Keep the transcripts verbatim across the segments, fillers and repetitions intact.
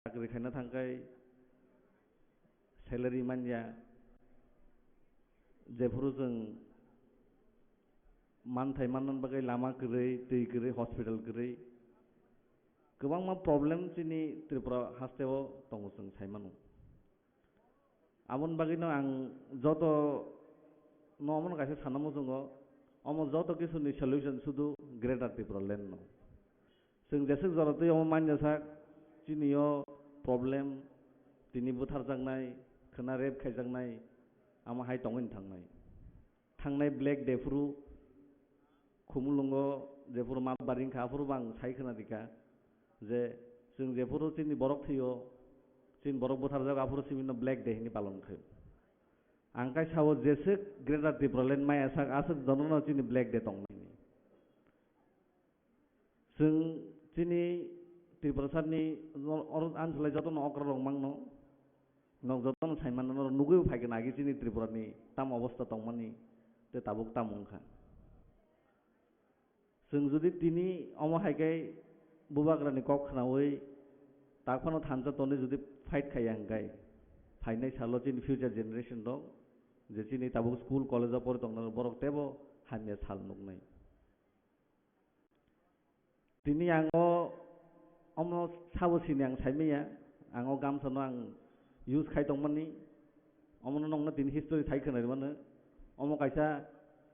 chakri khaina thangkhai salary manya, jephuru chwng manthai manna bagwi lama kwrwi, twi kwrwi, hospital kwrwi, kwbangma problem chini Tripura hasteo tongo chwng sai mano. Aboni bagwino ang joto no omono kaisa sana muchungo, omo joto kisuni solution sudu Greater Tripura Land no. Chwng jeswk jora twi omo manya sak, chini o problem, tini butharjaknai, khwna rape khaijaknai, amo hai tongwi thangnai. Thangnai Black Day phuru Khumulwngo jephuru mal baring kha, aphuru bo ang sai khwna rikha je chwng jephuru chini borok thwio, chini borok butharjak, aphuru simi no Black Day hinwi palon khaio. Ang kai sao jeswk Greater Tipraland maya sak aswk jonono chini Black Day tongnai. Chwng chini Tiprasani oro anchwlai jotono okra rok mangno, nok jotono sai mano, norok nugwi phai khe nagi chini Tripurani tam obostha tongmani tei tabuk tam wngkha. Chwng jodi tini omo hai khe bubagrani kok khnaui tak phano thansa tonwi jodi fight khaiya hwnkhe, phainai salo chini future generation rok je chini tabuk school college o pori tongnai borok teibo hamya sal nuknai. Tini ang o omo sabo sini ang saimanya, ang o gamsano ang use khai tongmani, omono nokno tini history sai khwnai mano. Omo kaisa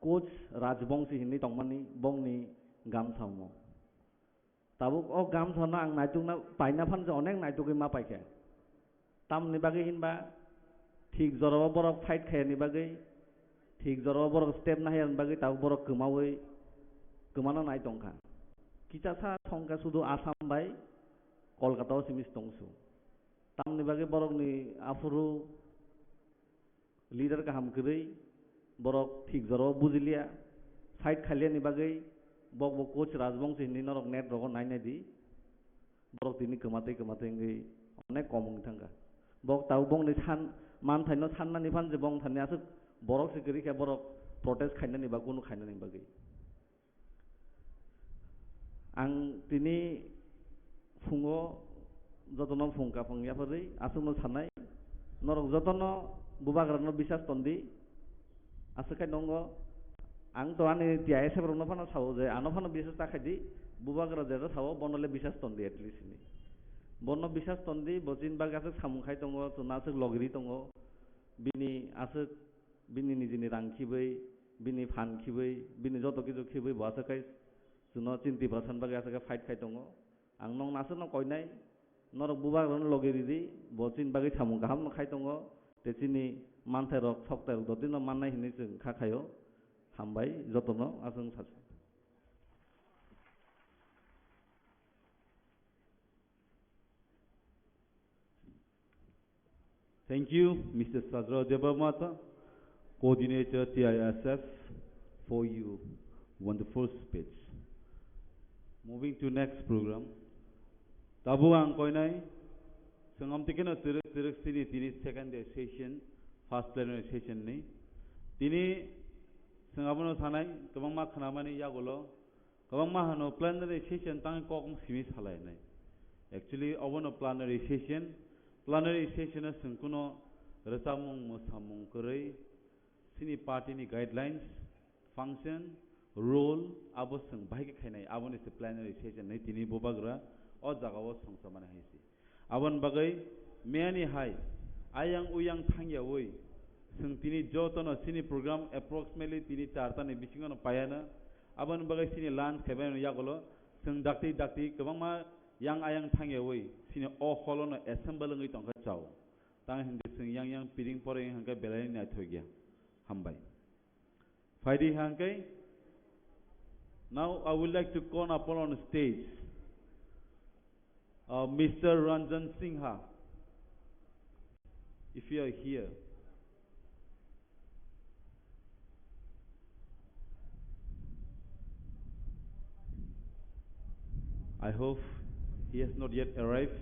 Koch Rajbongsi hinwi tongmani bongni gamsa omo. Tabuk o gamsano ang naitukna paina phano je onek naitugwi ma paikha. Tamni bagwi hinba thik jorao borok fight khaiyani bagwi, thik jorao borok step nahiyani bagwi tabuk borok kwmaui kwmana nai tongkha. Kichasa thongkha sudu Assam bai Kolkata o simi tongsu. Tamni bagwi borokni aphuru leader kaham kwrwi, borok thik jorao bujiliya, fight khailiyani bagwi, bok bo Koch Rajbongsi hinwi norok net rogo nai nai di, borok tini kwmatwi kwmatwi wngwi onek kom wngwi thangkha. Bok tabuk bongni san, manthaino sannani phan je bong thani aswk borok se kwrwi khe borok protest khainani ba kunu khainani bagwi. Ang tini phungo jotono phung kaphang yapharwi aswkno sanai, norok jotono bubagrano bisas tondi. Aswk khai nongo, ang to ani T I S F rokno phano sao je ano phano bisas ta khaidi, bubagra jeta sao bono le bisas tondi at least hinwi. Bono bisas tondi, bo chini bagwi aswk samung khai tongo, chwngno aswk logiri tongo, bini aswk bini nijini rang khibwi, bini phan khibwi, bini joto kichu khibwi bo aswk khai chwngno chini Tiprasani bagwi aswk khai fight khai tongo. Ang nokno aswkno koinai, norok bubagrano logi ridi, bo chini bagwi samung kahamno khai tongo, tei chini manthairok soktairok dotino mannai hinwi chwng kha khaio. Hambai jotono aswk sasi. Thank you, Mister Sajra Debbarma, coordinator T I S F, for your wonderful speech. Moving to next program. Tabuk ang koinai, sengam tikeno tirek tirek sini tini second day session, first plenary session ni. Tini sengabono sanai, kwbangma khnamani yagulo, kwbangma hano plenary session tangwi kok simi salainai. Actually, obono plenary session, plenary session o chwng kuno rwchapmung, mwsamung kwrwi, chini party ni guidelines, function, rule, abo chwng bahai khe khainai, aboni se plenary session hinwi tini bubagra o jaga o songcha mani hai se. Aboni bagwi miyani hai ayang uyang thangyaui chwng tini jotono chini program approximately tini charta ni bisingo no paiya no. Aboni bagwi chini lunch khaibai no yagulo chwng dakti dakti kwbangma yang ayang thangyaui chini o hall o no assemble wngwi tongkha chao. Tang hinkhe chwng yang yang piring poreng hinkhe belai naithok ya. Hambai. Phaidi hangke. Now I would like to call upon on stage, uh, Mister Ranjan Singha, if you are here. I hope he has not yet arrived.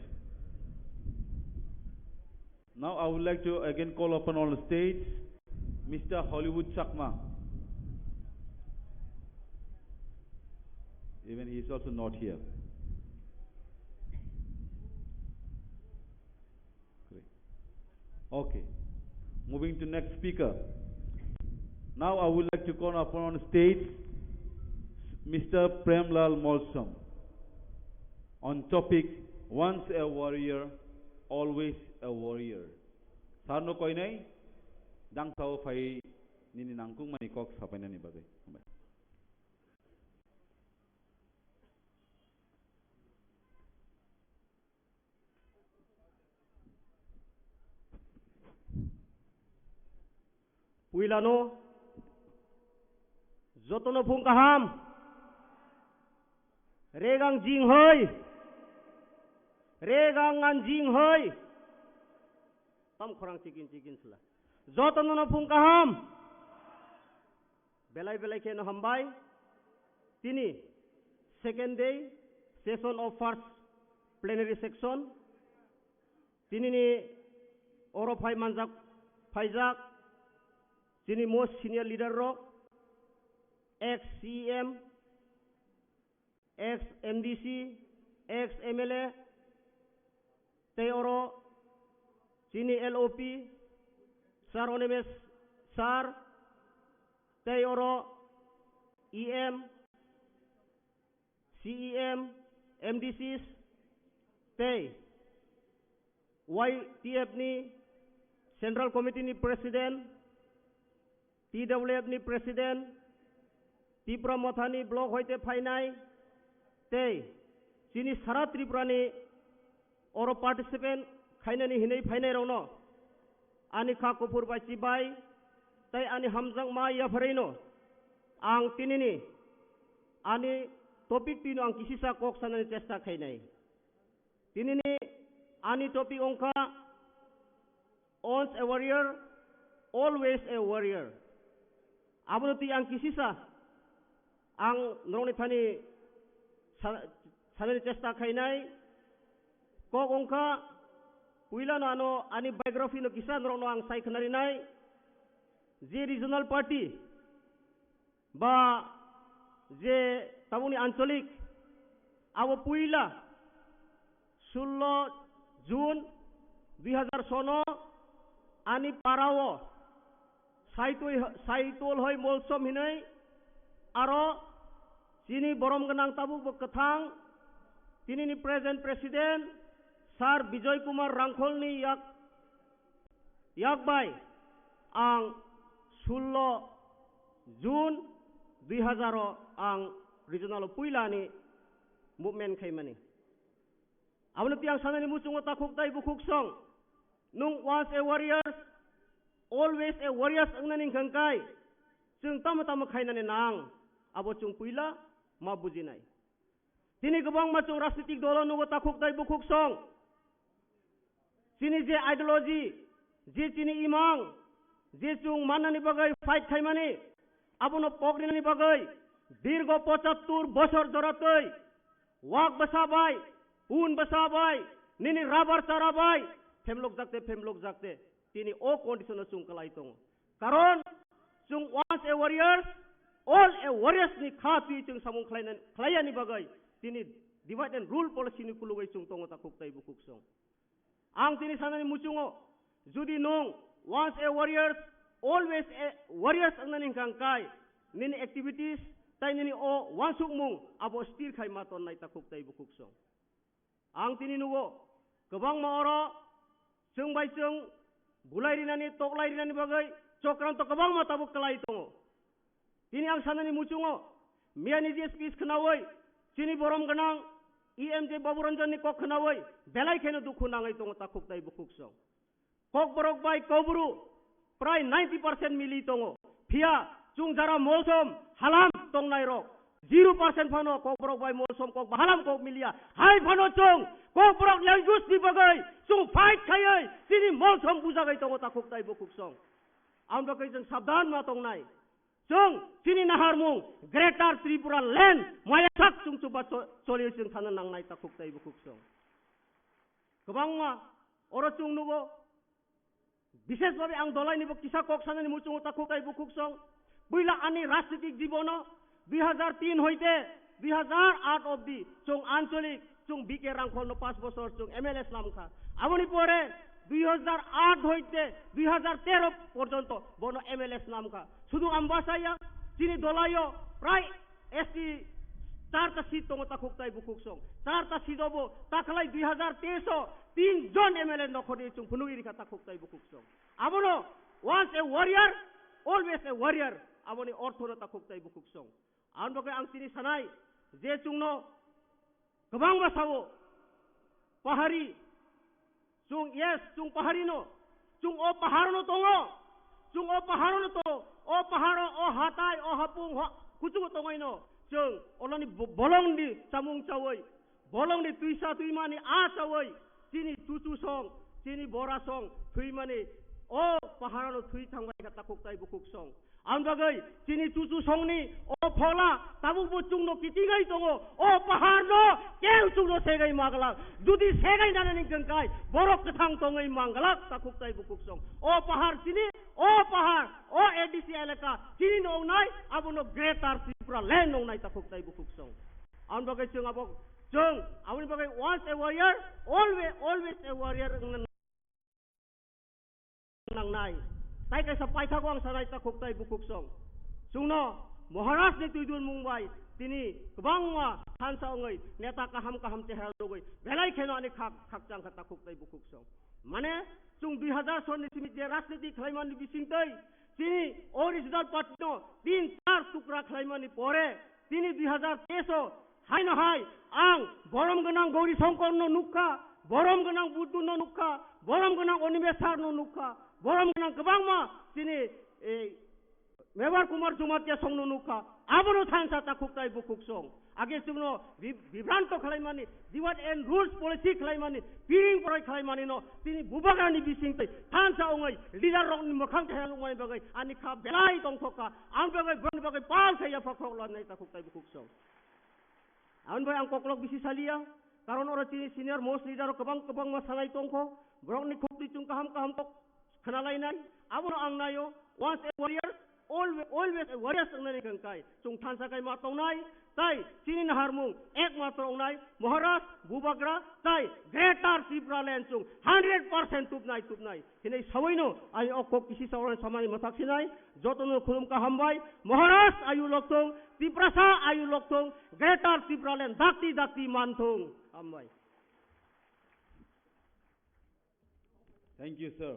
Now I would like to again call upon on stage Mister Hollywood Chakma. Even he is also not here. Okay. Moving to next speaker. Now I would like to call upon on stage Mister Premlal Molsom on topic Once a Warrior, Always a Warrior. Sir no koinai, dang sao phai nini nangkukmani kok sapainani bagwi. Puilano jotono phung kaham. Regang jing hoi. Regang ngan jing hoi. Tam khorang chikin chikin sila. Jotono no phung kaham. Belai belai kheno hambai. Tini second day session of first plenary section. Tini ni oro phai manjak phaijak. Tini most senior leader rok, ex C E M, ex M D C, ex M L A, tei oro chini L O P, Sir Onimesh Sir, tei oro E M, C E M, M D Cs, tei Y T F ni Central Committee ni President, T W F ni President, Tipra Motha ni block hoite phainai, tei chini sara Tripura ni oro participant khainani hinwi phainai rokno ani kha kuphur bai chibai tei ani hamjakma yapharino ang tinini ani topic twino ang kisisa kok sanani chesta khainai. Tinini ani topic wngkha Once a warrior, always a warrior. Abono twi ang kisisa ang norokni thani sa-, sanani chesta khainai. Kok wngkha, puilano ano ani biography no kisa norokno ang sai khnarinai. Je regional party ba je tabukni ancholik, abo puila sullo June dui hazar sono ani parao Saitui, Saitol hoi Molsom hinoi aro chini borom gwnang tabuk bo kwthang tinini present president Sir Bijoy Kumar Rangkholni yak Yak bai ang sullo June dui hazar o ang regional o puila ni movement khaimani. Aboni tiyang sanani muchungo takhuk tai bukhuk song. Nung once a warriors, always a warriors wngnani hwnkha kai chwng tamo tamo khainani nang abo chwng puila ma bujinai. Tini kwbangma chwng rajnitik dolo nugo takhuk tai bukhuk song. Chini je ideology, je chini imang, je chwng mannani bagwi fight khaimani, abono pokrinani bagwi dirgo pochattur bosor joratwi wak bwsa bai, pun bwsa bai, nini rabar chara bai, phemlok jakte, phemlok jakte, tini o condition o chwng kwlai tongo. Karon chwng once a warriors, all a warriors ni kha twi chwng samung khlaina-, khlaiyani bagwi tini divide and rule policy ni kulugwi chwng tongo takhuk tai bukhuk song. Ang tini sanani muchungo, judi nwng once a warriors, always a warriors wngnani hwnkha kai, nini activities tai nini o wansukmung abo stir khai ma tonnai takhuk tai bukhuk song. Ang tini nugo, kwbangma oro chwng bai chwng bulai rinani, toklai rinani bagwi chokranto kwbangma tabuk kwlai tongo. Tini ang sanani muchungo, miyani je speech khnaui, chini borom gwnang E M J Babu Ranjan ni kok khnaui, belai kheno dukhu nangwi tongo takhuk tai bukhuk song. Kokborok bai Kokbru prai ninety percent mili tongo. Phiya chwng jara Molsom halam tongnai rok zero percent phano Kokborok bai Molsom kok bahalam kok miliya. Hai phano chwng Kokborok language ni bagwi chwng fight khaiwi chini Molsom bujagwi tongo takhuk tai bukhuk song. Ang bagwi chwng sabdan ma tongnai. Chwng chini naharmung Greater Tripura Land maya sak chwng chuba cho-, choli chwng thana nangnai takhuk tai bukhuk song. Kwbangma oro chwng nugo. Bishesh bhabe ang dolaini bo kisa kok sanani muchungo takhuk tai bukhuk song. Puila ani rajnitik jibono dui hazar tin hoite dui hazar aat obdi chwng ancholik, chwng B K Rangkholno panch bosor chwng M L A slam kha. Aboni pore Dui hazar aat hoite dui hazar tero porjonto bono M L A swnamkha. Sudu Ambasaya, chini dolayo prai S T charta seat tongo takhuk tai bukhuk song. Charta seat obo takhlai dui hazar teis o tin jon M L A nokhorni chwng phunugwi rikha takhuk tai bukhuk song. Abono once a warrior, always a warrior. Aboni orthono takhuk tai bukhuk song. Ang bagwi ang tini sanai je chwngno kwbangma sao pahari, chwng, yes, chwng pahari no, chwng o pahar no tongo, chwng o pahar no tongo, o pahar o, o hatai, o hapung, o kuchugo tongoi no, chwng olani bo-, bolong ni chamung chawi, bolong ni twisa twimani a chawi, chini chuchu song, chini bora song, thwimani o pahar no thwi thangbai kha takhuk tai bukhuk song. Ang bagwi chini chuchu songni o phola tabukbo chwngno kitingwi tongo, o paharno keu chwngno segwi maglak. Judi segwi nanani hwnkhe borok kwthang tongwi manglak takhuk tai bukhuk song. O pahar chini, o pahar, o A D C elaka chini nongnai, abono Greater Tripura Land nongnai takhuk tai bukhuk song. Ang bagwi chwng abo, chwng aboni bagwi once a warrior, always, always a warrior wngna nangnai. Tai kaisa paithago ang sanai takhuk tai bukhuk song. Chwngno Maharaj ni twidul mung bai tini kwbangma thansa wngwi neta kaham kaham chehra nugwi belai kheno ani khak khakchang kha takhuk tai bukhuk song. Mane chwng dui hazar sonni simi je rajniti khlaimani bisingtwi chini o regional party no tin char tukra khlaimani pore tini dui hazar teis o Haino hai, ang borom gwnang Gauri Songkor no nukha, borom gwnang Buddu no nukha, borom gwnang Animesh Sar no nukha, borom gwnang kwbangma chini, eh, Mevar Kumar Jamatia song no nukha, abono thansa takhuk tai bukhuk song. Age chwngno bi-, bibranto khlaimani, divide and rules policy khlaimani, piring poroi khlaimani no tini bubagrani bising tai thansa ongoi leader rokni mokhang thaya nukmani bagwi ani kha belai tongthokha, ang bagwi boroni bagwi pal khe yapha khok lanai takhuk tai bukhuk song. Aboni bai ang koklok bisi saliya, karon oro chini senior most leader rok kwbang kwbangma salai tongkho, borokni khukti chwng kaham kaham kok khnalainai, abono ang naio, once a warrior, always, always a warrior wngnani hwnkhe chwng thansa kai ma tongnai, tai chini naharmung ekmatro wngnai, Maharaj, Bubagra, tai Greater Tipraland chwng hundred percent tubnai, tubnai. Hinwi sawi no, ani o kok kisi sawi samani mwthak sinai, joto no khulum kaham bai, Maharaj ayu lokthung, Tiprasa ayu lokthung, Greater Tipraland dakti dakti manthung. Hambai. Thank you, sir,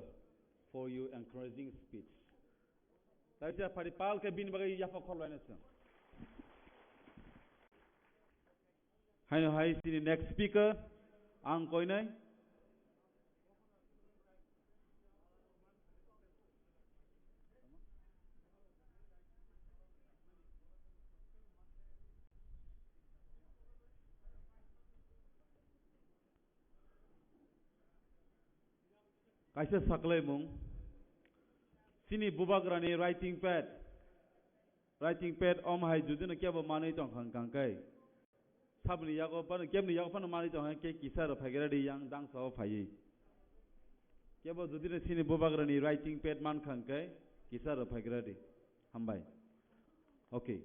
for your encouraging speech. Taisa phari pal ke bini bagwi yapha khorlaina sir. Haino hai chini next speaker, ang koinai. Kaisa saklaimung, chini bubagrani writing pad, writing pad om hai judino kebo manwi tongkha hwnkha hwnkhe, saboni yago phano, kebni yago phano manwi tongkha hwnkhe kisa rw phaigra di yang dangsa o phaiwi. Kebo judino chini bubagrani writing pad mankha hwnkhe kisa rw phaigra di. Hambai. Okay.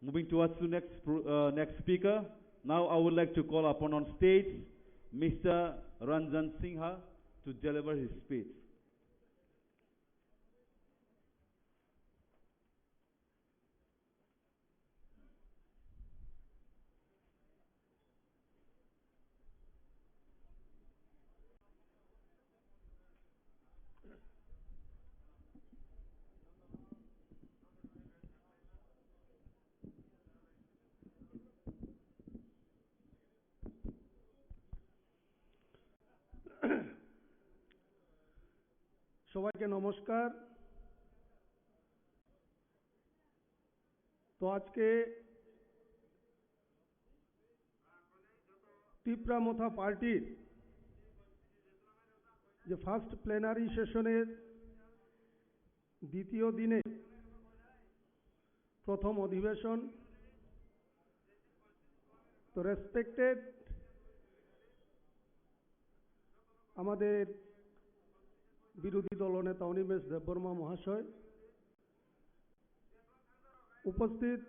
Moving towards to next pro-, uh, next speaker. Now I would like to call upon on stage Mister Ranjan Singha to deliver his speech. সবাইকে নমস্কার। তো আজকে তিপ্রা মথা পার্টির যে first plenary সেশনের দ্বিতীয় দিনে প্রথম অধিবেশন, তো রেসপেক্টেড আমাদের বিরোধী দলনেতা অনিমেষ দেববর্মা মহাশয়, উপস্থিত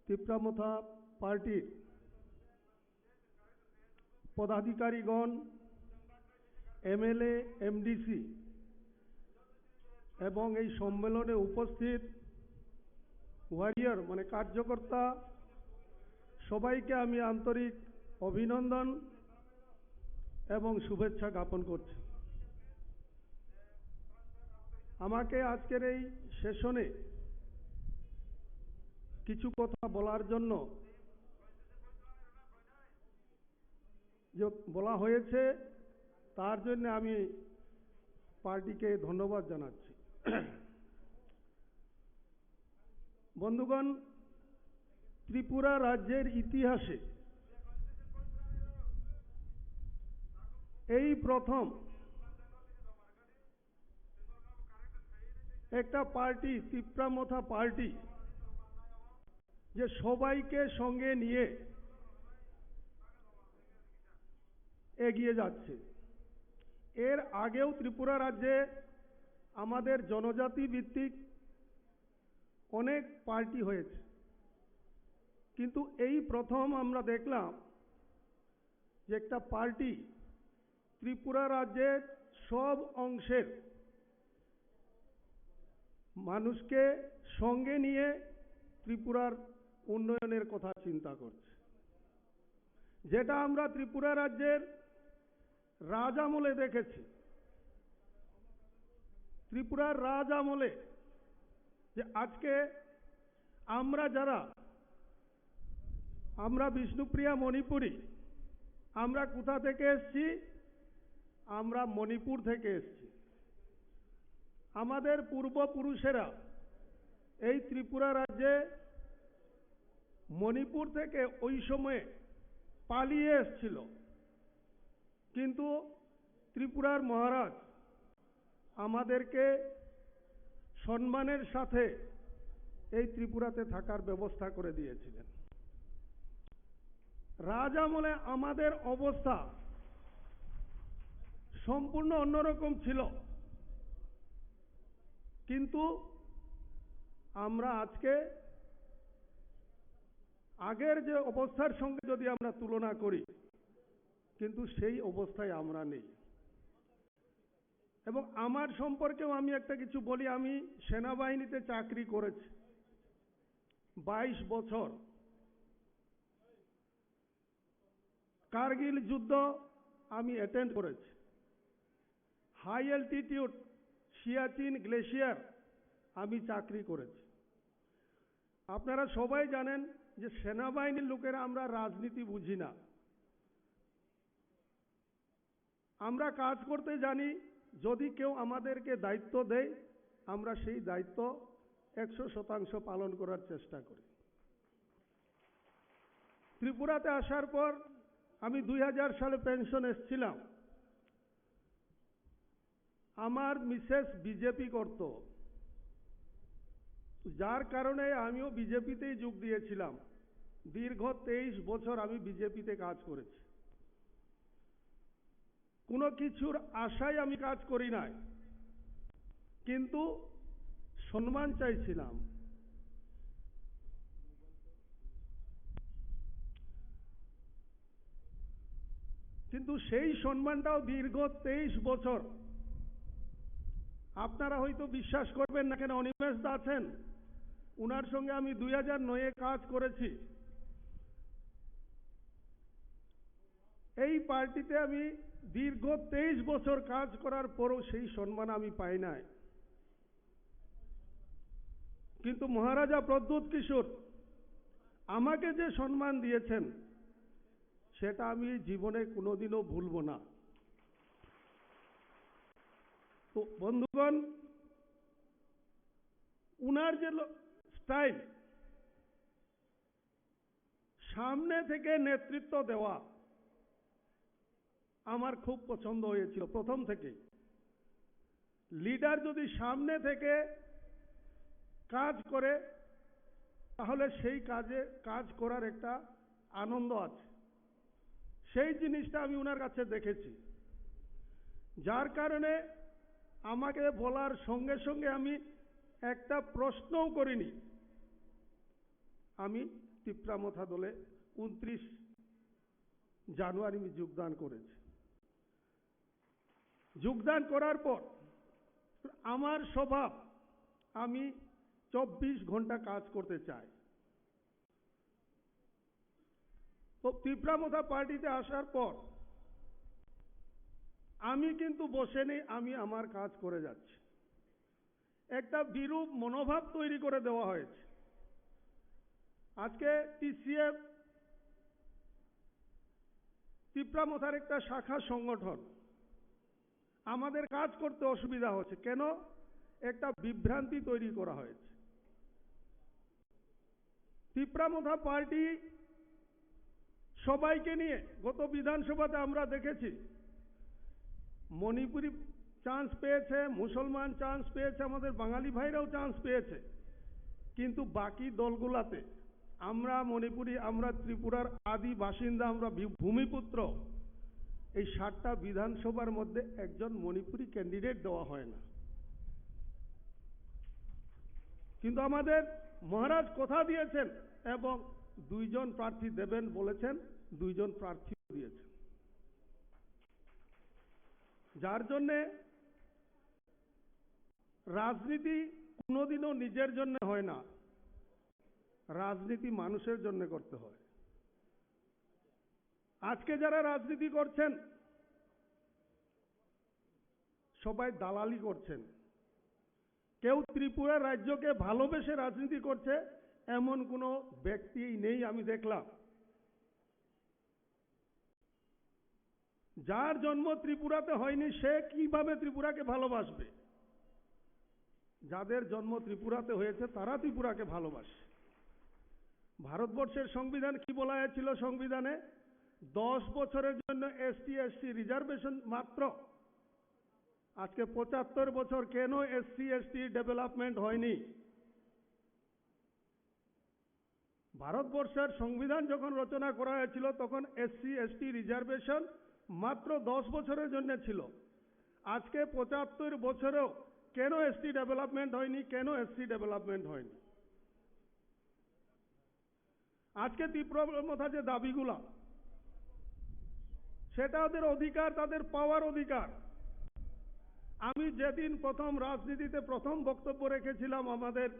তিপ্রা মথা পার্টির পদাধিকারীগণ, এমএলএ, এমডিসি এবং এই সম্মেলনে উপস্থিত ওয়ারিয়র মানে কার্যকর্তা সবাইকে আমি আন্তরিক অভিনন্দন এবং শুভেচ্ছা জ্ঞাপন করছি। আমাকে আজকের এই সেশনে কিছু কথা বলার জন্য যে বলা হয়েছে, তার জন্য আমি পার্টিকে ধন্যবাদ জানাচ্ছি। বন্ধুগণ, ত্রিপুরা রাজ্যের ইতিহাসে এই প্রথম একটা পার্টি, তিপ্রা মথা পার্টি, যে সবাইকে সঙ্গে নিয়ে এগিয়ে যাচ্ছে। এর আগেও ত্রিপুরা রাজ্যে আমাদের জনজাতি ভিত্তিক অনেক পার্টি হয়েছে, কিন্তু এই প্রথম আমরা দেখলাম যে একটা পার্টি ত্রিপুরা রাজ্যের সব অংশের মানুষকে সঙ্গে নিয়ে ত্রিপুরার উন্নয়নের কথা চিন্তা করছে। যেটা আমরা ত্রিপুরা রাজ্যের রাজ আমলে দেখেছি, ত্রিপুরার রাজ আমলে, যে আজকে আমরা যারা, আমরা বিষ্ণুপ্রিয়া মণিপুরী, আমরা কোথা থেকে এসছি? আমরা মণিপুর থেকে এসছি। আমাদের পূর্বপুরুষেরা এই ত্রিপুরা রাজ্যে মণিপুর থেকে ওই সময়ে পালিয়ে এসছিল, কিন্তু ত্রিপুরার মহারাজ আমাদেরকে সম্মানের সাথে এই ত্রিপুরাতে থাকার ব্যবস্থা করে দিয়েছিলেন। রাজ আমলে আমাদের অবস্থা সম্পূর্ণ অন্যরকম ছিল, কিন্তু আমরা আজকে আগের যে অবস্থার সঙ্গে যদি আমরা তুলনা করি, কিন্তু সেই অবস্থায় আমরা নেই। এবং আমার সম্পর্কেও আমি একটা কিছু বলি, আমি সেনাবাহিনীতে চাকরি করেছি বাইশ বছর। কার্গিল যুদ্ধ আমি অ্যাটেন্ড করেছি। হাই অ্যালটিটিউড সিয়াচিন গ্লেশিয়ার আমি চাকরি করেছি। আপনারা সবাই জানেন যে সেনাবাহিনীর লোকেরা আমরা রাজনীতি বুঝি না। আমরা কাজ করতে জানি, যদি কেউ আমাদেরকে দায়িত্ব দেয়, আমরা সেই দায়িত্ব একশো শতাংশ পালন করার চেষ্টা করি। ত্রিপুরাতে আসার পর আমি দুই হাজার সালে পেনশন এসছিলাম। আমার মিসেস বিজেপি করত, যার কারণে আমিও বিজেপিতেই যোগ দিয়েছিলাম। দীর্ঘ তেইশ বছর আমি বিজেপিতে কাজ করেছি। কোনো কিছুর আশায় আমি কাজ করি নাই, কিন্তু সম্মান চাইছিলাম। কিন্তু সেই সম্মানটাও দীর্ঘ তেইশ বছর, আপনারা হয়তো বিশ্বাস করবেন না, কেন অনিমেষ দা আছেন, ওনার সঙ্গে আমি দুই হাজার নয়ে কাজ করেছি। এই পার্টিতে আমি দীর্ঘ তেইশ বছর কাজ করার পরও সেই সম্মান আমি পাই নাই। কিন্তু মহারাজা প্রদ্যুৎ কিশোর আমাকে যে সম্মান দিয়েছেন, সেটা আমি জীবনে কোনোদিনও ভুলব না। তো বন্ধুগণ, উনার যে স্টাইল, সামনে থেকে নেতৃত্ব দেওয়া আমার খুব পছন্দ হয়েছিল প্রথম থেকেই। লিডার যদি সামনে থেকে কাজ করে, তাহলে সেই কাজে কাজ করার একটা আনন্দ আছে। সেই জিনিসটা আমি ওনার কাছে দেখেছি, যার কারণে আমাকে বলার সঙ্গে সঙ্গে আমি একটা প্রশ্নও করিনি। আমি তিপ্রা মথা দলে ঊনত্রিশ জানুয়ারি আমি যোগদান করেছি। যোগদান করার পর আমার স্বভাব, আমি চব্বিশ ঘন্টা কাজ করতে চাই। তো তিপ্রা মথা পার্টিতে আসার পর আমি কিন্তু বসে নেই, আমি আমার কাজ করে যাচ্ছি। একটা বিরূপ মনোভাব তৈরি করে দেওয়া হয়েছে। আজকে টিসিএফ তিপ্রা মথার একটা শাখা সংগঠন, আমাদের কাজ করতে অসুবিধা হচ্ছে। কেন? একটা বিভ্রান্তি তৈরি করা হয়েছে। তিপ্রা মথা পার্টি সবাইকে নিয়ে গত বিধানসভাতে আমরা দেখেছি, মণিপুরি চান্স পেয়েছে, মুসলমান চান্স পেয়েছে, আমাদের বাঙালি ভাইরাও চান্স পেয়েছে, কিন্তু বাকি দলগুলাতে আমরা মণিপুরি, আমরা ত্রিপুরার আদি বাসিন্দা, আমরা ভি-, ভূমিপুত্র, এই সাতটা বিধানসভার মধ্যে একজন মণিপুরি ক্যান্ডিডেট দেওয়া হয় না। কিন্তু আমাদের মহারাজ কথা দিয়েছেন এবং দুইজন প্রার্থী দেবেন বলেছেন, দুইজন প্রার্থীও দিয়েছেন। যার জন্যে রাজনীতি কোনোদিনও নিজের জন্য হয় না, রাজনীতি মানুষের জন্য করতে হয়। আজকে যারা রাজনীতি করছেন, সবাই দালালি করছেন। কেউ ত্রিপুরা রাজ্যকে ভালোবেসে রাজনীতি করছে, এমন কোনো ব্যক্তি নেই আমি দেখলাম। যার জন্ম ত্রিপুরাতে হয়নি, সে কিভাবে ত্রিপুরাকে ভালোবাসবে? যাদের জন্ম ত্রিপুরাতে হয়েছে, তারা ত্রিপুরাকে ভালোবাসে। ভারতবর্ষের সংবিধান কি বলা হয়েছিল? সংবিধানে দশ বছরের জন্য এসটি এসসি রিজার্ভেশন মাত্র। আজকে পঁচাত্তর বছর, কেন এসসি এসটি ডেভেলপমেন্ট হয়নি? ভারতবর্ষের সংবিধান যখন রচনা করা হয়েছিল, তখন এসসি এসটি রিজার্ভেশন মাত্র দশ বছরের জন্য ছিল। আজকে পঁচাত্তর বছরেও কেন এসটি ডেভেলপমেন্ট হয়নি, কেন এসসি ডেভেলপমেন্ট হয়নি? আজকে তিপ্রা মথা যে দাবিগুলা, সেটা ওদের অধিকার, তাদের পাওয়ার অধিকার। আমি যেদিন প্রথম রাজনীতিতে প্রথম বক্তব্য রেখেছিলাম আমাদের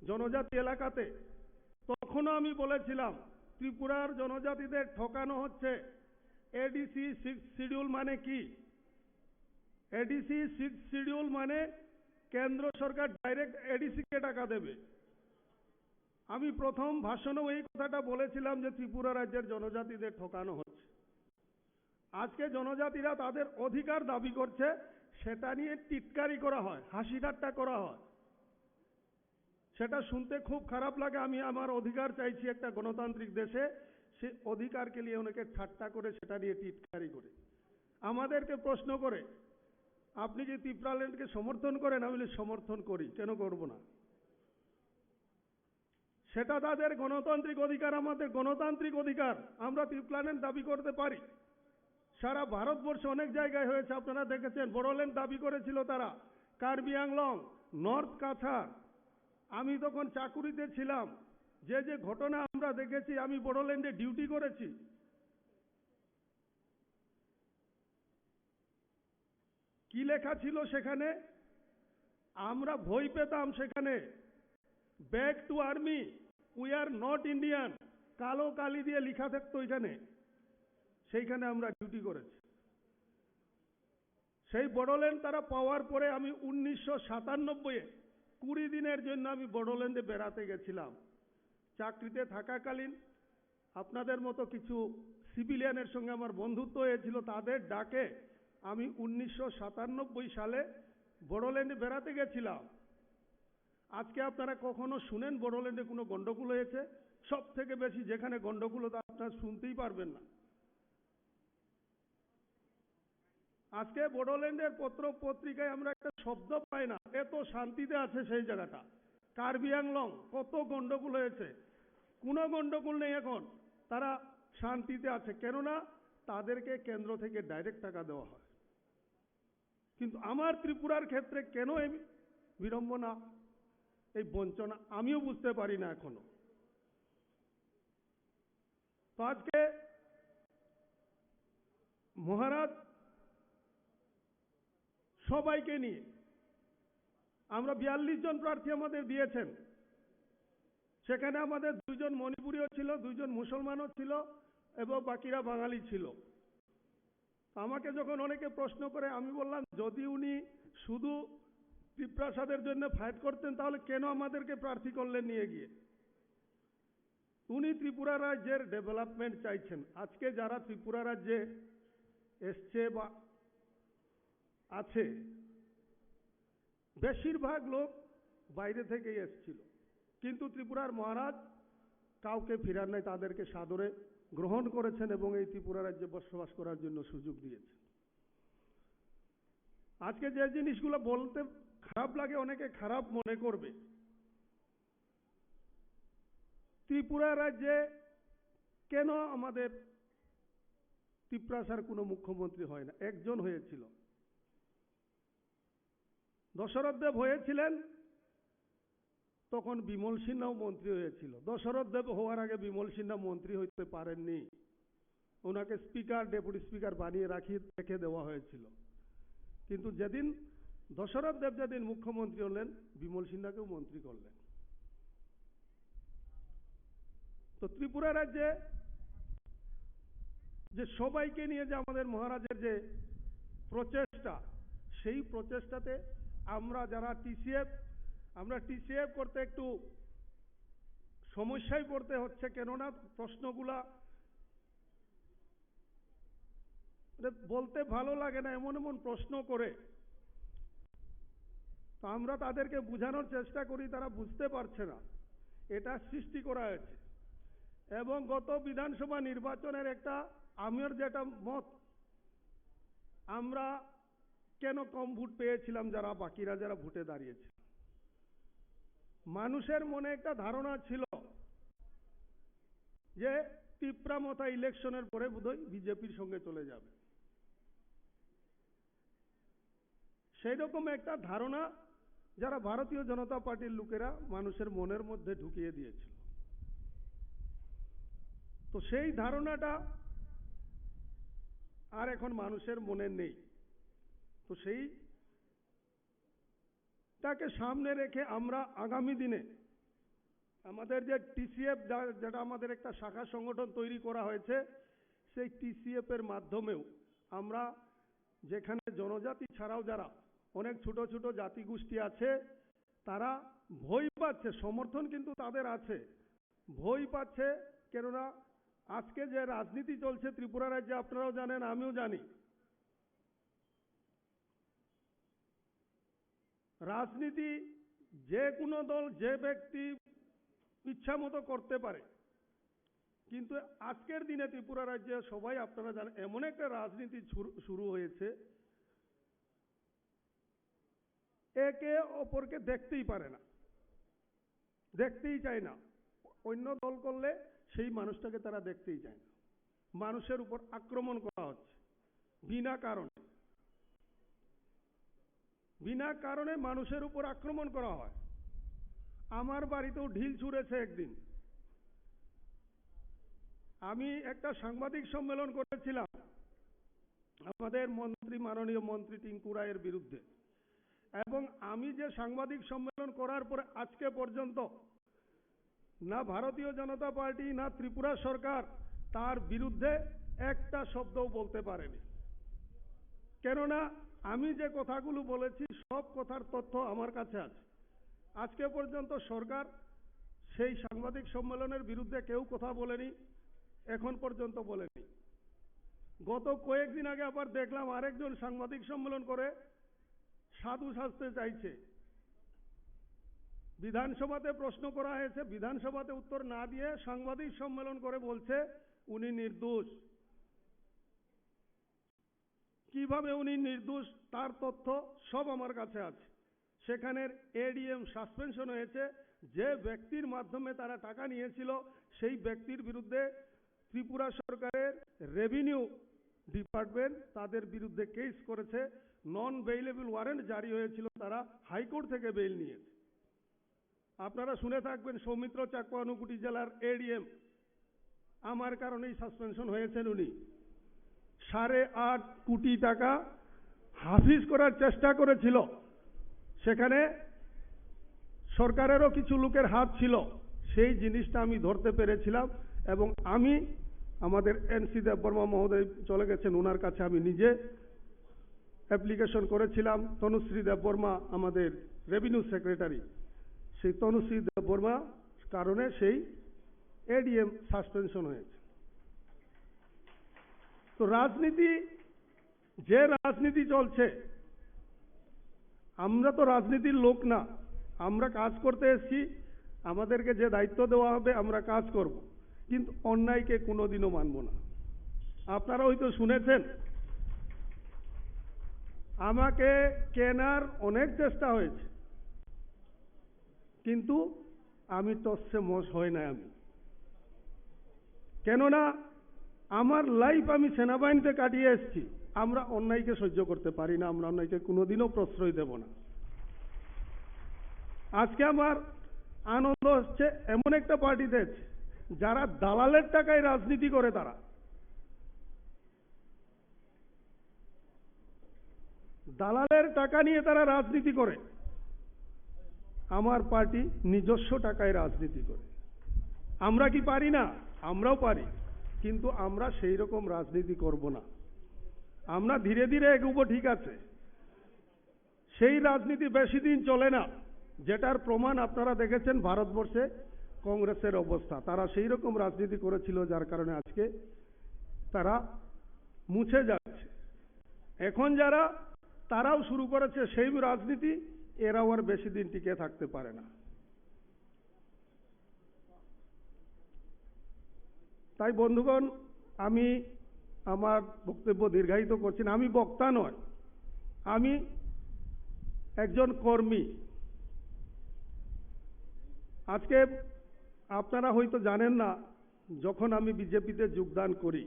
জনজাতি এলাকাতে, তখনও আমি বলেছিলাম, ত্রিপুরার জনজাতিদের ঠকানো হচ্ছে। এডিসি সিক্স শিডিউল মানে কি? এডিসি সিক্স শিডিউল মানে কেন্দ্র সরকার ডাইরেক্ট এডিসি কে টাকা দেবে। আমি প্রথম ভাষণেও এই কথাটা বলেছিলাম যে ত্রিপুরা রাজ্যের জনজাতিদের ঠকানো হচ্ছে। আজকে জনজাতিরা তাদের অধিকার দাবি করছে, সেটা নিয়ে টিটকারি করা হয়, হাসি ঠাট্টা করা হয়। সেটা শুনতে খুব খারাপ লাগে। আমি আমার অধিকার চাইছি একটা গণতান্ত্রিক দেশে, সে অধিকারকে নিয়ে অনেকে ঠাট্টা করে, সেটা নিয়ে টিটকারি করে, আমাদেরকে প্রশ্ন করে, "আপনি কি তিপ্রাল্যান্ডকে সমর্থন করেন?" আমি বলি, "সমর্থন করি, কেন করব না?" সেটা তাদের গণতান্ত্রিক অধিকার, আমাদের গণতান্ত্রিক অধিকার, আমরা তিপ্রাল্যান্ড দাবি করতে পারি। সারা ভারতবর্ষে অনেক জায়গায় হয়েছে, আপনারা দেখেছেন, বড়োল্যান্ড দাবি করেছিল তারা, কার্বি আংলং, নর্থ কাছাড়। আমি তখন চাকুরিতে ছিলাম, যে যে ঘটনা আমরা দেখেছি, আমি বড়োল্যান্ডে ডিউটি করেছি। কি লেখা ছিল সেখানে? আমরা ভয় পেতাম সেখানে, "Back to army, we are not Indian", কালো কালি দিয়ে লেখা থাকতো এখানে। সেইখানে আমরা ডিউটি করেছি। সেই বড়োল্যান্ড তারা পাওয়ার পরে আমি উনিশশো সাতানব্বই কুড়ি দিনের জন্য আমি বড়োল্যান্ডে বেড়াতে গেছিলাম। চাকরিতে থাকাকালীন আপনাদের মতো কিছু সিভিলিয়ানের সঙ্গে আমার বন্ধুত্ব হয়েছিল, তাদের ডাকে আমি উনিশশো সাতানব্বই সালে বড়োল্যান্ডে বেড়াতে গেছিলাম। আজকে আপনারা কখনো শুনেন বড়োল্যান্ডে কোনো গন্ডগোল হয়েছে? সব থেকে বেশি যেখানে গন্ডগোল হতো, আপনারা শুনতেই পারবেন না। আজকে বড়োল্যান্ডের পত্র পত্রিকায় আমরা একটা শব্দ পাই না, এত শান্তিতে আছে সেই জায়গাটা। কার্বি আংলং কত গন্ডগোল হয়েছে, কোনো গন্ডগোল নেই এখন, তারা শান্তিতে আছে, কেননা তাদেরকে কেন্দ্র থেকে ডাইরেক্ট টাকা দেওয়া হয়। কিন্তু আমার ত্রিপুরার ক্ষেত্রে কেন এই বিড়ম্বনা, এই বঞ্চনা, আমিও বুঝতে পারি না এখনো। তো আজকে মহারাজ সবাইকে নিয়ে আমরা বিয়াল্লিশ জন প্রার্থী আমাদের দিয়েছেন। সেখানে আমাদের দুইজন মণিপুরীও ছিল, দুইজন মুসলমানও ছিল এবং বাকিরা বাঙালি ছিল। আমাকে যখন অনেকে প্রশ্ন করে, আমি বললাম, যদি উনি শুধু তিপ্রাসাদের জন্য ফাইট করতেন, তাহলে কেন আমাদেরকে প্রার্থী করলেন নিয়ে গিয়ে? উনি ত্রিপুরা রাজ্যের ডেভেলপমেন্ট চাইছেন। আজকে যারা ত্রিপুরা রাজ্যে এসছে বা আছে, বেশিরভাগ লোক বাইরে থেকেই এসছিল, কিন্তু ত্রিপুরার মহারাজ কাউকে ফিরার নাই, তাদেরকে সাদরে গ্রহণ করেছেন এবং এই ত্রিপুরা রাজ্যে বসবাস করার জন্য সুযোগ দিয়েছেন। আজকে যে জিনিসগুলো বলতে খারাপ লাগে, অনেকে খারাপ মনে করবে, ত্রিপুরা রাজ্যে কেন আমাদের তিপ্রাসার কোনো মুখ্যমন্ত্রী হয় না? একজন হয়েছিল, দশরথ দেব হয়েছিলেন, তখন বিমল সিনহাও মন্ত্রী হয়েছিল। দশরথ দেব হওয়ার আগে বিমল সিনহা মন্ত্রী হইতে পারেননি, ওনাকে স্পিকার, ডেপুটি স্পিকার বানিয়ে রাখি রেখে দেওয়া হয়েছিল। কিন্তু যেদিন দশরথ দেব যেদিন মুখ্যমন্ত্রী হলেন, বিমল সিনহাকেও মন্ত্রী করলেন। তো ত্রিপুরা রাজ্যে যে সবাইকে নিয়ে যে আমাদের মহারাজের যে প্রচেষ্টা, সেই প্রচেষ্টাতে আমরা যারা টিসিএফ, আমরা টিসিএফ করতে একটু সমস্যায় পড়তে হচ্ছে, কেননা প্রশ্নগুলা মানে বলতে ভালো লাগে না, এমন এমন প্রশ্ন করে। তো আমরা তাদেরকে বোঝানোর চেষ্টা করি, তারা বুঝতে পারছে না। এটা সৃষ্টি করা হয়েছে। এবং গত বিধানসভা নির্বাচনের একটা, আমার যেটা মত, আমরা কেন কম ভোট পেয়েছিলাম, যারা বাকিরা যারা ভোটে দাঁড়িয়েছে? মানুষের মনে একটা ধারণা ছিল যে তিপ্রা মথা ইলেকশনের পরে বোধহয় বিজেপির সঙ্গে চলে যাবে, সেই রকম একটা ধারণা যারা ভারতীয় জনতা পার্টির লোকেরা মানুষের মনের মধ্যে ঢুকিয়ে দিয়েছিল। তো সেই ধারণাটা আর এখন মানুষের মনে নেই। তো সেই তাকে সামনে রেখে আমরা আগামী দিনে আমাদের যে টিসিএফ, যা-, যেটা আমাদের একটা শাখা সংগঠন তৈরি করা হয়েছে, সেই টিসিএফ এর মাধ্যমেও আমরা যেখানে জনজাতি ছাড়াও যারা অনেক ছোট ছোট জাতিগোষ্ঠী আছে, তারা ভয় পাচ্ছে, সমর্থন কিন্তু তাদের আছে, ভয় পাচ্ছে। কেননা আজকে যে রাজনীতি চলছে ত্রিপুরা রাজ্যে, আপনারাও জানেন, আমিও জানি, রাজনীতি যে কোনো দল, যে ব্যক্তি ইচ্ছা মতো করতে পারে, কিন্তু আজকের দিনে ত্রিপুরা রাজ্যে সবাই, আপনারা জানেন, এমন একটা রাজনীতি শুরু, শুরু হয়েছে, একে অপরকে দেখতেই পারে না, দেখতেই চায় না। অন্য দল করলে সেই মানুষটাকে তারা দেখতেই চায় না। মানুষের উপর আক্রমণ করা হচ্ছে বিনা কারণে, বিনা কারণে মানুষের উপর আক্রমণ করা হয়। আমার বাড়িতেও ঢিল ছুঁড়েছে একদিন। আমি একটা সাংবাদিক সম্মেলন করেছিলাম আমাদের মন্ত্রী, মাননীয় মন্ত্রী টিঙ্কু রায়ের বিরুদ্ধে, এবং আমি যে সাংবাদিক সম্মেলন করার পরে আজকে পর্যন্ত না ভারতীয় জনতা পার্টি, না ত্রিপুরা সরকার তার বিরুদ্ধে একটা শব্দও বলতে পারেনি। কেননা আমি যে কথাগুলো বলেছি, সব কথার তথ্য আমার কাছে আছে। আজকে পর্যন্ত সরকার সেই সাংবাদিক সম্মেলনের বিরুদ্ধে কেউ কথা বলেনি, এখন পর্যন্ত বলেনি। গত কয়েকদিন আগে আবার দেখলাম আরেকজন সাংবাদিক সম্মেলন করে সাধু সাজতে চাইছে। বিধানসভাতে প্রশ্ন করা হয়েছে, বিধানসভাতে উত্তর না দিয়ে সাংবাদিক সম্মেলন করে বলছে উনি নির্দোষ। কিভাবে উনি নির্দোষ, তার তথ্য সব আমার কাছে আছে। সেখানের এডিএম সাসপেনশন হয়েছে, যে ব্যক্তির মাধ্যমে তারা টাকা নিয়েছিল, সেই ব্যক্তির বিরুদ্ধে ত্রিপুরা সরকারের রেভিনিউ ডিপার্টমেন্ট তাদের বিরুদ্ধে কেস করেছে, নন বেইলেবল ওয়ারেন্ট জারি হয়েছিল, তারা হাইকোর্ট থেকে বেইল নিয়েছে। আপনারা শুনে থাকবেন, সৌমিত্র চাকমা ঊনকোটি জেলার এডিএম, আমার কারণেই সাসপেনশন হয়েছেন উনি। সাড়ে আট কোটি টাকা হাফিজ করার চেষ্টা করেছিল, সেখানে সরকারেরও কিছু লোকের হাত ছিল, সেই জিনিসটা আমি ধরতে পেরেছিলাম। এবং আমি আমাদের এন সি দেববর্মা মহোদয় চলে গেছেন, ওনার কাছে আমি নিজে অ্যাপ্লিকেশন করেছিলাম। তনুশ্রী দেববর্মা আমাদের রেভিনিউ সেক্রেটারি, সেই তনুশ্রী দেববর্মা কারণে সেই এডিএম সাসপেনশন হয়েছে। তো রাজনীতি, যে রাজনীতি চলছে, আমরা তো রাজনীতির লোক না, আমরা কাজ করতে এসেছি। আমাদেরকে যে দায়িত্ব দেওয়া হবে, আমরা কাজ করব, কিন্তু অন্যায়কে কোনোদিনও মানব না। আপনারা হয়তো শুনেছেন, আমাকে কেনার অনেক চেষ্টা হয়েছে, কিন্তু আমি টসে মস হয় না আমি। কেননা আমার লাইফ আমি সেনাবাহিনীতে কাটিয়ে এসেছি। আমরা অন্যায়কে সহ্য করতে পারি না, আমরা অন্যায়কে কোনোদিনও প্রশ্রয় দেব না। আজকে আমার আনন্দ হচ্ছে, এমন একটা পার্টিতে আছি, যারা দালালের টাকায় রাজনীতি করে, তারা দালালের টাকা নিয়ে তারা রাজনীতি করে, আমার পার্টি নিজস্ব টাকায় রাজনীতি করে। আমরা কি পারি না? আমরাও পারি, কিন্তু আমরা সেই রকম রাজনীতি করব না। আমরা ধীরে ধীরে এগোবো, ঠিক আছে, সেই রাজনীতি বেশি দিন চলে না, যেটার প্রমাণ আপনারা দেখেছেন ভারতবর্ষে কংগ্রেসের অবস্থা। তারা সেই রকম রাজনীতি করেছিল, যার কারণে আজকে তারা মুছে যাচ্ছে। এখন যারা, তারাও শুরু করেছে সেই রাজনীতি, এরাও আর বেশি দিন টিকে থাকতে পারে না। তাই বন্ধুগণ, আমি আমার বক্তব্য দীর্ঘায়িত করছি না। আমি বক্তা নয়, আমি একজন কর্মী। আজকে আপনারা হয়তো জানেন না, যখন আমি বিজেপিতে যোগদান করি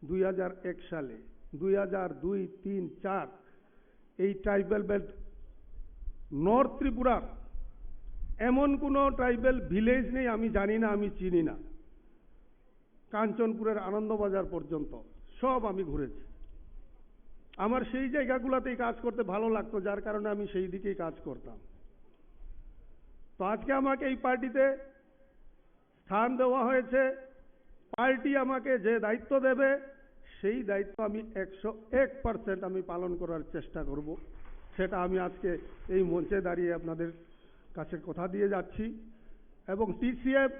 দুই হাজার এক সালে, দুই হাজার দুই, তিন, চার, এই ট্রাইবাল বেল্ট, নর্থ ত্রিপুরার এমন কোনো ট্রাইবাল ভিলেজ নেই আমি জানি না, আমি চিনি না। কাঞ্চনপুরের আনন্দবাজার পর্যন্ত সব আমি ঘুরেছি। আমার সেই জায়গাগুলোতেই কাজ করতে ভালো লাগতো, যার কারণে আমি সেই দিকেই কাজ করতাম। তো আজকে আমাকে এই পার্টিতে স্থান দেওয়া হয়েছে, পার্টি আমাকে যে দায়িত্ব দেবে, সেই দায়িত্ব আমি একশো এক পার্সেন্ট আমি পালন করার চেষ্টা করব। সেটা আমি আজকে এই মঞ্চে দাঁড়িয়ে আপনাদের কাছে কথা দিয়ে যাচ্ছি। এবং টিসিএফ,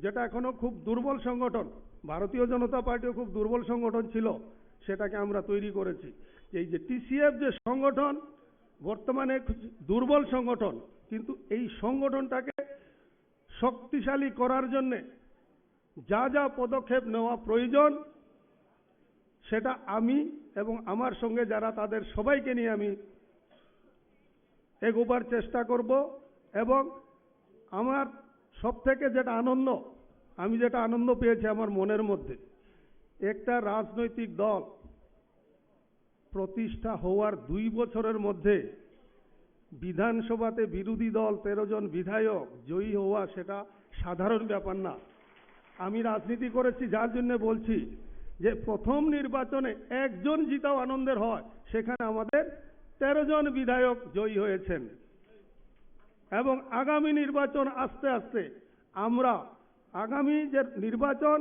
যেটা এখনো খুব দুর্বল সংগঠন, ভারতীয় জনতা পার্টিও খুব দুর্বল সংগঠন ছিল, সেটাকে আমরা তৈরি করেছি। এই যে টিসিএফ যে সংগঠন, বর্তমানে খুব দুর্বল সংগঠন, কিন্তু এই সংগঠনটাকে শক্তিশালী করার জন্যে যা যা পদক্ষেপ নেওয়া প্রয়োজন, সেটা আমি এবং আমার সঙ্গে যারা, তাদের সবাইকে নিয়ে আমি এগোবার চেষ্টা করব। এবং আমার সব থেকে যেটা আনন্দ, আমি যেটা আনন্দ পেয়েছি আমার মনের মধ্যে, একটা রাজনৈতিক দল প্রতিষ্ঠা হওয়ার দুই বছরের মধ্যে বিধানসভাতে বিরোধী দল তেরো জন বিধায়ক জয়ী হওয়া, সেটা সাধারণ ব্যাপার না। আমি রাজনীতি করেছি, যার জন্য বলছি যে প্রথম নির্বাচনে একজন জিতাও আনন্দের হয়, সেখানে আমাদের তেরো জন বিধায়ক জয়ী হয়েছেন। এবং আগামী নির্বাচন আস্তে আস্তে আমরা, আগামী যে নির্বাচন,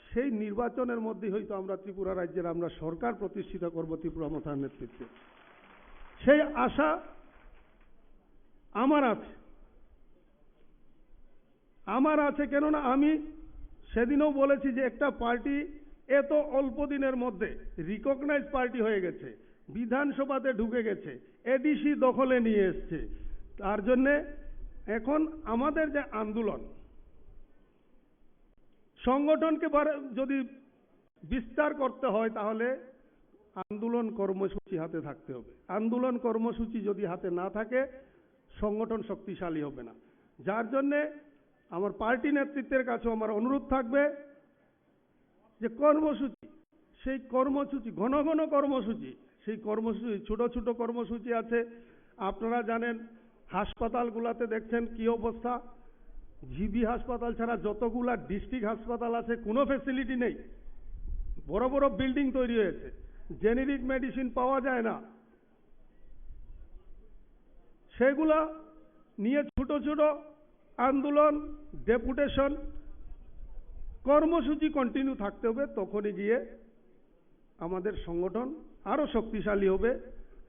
সেই নির্বাচনের মধ্যেই হয়তো আমরা ত্রিপুরা রাজ্যের আমরা সরকার প্রতিষ্ঠিত করব ত্রিপুরা মথার নেতৃত্বে, সেই আশা আমার আছে। আমার আছে, কেননা আমি সেদিনও বলেছি যে একটা পার্টি এত অল্প দিনের মধ্যে রিকগনাইজ পার্টি হয়ে গেছে, বিধানসভাতে ঢুকে গেছে, এডিসি দখলে নিয়ে এসছে, তার জন্যে এখন আমাদের যে আন্দোলন, সংগঠনকে বাড়া-, যদি বিস্তার করতে হয়, তাহলে আন্দোলন কর্মসূচি হাতে থাকতে হবে। আন্দোলন কর্মসূচি যদি হাতে না থাকে, সংগঠন শক্তিশালী হবে না। যার জন্যে আমার পার্টি নেতৃত্বের কাছেও আমার অনুরোধ থাকবে যে কর্মসূচি, সেই কর্মসূচি, ঘন ঘন কর্মসূচি, সেই কর্মসূচি, ছোট ছোট কর্মসূচি আছে। আপনারা জানেন, হাসপাতালগুলোতে দেখছেন কি অবস্থা। জিবি হাসপাতাল ছাড়া যতগুলা ডিস্ট্রিক্ট হাসপাতাল আছে, কোনো ফ্যাসিলিটি নেই। বড় বড় বিল্ডিং তৈরি হয়েছে, জেনেরিক মেডিসিন পাওয়া যায় না, সেগুলা নিয়ে ছোট ছোট আন্দোলন, ডেপুটেশন, কর্মসূচি কন্টিনিউ থাকতে হবে। তখনই গিয়ে আমাদের সংগঠন আরও শক্তিশালী হবে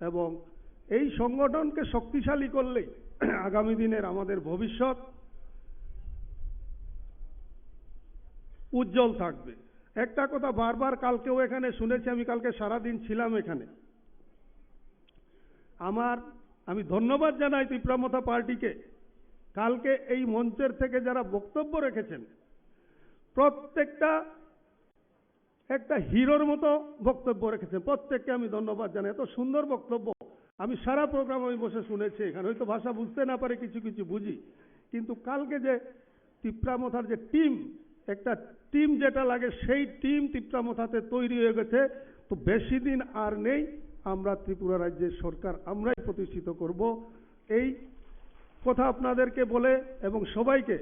এবং এই সংগঠনকে শক্তিশালী করলেই আগামী দিনের আমাদের ভবিষ্যৎ উজ্জ্বল থাকবে। একটা কথা বারবার কালকেও এখানে শুনেছি, আমি কালকে সারাদিন ছিলাম এখানে। আমার, আমি ধন্যবাদ জানাই তিপ্রা মথা পার্টিকে। কালকে এই মঞ্চের থেকে যারা বক্তব্য রেখেছেন, প্রত্যেকটা একটা হিরোর মতো বক্তব্য রেখেছেন, প্রত্যেককে আমি ধন্যবাদ জানাই। এত সুন্দর বক্তব্য, আমি সারা প্রোগ্রাম আমি বসে শুনেছি। এখানে হয়তো ভাষা বুঝতে না পারে, কিছু কিছু বুঝি, কিন্তু কালকে যে তিপ্রা মথার যে টিম, একটা টিম যেটা লাগে, সেই টিম তিপ্রা মথাতে তৈরি হয়ে গেছে। তো বেশি দিন আর নেই, আমরা ত্রিপুরা রাজ্যের সরকার আমরাই প্রতিষ্ঠিত করব। এই কথা আপনাদেরকে বলে এবং সবাইকে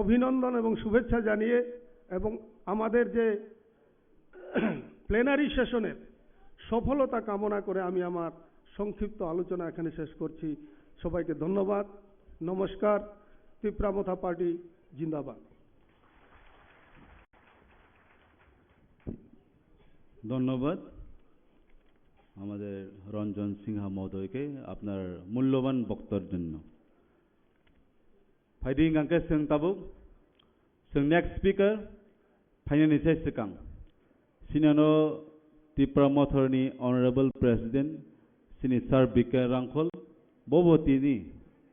অভিনন্দন এবং শুভেচ্ছা জানিয়ে এবং আমাদের যে প্লেনারি সেশনের সফলতা কামনা করে আমি আমার সংক্ষিপ্ত আলোচনা এখানে শেষ করছি। সবাইকে ধন্যবাদ। নমস্কার। তিপ্রা মথা পার্টি জিন্দাবাদ। ধন্যবাদ আমাদের রঞ্জন সিংহ মহোদয়কে আপনার মূল্যবান বক্তব্যের জন্য। Phaidi hingkha khe chwng tabuk, chwng next speaker phainani se swkang. Sinano Tipra Mothorni Honorable President, sini Sir B K Rangkhol, bobo tini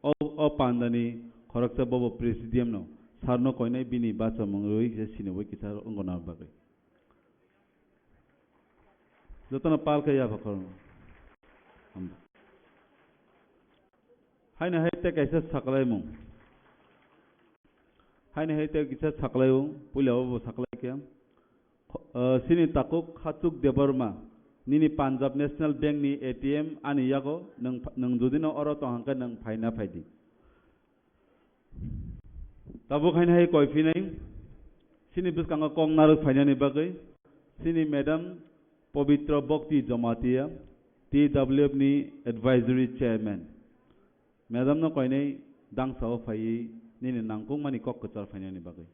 o, o pandani khoroksa bobo presidium no, Sir no koinai bini bachamung rwi se sini bai kisa wngna bagwi. Jotono pal khe yapha khorang. Hambai. Haino hai tei kaisa saklaimung. Haino hai tei kisa saklaimung. Puila bo saklai khe. Kho-, ah, sini takhuk Khachuk Debbarma. Nini Punjab National Bank ni A T M ani yago. Nwng, nwng jodi no oro tong hang khe nwng phaina phaidi. Tabuk haino hai koi phinai, sini bwskango kok narwk phainani bagwi, sini Madam Pabitra Bhakti Jamatia, T W F ni Advisory Chairman. Madam no koinai dangsa o phaiwi nini nangkukmani kok kwchar phainani bagwi.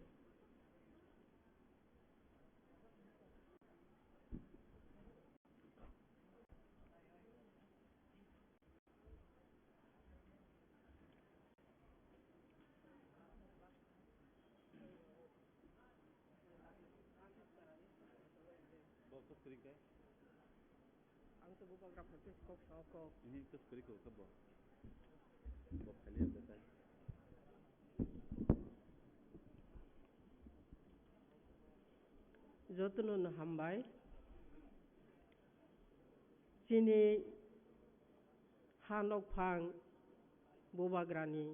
Ang to bubagra phaikhe kok sao kok. Ihi, kos kwrwi kok khe bo. Bo khali ang khe tai. Jotono no hambai. Chini ha nokphang bubagrani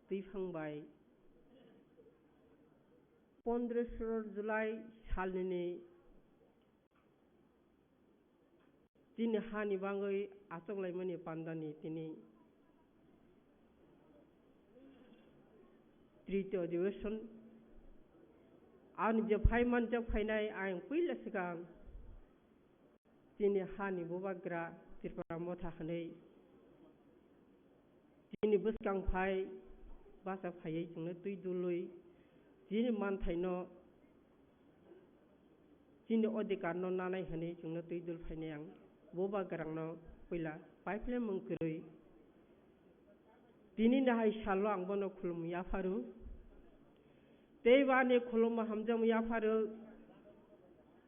twiphang bai pondro soro July salnini chini hani bagwi achoklaimani pandani tini tritiyo adhiveshon ani je phai manjak phainai ayang puila swkang. Chini hani bubagra Tripura motha hwnwi chini bwskang phai bacha phaiwi chwngno twi dului chini manthaino, chini odhikarno nanai hwnwi chwngno twi dul phainai ang bubagrano puila paiphlemung kwrwi. Tini nahai salo ang bono khulum yapharu. Tei bani khulum hamjam yapharu.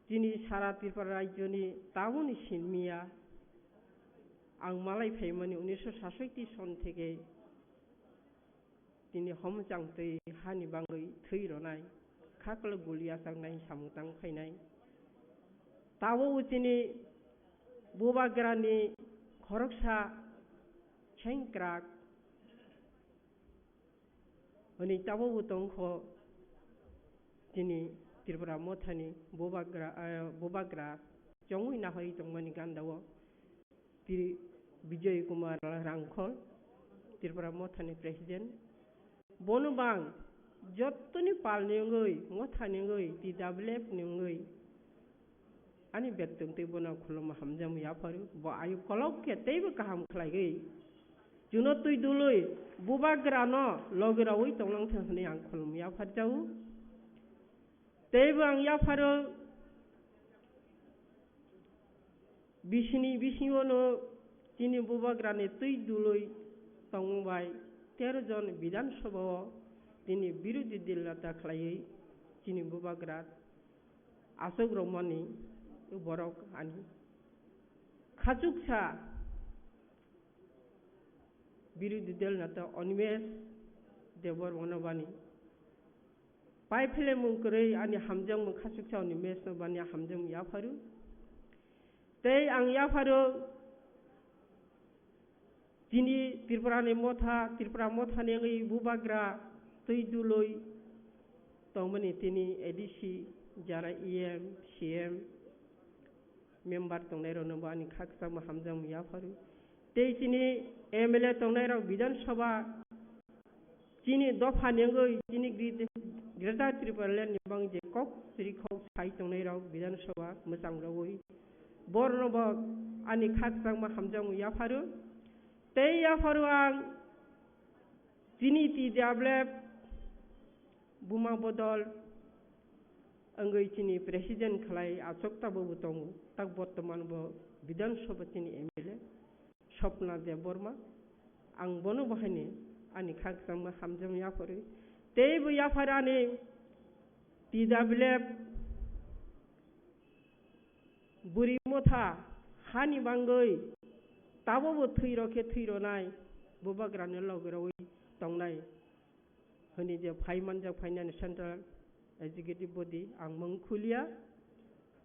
Tini sara Tripura rajyoni tabuni sinmiya. Ang malai phaimani unisho sasoi ti son theke tini homchang twi hani bangwi thwi ronai. Khaklo guli achaknai samung tang phainai. Tabuk chini bubagrani khoroksa sengkrak hwnwi tabuk tongkho chini Tripura mothani bubagra, eh, bubagra chongwi nahoi tongmani gandao. Tri-, Bijoy Kumar Rangkhol, Tripura mothani president. Bono bang jottoni palni wngwi, mothani wngwi, T W F ni wngwi, Ani bektong tei bono khulumma hamjakmung yapharu. Bo ayuk kolok khe teibo kaham khlaiwi. Chwngno twi dului, bubagrano logi raui tonglang thang hwnwi ang khulumma yapharjao. Teibo ang yapharo bisini bisingono chini bubagrani twi dului tongmung bai tero jon Bidhan Sabha o tini birodhi dil neta khlaiwi chini bubagra aswk romani borok ani khachuksa birodhi dol neta Animesh Debbarma no bani pai philemung kwrwi ani hamjakmung khachuksa Animesh no bani hamjakmung yapharu. Tei ang yapharu chini Tripura ni motha, Tripura motha ni wngwi bubagra twi dului tongmani tini A D C, jara E M, C M, member tongnairokno bo ani kha kwchangma hamjakmung yapharu. Tei chini M L A tongnairok Bidhan Sabha, chini dopha ni wngwi chini Gre-, Greater Tipraland ni bangwi je kok siri khok sai tongnairok Bidhan Sabha mwchang rogwi borokno bo ani kha kwchangma hamjakmung yapharu. Tei yapharu ang chini T W F buma bodol wngwi chini president khlai achuk tabukbo tongo, tak bortoman bo Bidhan Sabha chini M L A Swapna Debbarma. Ang bono bo haino ani kha kwchangma hamjakmung yapharwi. Tei bo yaphar ani T W F bwrwi motha hani bangwi tabukbo thwi rw khe thwi rwnai, bubagrano logi rogwi tongnai. Hwnwi je phai manjak phainani Central Executive Body ang mung khuliya.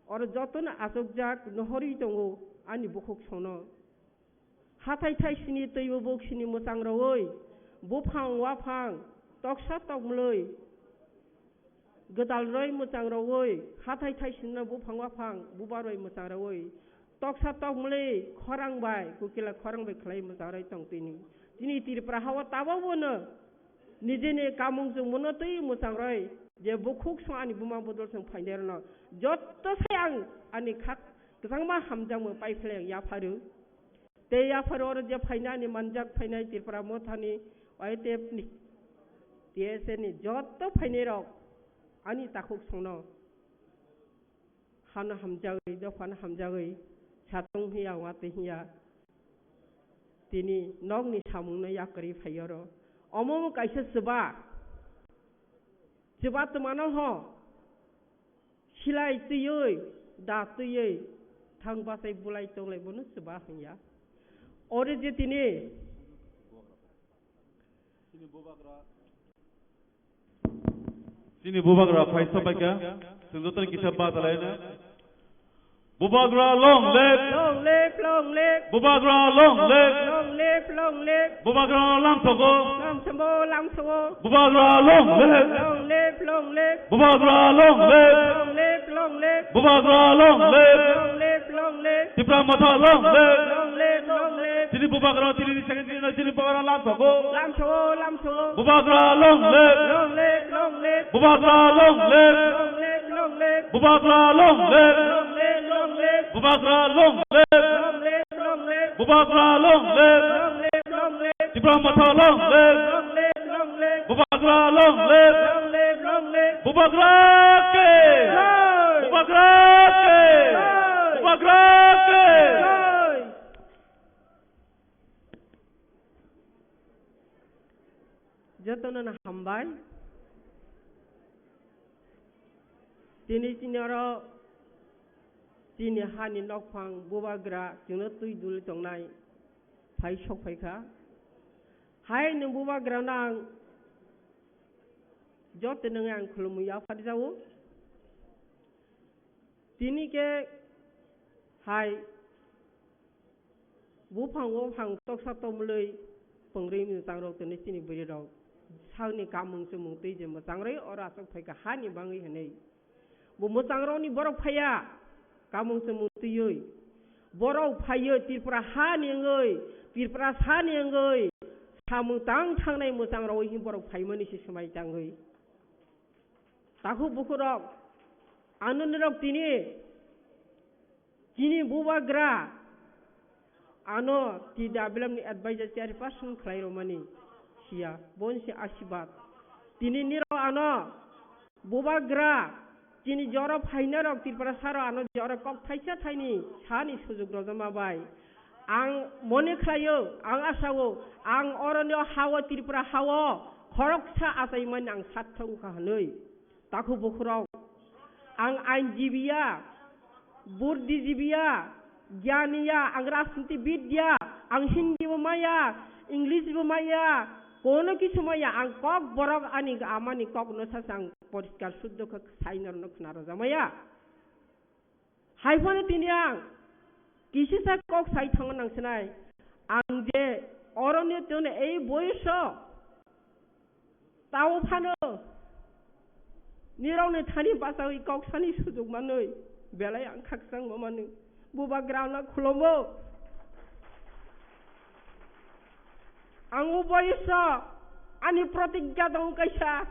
Oro jotono achukjak nohorwi tongo ani bukhuk songno. Hathai thaisini twibo boksini mwchang rogwi, buphang waphang, toksa tokmwlwi, gwdal roi mwchang rogwi, hathai thaisini buphang waphang, buba roi mwchang rogwi, toksa tokmwlwi khorang bai, kukila khorang bai khlai mwchang roi tong tini. Chini Tripura hao tabukbo no nijini kamung chwngmungno twi mwchang roi, je bukhuk song ani buma bodol song phainai rwno jotto sai ang ani kha kwchangma hamjakmung pai phlai ang yapharu. Tei yapharo oro je phainani manjak phainai Tripura mothani Y T F ni T S A ni jotto phainairok ani takhuk songno hano hamjagwi, dophano hamjagwi, satung hiya, watwi hiya, tini nokni samungno yakarwi phai oro. Omo wng kaisa chuba, chuba twmano ho, silai twiwi, da twiwi, thang bachai bulai tonglai bono chuba hwnya. Oro je tini chini bubagra phai sopaikha, chwng jotono kisa bachalaina. Bubagra long live! Long live, long live! Bubagra long live! Long live, long live! Bubagra lamsogo! Lamsogo, lamsogo! Bubagra long live! Long live, long live! Bubagra long live! Long live, long live! Bubagra long live! Long live, long live! Tipra motha long live! Long live, long live! Chini bubagra, chini second chini, chini bubagra lamsogo! Lamsogo, lamsogo! Bubagra long live! Long live, long live! Bubagra long live! Long live, long live! Bubagra long live! Long live, long live! Bubagra long live! Long live, long live! Bubagra long live! Long live, long live! Tipra motha long live! Long live, long live! Bubagra long live! Long live, long live! Bubagra ke! Jai! Bubagra ke! Jai! Bubagra ke! Jai! Jotono no hambai. Tini chini oro chini hani nokphang bubagra chwngno twi duli tongnai phai sok phaikha. Hai nwng bubagrano ang joto nwngi ang khulumwi yapharjao. Tini khe hai buphang waphang toksa tomlwi pwngrwi mwchangrok tini chini bwrwirok sakni kamung chumung twi je mwchangrwi oro achuk phaikha hani bangwi hwnwi. Bo mwchangrokni borok phaiya kamung chumung twiwi. Borok phaiwi Tripura hani wngwi, Tripura sani wngwi samung tang thangnai mwchangrogwi hwn borok phaimani se swmai tangwi. Takhuk bukhurok, ano norok tini Chini bubagra ano T W F ni advisor chairperson khlai romani siya, bonsi asibad. Tini niro ano bubagra chini joro phainarok Tripura saro ano joro kok thaisa thaini sani sujuk rojama bai. Ang mone khlaio, ang asao, ang oroni hao Tripura hao khoroksa achaimani ang sarthok wngkha hwnwi. Takhuk bukhurok, ang ainjibiya, buddhijibiya, gyaniya, ang rajnitibidya, ang Hindi bo maya, English bo maya, kono kisu maya, ang kok borok ani amani kok no sasa ang poriskar suddho khe sai norno khna rojamaya. Hai phano tini ang kisisa kok sai thango nang sinai, ang je oroni tune ei boyoso Tao phano nirokni thani bachawi kok sani sujuk manwi belai ang khakchangma manwi bubagrano khulomo. Ang o boyosno ani protigya dong kaisa.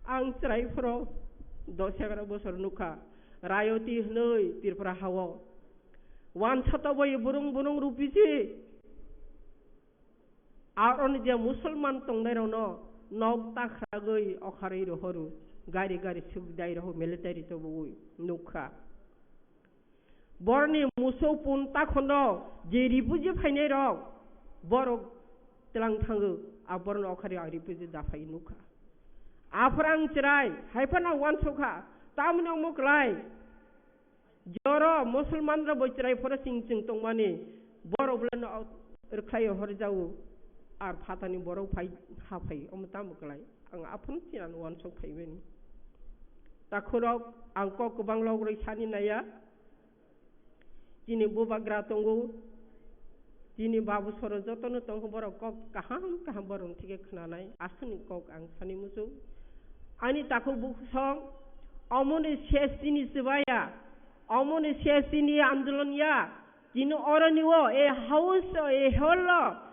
Ang chwrai phoro dos egaroh bosor nukha, Rayoti hwnwi Tripura hao. Wansa toboi burung burung rupisi. Aroni je Musulman tongnairokno nok takhragwi okharwi rohoru, gari gari sukdai roho military tobogwi nukha. Boroni musuk pun takhono je refugee phainairok borok tlang thango, a borokno okharwi ang refugee daphai nukha. Aphor ang chwrai, hai phano ang wansukha, tamoni omo klai. Joro Musulman rok bo chwrai phoro chwng chwng tongmani, borok bolano rwkhlai horjao, ar phatani borok phai ha phai, omo tamo klai? Ang aphano chinani wansuk phaimani. Takhurok, ang kok kwbang logrwi sani naiya, chini bubagra tongo, chini babu soro jotono tongo, borok kok kaham kaham borokni thike khwnanai, aswkni kok ang sani muchung. Ani takhuk bukhuk song, omoni ses chini chwbaya, omoni ses chini andolon ya, chini oroni o, e house o, e hall o,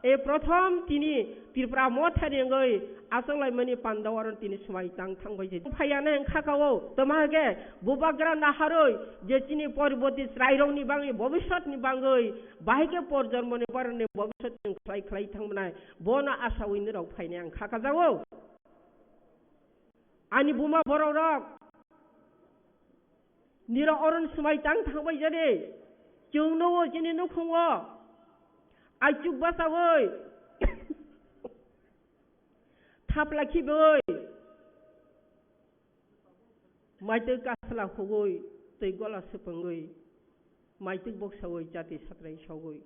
E prothom tini Tripura mothani wngwi achuk laimani panda oro tini swmai tang thangbai je. Phaiya na wngkha ka o, twma hwnkhe bubagra naharwi je chini poriboti chwrairokni bangwi, bobiswtni bangwi, bahai khe porjonmoni borokni bobiswt chwng khlai khlai thangmani, bono asawi norok phainai wngkha ka jago. Ani buma borok rok, niro oron swmai tang thangbai jadi, chwng nugo chini nukhungo, aichuk bachawi, thapla khibwi, maitwi kasla hugwi, twi gola swpwngwi, maitwi boksawi chati satrai sogwi.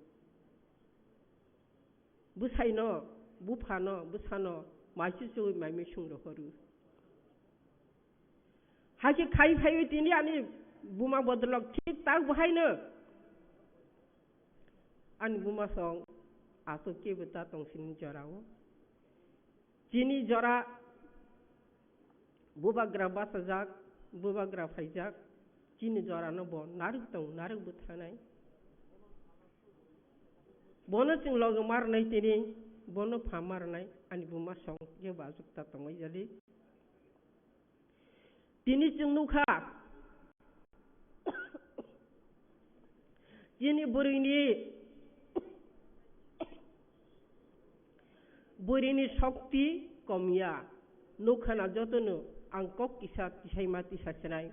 Bwsaino, buphano, bwsano mai chuchugwi mai misung rohorwi. Hakhe khai phaiwi tini ani buma bodolok thik tak bo haino. Ani buma song aswk kebo ta tong sini jorao. Chini jora bubagra bachajak, bubagra phaijak, chini jorano bo narwk tong, narwk bwthanai. Bono chwng logi ma rwnai tini, bono pha ma rwnai, ani buma song kebo aswk ta tongwi jadi. Tini chwng nukha, chini bwrwini, bwrwini shokti komya. Nukha na jotono ang kok kisa tisaima tisa sinai.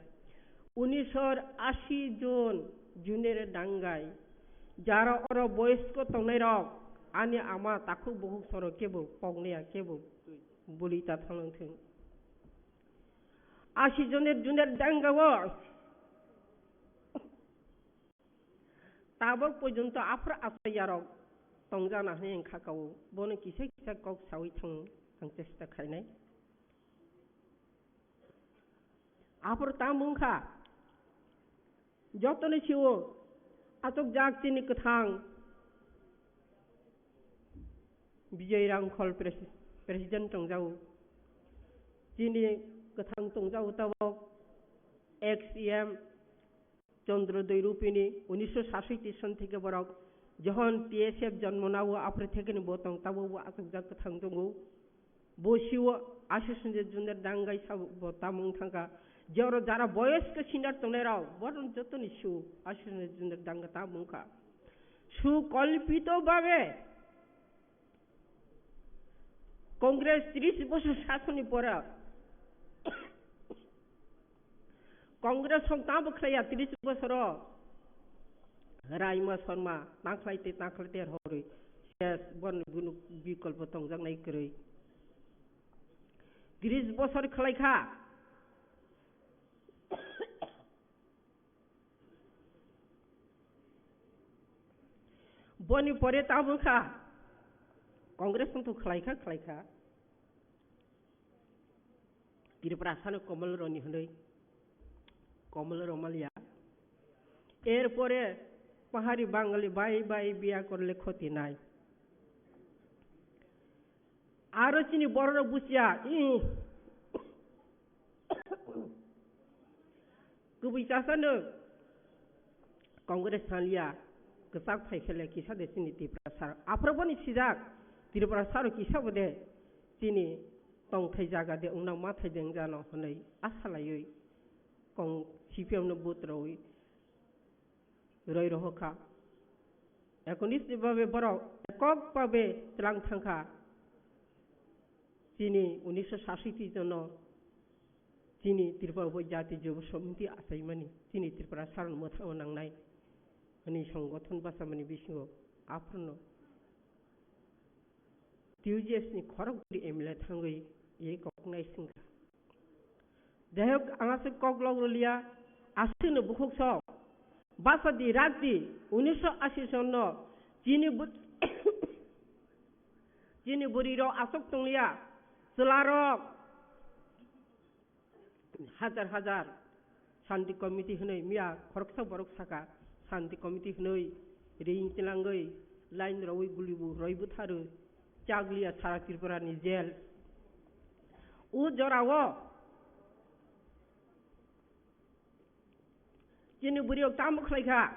Unisor asi jon junere dangai. Jara oro boyosko tongnairok, ani ama takhuk bukhuk soro kebo poknaya, kebo buli ta thanglangthung. Asi joner juner dangao tabok porjonto aphuru achai yarok tongjana hwnwi wngkha kao. Bono kisa kisa kok sawi thang ang chesta khainai. Aphuru tamo wngkha? Jotoni sio achukjak chini kwthang Bijay Rangkhol pres-, president tongjago. Chini kwthang tongjago tabok ex E M Chandrodoi Rupini, unisho sasoi tison theke borok, johon T S F jonmo nao, aphre thekeni bo tong, tabo bo achukjak kwthang tongo. Bo siwo Ashish Ranjan Majumdar dangai sabo bo tamung thangkha. Jero jara boyosko senior tongnai rok, boron jotoni su Ashish Ranjan Majumdar danga tamung kha. Su kolpito babe Congress tris bosor sasoni pora Congress hok tamo khlaiya tris bosoro Raima Sharma tangkhlai te tangkhlai te horwi ses bon bunu bikolpo tongjaknai kwrwi. Tris bosor khlai kha. Boni pore tamo kha. Congress to khlai kha, khlai kha. Tripura sano Komol Roni hwnwi. Komol Romalia. Erpore Pahari Bangali bai bai biya korle khoti nai. Aro chini bororok busia, ih. Kubui chasano Congress sanlia, kwchak phai khele kisa de chini Tripura sar. Aphro boni sijak, Tripura saro kisa bo de chini tongthai jaga de wngna ma thai de wngano hwnwi asa laiwi kong C P M no vote rwi roi roho kha. Ekonis ni babe borok ekok babe tlang thang kha. Chini unisho sasiti jono chini Tripura bo jati jobo somiti achaimani chini Tripura saron mwthangma nangnai hwnwi songothon bachamani bisingo aphano T U J S ni khorok bwrwi M L A thangwi e kok nai singkha. Jai hok, ang aswk kok lok rwliya, aswkno bukhuk sok. Basa di rak di, unisho ashi sonno chini bw-, chini bwrwi rok aswk tongliya, chwla rok hajar hajar Shanti Committee hwnwi miya khoroksa borok saka, Shanti Committee hwnwi ring tilangwi line rogwi guli bu roi bwtharwi chakliya sara Tripura ni jail. O jorao chini bwrwi rok tamo khlai kha,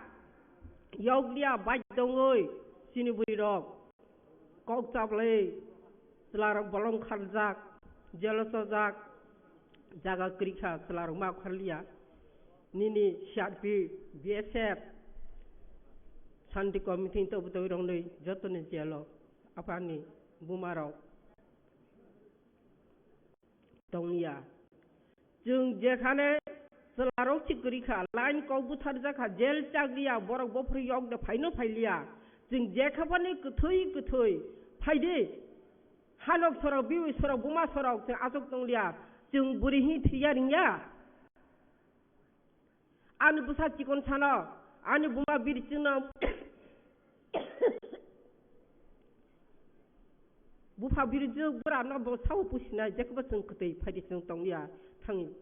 yokliya bai tongwi chini bwrwi rok kok chaplai chwla rok bolong kharjak, jail o chojak, jaga kwrwi kha chwla rok ma kharliya. Nini C R P, B S F, Shanti Committee ni tobutoi rok nwi jotoni jail o aphani buma rok tongya. Chwng jekhane chwlarok si kwrwi kha, line kok butharjak kha, jail chakliya, borok bophuru yok de phaino phailiya. Chwng jekhaphani kwthwi kwthwi phaidi. Hanok sorok, biwi sorok, buma sorok, chwng aswk tongliya. Chwng bwrwi hi thwiya ringya. Ani bwsa chikon sano, ani buma biri chwngno bupha biri jwk bwrano bo sao pusinai, jekbo chwng kwtwi phaidi chwng tongya, thangwi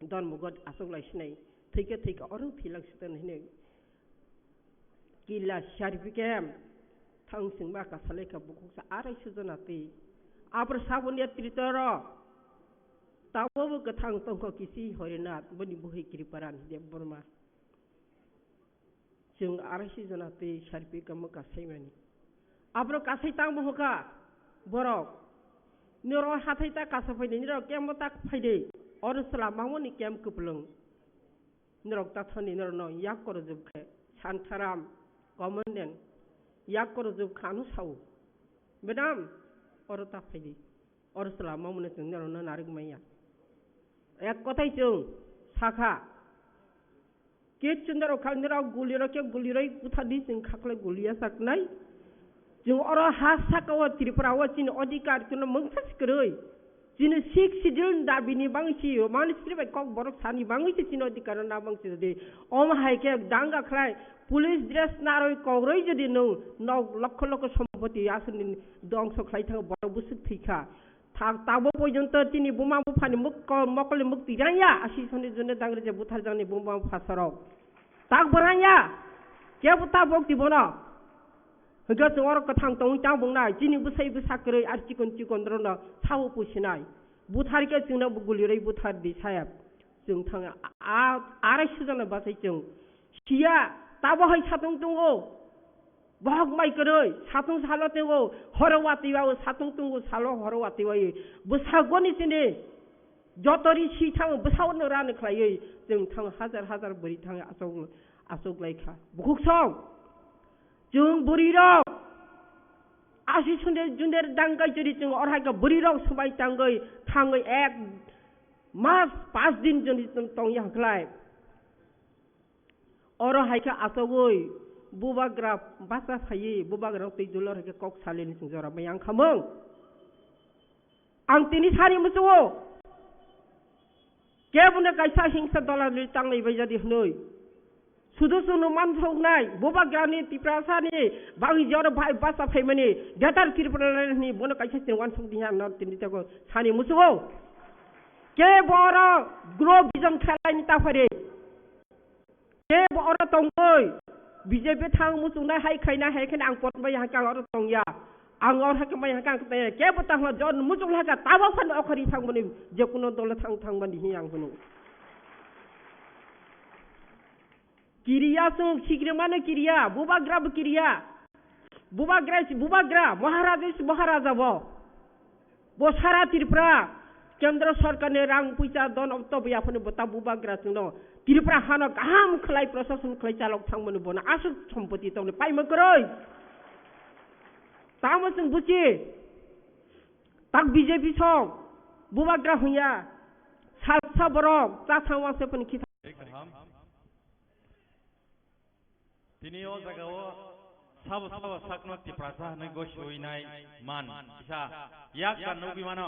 dormo god aswk lai sinai, thwikhe thwikhe oro thwilak sitani hinwi. Kila C R P camp thang singma kasalai kha bukhuksa arai sujona twi. Apor sabon ya tritoro tabo bo kwthang tongkho kisi Horinath boni buhi Kriparan Debbarma. Chwng arai sujona twi C R P camp kasaimani. Apor kasai tangbo hoka borok. Noro hathai ta kasa phaidi, noro camp ta phaidi. Oro sala mamoni camp kwplwng. Norok tathani norokno yak korojwk khe Santaram, Commandant, yak korojwk kha ano sao. Madam, oro ta phaidi. Oro chwla mamano chwng norokno narwk manya. Ek kothai chwng sakha. Kichu norok kha norok gulirok khe guliroi buthardi chwng khaklai guliya saknai. Chwng oro ha saka o Tripura o chini odhikar chwngno mungsa si kwrwi. Chini Sixth Schedule ni dabi ni bangwi si, mani siri bai kok borok sani bangwi si chini odhikar no nabang si di. Omo hai khe danga khlai, police dress narwi kok rwi jodi nwng nok lokho lokho sompoti aswk ni dongso khlai thango borok bwswk thwi kha. Thak tabo pojonto chini buma buphani muk-, mokol ni mukti rangya, asi soni jone dangri je buthar jani buma bupha sorok. Tak bo rangya, kebo tabok di bono. Hwnkhe chwng oro kwthang tongwi tang bwngnai, chini bwsai bwsa kwrwi ar chikon chikon rokno sao pusinai. Buthar khe chwngno bo gulirwi buthar di sayap. Chwng thang a, a, arai sujana bachai chwng Siya, tabo hai satung tungo. Bohok mai kwrwi, satung salo tungo, horo watwi wao, satung tungo, salo horo watwi wao. Bwsakgoni chini joto ri si thango, bwsakno rani khlaiwi, chwng thango hajar hajar bwrwi thango, achuk, achuk lai kha. Bukhuk song, chwng bwrwi rok, asi sunder junder dangkai chwri chwng orhai kha bwrwi rok swbai tangwi, thangwi ek mas pas din joni tong ya khlai. Oro hai khe achogwi bubagra bacha phaiwi bubagra twi dulor hai khe kok salini chwng jora bai ang khamung. Ang tini sani muchungo. Kebono kaisa hingsa dola lwi tanglai bai jadi hwnwi. Sudu sunu mansoknai bubagrani Tiprasani bagwi jora bai bacha phaimani Greater Tripura ni bono kaisa chwng wansok diya no tini tego sani muchungo. Kebo oro grow vision khlaini ta phari. Kebo oro tongwi B J P thang muchungnai hai khaina hai khe ang pot bai hakhe ang oro tongya. Ang oro hakhe mai hakhe ang tongya. Kebo tangma jon muchung hakhe tabok phan okhori thangmani je kuno dolo thang thangmani hi ang hunu. Kiriya sung sikrimano kiriya, bubagra bo kiriya. Bubagra si bubagra, Maharaja si Maharaja bo. Bo sara Tripura Kendra Sorkarni rang puisa don obto bo yaphano bo ta bubagra chwngno Tripura hano kaham khlai prosason khlai chalok thangmani bono aswk sompoti tongni paima kwrwi. Tamo chwng buchi tak B J P song bubagra hwnya salsa borok cha thang wangse phani khitha. Tini o jaga o sabo sabo sakno Tiprasa hwnwi gosiwi nai man kisa yak ba nugwi mano.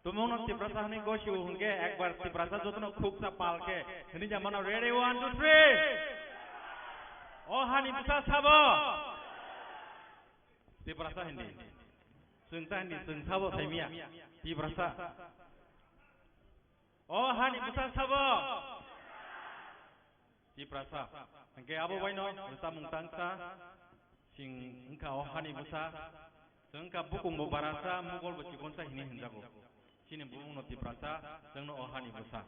Tumungno Tiprasa hwnwi gosiwo hwnkhe ekbar Tiprasa jotono khuksa pal khe hwnwi ja mano. Ready, one, two, three. O hani bwsa sabo Tiprasa hindi. Chwng ta hindi, chwng sabo saimiya Tiprasa. O hani bwsa sabo Tiprasa. Hwnkhe abo baino rwchapmung tangsa sing wngkha o hani bwsa. Chwng wngkha bukung bo barasa, mugol bo chikonsa hinwi hwnjago. Chini bumungno Tiprasa, chwngno o hani bwsa.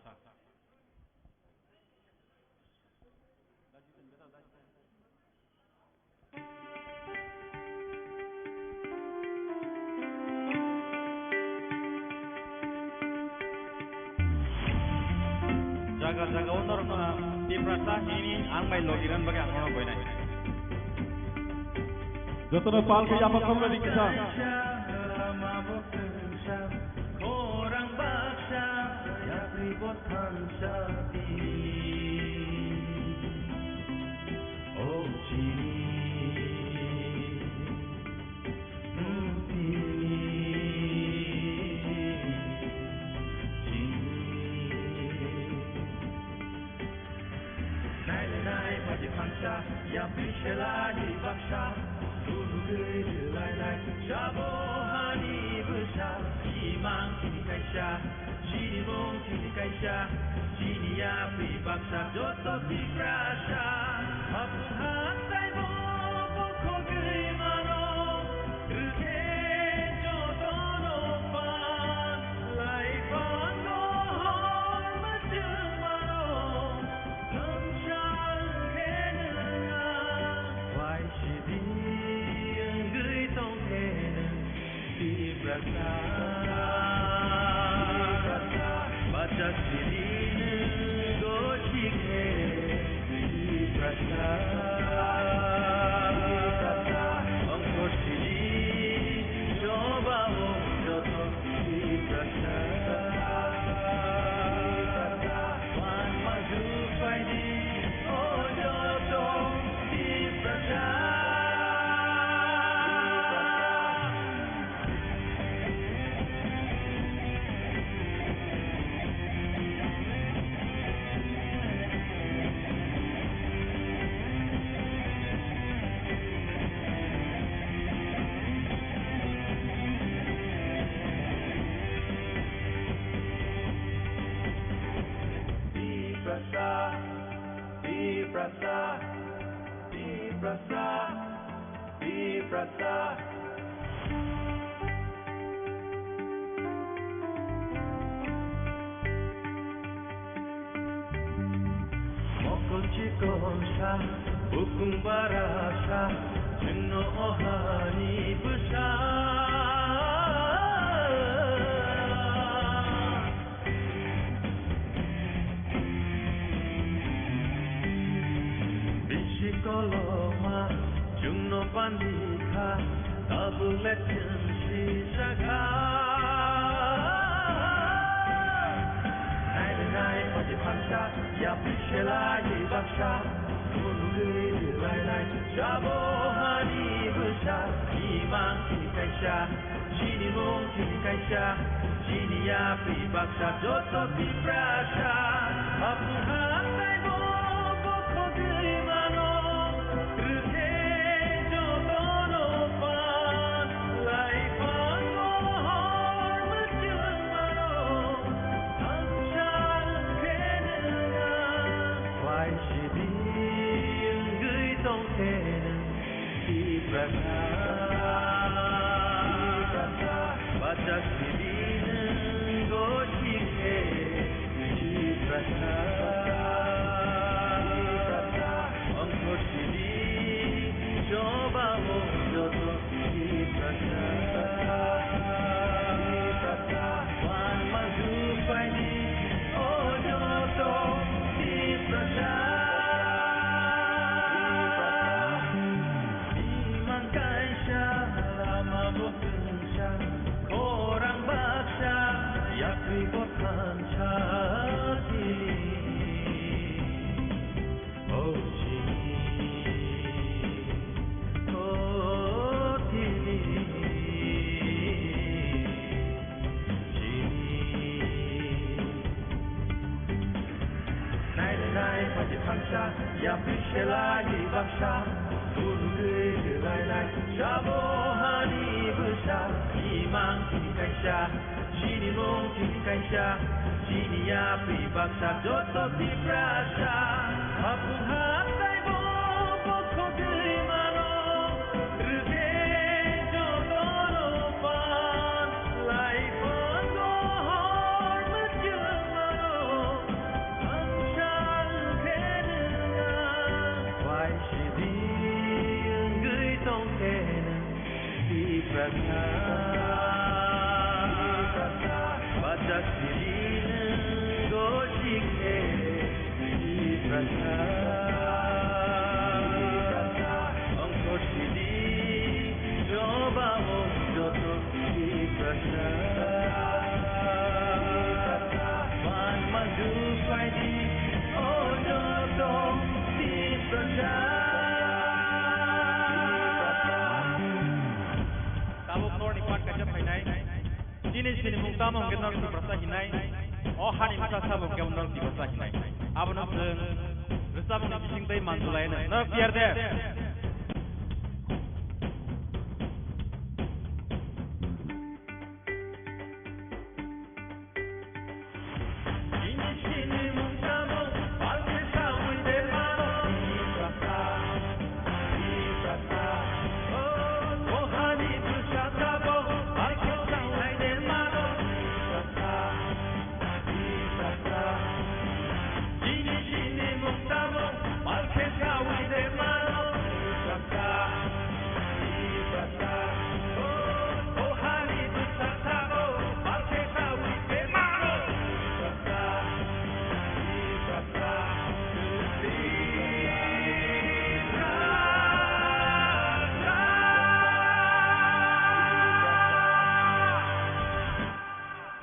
Jaga jaga o norokno ang Tiprasa hini ang bai logi ran bagwi ang nono boinai. Jotono pal khe yapha khoroknwi kisa. Khorang baksa yapri bo thansa di. O chini, hmm, chini, chini. Nailai nai pati phansa, yapri sela di baksa. Lulugwi lailai, sabo hani bwsa, simang chini kaisa, chini mung chini kaisa, chini yapri baksa, joto Tiprasa. Hapung hatai bo bokhogwi mano, rwkhe jotono pan, laipango hor mwchwng mano. Thangsa khe nwng ang bai sidi wngwi tong khe nwng Tiprasa. Bacha sidi nwng gosi khe Tiprasa. Ongkor sidi choba o joto Tiprasa. Tiprasa, Tiprasa, Tiprasa, Tiprasa. Kung barasa chwngno o hani bwsa. Bisi koloma chwngno pandi kha, tabuk le chwng sijak kha. Nai nai phaji phansa, yapri selai baksa, phunugwi rwlainai, jabo hani bwsa, imang chini kaisa. Chini mung chini kaisa, chini yapri baksa joto Tiprasa. Hapung hatai bo bokhogwi mano, rwkhe jotono pan, laiphango hor mwchwng mano, hamsa wngkhe nwnga. Wai sidi wngwi tongkhe nwng Tiprasa, Tiprasa, bachak sidi nwng gosi khe Tiprasa, Tiprasa, ongkhor sidi choba o joto Tiprasa, Tiprasa, wan manju paidi o joto Tiprasa, Tiprasa. Imang kaisa, lama bo twngsa, khorang baksa, yapri bo thansa tini. O chini, o tini, chini. Nai nai phaji phansa, yapri selai baksa, phunugwi rwlainai, jabo hani bwsa, imang chini kaisa, chini mung chini kaisa, chini yapri baksa joto Tiprasa. Hapung hatai bo bokhogwi mano, rwkhe jotono pan, laiphango hor mwchwng mano. Hamsa wngkhe nwnga, wai sidi wngwi tongkhe nwng Tiprasa, Tiprasa, bachak sidi nwng gosi khe Tiprasa, Tiprasa, ongkhor sidi choba o joto Tiprasa, Tiprasa, wan manju paidi o joto Tiprasa, Tiprasa. Tabuk norni part kaisa phainai. Chini sinimung tamo hwnkhe norok Tiprasa hinai. O hani bwsa sabo hwnkhe norok Tiprasa hinai. Abono chwng rwchapmungni bising tei manjulai hino. Norok tiyar de?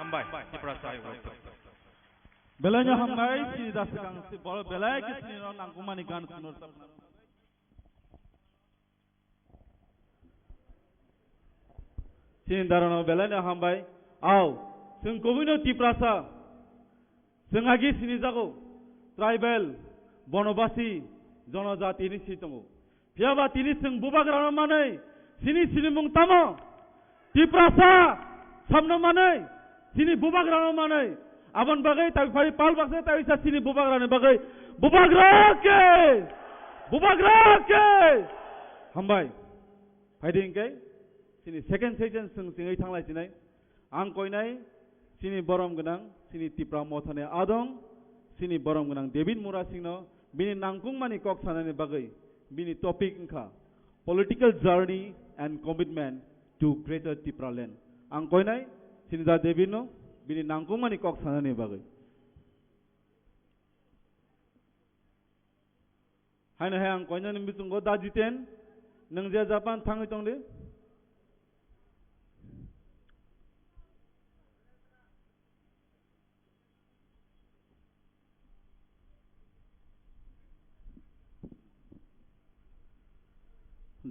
Hambai, Tiprasa. Belai no hambai, sini da swkang si boro belai khe sini no nangkukmani gan khunor. Sini dara no belai no hambai. Au, chwng kubui no Tiprasa. Chwng agi sini jago. Tribal, Bonobasi, Jonojati ni si tongo. Phiya ba tini chwng bubagrano manwi, chini sinimung tamo? Tiprasa samno manwi, chini bubagrano manwi. Aboni bagwi tabi phari pal baksa taisa chini bubagrani bagwi. Bubagra khe! Bubagra khe! Hambai. Phaidi hwnkhe chini second session chwng chingwi thanglai chinai. Ang koinai chini borom gwnang, chini Tipra Mothani adong, chini borom gwnang David Murasingno bini nangkukmani kok sanani bagwi Bini topic wngkha Political Journey and Commitment to Greater Tipraland. Ang koinai Sinida Devi no bini nangkukmani kok sanani bagwi. Haino hai ang koinani bisingo Da Jiten, nwng je Japan thangwi tongdi.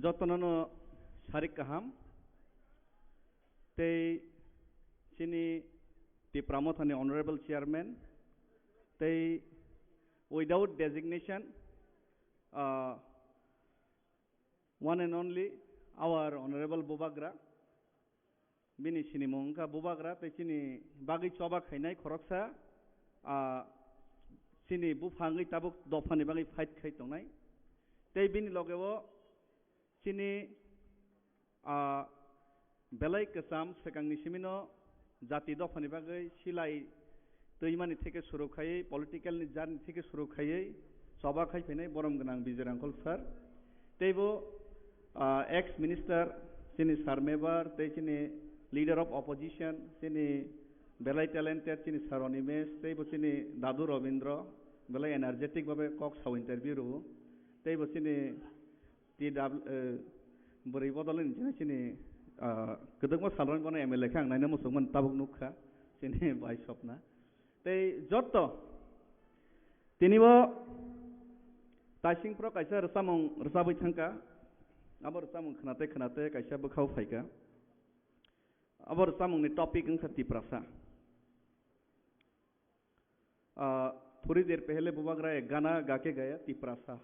Jotono no sarik kaham. Tei chini Tipra Mothani Honorable Chairman, tei without designation, uh, one and only our Honorable Bubagra, bini sinimung wngkha Bubagra, tei chini bagwi choba khainai khoroksa, ah, chini buphangwi tabuk dophani bagwi fight khai tongnai. Tei bini logeo chini, ah, belai kwcham swkangni simino jati dophani bagwi silai twimani theke suru khaiwi, political ni journey theke suru khaiwi choba khai phainai borom gwnang Bijay Rangkhol sir. Teibo, ah, ex minister chini Sir Mebar, tei chini leader of opposition, chini belai talented chini Sir Animesh, teibo chini Dadu Robindra, belai energetic babe kok sao interview rwo. Teibo chini T W, eh, bwrwi bodol ni chini, chini, ah, kwdwkma salrang bono M L A khe ang naina muchungmani tabuk nukha, chini bai Sopna. Tei joto tini bo taising pro kaisa rwchapmung rwchapwi thangkha, abo rwchapmung khwnate khwnate kaisa bwkhao phaikha. Abo rwchapmungni topic wngkha Tiprasa. Ah, थोड़ी देर पहले Bubagra ek gana गा के गया, Tiprasa.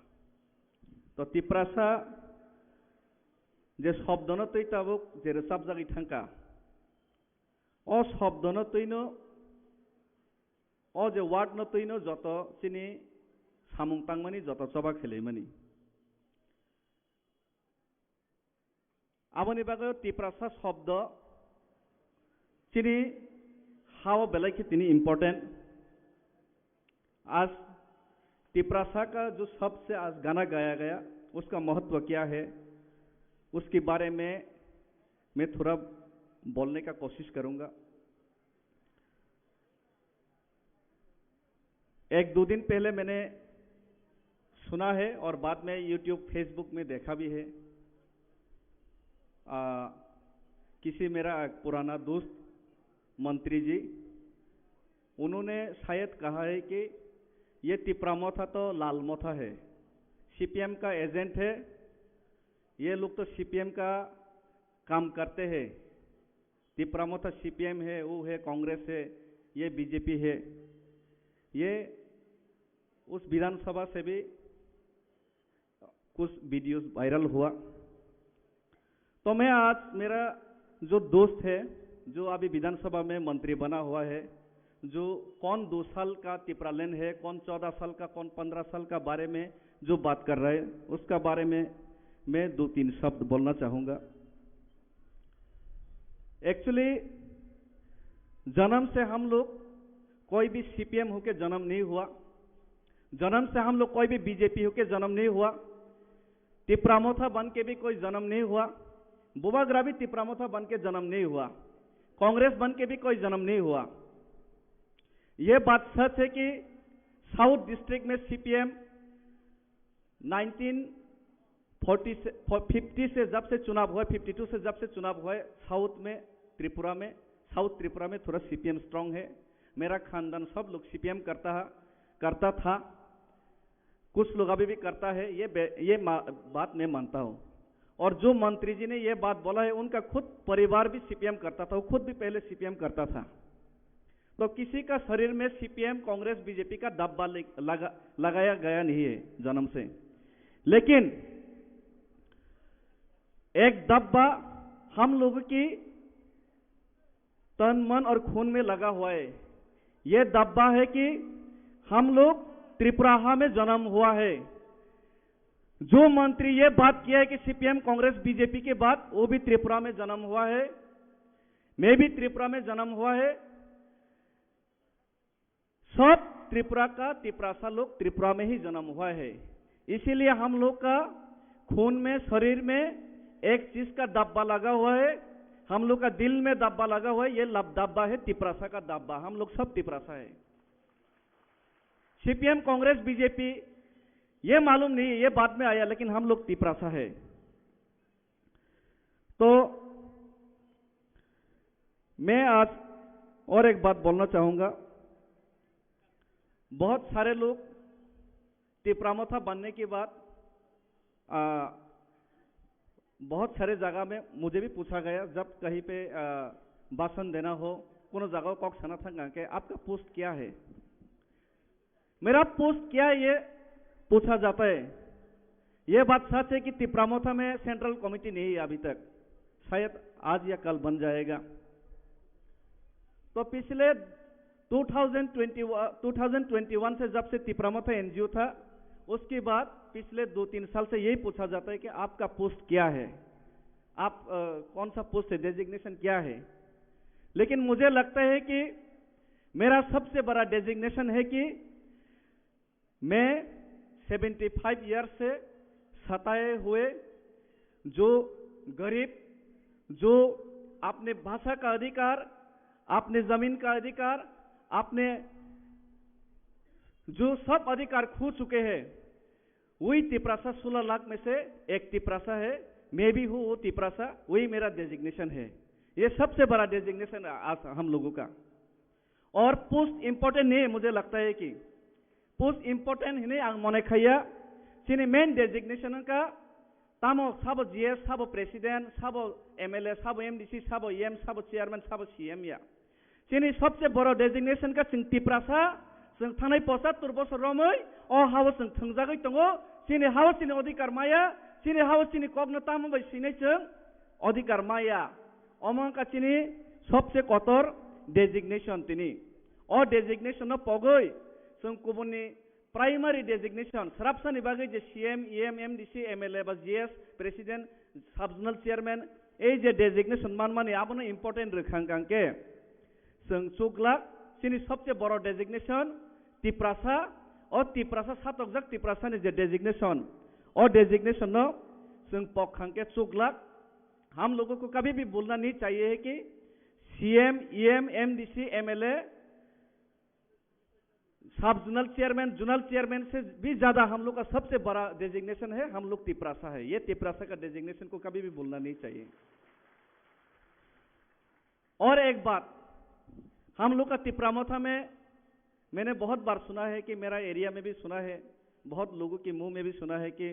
To Tiprasa je shobdono twi tabuk je rwchapjagwi thangkha, o shobdono twino, o je word no twino joto chini samung tangmani, joto choba khelaimani. Aboni bagwi Tiprasa shobdo chini hao belai khe tini important. आज तिपरासा का जो शब्द से आज गाना गाया गया, उसका महत्व क्या है, उसके बारे में मैं थोड़ा बोलने का कोशिश करूँगा। एक दो दिन पहले मैंने सुना है और बाद में YouTube, Facebook में देखा भी है। आ, किसी मेरा एक पुराना दोस्त मंत्री जी, उन्होंने शायद कहा है कि ये तिपरा मोथा तो लाल मोथा है, सीपीएम का एजेंट है, ये लोग तो सीपीएम का काम करते हैं। तिपरा मोथा सीपीएम है, वो है, कांग्रेस है, ये बीजेपी है। ये उस विधानसभा से भी कुछ वीडियोज़ वायरल हुआ। तो मैं आज, मेरा जो दोस्त है, जो अभी विधानसभा में मंत्री बना हुआ है, जो कौन दो साल का तिपरालैंड है, कौन चौदह साल का, कौन पन्द्रह साल का बारे में जो बात कर रहा है, उसका बारे में मैं दो तीन शब्द बोलना चाहूँगा। एक्चुअली जन्म से हम लोग कोई भी सीपीएम होके जन्म नहीं हुआ, जन्म से हम लोग कोई भी बीजेपी होके जन्म नहीं हुआ, तिपरा मोथा बन के भी कोई जन्म नहीं हुआ, बुबाग्रा भी तिपरा मोथा बन के जन्म नहीं हुआ, कांग्रेस बन के भी कोई जन्म नहीं हुआ। ये बात सच है कि साउथ डिस्ट्रिक्ट में सीपीएम नाइनटीन फोर्टी से, फिफ्टी से जब से चुनाव हुआ, फिफ्टी टू से जब से चुनाव हुआ है, साउथ में, त्रिपुरा में, साउथ त्रिपुरा में थोड़ा सीपीएम स्ट्रांग है। मेरा खानदान सब लोग सीपीएम करता है, करता था, कुछ लोग अभी भी करता है, ये बे-, ये मा-, बात मैं मानता हूँ। और जो मंत्री जी ने ये बात बोला है, उनका खुद परिवार भी सीपीएम करता था, वो खुद भी पहले सीपीएम करता था। तो किसी का शरीर में सीपीएम, कांग्रेस, बीजेपी का दब्बा ले-, लगा, लगाया गया नहीं है जन्म से। लेकिन एक दब्बा हम लोगों की तन, मन और खून में लगा हुआ है। ये दब्बा है कि हम लोग त्रिपुराहा में जन्म हुआ है। जो मंत्री ये बात किया है कि सीपीएम, कांग्रेस, बीजेपी के बाद, वो भी त्रिपुरा में जन्म हुआ है, मैं भी त्रिपुरा में जन्म हुआ है। सब त्रिपुरा का तिपरासा लोग त्रिपुरा में ही जन्म हुआ है, इसीलिए हम लोग का खून में, शरीर में एक चीज का धब्बा लगा हुआ है, हम लोग का दिल में धब्बा लगा हुआ है। ये लब-, धब्बा है तिपरासा का धब्बा, हम लोग सब तिपरासा है। सीपीएम, कांग्रेस, बीजेपी, ये मालूम नहीं, ये बाद में आया, लेकिन हम लोग तिपरासा है। तो मैं आज और एक बात बोलना चाहूँगा। बहुत सारे लोग तिपरा मोथा बनने के बाद, आ, बहुत सारे जगह में मुझे भी पूछा गया, जब कहीं पे, आ, भाषण देना हो, कोनो जगह kok sana thang ke, "आपका पोस्ट क्या है?" मेरा पोस्ट क्या है, ये पूछा जाता है। ये बात सच है कि तिपरा मोथा में सेंट्रल कमेटी नहीं है अभी तक, शायद आज या कल बन जाएगा। तो पिछले दो हज़ार बीस, दो हज़ार इक्कीस से जब से तिपरा मोथा एनजीओ था, उसके बाद पिछले दो तीन साल से यही पूछा जाता है कि आपका पोस्ट क्या है, आप, अ, कौन सा पोस्ट है, डेजिग्नेशन क्या है। लेकिन मुझे लगता है कि मेरा सबसे बड़ा डेजिग्नेशन है कि मैं सेवेंटी फ़ाइव ईयर्स से सताए हुए जो गरीब, जो अपने भाषा का अधिकार, अपने जमीन का अधिकार, अपने जो सब अधिकार खो चुके हैं, वही तिपरासा सोलह लाख में से एक तिपरासा है। मैं भी हूँ वो तिपरासा, वही मेरा डेजिग्नेशन है। ये सबसे बड़ा डेजिग्नेशन आज हम लोगों का। और पोस्ट इंपॉर्टेंट नहीं है, मुझे लगता है कि post important hwnwi ang mone khaiya. Chini main designation wngkha tamo sabo G S, sabo president, sabo M L A, sabo M D C, sabo E M, sabo chairman, sabo C M ya. Chini sobse boro designation ka chwng Tiprasa, chwng thanai pochattor bosor romwi o hao chwng thwngjagwi tongo. Chini hao chini odhikar maya, chini hao chini kokno tamo bai swinai chwng odhikar maya. Omo wngkha chini sobse kotor designation tini. O designation no pogwi chwng kubunni primary designation, srapsani bagwi je C M, E M, M D C, M L A ba G S, President, Sub-Zonal Chairman, ei je designation manmani abono important rwkha hwnkha hwnkhe chwng chuklak chini sobse boro designation Tiprasa, o Tiprasa satokjak Tiprasani je designation, o designation no chwng pok hwnkha hwnkhe chuklak. हम लोगों को कभी भी भूलना नहीं चाहिए है कि C M, E M, M D C, M L A, सब जोनल चेयरमैन, जोनल चेयरमैन से भी ज्यादा हम लोग का सबसे बड़ा डेजिग्नेशन है, हम लोग तिपरासा है। ये तिपरासा का डेजिग्नेशन को कभी भी भूलना नहीं चाहिए। और एक बात, हम लोग का तिपरा मोथा में मैंने बहुत बार सुना है कि मेरा एरिया में भी सुना है, बहुत लोगों के मुंह में भी सुना है कि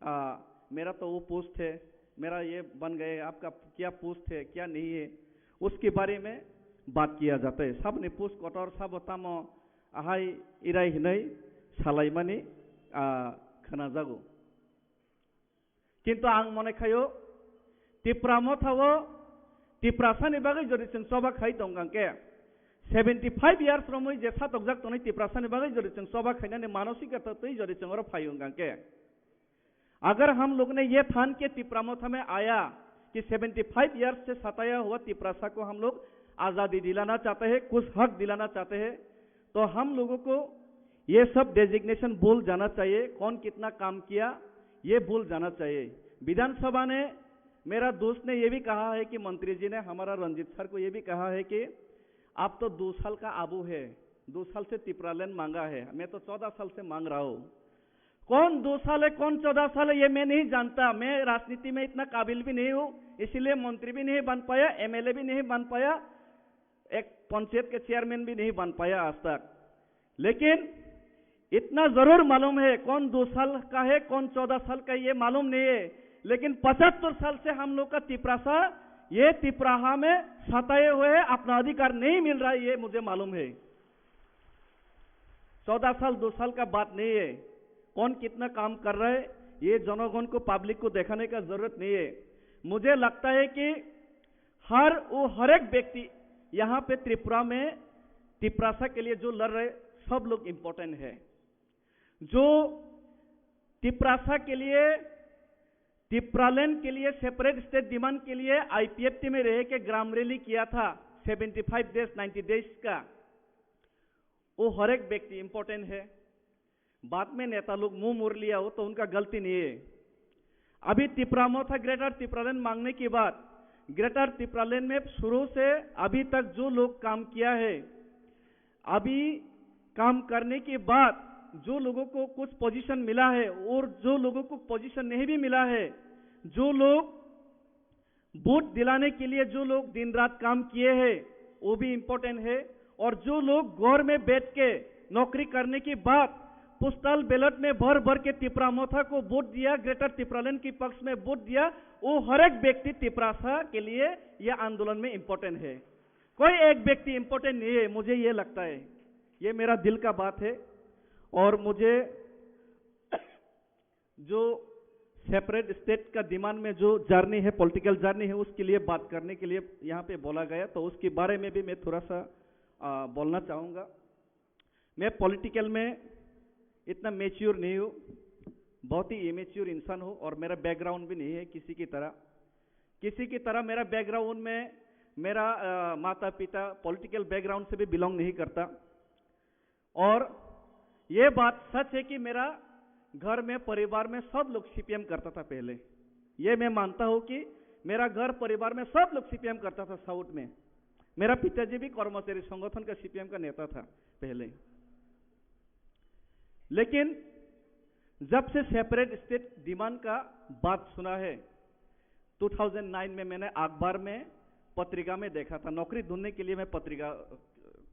आ, मेरा तो वो पोस्ट है, मेरा ये बन गए, आपका क्या पोस्ट है, क्या नहीं है, उसके बारे में बात किया जाता है। Saboni post kotor, sabo tamo ahai irai hinui salaimani, a, khwnajago. Kintu ang mone khaio, Tipra mothao Tiprasani bagwi jodi chwng choba khai tong hwnkhe, seventy five years romwi je satokjak tonwi Tiprasani bagwi jodi chwng choba khainani manosika twi jodi chwng oro phaio hwnkhe, अगर हम लोग ने ये ठान के तिपरा मोथा में आया कि सेवेंटी फ़ाइव ईयर्स से सताया हुआ तिपरासा को हम लोग आज़ादी दिलाना चाहते हैं, कुछ हक दिलाना चाहते हैं, तो हम लोगों को ये सब डेजिग्नेशन भूल जाना चाहिए, कौन कितना काम किया, ये भूल जाना चाहिए। विधानसभा ने, मेरा दोस्त ने ये भी कहा है कि मंत्री जी ने, हमारा रंजीत सर को ये भी कहा है कि आप तो दो साल का आबू है, दो साल से तिपरालैंड मांगा है, मैं तो चौदह साल से मांग रहा हूँ। कौन दो साल है, कौन चौदह साल है, ये मैं नहीं जानता। मैं राजनीति में इतना काबिल भी नहीं हूँ, इसीलिए मंत्री भी नहीं बन पाया, एमएलए भी नहीं बन पाया, एक पंचायत के चेयरमैन भी नहीं बन पाया आज तक। लेकिन इतना जरूर मालूम है, कौन दो साल का है, कौन चौदह साल का है, ये मालूम नहीं है। लेकिन पचहत्तर साल से हम लोग का तिपरासा, ये तिपराहा में सताए हुए हैं, अपना अधिकार नहीं मिल रहा है, ये मुझे मालूम है। चौदह साल, दो साल का बात नहीं है, कौन कितना काम कर रहा है, ये जनगण को, पब्लिक को दिखाने का जरूरत नहीं है। मुझे लगता है कि हर वो, हर एक व्यक्ति यहाँ पे त्रिपुरा में तिपरासा के लिए जो लड़ रहे, सब लोग इम्पोर्टेंट है। जो तिपरासा के लिए, तिपरालैंड के लिए सेपरेट स्टेट डिमांड के लिए आईपीएफटी में रह के ग्राम रैली किया था, seventy five days, ninety days का, वो हर एक व्यक्ति इम्पोर्टेंट है। बाद में नेता लोग मुंह मोड़ लिया हो तो उनका गलती नहीं है। अभी तिपरा मोथा ग्रेटर तिपरालैंड मांगने के बाद ग्रेटर तिपरालैंड में शुरू से अभी तक जो लोग काम किया है, अभी काम करने के बाद जो लोगों को कुछ पोजीशन मिला है और जो लोगों को पोजीशन नहीं भी मिला है, जो लोग वोट दिलाने के लिए जो लोग दिन रात काम किए हैं, वो भी इम्पोर्टेंट है। और जो लोग घर में बैठ के नौकरी करने के बाद पोस्टल बैलेट में भर भर के तिपरा मोथा को वोट दिया, ग्रेटर तिपरालैंड के पक्ष में वोट दिया, वो हर एक व्यक्ति तिपरासा के लिए ये आंदोलन में इम्पोर्टेंट है। कोई एक व्यक्ति इम्पोर्टेंट नहीं है, मुझे ये लगता है। ये मेरा दिल का बात है। और मुझे जो सेपरेट स्टेट का डिमांड में जो जर्नी है, पॉलिटिकल जर्नी है, उसके लिए बात करने के लिए यहाँ पे बोला गया, तो उसके बारे में भी मैं थोड़ा सा आ, बोलना चाहूँगा। मैं पॉलिटिकल में इतना मैच्योर नहीं हूँ, बहुत ही इमेच्योर इंसान हूँ और मेरा बैकग्राउंड भी नहीं है किसी की तरह। किसी की तरह मेरा बैकग्राउंड में मेरा आ, माता पिता पॉलिटिकल बैकग्राउंड से भी बिलोंग नहीं करता। और ये बात सच है कि मेरा घर में, परिवार में सब लोग सीपीएम करता था पहले। ये मैं मानता हूँ कि मेरा घर परिवार में सब लोग सीपीएम करता था साउथ में। मेरा पिताजी भी कर्मचारी संगठन का सीपीएम का नेता था पहले। लेकिन जब से सेपरेट स्टेट डिमांड का बात सुना है, दो हज़ार नौ में मैंने अखबार में, पत्रिका में देखा था। नौकरी ढूंढने के लिए मैं पत्रिका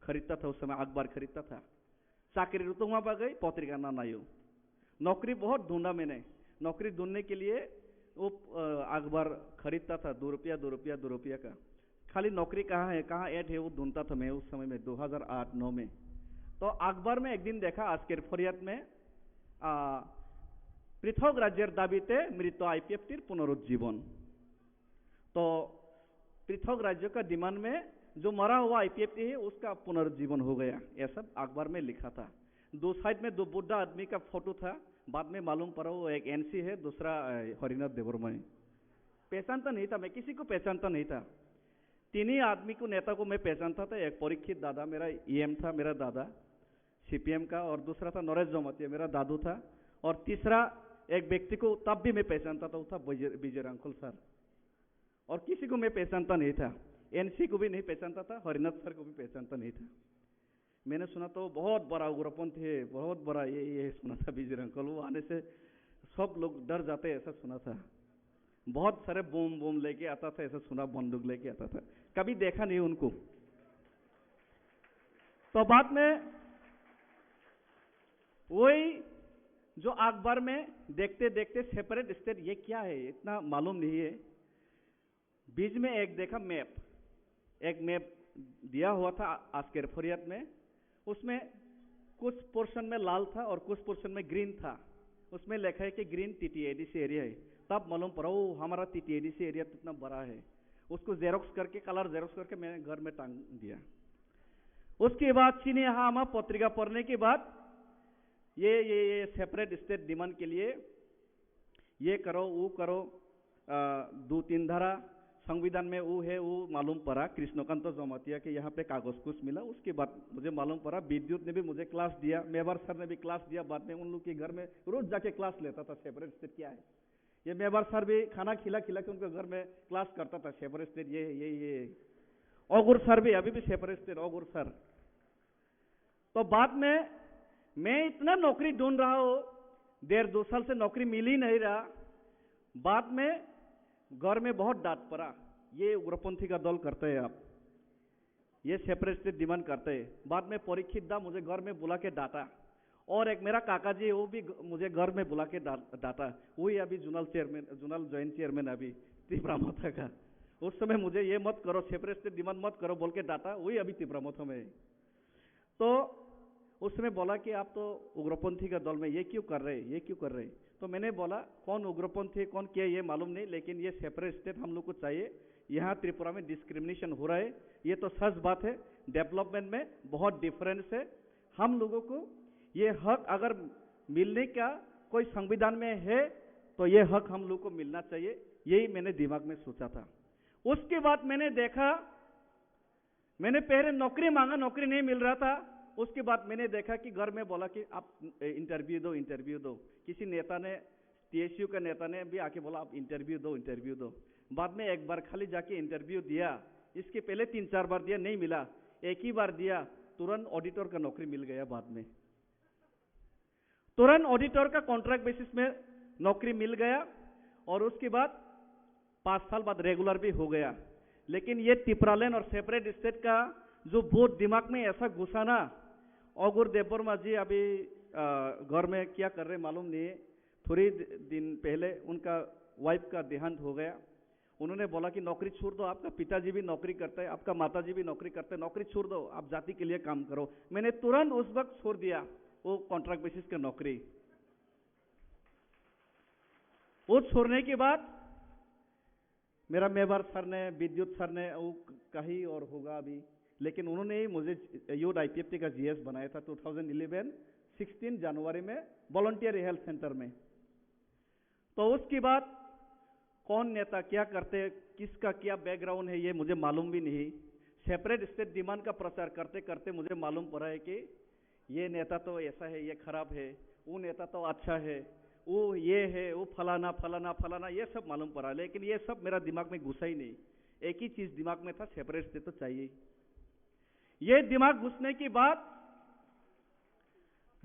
खरीदता था, उस समय अखबार खरीदता था। चाकरी रुतुमा बागै पत्रिका ना नायो। नौकरी बहुत ढूंढा मैंने। नौकरी ढूंढने के लिए वो अ, अखबार खरीदता था, दो रुपया, दो रुपया, दो रुपया का। खाली नौकरी कहाँ है, कहाँ ऐड है, वो ढूंढता था मैं उस समय में, दो हज़ार आठ नौ में। तो अखबार में एक दिन देखा, আজকের ফরিয়াদ में, आ, পৃথক রাজ্যের দাবিতে মৃত আইপিএফটির পুনরুজ্জীবন। तो पृथक राज्यों का डिमांड में जो मरा हुआ आईपीएफटी है, उसका पुनरुज्जीवन हो गया, ऐसा अखबार में लिखा था। दो साइड में दो बुढ़ा आदमी का फोटो था। बाद में मालूम पड़ा वो एक एनसी है, दूसरा अ, हरिनाथ देवर्मा है। पहचानता नहीं था, मैं किसी को पहचानता नहीं था। तीन ही आदमी को, नेता को मैं पहचानता था। एक परीक्षित दादा, मेरा ईएम था, मेरा दादा सीपीएम का, और दूसरा था नरेश जमातिया, मेरा दादू था, और तीसरा एक व्यक्ति को तब भी मैं पहचानता था, वो था विजय, विजय रांखल सर। और किसी को मैं पहचानता नहीं था, एनसी को भी नहीं पहचानता था, हरिनाथ सर को भी पहचानता नहीं था। मैंने सुना तो बहुत बड़ा उग्रपंथी है, बहुत बड़ा ये, ये सुना था विजय रांखल, वो आने से सब लोग डर जाते हैं, ऐसा सुना था। बहुत सारे बम बम लेके आता था, ऐसा सुना, बंदूक लेके आता था, कभी देखा नहीं उनको। तो बाद में वही जो अखबार में देखते देखते सेपरेट स्टेट ये क्या है, इतना मालूम नहीं है। बीच में एक देखा मैप, एक मैप दिया हुआ था আজকের ফরিয়াদ में। उसमें कुछ पोर्शन में लाल था और कुछ पोर्शन में ग्रीन था। उसमें लिखा है कि ग्रीन टीटीएडीसी एरिया है। तब मालूम पड़ा, ओ, हमारा टीटीएडीसी एरिया कितना बड़ा है। उसको जेरोक्स करके, कलर जेरोक्स करके मैंने घर में टांग दिया। उसके बाद चीनी हामा पत्रिका पढ़ने के बाद ये ये ये सेपरेट स्टेट डिमांड के लिए ये करो, वो करो, आ, दो तीन धारा संविधान में वो है, वो मालूम पड़ा कृष्णकांत जमातिया के यहाँ पे कागज कुछ मिला। उसके बाद मुझे मालूम पड़ा, विद्युत ने भी मुझे क्लास दिया, मेवार सर ने भी क्लास दिया। बाद में उन लोग के घर में रोज जाके क्लास लेता था, सेपरेट स्टेट क्या है। ये मेवार सर भी खाना खिला खिला के उनके घर में क्लास करता था, सेपरेट स्टेट ये है, ये ये है। ओगुर सर भी अभी भी सेपरेट स्टेट, ओगुर सर। तो बाद में मैं इतना नौकरी ढूंढ रहा हूँ, डेढ़ दो साल से नौकरी मिल ही नहीं रहा। बाद में घर में बहुत डांट पड़ा, ये उग्रपंथी का दल करते हैं आप, ये सेपरेट स्टेट डिमांड करते हैं। बाद में परीक्षित दा मुझे घर में बुला के डांटा, और एक मेरा काका जी, वो भी ग- मुझे घर में बुला के डा- डांटा। वही अभी zonal chairman, zonal joint chairman अभी तिपरा मोथा का। उस समय मुझे ये मत करो, सेपरेट स्टेट डिमांड मत करो बोल के डांटा, वही अभी तिपरा मोथा में है। तो उसने बोला कि आप तो उग्रपंथी का दल में, ये क्यों कर रहे हैं, ये क्यों कर रहे हैं? तो मैंने बोला, कौन उग्रपंथी है, कौन क्या है, ये मालूम नहीं, लेकिन ये सेपरेट स्टेट हम लोग को चाहिए। यहाँ त्रिपुरा में डिस्क्रिमिनेशन हो रहा है, ये तो सच बात है। डेवलपमेंट में बहुत डिफरेंस है। हम लोगों को ये हक अगर मिलने का कोई संविधान में है, तो ये हक हम लोग को मिलना चाहिए, यही मैंने दिमाग में सोचा था। उसके बाद मैंने देखा, मैंने पहले नौकरी मांगा, नौकरी नहीं मिल रहा था। उसके बाद मैंने देखा कि घर में बोला कि आप इंटरव्यू दो, इंटरव्यू दो। किसी नेता ने टीएसयू का नेता ने भी आके बोला, "आप इंटरव्यू दो, इंटरव्यू दो।" बाद में एक बार खाली जाके इंटरव्यू दिया, इसके पहले तीन चार बार दिया, नहीं मिला, एक ही बार दिया, तुरंत ऑडिटर का नौकरी मिल गया बाद में। तुरंत ऑडिटर का कॉन्ट्रैक्ट बेसिस में नौकरी मिल गया और उसके बाद पाँच साल बाद रेगुलर भी हो गया। लेकिन ये टिपरालैंड और सेपरेट स्टेट का जो भूत दिमाग में ऐसा घुसा ना, अगुर देबबर्मा जी अभी, अ, घर में क्या कर रहे मालूम नहीं, थोड़ी दि-, दिन पहले उनका वाइफ का देहांत हो गया। उन्होंने बोला कि नौकरी छोड़ दो, आपका पिताजी भी नौकरी करते हैं, आपका माताजी भी नौकरी करते हैं, नौकरी छोड़ दो, आप जाति के लिए काम करो। मैंने तुरंत उस वक्त छोड़ दिया वो कॉन्ट्रैक्ट बेसिस का नौकरी। वो छोड़ने के बाद मेरा मेवार सर ने, विद्युत सर ने, वो कहीं और होगा अभी, लेकिन उन्होंने ही मुझे यूथ आईपीएफटी का जीएस बनाया था ट्वेंटी इलेवन सिक्सटीन जनवरी में वॉलंटियर हेल्थ सेंटर में। तो उसके बाद कौन नेता क्या करते, किसका क्या बैकग्राउंड है, ये मुझे मालूम भी नहीं। सेपरेट स्टेट डिमांड का प्रचार करते करते मुझे मालूम पड़ा है कि ये नेता तो ऐसा है, ये खराब है, वो नेता तो अच्छा है, वो ये है, वो फलाना, फलाना, फलाना, ये सब मालूम पड़ा। लेकिन ये सब मेरा दिमाग में घुसा ही नहीं। एक ही चीज दिमाग में था, सेपरेट स्टेट तो चाहिए। ये दिमाग घुसने के बाद,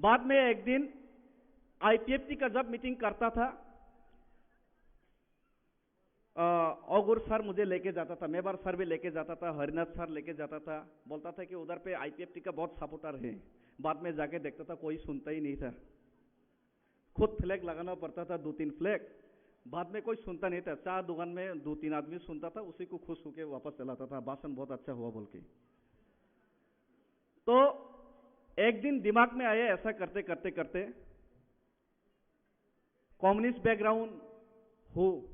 बाद में एक दिन आईपीएफटी का जब मीटिंग करता था, अ, ओगुर सर मुझे लेके जाता था, मेवार सर भी लेके जाता था, हरिनाथ सर लेके जाता था, बोलता था कि उधर पे आईपीएफटी का बहुत सपोर्टर है। बाद में जाके देखता था, कोई सुनता ही नहीं था। खुद फ्लैग लगाना पड़ता था, दो तीन फ्लैग। बाद में कोई सुनता नहीं था, चाय दुकान में दो तीन आदमी सुनता था, उसी को खुश होके वापस चलाता था, भाषण बहुत अच्छा हुआ बोल के। तो एक दिन दिमाग में आया, ऐसा करते करते करते कम्युनिस्ट बैकग्राउंड हो,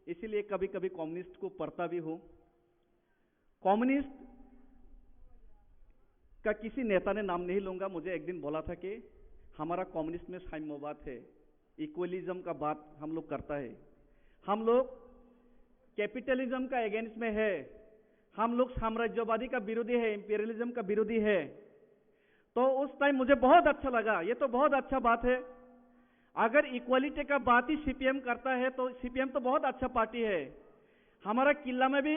इसीलिए कभी कभी कम्युनिस्ट को पढ़ता भी हूँ। कम्युनिस्ट का किसी नेता ने नाम नहीं लूंगा, मुझे एक दिन बोला था कि हमारा कम्युनिस्ट में साम्यवाद है, इक्वलिज्म का बात हम लोग करता है, हम लोग कैपिटलिज्म का अगेंस्ट में है, हम लोग साम्राज्यवादी का विरोधी है, इंपीरियलिज्म का विरोधी है। तो उस टाइम मुझे बहुत अच्छा लगा, ये तो बहुत अच्छा बात है। अगर इक्वलिटी का बात ही सीपीएम करता है तो सीपीएम तो बहुत अच्छा पार्टी है। हमारा किला में भी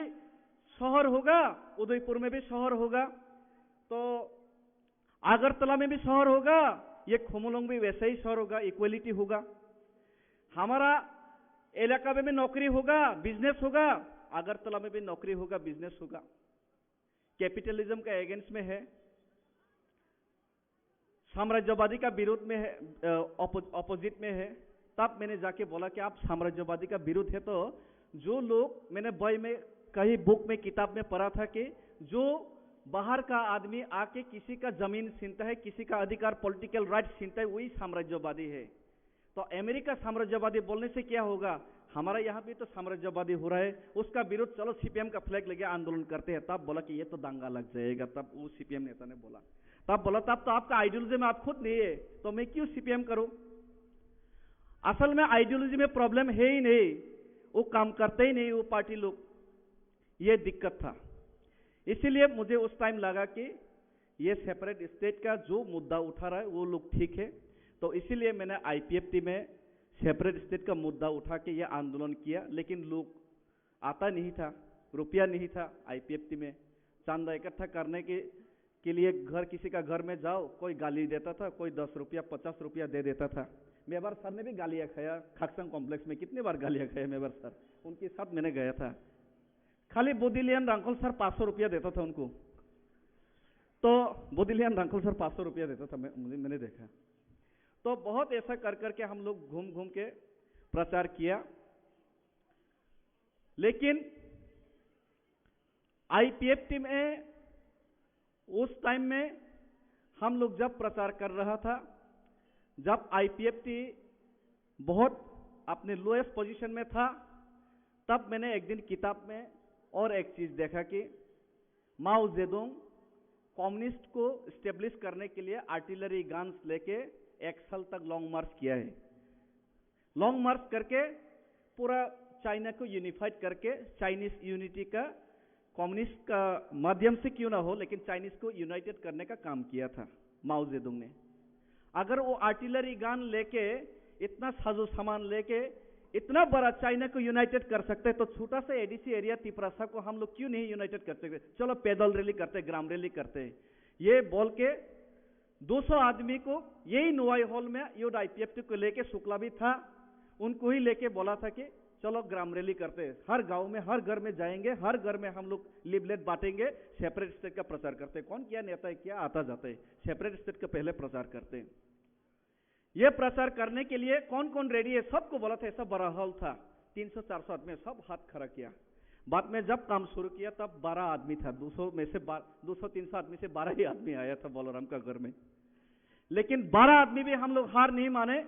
शहर होगा, उदयपुर में भी शहर होगा, तो अगरतला में भी शहर होगा, ये खुमोलोंग भी वैसा ही शहर होगा, इक्वलिटी होगा। हमारा इलाका में भी नौकरी होगा, बिजनेस होगा, अगरतला में भी नौकरी होगा, बिजनेस होगा। कैपिटलिज्म का अगेंस्ट में है, साम्राज्यवादी का विरोध में है, अपोजिट में है। तब मैंने जाके बोला कि आप साम्राज्यवादी का विरोध है तो जो लोग, मैंने बई में कहीं बुक में किताब में पढ़ा था कि जो बाहर का आदमी आके किसी का जमीन छीनता है, किसी का अधिकार, पॉलिटिकल राइट छीनता है, वही साम्राज्यवादी है। तो अमेरिका साम्राज्यवादी बोलने से क्या होगा? हमारा यहाँ भी तो साम्राज्यवादी हो रहा है, उसका विरोध, चलो सीपीएम का फ्लैग लेके आंदोलन करते हैं। तब बोला कि ये तो दंगा लग जाएगा। तब वो सीपीएम नेता ने बोला, तब बोला, तब तो आपका आइडियोलॉजी में आप खुद नहीं है, तो मैं क्यों सीपीएम करूं? असल में आइडियोलॉजी में प्रॉब्लम है ही नहीं, वो काम करते ही नहीं वो पार्टी लोग, ये दिक्कत था। इसीलिए मुझे उस टाइम लगा कि ये सेपरेट स्टेट का जो मुद्दा उठा रहा है वो लोग ठीक है। तो इसीलिए मैंने आईपीएफटी में सेपरेट स्टेट का मुद्दा उठा के ये आंदोलन किया, लेकिन लोग आता नहीं था, रुपया नहीं था आईपीएफटी में। चंदा इकट्ठा करने के के लिए घर, किसी का घर में जाओ, कोई गाली देता था, कोई दस रुपया, पचास रुपया दे देता था। मेवार सर ने भी गालियाँ खाया, खाकसांग कॉम्प्लेक्स में कितने बार गालियाँ खाया मेवार सर, उनके साथ मैंने गया था। खाली बोदिलियन रांखल सर पाँच सौ रुपया देता था उनको, तो बोदिलियन रांखल सर पाँच सौ रुपया देता था, मैं, मुझे, मैंने देखा। तो बहुत ऐसा कर करके हम लोग घूम घूम के प्रचार किया, लेकिन आईपीएफटी में उस टाइम में हम लोग जब प्रचार कर रहा था, जब आईपीएफटी बहुत अपने लोएस्ट पोजीशन में था, तब मैंने एक दिन किताब में और एक चीज देखा कि माओ जेडुंग कम्युनिस्ट को स्टेब्लिश करने के लिए आर्टिलरी गन्स लेके एक साल तक लॉन्ग मार्च किया है। लॉन्ग मार्च करके पूरा चाइना को यूनिफाइड करके, चाइनीज यूनिटी का, कम्युनिस्ट का माध्यम से क्यों ना हो, लेकिन चाइनीज को यूनाइटेड करने का काम किया था माओ जेडुंग ने। अगर वो आर्टिलरी गन लेके इतना साजो सामान लेके इतना बड़ा चाइना को यूनाइटेड कर सकते हैं, तो छोटा सा एडीसी एरिया तिपरा सब को हम लोग क्यों नहीं यूनाइटेड कर सकते? चलो पैदल रैली करते, ग्राम रैली करते। ये बोल के दो सौ आदमी को यही नोआई हॉल में यूथ आईपीएफटी को लेके शुक्ला भी था, उनको ही लेके बोला था कि चलो ग्राम रैली करते हैं, हर गांव में, हर घर में जाएंगे, हर घर में हम लोग लिफलेट बांटेंगे, सेपरेट स्टेट का प्रचार करते हैं। कौन क्या नेता है, क्या आता जाता है, सेपरेट स्टेट का पहले प्रचार करते हैं। ये प्रचार करने के लिए कौन कौन रेडी है, सबको बोला था। ऐसा बड़ा हॉल था, तीन सौ चार सौ आदमी, सब हाथ खड़ा किया। बाद में जब काम शुरू किया तब बारह आदमी था, दो सौ में से बार-, दो सौ तीन सौ आदमी से बारह ही आदमी आया था बलराम का घर में। लेकिन बारह आदमी भी हम लोग हार नहीं माने,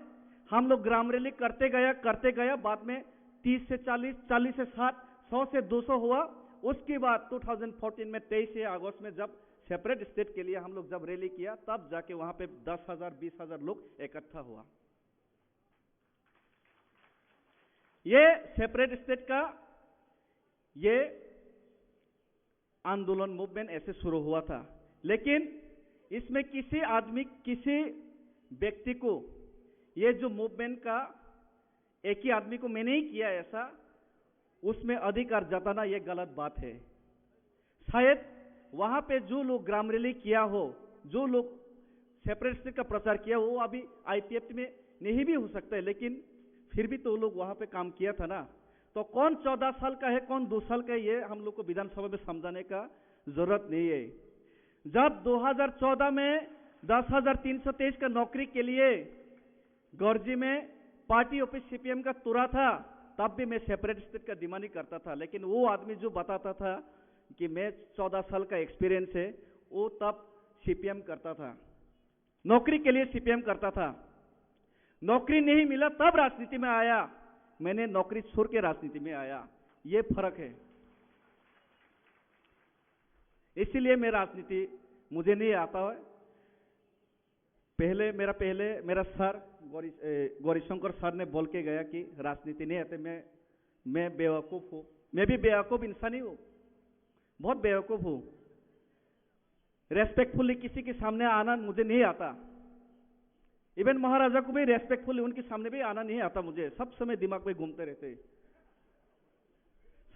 हम लोग ग्राम रैली करते गया, करते गया। बाद में तीस से चालीस, चालीस से साठ, सौ से दो सौ हुआ। उसके बाद टू थाउजेंड फोर्टीन में, तेईस अगस्त में, जब सेपरेट स्टेट के लिए हम लोग जब रैली किया, तब जाके वहां पे दस हजार, बीस हजार लोग इकट्ठा हुआ। ये सेपरेट स्टेट का ये आंदोलन, मूवमेंट ऐसे शुरू हुआ था। लेकिन इसमें किसी आदमी, किसी व्यक्ति को, ये जो मूवमेंट का एक ही आदमी को मैंने ही किया ऐसा, उसमें अधिकार जताना ये गलत बात है। शायद वहां पे जो लोग ग्राम रैली किया हो, जो लोग सेपरेट स्टेट का प्रचार किया हो, वो अभी आईपीएफ में नहीं भी हो सकता है, लेकिन फिर भी तो लोग वहां पे काम किया था ना। तो कौन चौदह साल का है, कौन दो साल का है, ये हम लोग को विधानसभा में समझाने का जरूरत नहीं है। जब दो हज़ार चौदह में दस हज़ार तीन सौ तेईस का नौकरी के लिए गर्जी में पार्टी ऑफिस सीपीएम का तुरा था, तब भी मैं सेपरेट स्टेट का डिमांड ही करता था। लेकिन वो आदमी जो बताता था कि मैं चौदह साल का एक्सपीरियंस है, वो तब सीपीएम करता था, नौकरी के लिए सीपीएम करता था। नौकरी नहीं मिला तब राजनीति में आया, मैंने नौकरी छोड़ के राजनीति में आया। ये फर्क है। इसीलिए मैं राजनीति, मुझे नहीं आता है। पहले मेरा पहले मेरा सर गौरी, ए, गौरीशंकर सर ने बोल के गया कि राजनीति नहीं आते। मैं मैं बेवकूफ हूँ। मैं भी बेवकूफ इंसान ही हूँ, बहुत बेवकूफ हूँ। रेस्पेक्टफुली किसी के सामने आना मुझे नहीं आता। इवन महाराजा को भी रेस्पेक्टफुली उनके सामने भी आना नहीं आता मुझे। सब समय दिमाग में घूमते रहते हैं,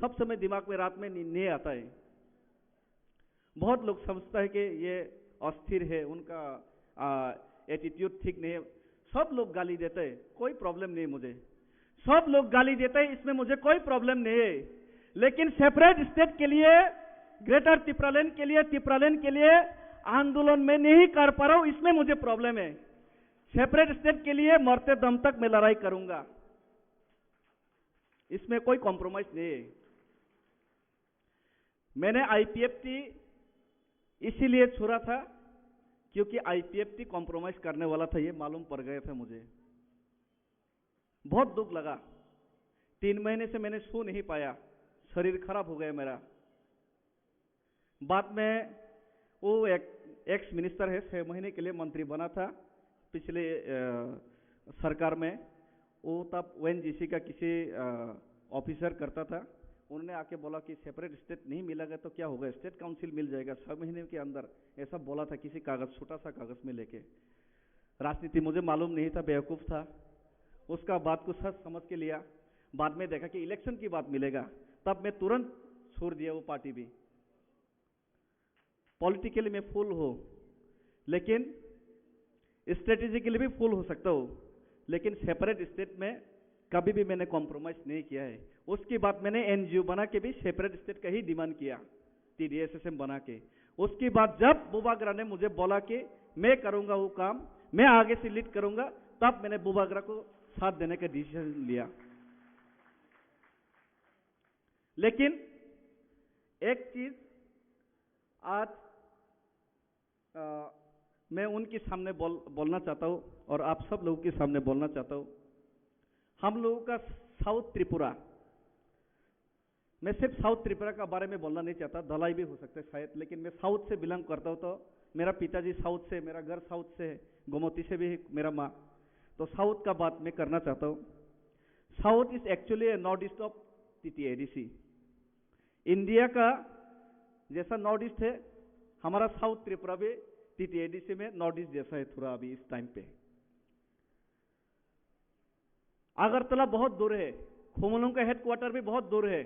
सब समय दिमाग में, रात में नी-, नहीं आता है। बहुत लोग समझता है कि ये अस्थिर है, उनका एटीट्यूड ठीक नहीं है। सब लोग गाली देते हैं, कोई प्रॉब्लम नहीं मुझे। सब लोग गाली देते हैं, इसमें मुझे कोई प्रॉब्लम नहीं है। लेकिन सेपरेट स्टेट के लिए, ग्रेटर तिप्रालैंड के लिए, तिप्रालैंड के लिए आंदोलन मैं नहीं कर पा रहा हूँ, इसमें मुझे प्रॉब्लम है। सेपरेट स्टेट के लिए मरते दम तक मैं लड़ाई करूंगा, इसमें कोई कॉम्प्रोमाइज नहीं है। मैंने आईपीएफटी इसीलिए छोड़ा था, क्योंकि आईपीएफटी कॉम्प्रोमाइज करने वाला था, ये मालूम पड़ गया था मुझे। बहुत दुख लगा। तीन महीने से मैंने सो नहीं पाया, शरीर खराब हो गया मेरा। बाद में वो एक एक्स मिनिस्टर है, छह महीने के लिए मंत्री बना था पिछले, अ, सरकार में। वो तब ओएनजीसी का किसी, अ, ऑफिसर करता था। उन्होंने आके बोला कि सेपरेट स्टेट नहीं मिलेगा तो क्या होगा, स्टेट काउंसिल मिल जाएगा छह महीने के अंदर, ऐसा बोला था किसी कागज, छोटा सा कागज में लेके। राजनीति मुझे मालूम नहीं था, बेवकूफ़ था। उसका बात को सच समझ के लिया। बाद में देखा कि इलेक्शन की बात मिलेगा, तब मैं तुरंत छोड़ दिया वो पार्टी भी। पॉलिटिकली मैं फूल हूँ, लेकिन स्ट्रेटेजिकली भी फूल हो सकता हूँ, लेकिन सेपरेट स्टेट में कभी भी मैंने कॉम्प्रोमाइज नहीं किया है। उसके बाद मैंने एनजीओ बना के भी सेपरेट स्टेट का ही डिमांड किया, टीडीएसएसएम बना के। उसके बाद जब बुबागरा ने मुझे बोला कि मैं करूंगा वो काम, मैं आगे से लीड करूंगा, तब मैंने बुबागरा को साथ देने का डिसीजन लिया। लेकिन एक चीज आज, अ, मैं उनके सामने बोल, बोलना चाहता हूँ और आप सब लोगों के सामने बोलना चाहता हूँ। हम लोगों का साउथ त्रिपुरा, मैं सिर्फ साउथ त्रिपुरा का बारे में बोलना नहीं चाहता, धलाई भी हो सकता है शायद, लेकिन मैं साउथ से बिलोंग करता हूँ, तो मेरा पिताजी साउथ से, मेरा घर साउथ से है, गोमती से भी है मेरा माँ। तो साउथ का बात मैं करना चाहता हूँ। South is actually a northeast of TTADC. India का जैसा नॉर्थ ईस्ट है, हमारा साउथ त्रिपुरा भी टीटीएडीसी में नॉर्थ ईस्ट जैसा है थोड़ा अभी इस टाइम पे। अगरतला बहुत दूर है, खुमलुंग का हेडक्वार्टर भी बहुत दूर है।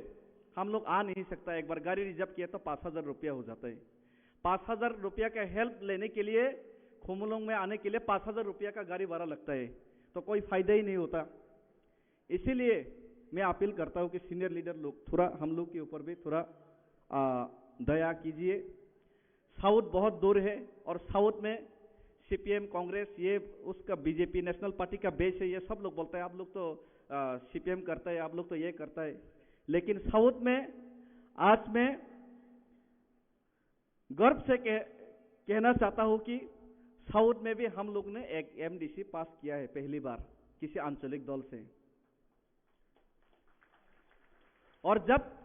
हम लोग आ नहीं सकता, एक बार गाड़ी रिजर्व किया तो पाँच हजार रुपया हो जाता है। पाँच हजार रुपया का हेल्प लेने के लिए, खुमलुंग में आने के लिए पाँच हजार रुपया का गाड़ी भाड़ा लगता है, तो कोई फायदा ही नहीं होता। इसीलिए मैं अपील करता हूँ कि सीनियर लीडर लोग थोड़ा हम लोग के ऊपर भी थोड़ा आ, दया कीजिए। साउथ बहुत दूर है और साउथ में सीपीएम, कांग्रेस, ये उसका बीजेपी, नेशनल पार्टी का बेस है, ये सब लोग बोलता है, आप लोग तो सीपीएम करता है, आप लोग तो ये करता है। लेकिन साउथ में आज मैं गर्व से कह, कहना चाहता हूँ कि साउथ में भी हम लोग ने एक एमडीसी पास किया है पहली बार किसी आंचलिक दल से। और जब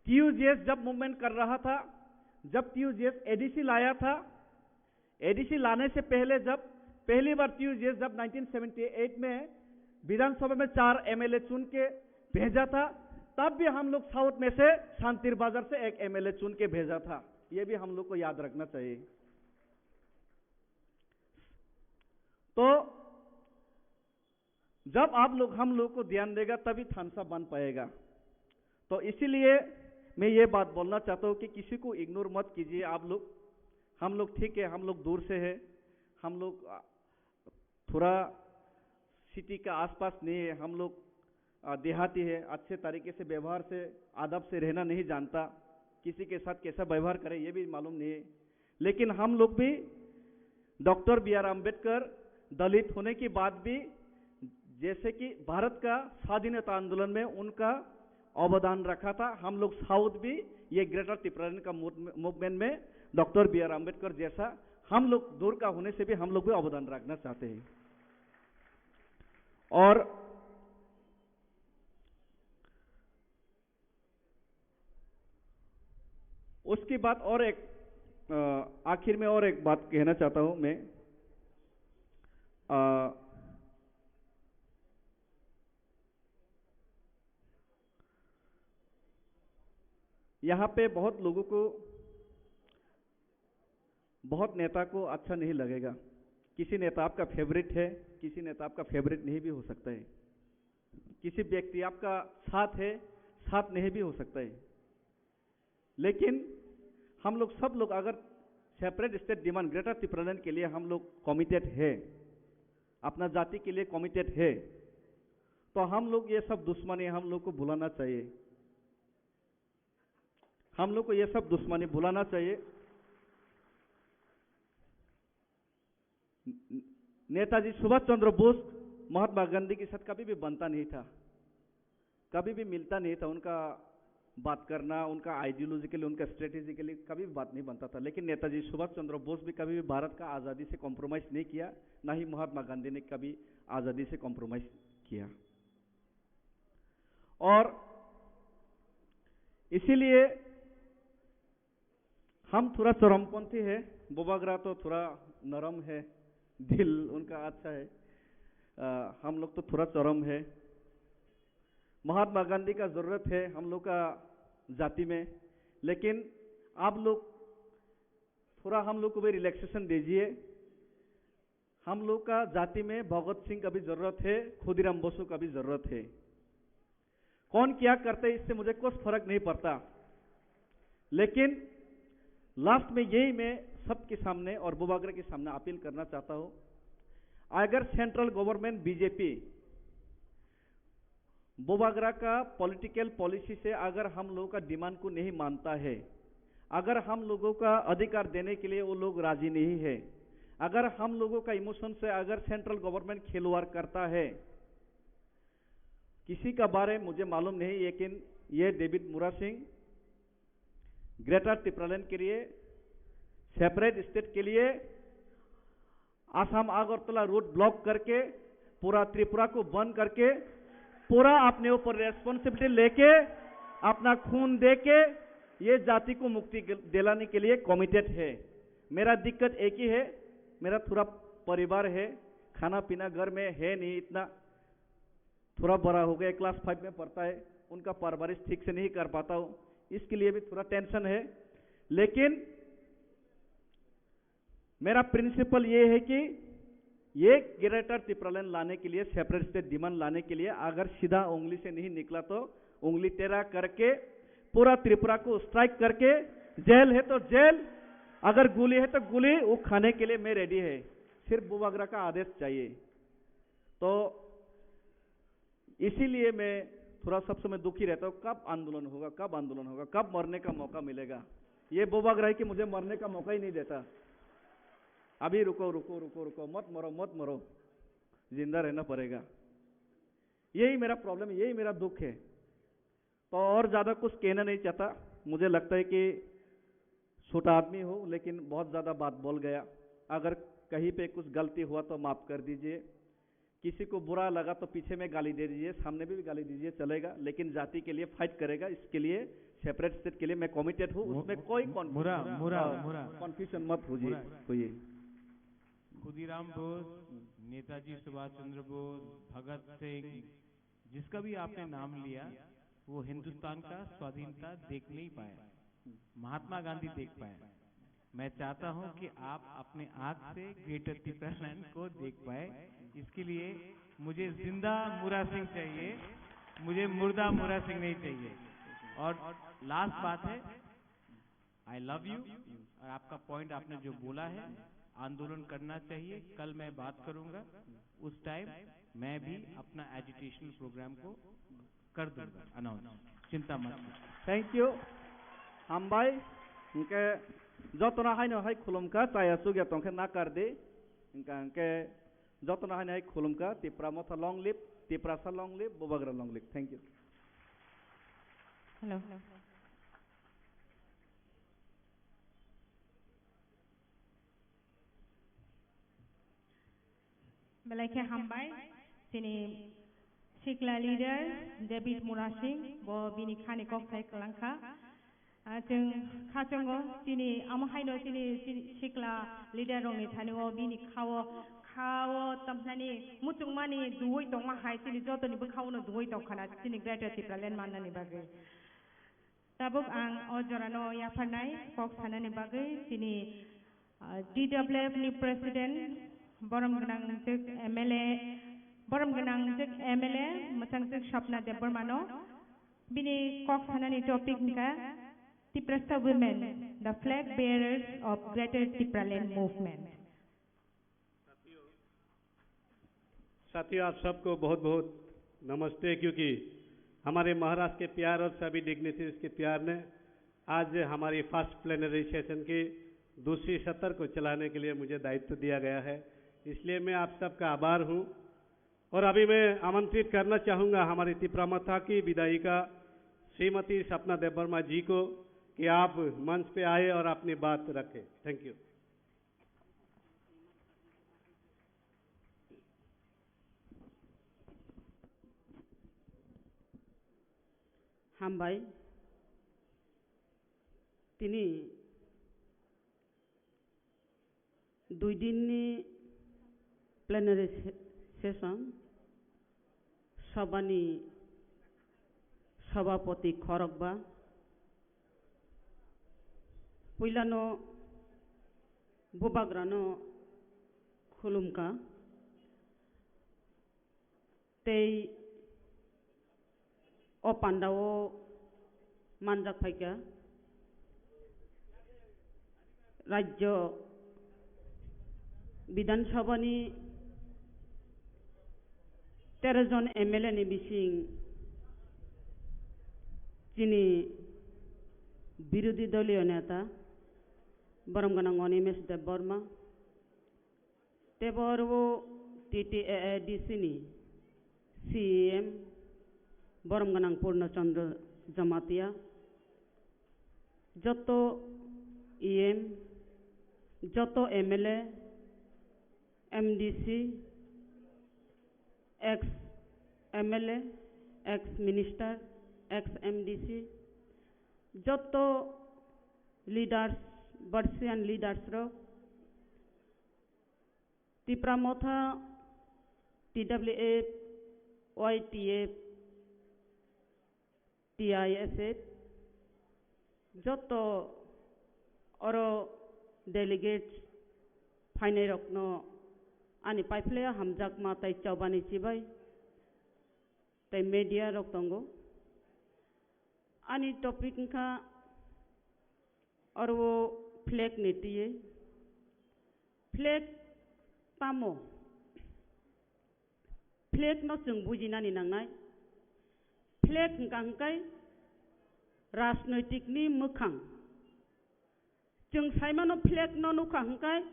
टीयूजीएस जब मूवमेंट कर रहा था, जब टीयूजीएस एडीसी लाया था, एडीसी लाने से पहले जब पहली बार टीयूजीएस जब नाइनटीन सेवेंटी एट में विधानसभा में चार एमएलए चुन के भेजा था, तब भी हम लोग साउथ में से शांतिर बाजार से एक एमएलए चुन के भेजा था। ये भी हम लोग को याद रखना चाहिए। तो जब आप लोग हम लोग को ध्यान देगा, तभी थानसा बन पाएगा। तो इसीलिए मैं ये बात बोलना चाहता हूँ कि किसी को इग्नोर मत कीजिए आप लोग। हम लोग ठीक है, हम लोग दूर से है, हम लोग आ, थोड़ा सिटी का आसपास नहीं है, हम लोग आ, देहाती है, अच्छे तरीके से व्यवहार से, आदब से रहना नहीं जानता, किसी के साथ कैसा व्यवहार करे ये भी मालूम नहीं है। लेकिन हम लोग भी डॉक्टर बी आर अम्बेडकर दलित होने के बाद भी जैसे कि भारत का स्वाधीनता आंदोलन में उनका अवदान रखा था, हम लोग साउथ भी ये ग्रेटर टिप्रालैंड का मूवमेंट में डॉक्टर बी आर अम्बेडकर जैसा हम लोग दूर का होने से भी हम लोग भी अवदान रखना चाहते हैं। और उसके बाद और एक, अ, आखिर में और एक बात कहना चाहता हूँ मैं। अ, यहाँ पे बहुत लोगों को, बहुत नेता को अच्छा नहीं लगेगा। किसी नेता आपका फेवरेट है, किसी नेता आपका फेवरेट नहीं भी हो सकता है। किसी व्यक्ति आपका साथ है, साथ नहीं भी हो सकता है। लेकिन हम लोग सब लोग अगर सेपरेट स्टेट डिमांड, ग्रेटर टिप्रालैंड के लिए हम लोग कमिटेड है, अपना जाति के लिए कमिटेड है, तो हम लोग ये सब दुश्मनी हम लोग को भुलाना चाहिए। हम लोग को ये सब दुश्मनी भुलाना चाहिए। नेताजी सुभाष चंद्र बोस महात्मा गांधी के साथ कभी भी बनता नहीं था, कभी भी मिलता नहीं था। उनका बात करना, उनका आइडियोलॉजिकली, उनका स्ट्रेटेजिकली कभी भी बात नहीं बनता था। लेकिन नेताजी सुभाष चंद्र बोस भी कभी भी भारत का आज़ादी से कॉम्प्रोमाइज नहीं किया, ना ही महात्मा गांधी ने कभी आज़ादी से कॉम्प्रोमाइज किया। और इसीलिए हम थोड़ा चरमपंथी है, बुबाग्रा तो थोड़ा नरम है, दिल उनका अच्छा है। अ, हम लोग तो थोड़ा चरम है। महात्मा गांधी का जरूरत है हम लोग का जाति में, लेकिन आप लोग थोड़ा हम लोग को भी रिलैक्सेशन दीजिए। हम लोग का जाति में भगत सिंह का भी जरूरत है, खुदीराम बोसो का भी जरूरत है। कौन क्या करते, इससे मुझे कुछ फर्क नहीं पड़ता, लेकिन लास्ट में यही मैं सबके सामने और बुबाग्रा के सामने अपील करना चाहता हूँ, अगर सेंट्रल गवर्नमेंट बीजेपी बुबाग्रा का पॉलिटिकल पॉलिसी से अगर हम लोगों का डिमांड को नहीं मानता है, अगर हम लोगों का अधिकार देने के लिए वो लोग राजी नहीं है, अगर हम लोगों का इमोशन से अगर सेंट्रल गवर्नमेंट खिलवाड़ करता है, किसी का बारे मुझे मालूम नहीं, लेकिन ये डेविड मुरा सिंह ग्रेटर टिप्रालैंड के लिए, सेपरेट स्टेट के लिए आसाम अगरतला रोड ब्लॉक करके, पूरा त्रिपुरा को बंद करके, पूरा अपने ऊपर रिस्पॉन्सिबिलिटी लेके, अपना खून दे के ये जाति को मुक्ति दिलाने के लिए कमिटेड है। मेरा दिक्कत एक ही है, मेरा थोड़ा परिवार है, खाना पीना घर में है नहीं इतना, थोड़ा बड़ा हो गया, क्लास फाइव में पढ़ता है, उनका परवरिश ठीक से नहीं कर पाता हूँ, इसके लिए भी थोड़ा टेंशन है। लेकिन मेरा प्रिंसिपल ये है कि ये ग्रेटर तिप्रालैंड लाने के लिए, सेपरेट स्टेट डिमांड लाने के लिए अगर सीधा उंगली से नहीं निकला तो उंगली टेढ़ा करके पूरा त्रिपुरा को स्ट्राइक करके, जेल है तो जेल, अगर गोली है तो गोली, वो खाने के लिए मैं रेडी है। सिर्फ बुबागरा का आदेश चाहिए। तो इसीलिए मैं थोड़ा सब समय दुखी रहता हूँ, कब आंदोलन होगा, कब आंदोलन होगा, कब मरने का मौका मिलेगा। ये बुबागरा है कि मुझे मरने का मौका ही नहीं देता। अभी रुको, रुको, रुको, रुको, मत मरो, मत मरो, जिंदा रहना पड़ेगा। यही मेरा प्रॉब्लम है, यही मेरा दुख है। तो और ज़्यादा कुछ कहना नहीं चाहता। मुझे लगता है कि छोटा आदमी हूँ, लेकिन बहुत ज़्यादा बात बोल गया। अगर कहीं पे कुछ गलती हुआ तो माफ़ कर दीजिए। किसी को बुरा लगा तो पीछे में गाली दे दीजिए, सामने भी गाली दीजिए, चलेगा, लेकिन जाति के लिए फाइट करेगा। इसके लिए, सेपरेट स्टेट के लिए मैं कमिटेड हूँ, मु-, उसमें कोई मु-, कॉन्फ्यूजन, मुरा, मुरा, हाँ, मुरा। कॉन्फ्यूजन मत होइए, मुरा। होइए। खुदीराम बोस, नेताजी सुभाष चंद्र बोस, भगत सिंह, जिसका भी आपने नाम लिया, वो हिंदुस्तान का स्वाधीनता देख नहीं पाया, महात्मा गांधी देख पाया। मैं चाहता हूं कि आप अपने आंख से ग्रेटर तिप्रालैंड को देख पाए। इसके लिए मुझे जिंदा मुरा सिंह चाहिए, मुझे मुर्दा मुरा सिंह नहीं चाहिए। और लास्ट बात है, आई लव यू। और आपका पॉइंट आपने जो बोला है, आंदोलन करना चाहिए। कल मैं बात करूंगा, उस टाइम मैं भी अपना एजुकेशनल प्रोग्राम को कर दूंगा अनाउंस, चिंता मत करो। Thank you. Hambai. Hingke jotono haino hai khulumkha, chaya chukya tongkhe nakar di. Hingka hingke jotono haino hai khulumkha, Tipra Motha long live, Tiprasa long live, Bubagra long live. Thank you. Hello. Belai khe hambai, chini sikla leader David Murasing, bo bini khani kok sai kwlangkha. Ah, chwng khachungo, chini amo haino chini, chini sikla leader rokni thani o bini khao, khao tamthani muchungmani duwi tongma hai chini jotoni bwkhao no duwi tongkhana chini Greater Tipraland mannani bagwi. Tabuk ang o jorano yapharnai kok sanani bagwi chini, ah, D W F ni President, borom gwnang jwk M L A, borom gwnang jwk M L A, mwchang jwk Swapna Debbarmano, bini kok sanani topic hwnkha Tiprasa Women, the flag bearers of Greater Tipraland Movement. साथियों, आप सबको बहुत बहुत नमस्ते, क्योंकि हमारे महाराष्ट्र के प्यार और सभी डिग्निटरीज के प्यार ने आज हमारी फर्स्ट प्लेनरी सेशन की दूसरी सत्र को चलाने के लिए मुझे दायित्व दिया गया है, इसलिए मैं आप सबका आभार हूँ। और अभी मैं आमंत्रित करना चाहूँगा हमारी तिप्रा मथा की विधायिका श्रीमती सपना देबवर्मा जी को कि आप मंच पे आए और अपनी बात रखें। Thank you. Hambai. Tini dui din ni plenary se-, session, sabha ni sabhapati khorokba, puilano bubagrano khulumkha. Tei o pandao manjak phaikha Rajya Bidhan Sabha ni tero jon M L A ni bising chini birodhi doliyo neta borom gwnang Animesh Debbarma, tei bo oro T T A A D C ni C E M borom gwnang Purno Chandra Jamatia, joto E M, joto M L A, M D C, ex M L A, ex minister, ex M D C, joto leaders, Bauchian leaders rok, Tipra Motha, T W F, Y T F, T I S F, joto oro delegates phainairokno Ani paiphlaiya hamjakma tei chobani chibai tei media rok tongo. Ani topic wngkha oro flag ni twiwi. Flag tamo? Flag no chwng bujinani nangnai. Flag hwnkha hwnkhe rajnoitik ni mwkhang. Chwng saimano flag no nukha hwnkhe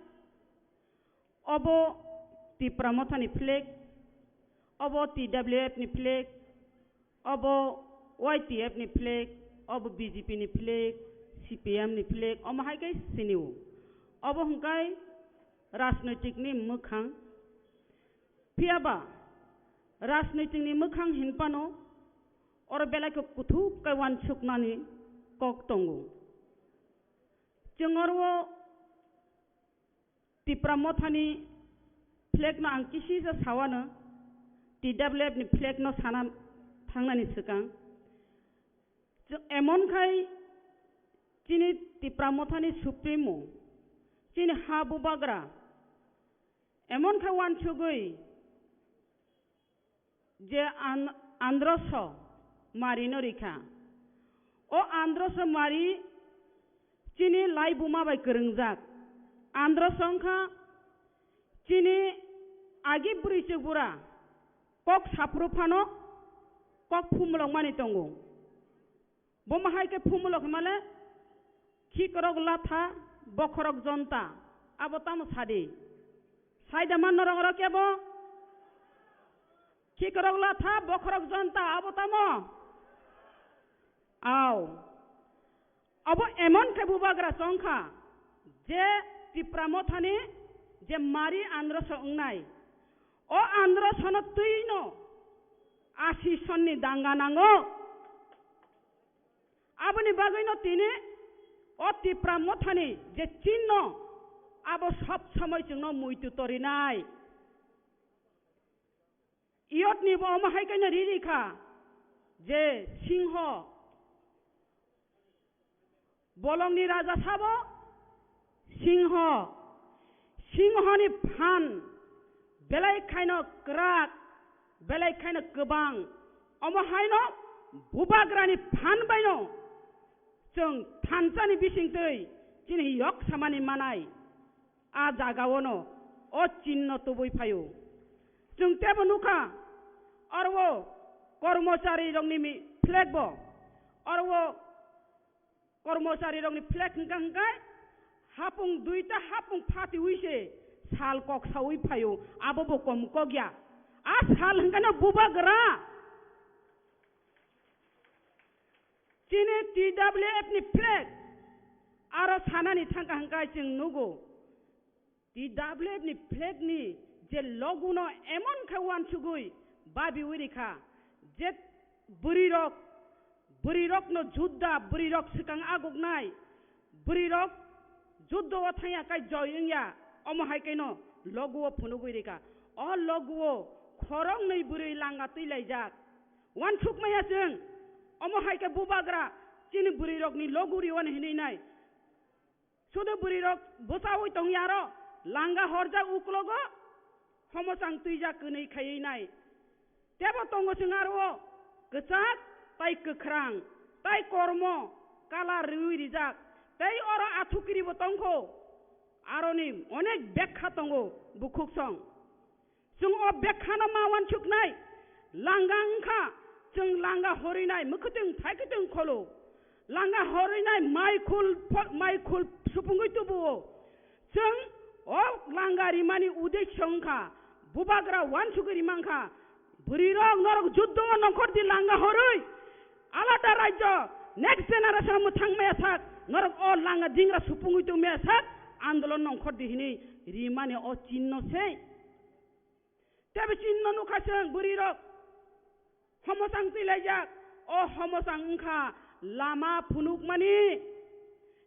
obo Tipra Motha ni flag, obo T W F ni flag, obo Y T F ni flag, obo B J P ni flag, C P M ni flag, omo hai khe sinio. Obo hwnkhe rajnoitik ni mwkhang. Phiya ba rajnoitik ni mwkhang hinphano oro belai khe kuthuk khe uansuknani kok tongo. Chwng oro Tipra Mothani flag no ang kisisa sawano, T W F ni flag no sana thangnani swkang. Chwng emon khai chini Tipra Mothani Supremo, chini ha bubagra, emon khai uansugwi je an-, androso mari no rikha. O androso mari chini laibuma bai kwrwngjak. Androso wngkha chini agi bwrwi chwk bura kok saphuru phano kok phumulok mani tongo. Bo ma hai khe phumulok himale, khikrok latha, bokhorok jonta, abo tamo sadi? Saida man norok oro kebo? Khikrok latha, bokhorok jonta, abo tamo? Au. Abo emon khe bubagra chongkha, je Tipra Mothani je mari androso wngnai. O androsono twino asi sonni danga nango. Aboni bagwino tini o Tipra Mothani je chinno, abo sob somoi chwngno muitu torinai. Iyotni bo omo hai khe no riri kha je singho, bolongni raja sabo singho, singhoni phan belai khaino kwrak, belai khaino kwbang. Omo haino bubagrani phan baino chwng thansani bisingtwi chini yok samani manai. A jagaono o chinno tubui phaio. Chwng tebo nukha, oro o kormocharirokni mi-, flag bo, oro o kormocharirokni flag hwnkha hwnkhe hapung duita hapung phatiwi se sal kok saui phaio, abo bo kom kok ya. A sal hwnkhe no bubagra. Chini T W F ni flag aro sanani thangkha hwnkhe chwng nugo. T W F ni flag ni je logo no emon khe uansugwi babiwi rikha, je bwrwirok, bwrwirokno judda, bwrwirok swkang aguknai, bwrwirok juddo o thangya kai joy wngya, omo hai kaino logo o phunugwi rikha. O logo o khoroknwi bwrwi langa twi laijak. Uansukmaya chwng, omo hai khe bubagra chini bwrwirokni logo riwani hinwi nai. Sudu bwrwirok bwchaui tongya aro langa horjak uklogo homochang twijak kwnwi khaiwi nai. Tebo tongo chwng aro o kwchak tai kwkhrang tai kormo kalar rwui rijak tei oro athukiribo tongkho. Aroni onek bekha tongo bukhuk song. Chwng o bekhano ma uansuknai, langa wngkha, chwng langa horwinai mwkhwtwng phaikhuitwng kholo, langa horwinai mai khul pho-, mai khul supungwi tubuo. Chwng o langa rimani uddesyo wngkha, bubagra uansugwi rimangkha, bwrwirok norok juddo o nongkhor di langa horwi, alada rajyo next generation mwthang maya sak, norok o langa jingra supungwi tong maya sak, andolon nongkhor di hinwi rimani o chinno sei. Tei bisingo nukha chwng bwrwirok homochang twilaijak, o homochang wngkha lama phunukmani.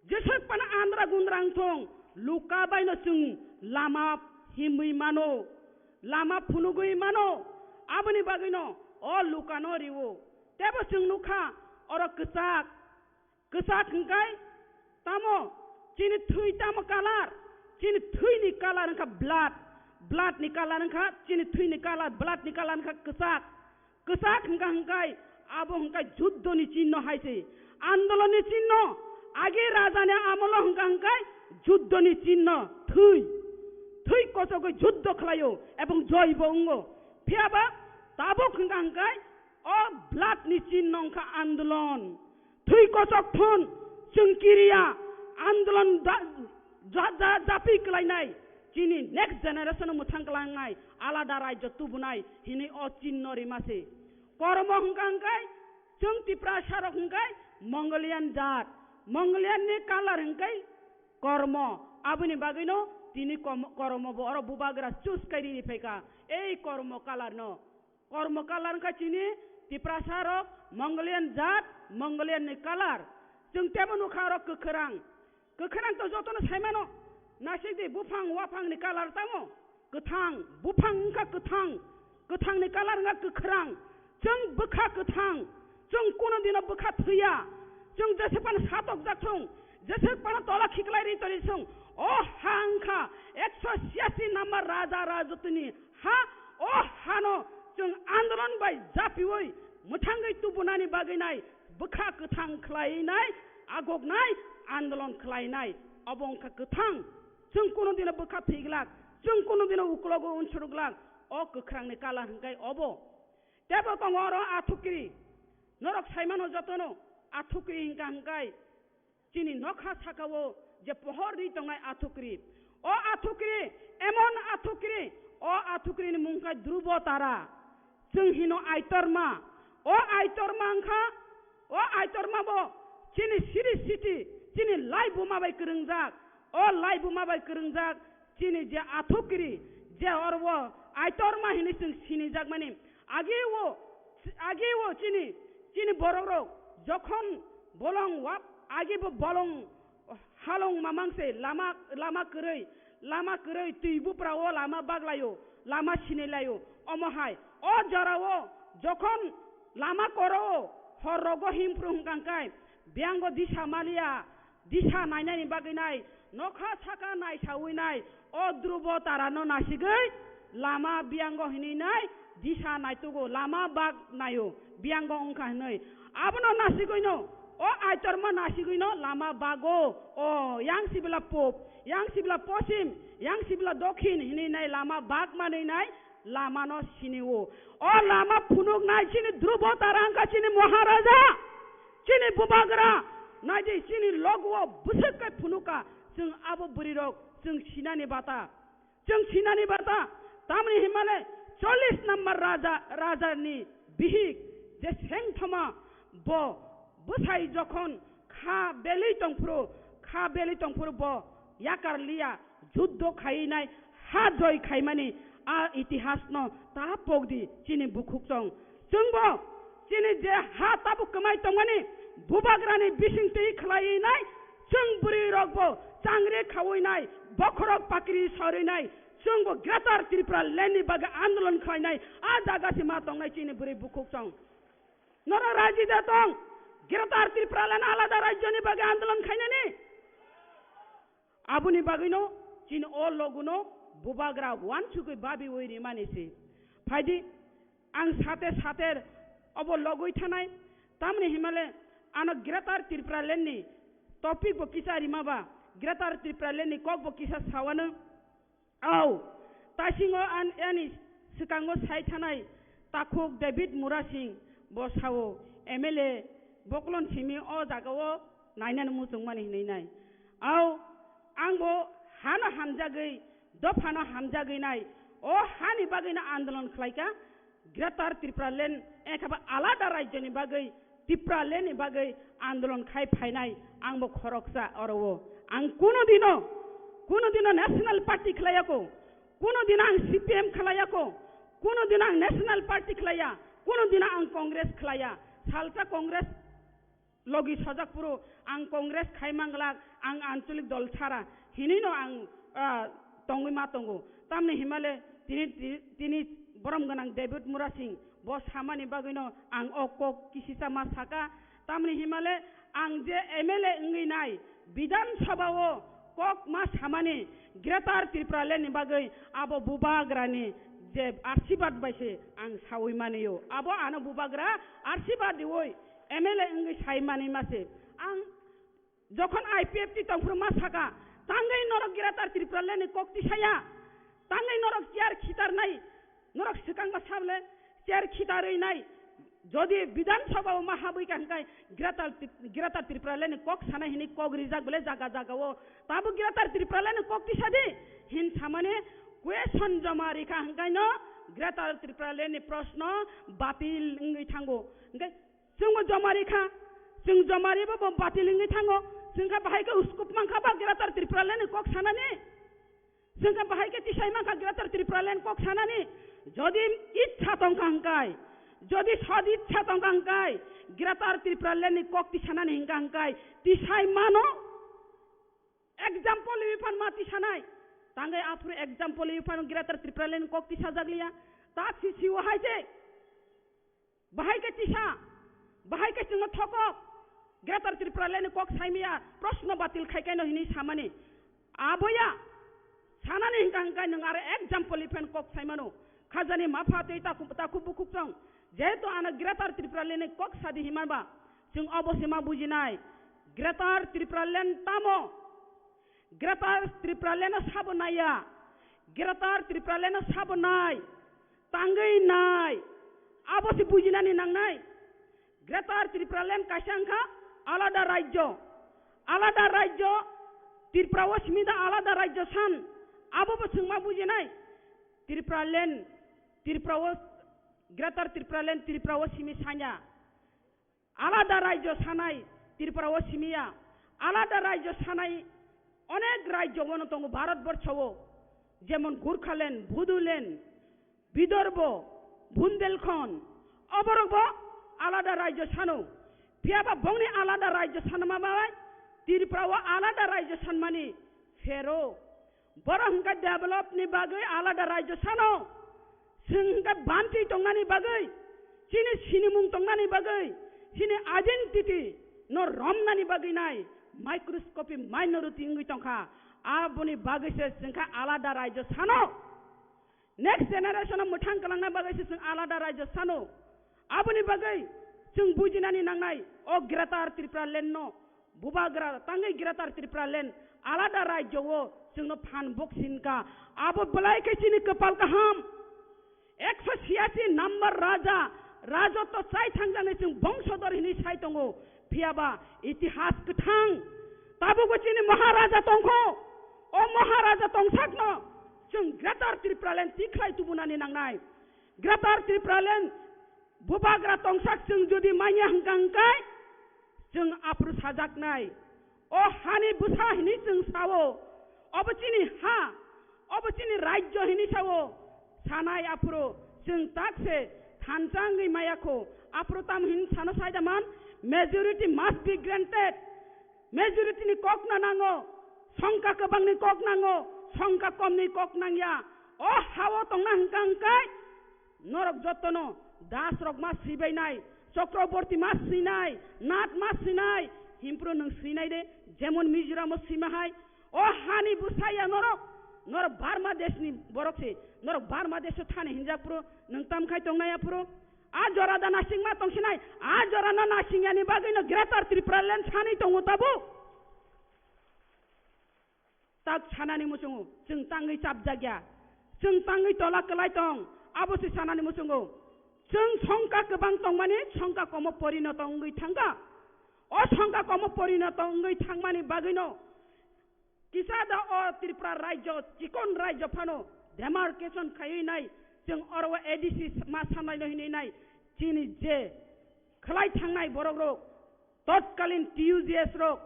Jeswk phano andra gundra wngthong, luka baino chwng lama himwi mano, lama phunugwi mano, aboni bagwino o lukano riwo. Teibo chwng nukha oro kwchak, kwchak hwnkhe tamo? Chini thwi tamo kalar? Chini thwini kalar wngkha blood. Blood ni color wngkha, chini thwi ni color, blood ni color wngkha kwchak. Kwchak hwnkha hwnkhe abo hwnkhe juddho ni chinno hai se. Andolon ni chinno, age raja ni amolo hwnkha hwnkhe juddho ni chinno, thwi. Thwi kochogwi juddho khlaio ebong joy bo wngo. Phiyaba tabuk hwnkha hwnkhe o blood ni chinno wngkha andolon. Thwi kochok thon, chwng kiriya, andolon da-, ja-, ja-, japi kwlainai, chini next generation mwthang kwlangnai, alada rajyo tubunai, hinwi o chinno rima se. Kormo hwnkha hwnkhe, chwng Tiprasa rok hwnkhe Mongolian jat, Mongolian ni color hwnkhe kormo, aboni bagwino tini kom-, kormo bo oro bubagra choose kai rini phaikha, ei kormo color no. Kormo color wngkha chini Tiprasa rok Mongolian jat, Mongolian ni color. Chwng tebo nukha oro kwkhwrang. Kwkhwrang to jotono saimano. Naisik di buphang waphang ni color tamo. Kwthang, buphang wngkha kwthang. Kwthang ni color wngkha kwkhwrang. Chwng bwkha kwthang. Chwng kuno dino bwkha thwiya. Chwng jese phano satok jak thung. Jese phano tola khiklai ri toni thung. O ha wngkha ekso siyasi number raja rajotini ha, o hano chwng andolon bai japiwi mwthangwi tubunani bagwi nai, bwkha kwthang khlai nai, agok nai, andolon khlai nai, obo wngkha kwthang. Chwng kuno dino bwkha thwi glak, chwng kuno dino uklogo unsuru glak, o kwkhrangni color hwnkhe obo. Tebo tongo oro athukri, norok saimano jotono athukri hwnkha hwnkhe chini nokha sakao je pohor ri tongnai athukri. O athukri, emon athukri, o athukri ni mung kha Dhrubo Tara. Chwng hino Aitorma. O Aitorma wngkha, o Aitorma bo chini siri siti, chini laibuma bai kwrwngjak. O laibuma bai kwrwngjak chini je athukri, je oro o Aitorma hinwi chwng sinijakmani. Age o, age o chini, chini borok rok jokhon bolong wap, age bo bolong halong mamang se lama, lama kwrwi, lama kwrwi twi bupra o lama baglaio, lama sinilaio. Omo hai, o jora o jokhon lama koro o hor rogo himpru hwnkha hwnkhe, biyango disa maliya, disa nainani bagwi nai, nokha saka naisawi nai, o Dhrubo Tarano nasigwi lama biyango hinwi nai, disa naitugo, lama bag naio, biyango wngkha hinwi. Abono nasigwino, o Aitorma nasigwino lama bago, o yang sibla pop, yang sibla posim, yang sibla dokhin hinwi nai lama bag manwi nai, lamano sini o. O lama phunuknai chini Dhrubo Tara wngkha chini Maharaja, chini Bubagra, naidi chini logo o bwswk kai phunuka, chwng abo bwrwi rok chwng sinani bata, chwng sinani bata, tamni himale chollish number raja, rajani bihik je sengthoma bo bwsai jokhon kha belwi tongphuru, kha belwi tongphuru bo yakar liya, juddho khaiwi nai, ha joi khaimani a itihasno ta pokdi chini bukhuk chong. Chwngbo chini je ha tabuk kwmai tongmani bubagrani bisingtwi khlaiwi nai, chwng bwrwi rokbo changri khawi nai, bokhorok pakri sorwi nai, chwngbo Greater Tripura Land ni bagwi andolon khlainai, a jaga se ma tongnai chini bwrwi bukhuk chong. Norok raji da tong, Greater Tripura Land alada rajyoni bagwi andolon khainani. Aboni bagwino chini o loguno bubagra wansugwi babiwi rimani se. Phaidi, ang sate sater obo logwi thanai, tamni himale ano Greater Tripura Land ni topic bo kisa rimaba, Greater Tripura Land ni kok bo kisa sawano. Au, taisingo an-, ani swkango sai thanai takhuk David Murasing bo sao, M L A boklon simi o jagao nainani muchungmani hinwi nai. Au, angbo hano hamjagwi, dophano hamjagwi nai, o hani bagwino andolon khlaika, Greater Tripura Land, ekhaba alada rajyoni bagwi, Tripura Land ni bagwi andolon khai phainai, angbo khoroksa oro o. Ang kuno dino, kuno dino National Party khlaiya ko, kuno dino ang C P M khlaiya ko, kuno dino ang National Party khlaiya, kuno dino ang Congress khlaiya. Salsa Congress logi sojak phuru ang Congress khai manglak, ang ancholik dol sara hinwino ang, ah, tongwi ma tongo. Tamni himale tini, ti-, tini borom gwnang David Murasing bo samani bagwino ang o kok kisisa ma saka. Tamni himale ang je M L A wngwi nai, Bidhan Sabha o kok ma samani, Greater Tripura Land ni bagwi abo bubagrani je archibad bai se ang sawi manio. Abo ano bubagra archibad diwi M L A wngwi sai mani ma se. Ang jokhon I P F T tongphuru ma saka, tangwi norok Greater Tripura Land ni kok tisaya, tangwi norok chair khitarnai, norok swkang ba sable chair khitarwi nai, jodi Bidhan Sabha o ma habwi ka hwnkhe Greater Tri-, Greater Tripura Land ni kok sana hini kok rijak bole jaga jaga o. Tabo Greater Tripura Land ni kok tisadi hin samani question joma rikha hwnkhe no Greater Tripura Land ni proshno batil wngwi thango. Hwnkhe chwngbo joma rikha, chwng joma ribo bo batil wngwi thango. Chwngkha bahai khe uskup mankha ba Greater Tripura Land ni kok sanani. Chwngkha bahai khe tisai mankha Greater Tripura Land kok sanani. Jodi ichha tongkha hwnkhe, jodi sod ichha tongkha hwnkhe, Greater Tripura Land ni kok tisanani hwnkha hwnkhe tisai mano. Example rwi phan ma tisanai. Tangwi aphuru example rwi phan Greater Tripura Land ni kok tisajak liya. Ta si si o hai se. Bahai khe tisa, bahai khe chwngno thokok, Greater Tripura Land ni kok saimaya, proshno batil khai kaino hinwi samani. Aboya, sanani hwnkha hwnkhe nwng aro example ni phan kok saimano. Khajani mapha tei takhuk, takhuk bukhuk chwng. Jehetu ano Greater Tripura Land ni kok sadi hinmaba, chwng obo se ma bujinai. Greater Tripura Land tamo? Greater Tripura Land no sabo naiya. Greater Tripura Land no sabo nai. Tangwi nai. Abo se bujinani nangnai. Greater Tripura Land kaisa wngkha alada rajyo. Alada rajyo, Tripura o simi da alada rajyo san. Abo bo chwng ma bujinai. Tripura Land, Tripura o, Greater Tripura Land Tripura o simi sanya. Alada rajyo sanai Tripura o simiya, alada rajyo sanai onek rajyo bono tongo Bharat borsho o, jemon Gurkhaland, Bodoland, Bidorbo, Bundelkhand, oborok bo alada rajyo sano. Phiyaba bongni alada rajyo sanma bai Tripura o alada rajyo sanmani phero. Borok hwnkhe develop ni bagwi alada rajyo sano. Chwng hwnkhe bantwi tongnani bagwi, chini sinimung tongnani bagwi, chini identity no romnani bagwi nai microscopic minority wngwi tongkha. Aboni bagwi se chwngkha alada rajyo sano. Next generation o mwthang kwlangna bagwi se chwng alada rajyo sano. Aboni bagwi chwng bujinani nangnai o Greater Tripura Land no. Bubagra tangwi Greater Tripura Land alada rajyo o chwngno phan bok sinka. Abo belai khe chini kwpal kaham. Ekso siyasi number raja, rajotto chai thangjaknai chwng bongsodor hinwi sai tongo. Phiyaba itihas kwthang. Tabukbo chini Maharaja tongkho. O Maharaja tongsakno chwng Greater Tripura Land tikhlai tubunani nangnai. Greater Tripura Land Bubagra tongsak chwng jodi manya hwnkha hwnkhe, chwng aphuru sajaknai. O hani bwsa hinwi chwng sao, obo chini ha, obo chini rajyo hinwi sao. Sanai aphuru chwng tak se thansa wngwi maya kho. Aphuru tamo hin sano saida man, majority must be granted. Majority ni kok no nango, songkha kwbang ni kok nango, songkha kom ni kok nangya. O hao tongna hwnkha hwnkhe, norok jotono das rok ma swibainai, Chakraborty ma swinai, Nath ma swinai, himpro nwng swinai de, jemon Mizoram o swima hai. O hani bwsaya norok, norok Burma desh ni borok se, norok Burma desh o thani hinjak phuru nwng tam khai tongnai aphuru. A jora da nasing ma tongsinai, a jora no nasing yani bagwi no Greater Tripura Land sani tongo tabu. Tak sanani muchungo, chwng tangwi chapjakya, chwng tangwi tola kwlai tong, abo se sanani muchungo. Chwng songkha kwbang tongmani songkha komo porinoto wngwi thangkha. O songkha komo porinoto wngwi thangmani bagwino kisa da o Tripura rajyo, chikon rajyo phano demarcation khaiwi nai, chwng oro o A D C ma sanai no hinwi nai, chini je khwlai thangnai borok rok, totkalin T U G S rok,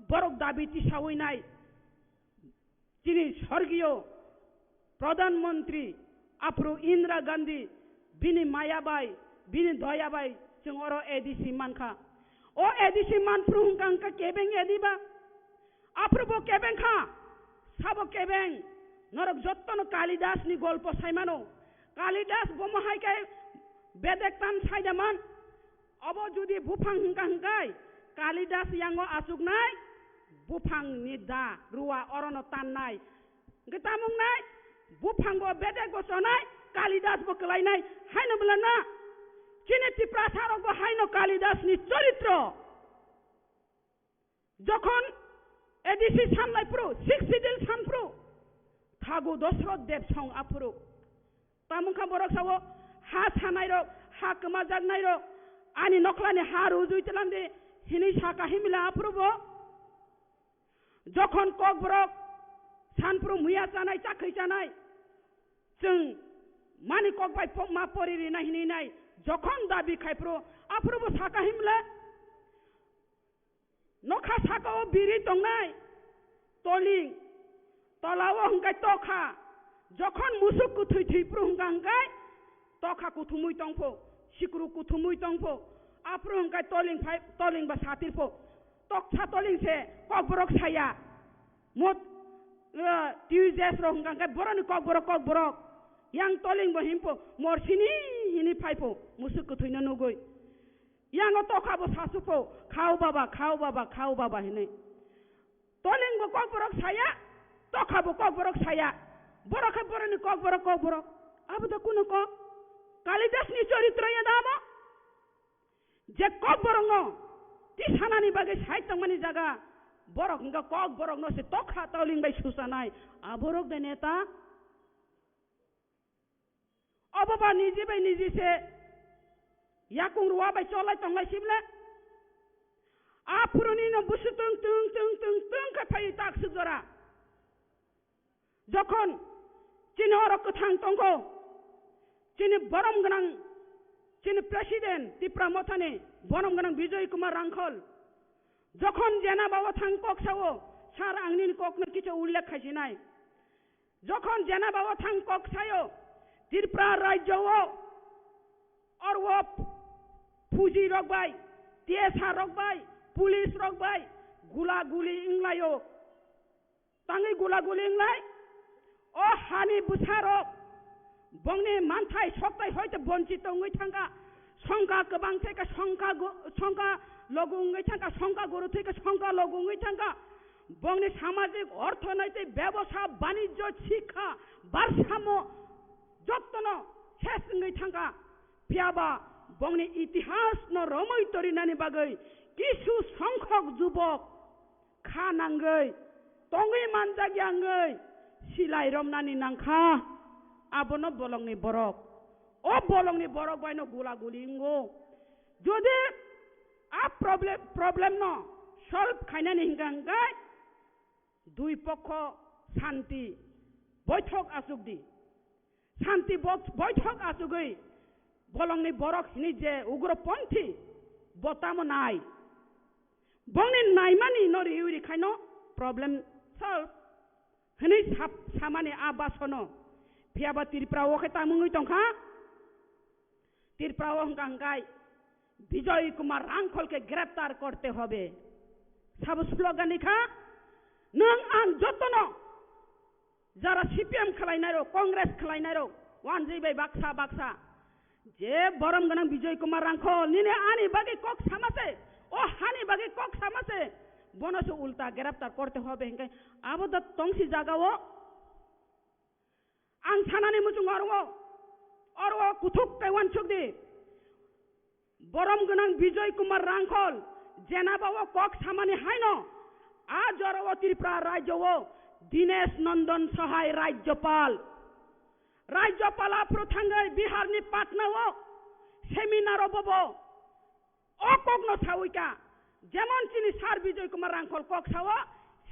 borok dabi tisawi nai. Chini sorgiyo Pradhan Mantri aphuru Indira Gandhi bini maya bai, bini doya bai chwng oro A D C mankha. O A D C manphuru hwnkha hwnkha kebeng A D ba? Aphuru bo kebeng kha, sabo kebeng. Norok jottono Kalidas ni golpo saimano. Kalidas bomo hai khe bedek tan saidaman. Obo jodi buphang hwnkha hwnkhe Kalidas yango achuknai buphang ni da rua orono tannai. Hwnkhe tamung nai, buphang bo bedek bo chonai, Kalidas bo kwlainai, haino bwla na. Chini Tiprasa rok bo haino Kalidas ni choritro. Jokhon A D C sanlai phuru, six schedule san phuru, thagu Dosroth Debsong aphuru. Tamung kha borok sao, ha sanai rok, ha kwmajaknai rok, ani nokhlani ha rujui tlang di, hinui saka himila aphuru bo. Jokhon kokborok sanphuru muya chanai, chakhwi chanai, chwng mani kok bai po-, ma pori rina hinui nai, jokhon dabi khai phuru, aphuru bo saka himle, nokha saka o biri tongnai, toling, tola o hwnkhe tokha, jokhon musuk kwthwi thwi phuru hwnkha hwnkhe tokha kuthumui tongpho, sikru kuthumui tongpho, aphuru hwnkhe toling phai, toling ba satirpho, toksa toling se kokborok saya. Mot, eh, T U J S rok hwnkha hwnkhe boroni kokborok, kokborok. Yang toling bo himpo, morsini hini phaipo, musuk kwthwino nugui. Yang o tokha bo sasukpo, "Khao baba, khao baba, khao baba," hinui. Toling bo kokborok saya, tokha bo kokborok saya. Borok khe boroni kokborok, kokborok. Abo da kuno kok? Kalidas ni choritro ya da abo? Je kokborokno tisanani bagwi side tongmani jaga, borok hwnkha kokborokno se tokha toling bai susanai, aborok de neta. Obo ba niji bai niji se yakung rua bai cholai tonglai sibla. Aphuruni no busu tung tung tung tung tung khe phai tak suk jora. Jokhon chini oro kwthang tongkho, chini borom gwnang, chini President Tipra Mothani borom gwnang Bijoy Kumar Rangkhol, jokhon jena bao thang kok sao, sir, ang nini kokno kicha ullekh khaisinai. Jokhon jena bao thang kok sayo, Tripura rajyo o orwo phuji rok bai, T S R rok bai, police rok bai gula guli wnglaio. Tangwi gula guli wnglai, o hani bwsarok bongni manthai soktai hoite bonchito wngwi thangkha, songkha kwbang thwikha, songkha gu-, songkha logu wngwi thangkha, songkha guru thwikha, songkha logu wngwi thangkha. Bongni samajik, orthonoitik, bebosa, banijyo, sikha, barsamo jottono ses wngwi thangkha. Phiyaba bongni itihasno romwi torinani bagwi kisu songkhok jubok kha nangwi, tongwi manjakya wngwi silai romnani nangkha. Abono bolongni borok. O bolongni borok baino gula guli wngo. Jodi a problem, problem no solve khainani hingka hingkai dui pokho santi boithok achuk di. Santi bo-, boithok achugwi bolongni borok hini je ugroponthi bo tamo nai. Bongni naimani no riwi rikhaino problem solve hini sap-, samani a basono. Phiyaba Tripura o khe tamungwi tongkha. Tripura o hwnkha hwnkhe Bijoy Kumar Rangkhol ke greptar korte hobe. Sabo slogan ni kha, nwng ang jotono jara C P M khwlainai rok, Congress khwlainai rok, wanjwi bai baksa baksa. Je borom gwnang Bijoy Kumar Rangkhol, nini ani bagwi kok sama se, o hani bagwi kok sama se, bono se ulta greptar korte hobe hinkhe abo da tongsi jaga o. Ang sanani muchung oro, oro kuthuk kai wansuk di. Borom gwnang Bijoy Kumar Rangkhol, jenaba o kok samani haino, a jora o Tripura rajyo o Dinesh Nandan Sahai Rajyapal. Rajyapal aphuru thangwi Bihar ni Patna o seminar o bobo o kokno sawi ka, jemon chini sir Bijoy Kumar Rangkhol kok sao,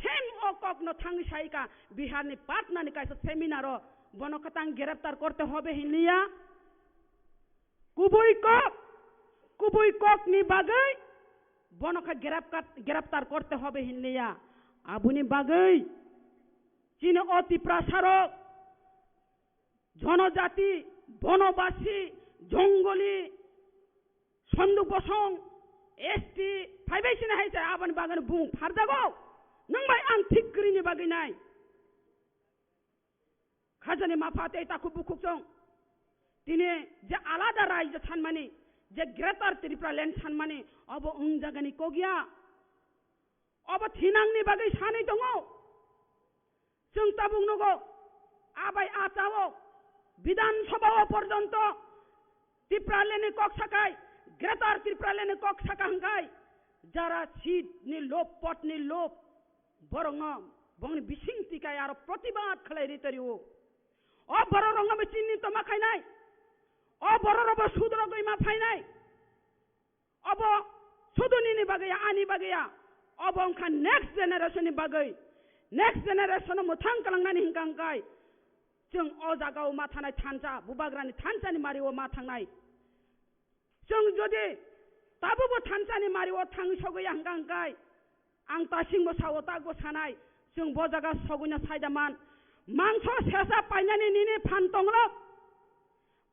same o kokno thangwi sai ka, Bihar ni Patna ni kaisa seminar o bono kwtang greptar korte hobe hinliya. Kubui kok, kubui kok ni bagwi bono kha grep-, greptar korte hobe hinliya. Aboni bagwi chini o Tiprasa rok, jonojati, bonobasi, jongoli, Sonduk bosong, S T, phaibai sini hai se aboni bagwi bung pharjago. Nwng bai ang thik kwrwini bagwi nai. Khajani mapha tei takhuk bukhuk chong. Tini je alada rajyo sanmani, je Greater Tripura Land sanmani, obo wng jagani kok ya. Obo thinangni bagwi sanwi tongo. Chwng tabuk nugo, abai achao, Bidhan Sabha o porjonto Tipraland ni kok sakai, Greater Tipraland ni kok saka hwnkhe, jara seat ni lob, pot ni lob, borokno bongni bising tikai aro protibad khlai ri torio. O borok rokno bo chini toma khainai, o borok rok bo sudrogwi ma phainai. Obo sudu nini bagwi ya, ani bagwi ya. Obo wngkha next generation ni bagwi. Next generation no mwthang kalangnani hwnkha hwnkhe chwng o jaga o ma thanai thansa, Bubagrani thansa ni mari o ma thangnai. Chwng jodi tabukbo thansa ni mari o thang sogwi ya hwnkha hwnkhe ang tasingbo sao, takbo sanai, chwng bo jaga sogwino saida man. Mangso sesa painani nini phan tonglo.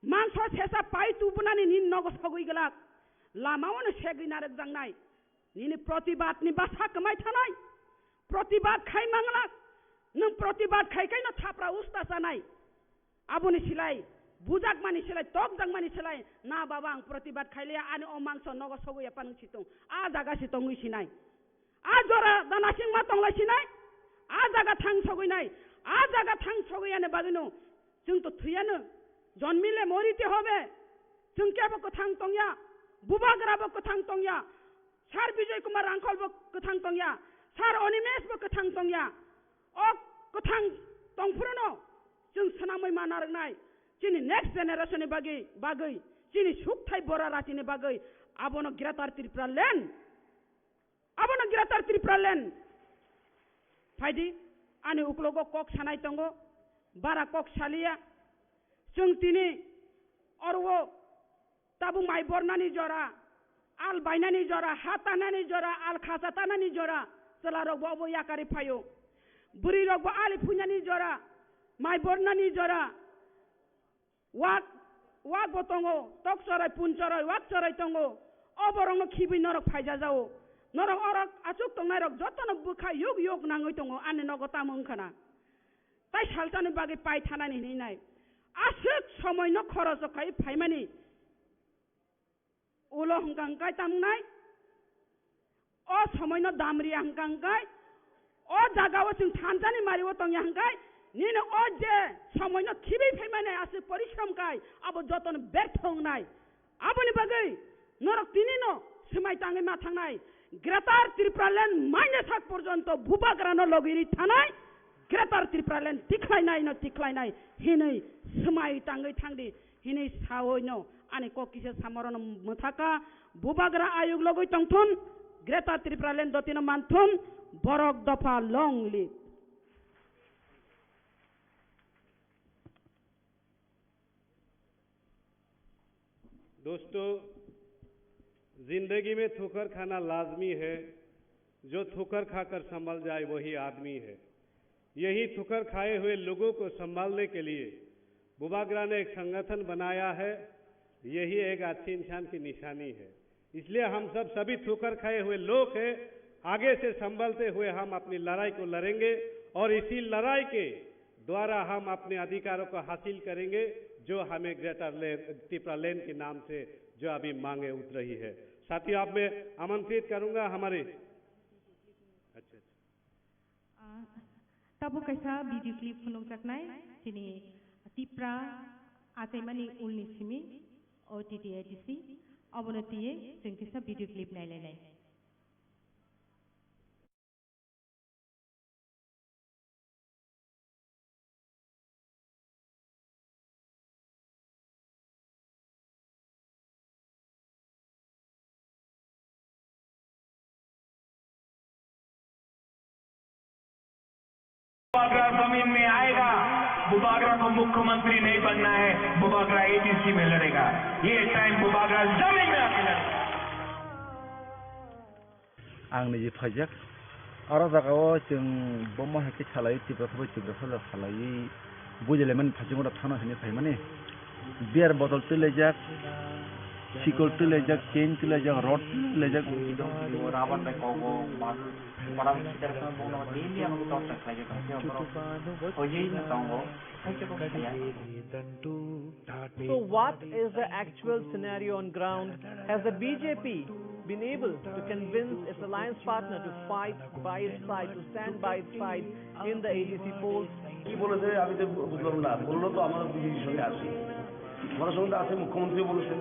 Mangso sesa pai tubunani nini nogo sogwi glak. Lama ono segwi narwkjaknai. Nini protibad ni basa kwmai thanai. Protibad khai manglak. Nwng protibad khai khai no thapra usta chanai. Aboni silai, bujakmani silai, tokjakmani silai, na baba ang protibad khailiya, ani o mangso nogo sogwi ya panung situng. A jaga si tongwi sinai. A jora danasing ma tonglai sinai. A jaga thang sogwi nai. A jaga thang sogwi yani bagwino. Chwng to thwiyano, jonmile morite hobe. Chwng kebo kwthang tongya, Bubagra bo kwthang tongya, Sir Bijoy Kumar Rangkhol bo kwthang tongya, Sir Animesh bo kwthang tongya. O kwthang tongphruno chwng swnamwi ma narwknai, chini next generation ni bagwi, bagwi, chini sukthai bora ratini bagwi, abono Greater Tripura Land. Abono Greater Tripura Land. Phaidi, ani uklogo kok sanai tongo, bara kok saliya. Chwng tini oro tabuk mai bornani jora, al bainani jora, ha tanani jora, al khasa tanani jora, chwlarokbo obo yakarwi phaio. Bwrwirokbo ali phuinani jora, mai bornani jora, Wak, wak bo tongo, tok chorai, pun chorai, wak chorai tongo. O borokno khibwi norok phaijajao. Norok orok achuk tongnairok jotono bwkha yuk yuk nangwi tongo, ani nogo tamo wngkhana. Tai salsani bagwi pai thanani hinwi nai. Aswk somoino khoroso khai phaimani. Ulo hwnkha hwnkhe tamnai, o somoino damriya hwnkha hwnkhe, o jagao chwng thansani mario tongya hwnkhe, nini o je somoino khibwi phaimani aswk porishrom khai, abo jotono bertho wngnai. Aboni bagwi norok tinino swmai tangwi ma thangnai, Greater Tripura Land maina sak porjonto Bubagrano logiri thanai, Greater Tripura Land tikhlainai no tikhlainai hinwi swmai tangwi thangdi. Hinwi saoino ani kok kisa samorono mwthaka, Bubagra ayuk logwi tongthun, Greater Tripura Land dotino manthun, borok dopha long live. दोस्तों, जिंदगी में ठोकर खाना लाजमी है, जो ठोकर खाकर संभल जाए वही आदमी है। यही ठोकर खाए हुए लोगों को संभालने के लिए बुबागरा ने एक संगठन बनाया है। यही एक अच्छे इंसान की निशानी है। इसलिए हम सब सभी ठोकर खाए हुए लोग हैं। आगे से संभलते हुए हम अपनी लड़ाई को लड़ेंगे और इसी लड़ाई के द्वारा हम अपने अधिकारों को हासिल करेंगे, जो हमें ग्रेटर लैंड, टिपरा लैंड के नाम से जो अभी मांगे उठ रही है। साथियों, आप मैं आमंत्रित करूंगा हमारे, अच्छा, अच्छा। Ah, tabuk kaisa video clip phunukjaknai, chini Tipra achaimani ulni simi, O T T A D C, obono twiwi chwng kisa video clip nailainai. Bubagra जमीन में आएगा, बुबागरा को मुख्यमंत्री नहीं बनना है, बुबागरा एडीसी में लड़ेगा। ये टाइम बुबागरा जमीन में आके लड़ेगा। Ang niji phaijak. Oro jagao chwng bomo hai khe salai, Tiprasa bai Tiprasa salai, bujilaimani phaijak oro thano hinwi phaimani. Beer bottle twilaijak, sikol twilaijak, chain twilaijak, rod twilaijak. Rubber bai kogo, koram siter khe bono daily ang torture khlaijak tong phiya borok. Hojei no tongo, khaisa kok khaya. So what is the actual scenario on ground? Has the B J P been able to convince its alliance partner to fight by its side, to stand by its side in the A D C polls. কি বলেছে আমি তো বুঝলাম না, বললো তো আমরা বিজেপির সঙ্গে আছি, ওনার সঙ্গে তো আছে, মুখ্যমন্ত্রী বলেছেন,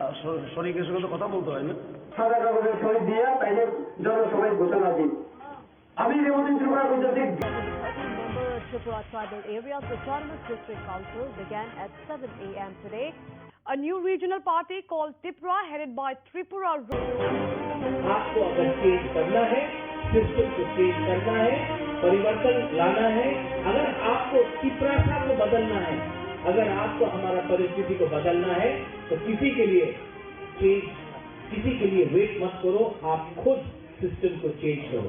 আর শ- শরিকের সঙ্গে তো কথা বলতে হয় না। সাদা কাগজে সই দিয়া তাইলে জনসভায় ঘোষণা দিন। আমি রেবতী ত্রিপুরা বিদ্যার্থী Member Tripura Tribal Areas Autonomous District Council began at seven a m today. A new regional party called Tipra, headed by Tripura. आपको अगर चेंज करना है, सिस्टम को चेंज करना है, परिवर्तन लाना है, अगर आपको तिपरासा को बदलना है, अगर आपको हमारा परिस्थिति को बदलना है, तो किसी के लिए चेंज, किसी के लिए वेट मत करो, आप खुद सिस्टम को चेंज करो।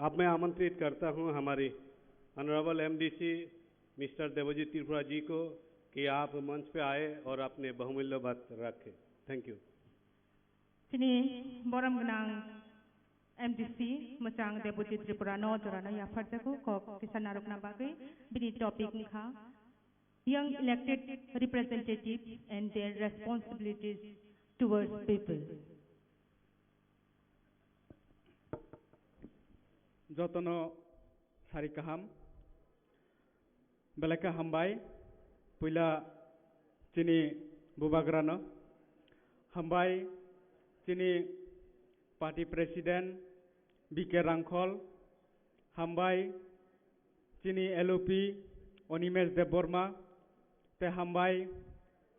अब मैं आमंत्रित करता हूं हमारी ऑनरेबल एमडीसी मिस्टर देवजीत त्रिपुरा जी को कि आप मंच पे आए और अपने बहुमूल्य बात रखें। Thank you. Chini borom gwnang M D C mwchang Debojit Tripura no jora no yapharjago kok kisa narwkna bagwi bini topic wngkha Young Elected Representatives and Their Responsibilities Towards People. Jotono sari kaham. Belai khe hambai, puila chini bubagrano. Hambai chini party president B K Rangkhol. Hambai chini L O P Onimesh Debbarma. Tei hambai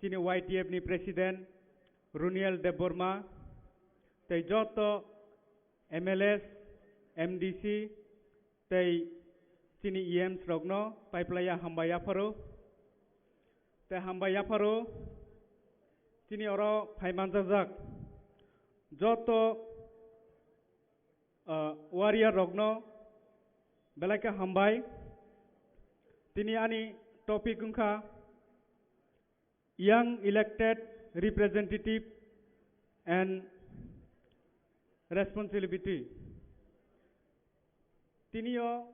chini Y T F ni president Runiel Debbarma. Tei joto M L As, M D C, tei chini E Ms rokno paiplaiya hambai yapharo. Tei hambai yapharo chini oro phai manjakjak joto, ah, warrior rokno belai khe hambai. Tini ani topic wngkha Young Elected Representative and Responsibility. Tinio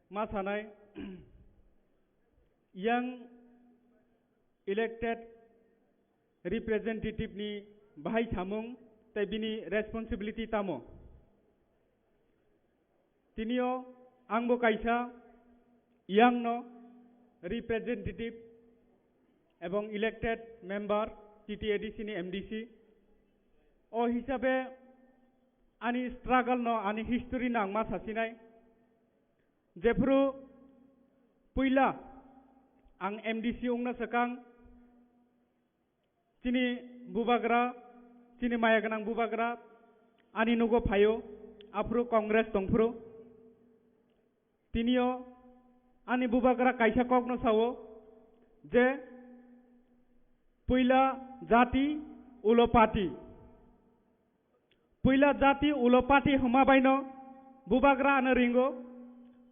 ma sanai, young elected representative ni bahai samung tei bini responsibility tamo. Tinio angbo kaisa young no representative ebong elected member T T A D C ni M D C. O hisabe ani struggle no, ani history no ang ma sasinai. Jephru puila ang M D C wngna swkang, chini bubagra, chini maya gwnang bubagra ani nugo phaio, aphuru Congress tongphuru. Tinio ani bubagra kaisa kokno sao je, puila jati, ulo party. Puila jati, ulo party hwnma baino bubagra ano ringo.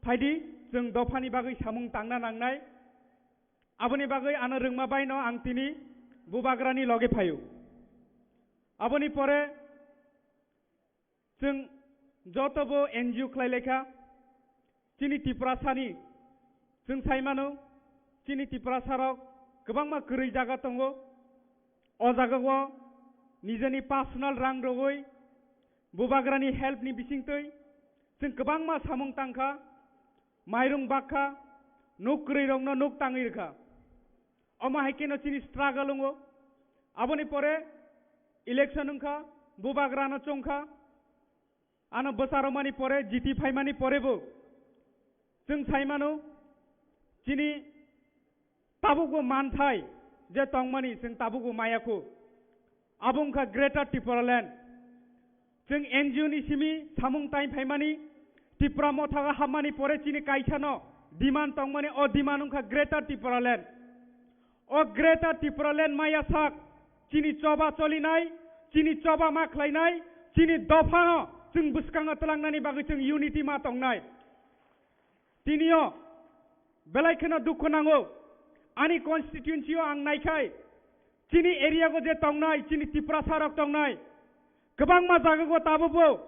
Phaidi, chwng dophani bagwi samung tangna nangnai. Aboni bagwi ano rwngma baino ang tini bubagrani loge phaio. Aboni pore chwng jotobo N G O khlai laikha. Chini Tiprasani chwng sai mano, chini Tiprasarok kwbangma kwrwi jaga tongo. O jagao nijeni personal rang rogwi bubagrani help ni bisingtwi chwng kwbangma samung tangkha, mairung bakha, nuk kwrwirokno nuk tangwi rwkha. Omo hai kheno chini struggle wngo. Aboni pore election wngkha, bubagrano chongkha. Ano bwsarokmani pore, jiti phaimani porebo chwng sai mano, chini tabukbo manthai je tongmani chwng tabukbo maya kho. Abo wngkha Greater Tipraland. Chwng N G O ni simi samung tai phaimani, Tipra Motha o hapmani pore chini kaisano demand tongmani, o demand wngkha Greater Tipraland. O Greater Tipraland maya sak, chini choba cholinai, chini choba ma khlainai, chini dophano chwng bwskango twlangnani bagwi chwng unity ma tongnai. Tinio belai kheno dukhu nango. ani constituency o ang naikhai, chini area go je tongnai, chini Tiprasa rok tongnai, kwbangma jaga go tabukbo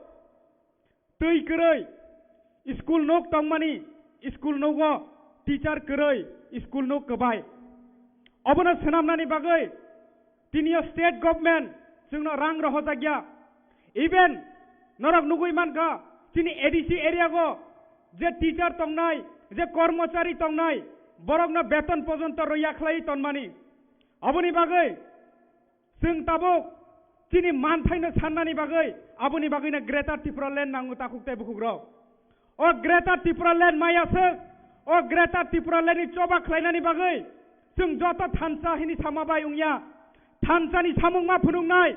twi kwrwi, school nuk tongmani, school nugo teacher kwrwi, school nuk kwbai. Obono swnamnani bagwi tiniyo state government chwngno rang rohorjakya. Even norok nugwi mankha, chini A D C area go je teacher tongnai, je kormochari tongnai, borokno beton pojonto rwya khlai tonmani. Aboni bagwi chwng tabuk chini manthaino sannani bagwi, aboni bagwino Greater Tipraland nango, takhuk tei bukhukrok. O Greater Tipraland maya swk, o Greater Tipraland ni choba khlainani bagwi chwng joto thansa hini sama bai wngya. Thansani samung ma phunuknai.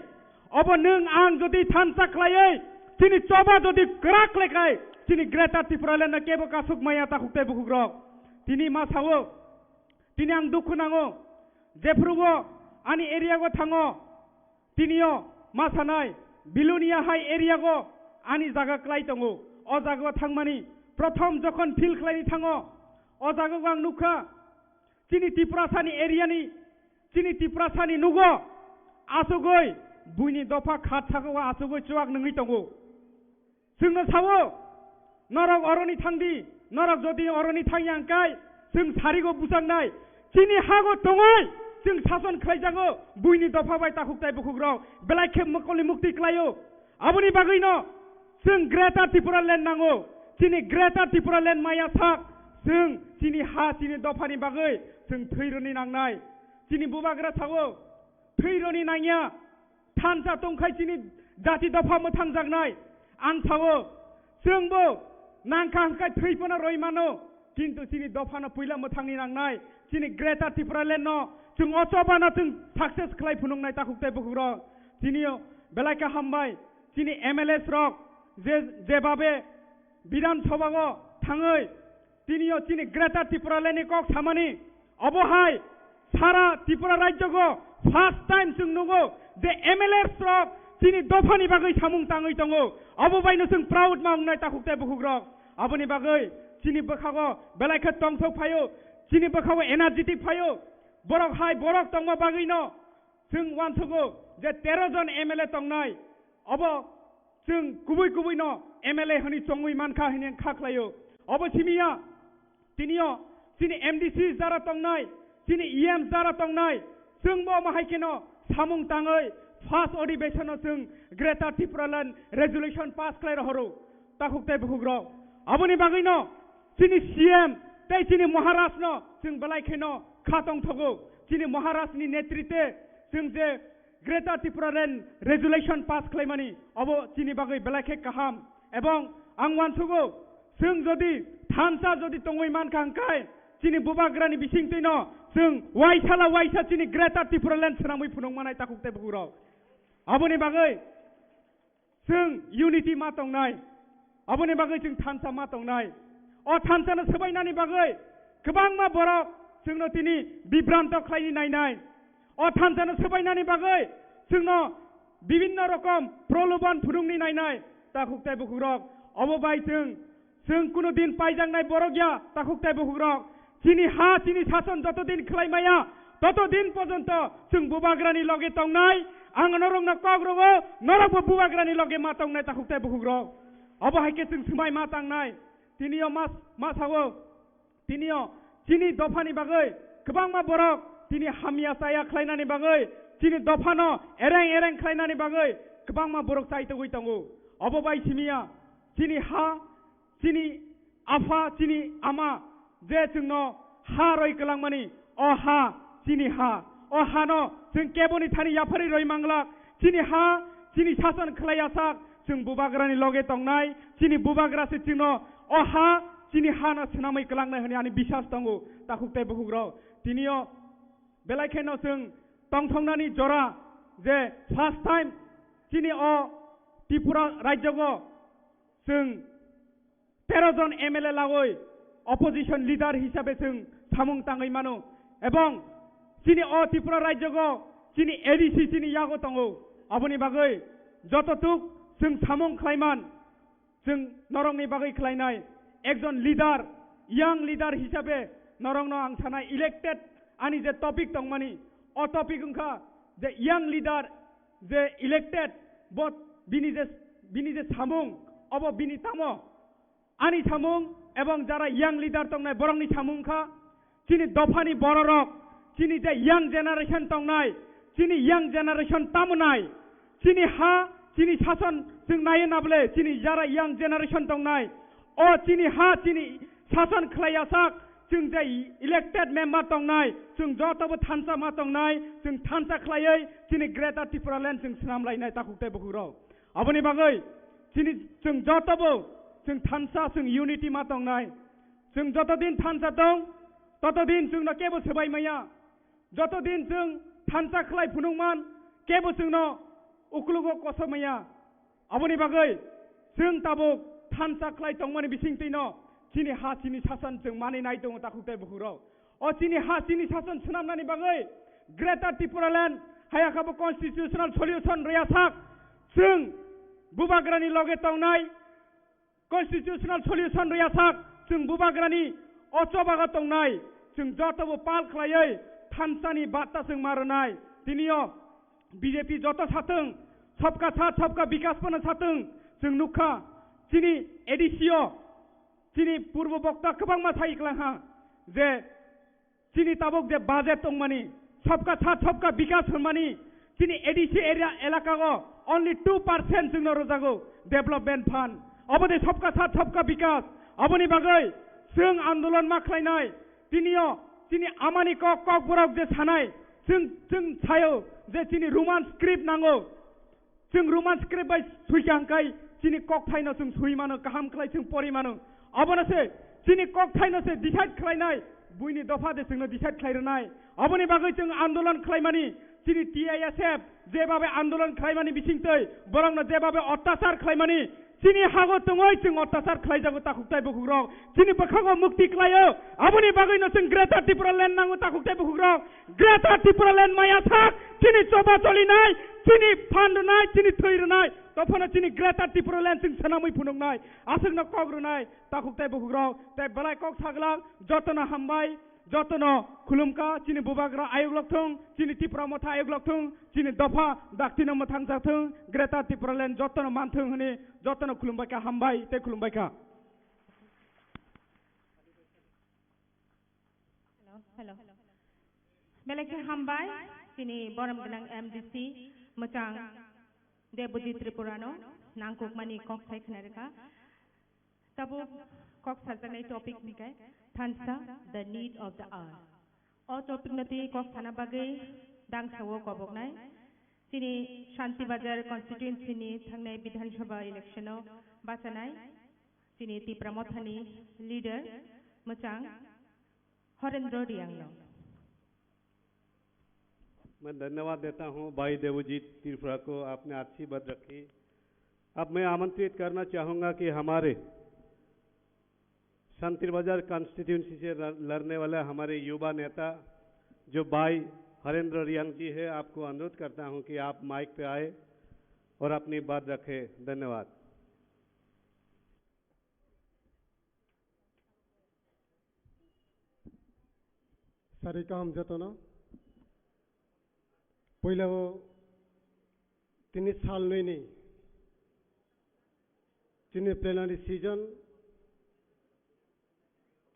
Obo nwng ang jodi thansa khlaiwi chini choba jodi kwrak khlaikhai, chini Greater Tipraland no kebo kasuk maya, takhuk tei bukhukrok. Tini ma sao, tini ang dukhu nango, jephrugo ani area go thango, tinio ma sanai, Bilonia hai area go ani jaga klai tongo. O jaga o thangmani prothom jokhon field khlaini thango, o jaga go ang nukha, chini Tiprasani area ni, chini Tiprasani nugo asugwi buini dopha khat saka o asugwi chuak nungwi tongo. Chwngno sao, norok oroni thangdi, norok jodi oroni thangya hwnkhe, chwng sarigo buchaknai. Chini hago tongwi chwng sason khlaijago, buini dopha bai, takhuk tei bukhukrok belai khe mokolni mukti klaio. Aboni bagwino chwng Greater Tipraland nango. Chini Greater Tipraland maya sak, chwng chini ha, chini dophani bagwi chwng thwi rwni nangnai. Chini bubagra sao, thwi rwni nangya. Thansa tongkhai chini jati dopha mwthangjaknai. Ang sao, chwngbo nangkha hwnkhe thwi phano rwi mano, kintu chini dophano puila mwthangni nangnai. Chini Greater Tipraland no chwng o chobano chwng success khlai phunuknai, takhuk tei bukhukrok. Chini belai khe hambai, chini M L As rok je, jebabe Bidhan Sabha o thangwi tinio chini Greater Tipraland ni kok samani, obo hai sara Tripura rajyo go first time chwng nugo je M L As rok chini dophani bagwi samung tangwi tongo. Obo baino chwng proud ma wngnai, takhuk tei bukhukrok. Aboni bagwi chini bwkhago belai khe tongthok phaio, chini bwkhago energetic phaio. Borok hai borok tongma bagwino chwng uansukgo je tero jon M L A tongnai, obo chwng kubui kubui no M L A hwnwi chongwi mankha hwnwi ang kha khlaio. Obo simiya, tinio chini M D C jara tongnai, chini E M jara tongnai, chwngbo omo hai kheno samung tangwi first adhibeshon o chwng Greater Tipraland resolution pass khlai rohoro, takhuk tei bukhukrok. Aboni bagwino chini C M tei chini Maharaj no chwng belai kheno kha tongthogo. Chini Maharaj ni netritwe chwng je Greater Tipraland resolution pass khlaimani, obo chini bagwi belai khe kaham. Ebong ang uansukgo, chwng jodi thansa jodi tongwi mankha hwnkhe, chini bubagrani bisingtwino chwng waisa la waisa chini Greater Tipraland swnamwi phunuk manai, takhuk tei bukhukrok. Aboni bagwi chwng unity ma tongnai, aboni bagwi chwng thansa ma tongnai. O thansano swbainani bagwi kwbangma borok chwngno tini bibranto khlaini nainai. O thansano swbainani bagwi chwngno bibinno rokom proloban phunukni nainai, takhuk tei bukhukrok. Obo bai chwng Chwng kunu din paijaknai borok ya, takhuk tei bukhukrok. Chini ha, chini sason joto din khlai maya, toto din pojonto chwng bubagrani loge tongnai. Ang norokno kok rogo, norokbo bubagrani loge ma tongnai, takhuk tei bukhukrok. Obo hai khe chwng swmai ma tangnai. Tinio ma, ma sao, tinio chini dophani bagwi kwbangma borok tini hamya chaya khlainani bagwi, chini dophano ereng ereng khlainani bagwi kwbangma borok chai togwi tongo. Obo bai simiya chini ha, chini apha, chini ama je chwngno ha roi kwlangmani, o ha chini ha. O hano chwng keboni thani yapharwi roi manglak. Chini ha, chini sason khlai ya sak, chwng bubagrani loge tongnai. Chini bubagra se chwngno o ha, chini hano swnamwi kwlangnai hwnwi ani bisas tongo, takhuk tei bukhukrok. Tinio belai kheno chwng tongthoknani jora je first time chini o Tripura rajyogo chwng tero jon M L A lagoi opposition leader hisabe chwng samung tangwi mano, ebong chini o Tripura rajyogo chini A D C chini yago tongo. Aboni bagwi joto tuk chwng samung khlaiman, chwng norokni bagwi khlainai ekjon leader, young leader hisabe norokno ang sanai elected Ani je topic tongmani, o topic wngkha je young leader je elected, bo bini je, bini je samung, obo bini tamo? Ani samung ebong jara young leader tongnai borokni samung wngkha chini dophani bororok, chini je young generation tongnai, chini young generation tamo nai? Chini ha, chini sason chwng naiwi nabole, chini jara young generation tongnai, o chini ha, chini sason khlaiya sak, chwng je elected member tongnai, chwng jotobo thansa ma tongnai, chwng thansa khlaiwi chini Greater Tipraland chwng swnam lainai takhuk tei bukhukrok. Aboni bagwi chini chwng jotobo chwng thansa, chwng unity ma tongnai. Chwng joto din thansa tong, toto din chwngno kebo swbai maya. Joto din chwng thansa khlai phunukman, kebo chwngno uklugo koso maya. Aboni bagwi chwng tabuk thansa khlai tongmani bisingtwino chini ha, chini sason chwng manwi nai tongo takhuk tei bukhukrok. O chini ha, chini sason swnamnani bagwi Greater Tipraland hayakabo constitutional solution rwya sak, chwng bubagrani loge tongnai, constitutional solution rwya sak, chwng bubagrani o chobago tongnai, chwng jotobo pal khlaiwi thansani batta chwng ma rwnai. Tinio B J P joto sathwng, sabka sath, sabka bikas phano sathwng, chwng nukha chini A D C o, chini purbo bokta kwbangma sai kwlangha je chini tabuk je budget tongmani, sabka sath sabka bikas hwnmani, chini A D C area elakago only two percent chwngno rwjago development fund. Obo de sabka sath sabka bikas. Aboni bagwi chwng andolon ma khlainai. Tinio chini amani kok, kokborok je sanai, chwng, chwng sayo je chini Roman script nango. Chwng Roman script bai sui kha hwnkhe chini kokthaino chwng sui mano, kaham khlai chwng pori mano. Abono se chini kokthaino se decide khlainai, buini dopha de chwngno decide khlai rwnai. Aboni bagwi chwng andolon khlaimani, chini T I S F jebabe andolon khlaimani bisingtwi borokno jebabe ottachar khlaimani, chini hago tongoi chwng ottachar khlaijago takhuk tei bukhukrok. Chini bwkhango mukti khlaio, aboni bagwino chwng Greater Tipraland nango takhuk tei bukhukrok. Greater Tipraland maya sak, chini choba cholinai, chini phan rwnai, chini thwi rwnai, tophano chini Greater Tipraland chwng swnamwi phunuknai, aswkno kok rwnai, takhuk tei bukhukrok, tei belai kok saglang, jotono hambai, jotono khulumkha, chini bubagra ayuk lokthung, chini Tipra motha ayuk lokthung, chini dopha daktino mwthangjakthung, Greater Tipraland jotono manthung hwnwi jotono khulumbaikha, hambai tei khulumbaikha. Hello, hello. Belai khe hambai, chini borom gwnang M D C, mwchang Debojit Tripurano, nangkukmani kok sai khna rwkha. Tabuk kok sajaknai topic hwnkhe thansa, the need of the hour. O topic no twi kok sana bagwi dangsa o koboknai. Chini Shanti Bazar constituency ni thangnai Bidhan Sabha election o bachanai. Chini Tipra Mothani leader mwchang Horendra Riang no. मैं धन्यवाद देता हूं भाई देवजीत त्रिपुरा को, आपने अच्छी बात रखी। अब मैं आमंत्रित करना चाहूंगा कि हमारे शांति बाजार कॉन्स्टिट्यूएंसी से लड़-, लड़ने वाला हमारे युवा नेता जो भाई हरेंद्र रियांग जी है, आपको अनुरोध करता हूं कि आप माइक पे आए और अपनी बात रखें। धन्यवाद। Sari kaham jotono. Puila o tini sal nwi ni chini plenary session.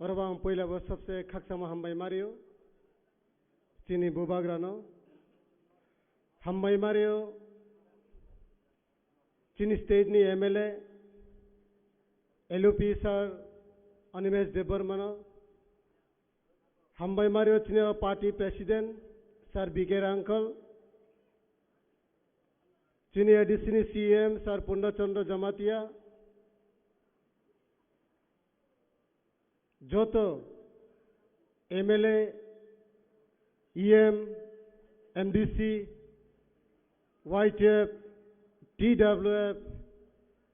Oro bo ang puila bo sabse khakchangma hambai mario chini bubagrano. Hambai mario chini state ni M L A, L U P sir Animesh Debbarmano, hambai mario chini party president sir B K Rangkal, chini A D C ni C M sir Purna Chandra Jamatia, joto M L A, E M, M D C, Y T F, T W F,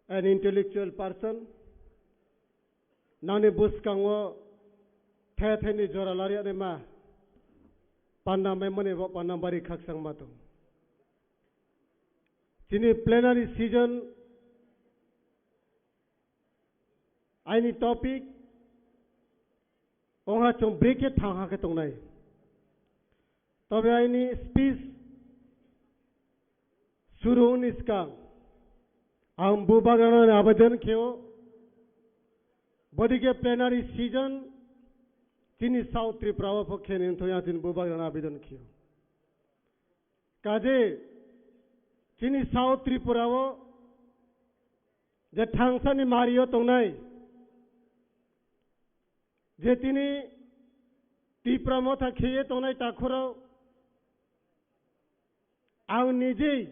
and intellectual person, nani bwskango the theni jora lariya ma panda mai mani bo panda bari khakchang ma tong. Chini plenary session aini topic ongha chwng break khe thang ha khe tongnai. Tobe aini speech suru wngni swkang ang bubagrano abedan kheo, bodike plenary session chini South Tripura o pho khe nini thoi ang chini bubagrano abedan kheo. Kaje chini South Tripura o je thangsani mario tongnai, je tini Tipra Motha kheye tongnai takhurok, ang nijei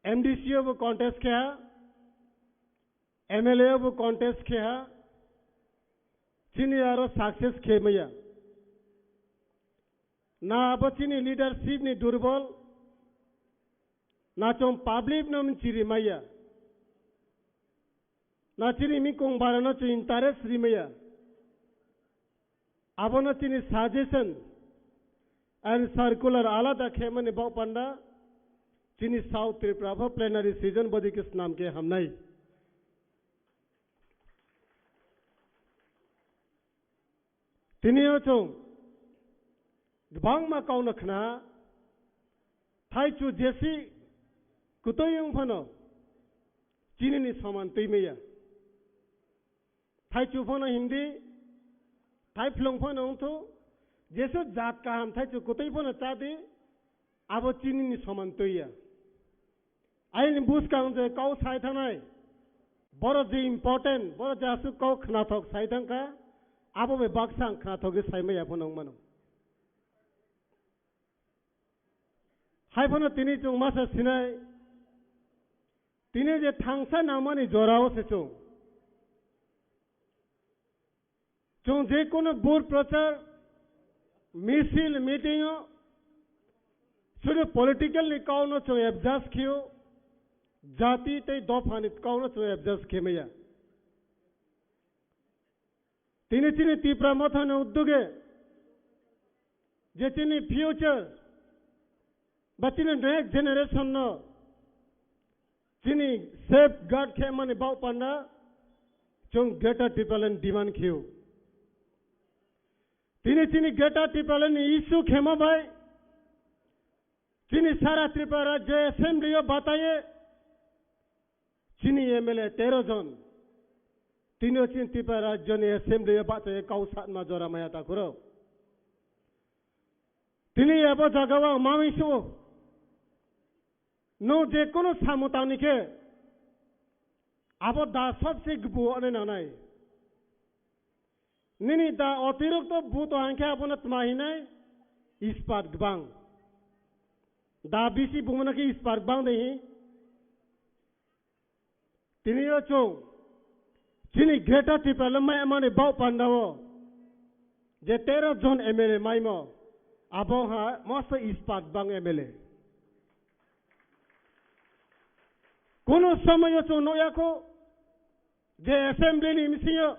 M D C o bo contest khe ha, M L A o bo contest khe ha, chini aro success khe maya. Na abo chini leadership ni durbol, na chwng public no mchiri maya, na chini mikong bara no chwng interest ri maya. Abono chini suggestion and circular alada khe mani bok panda chini South Tripura pho plenary session bodi khe snam khe hamnai. Tini o chwng kwbangma kau no khna, thaichu jesi kwtwi wng phano chini ni soman twi maya. Thaichu phano himdi, thaiphlung phano wngthu, jesu jat kaham thaichu kwtwi phano chadi, abo chini ni soman twi ya. Aini buskang je kau sai thanai, boro je important, boro je aswk kau khnathok sai thangkha, abo bai baksa ang khnathok sai maya phano wng mano. Hai phano tini chwng masa sinai, tini je thangsa nangmani jorao se chwng. Chwng je kono bur prochar, misil, meeting o, sudu political ni kau no chwng adjust khio, jati tei dopha ni kau no chwng adjust khe maya. Tini chini Tipra Motha ni uddoge je chini future ba chini next generation no chini safeguard khe mani bau panda chwng Greater Tipraland demand khio. Tini chini Greater Tipraland ni issue khema bai chini sara Tripura Rajya Assembly o bataye chini M L A tero jon. Tini o chini Tripura Rajya ni Assembly o bataye kau satma jora maya takhuro. Tini abo jaga o mami su no je kono samung tangni khe abo da sobse gbu ane nanai. Nini da otirokto buto hangkhe abono tma hinai ispat gbang. Da bisi bumana khe ispat gbang de hi. Tini o chwng chini Greater Tipraland mai mani bau panda o je tero jon M L A maimo abo ha mosto ispat gbang M L A. Kono somoy o chwng nukya kho je assembly ni bisingo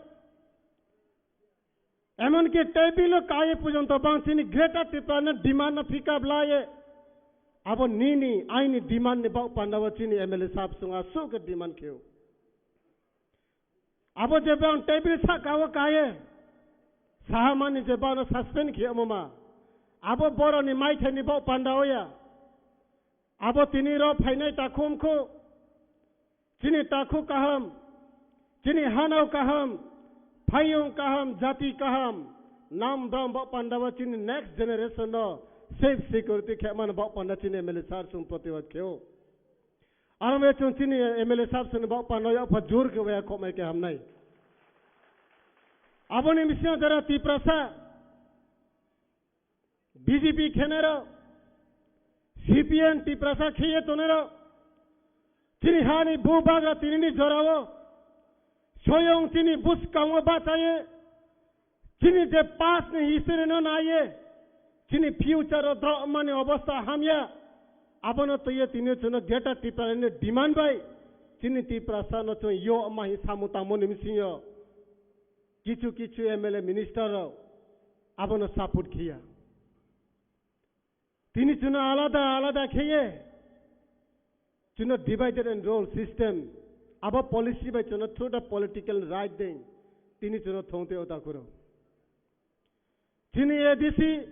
emonki table o kaiye porjonto bang chini Greater Tipraland demand no pick up laye. Abo nini aini demand ni bau panda o chini M L A sahab chwng aswk khe demand kheo. Abo je bang table saka o kaiye saha mani je bang no suspend khiyamo ma. Abo boroni maithai ni bau panda o ya. Abo tini ro phainai takhum khu. Chini takhu kaham, chini hanao kaham, phaiyung kaham, jati kaham, nam dam bo pandao chini next generation no safe security khe man bo panda chini M L A sir sung protibad kheo. Aro me chwng chini M L A sir sung bo panda ya pha jur khe waya khomai khe hamnai. Aboni bising jara Tiprasa B J P khenero, C P M Tiprasa kheye tonero, chini hani bubagra tinini jorao, soyong chini bwskango bachaye, chini je past ni history no naiye, chini future o drop mani obostha hamya, abono twiye tini chwngno Greater Tipraland ni demand bai, chini Tiprasa no chwng yo mahi samu tangmo ni bisingo. Kichu kichu M L A minister rok abono support khiya. Tini chwngno alada alada kheye chwngno divide and rule system abo policy bai chwngno through the political right ding tini chwngno thongte otakuro. Chini A D C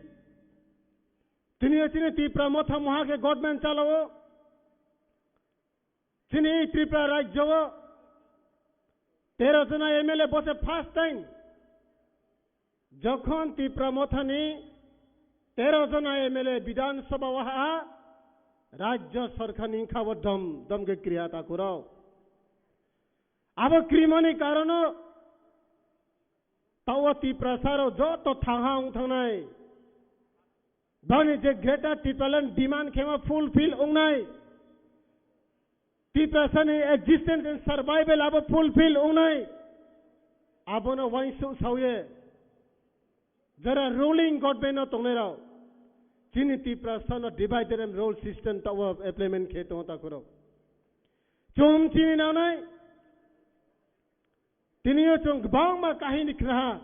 Tini chini Tipra Motha moha khe government chalao. Chini Tripura rajyo o tero jona M L A bose first time. Jokhon Tipra Mothani tero jona M L A Bidhan Sabha o ha, rajyo sarkar ni kha bo dom dom khe kriya takhurok. Abo krimani karono tao Tiprasa rok joto thangha wng thangnai. Bani je Greater Tipraland demand khema fulfill wngnai. Tiprasani existence and survival abo fulfill wngnai. Abono wainsu saoye. Jara ruling government no tongnai rao. Chini Tiprasano divide and rule system tao implement khe tongo takhurok. Chum chini nanai. Tini o chwng kwbangma kahini khnaha.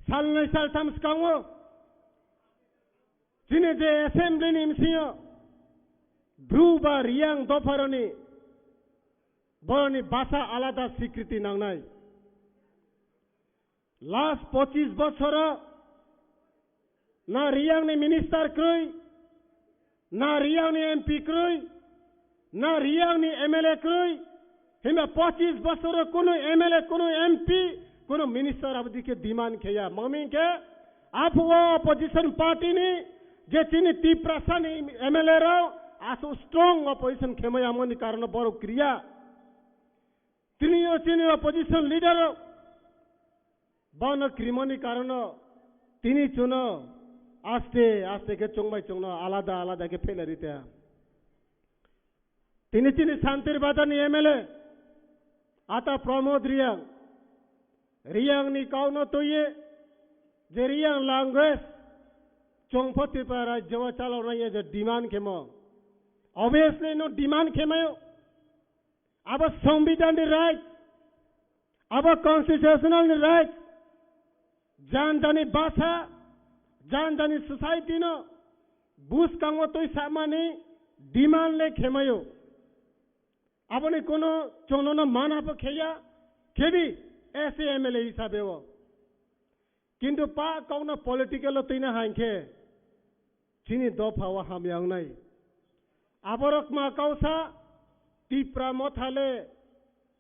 Salnwi saltham swkango chini je assembly ni bisingo Bru ba Riyang dopharoni boroni basa alada sikriti nangnai. Last pochis bochoro na Riyang ni minister kwrwi, na Riyang ni M P kwrwi, na Riyang ni M L A kwrwi, himba pochis bosoro kunu M L A, kunu M P, kunu minister abodi khe demand kheya. Mangmi khe aphuo opposition party ni je chini Tiprasa ni M L A rao asu strong opposition khemaya moni karono borok kriya. Tini o chini opposition leader rok bono krimoni karono tini chuno aste aste khe chongbai chongno alada alada khe phelarite. Tini chini Santir Bazar ni M L A ata Pramod Riyang, Riyang ni kauno tuye je Riyang language chongpho Tripura rajyo o chaloknai je demand khemo. Obviously no demand khemayo. Abo Songbidan ni right, abo constitutional ni right, jan jani basa, jan jani society no buskango twi samani demand le khemayo. Aboni kono chongnono mana bo kheya, khedi S A M L A hisabe o. Kintu pa kokno political o twina hai khe chini dopha o hamya wngnai. Aborok ma kausa Tipra Motha le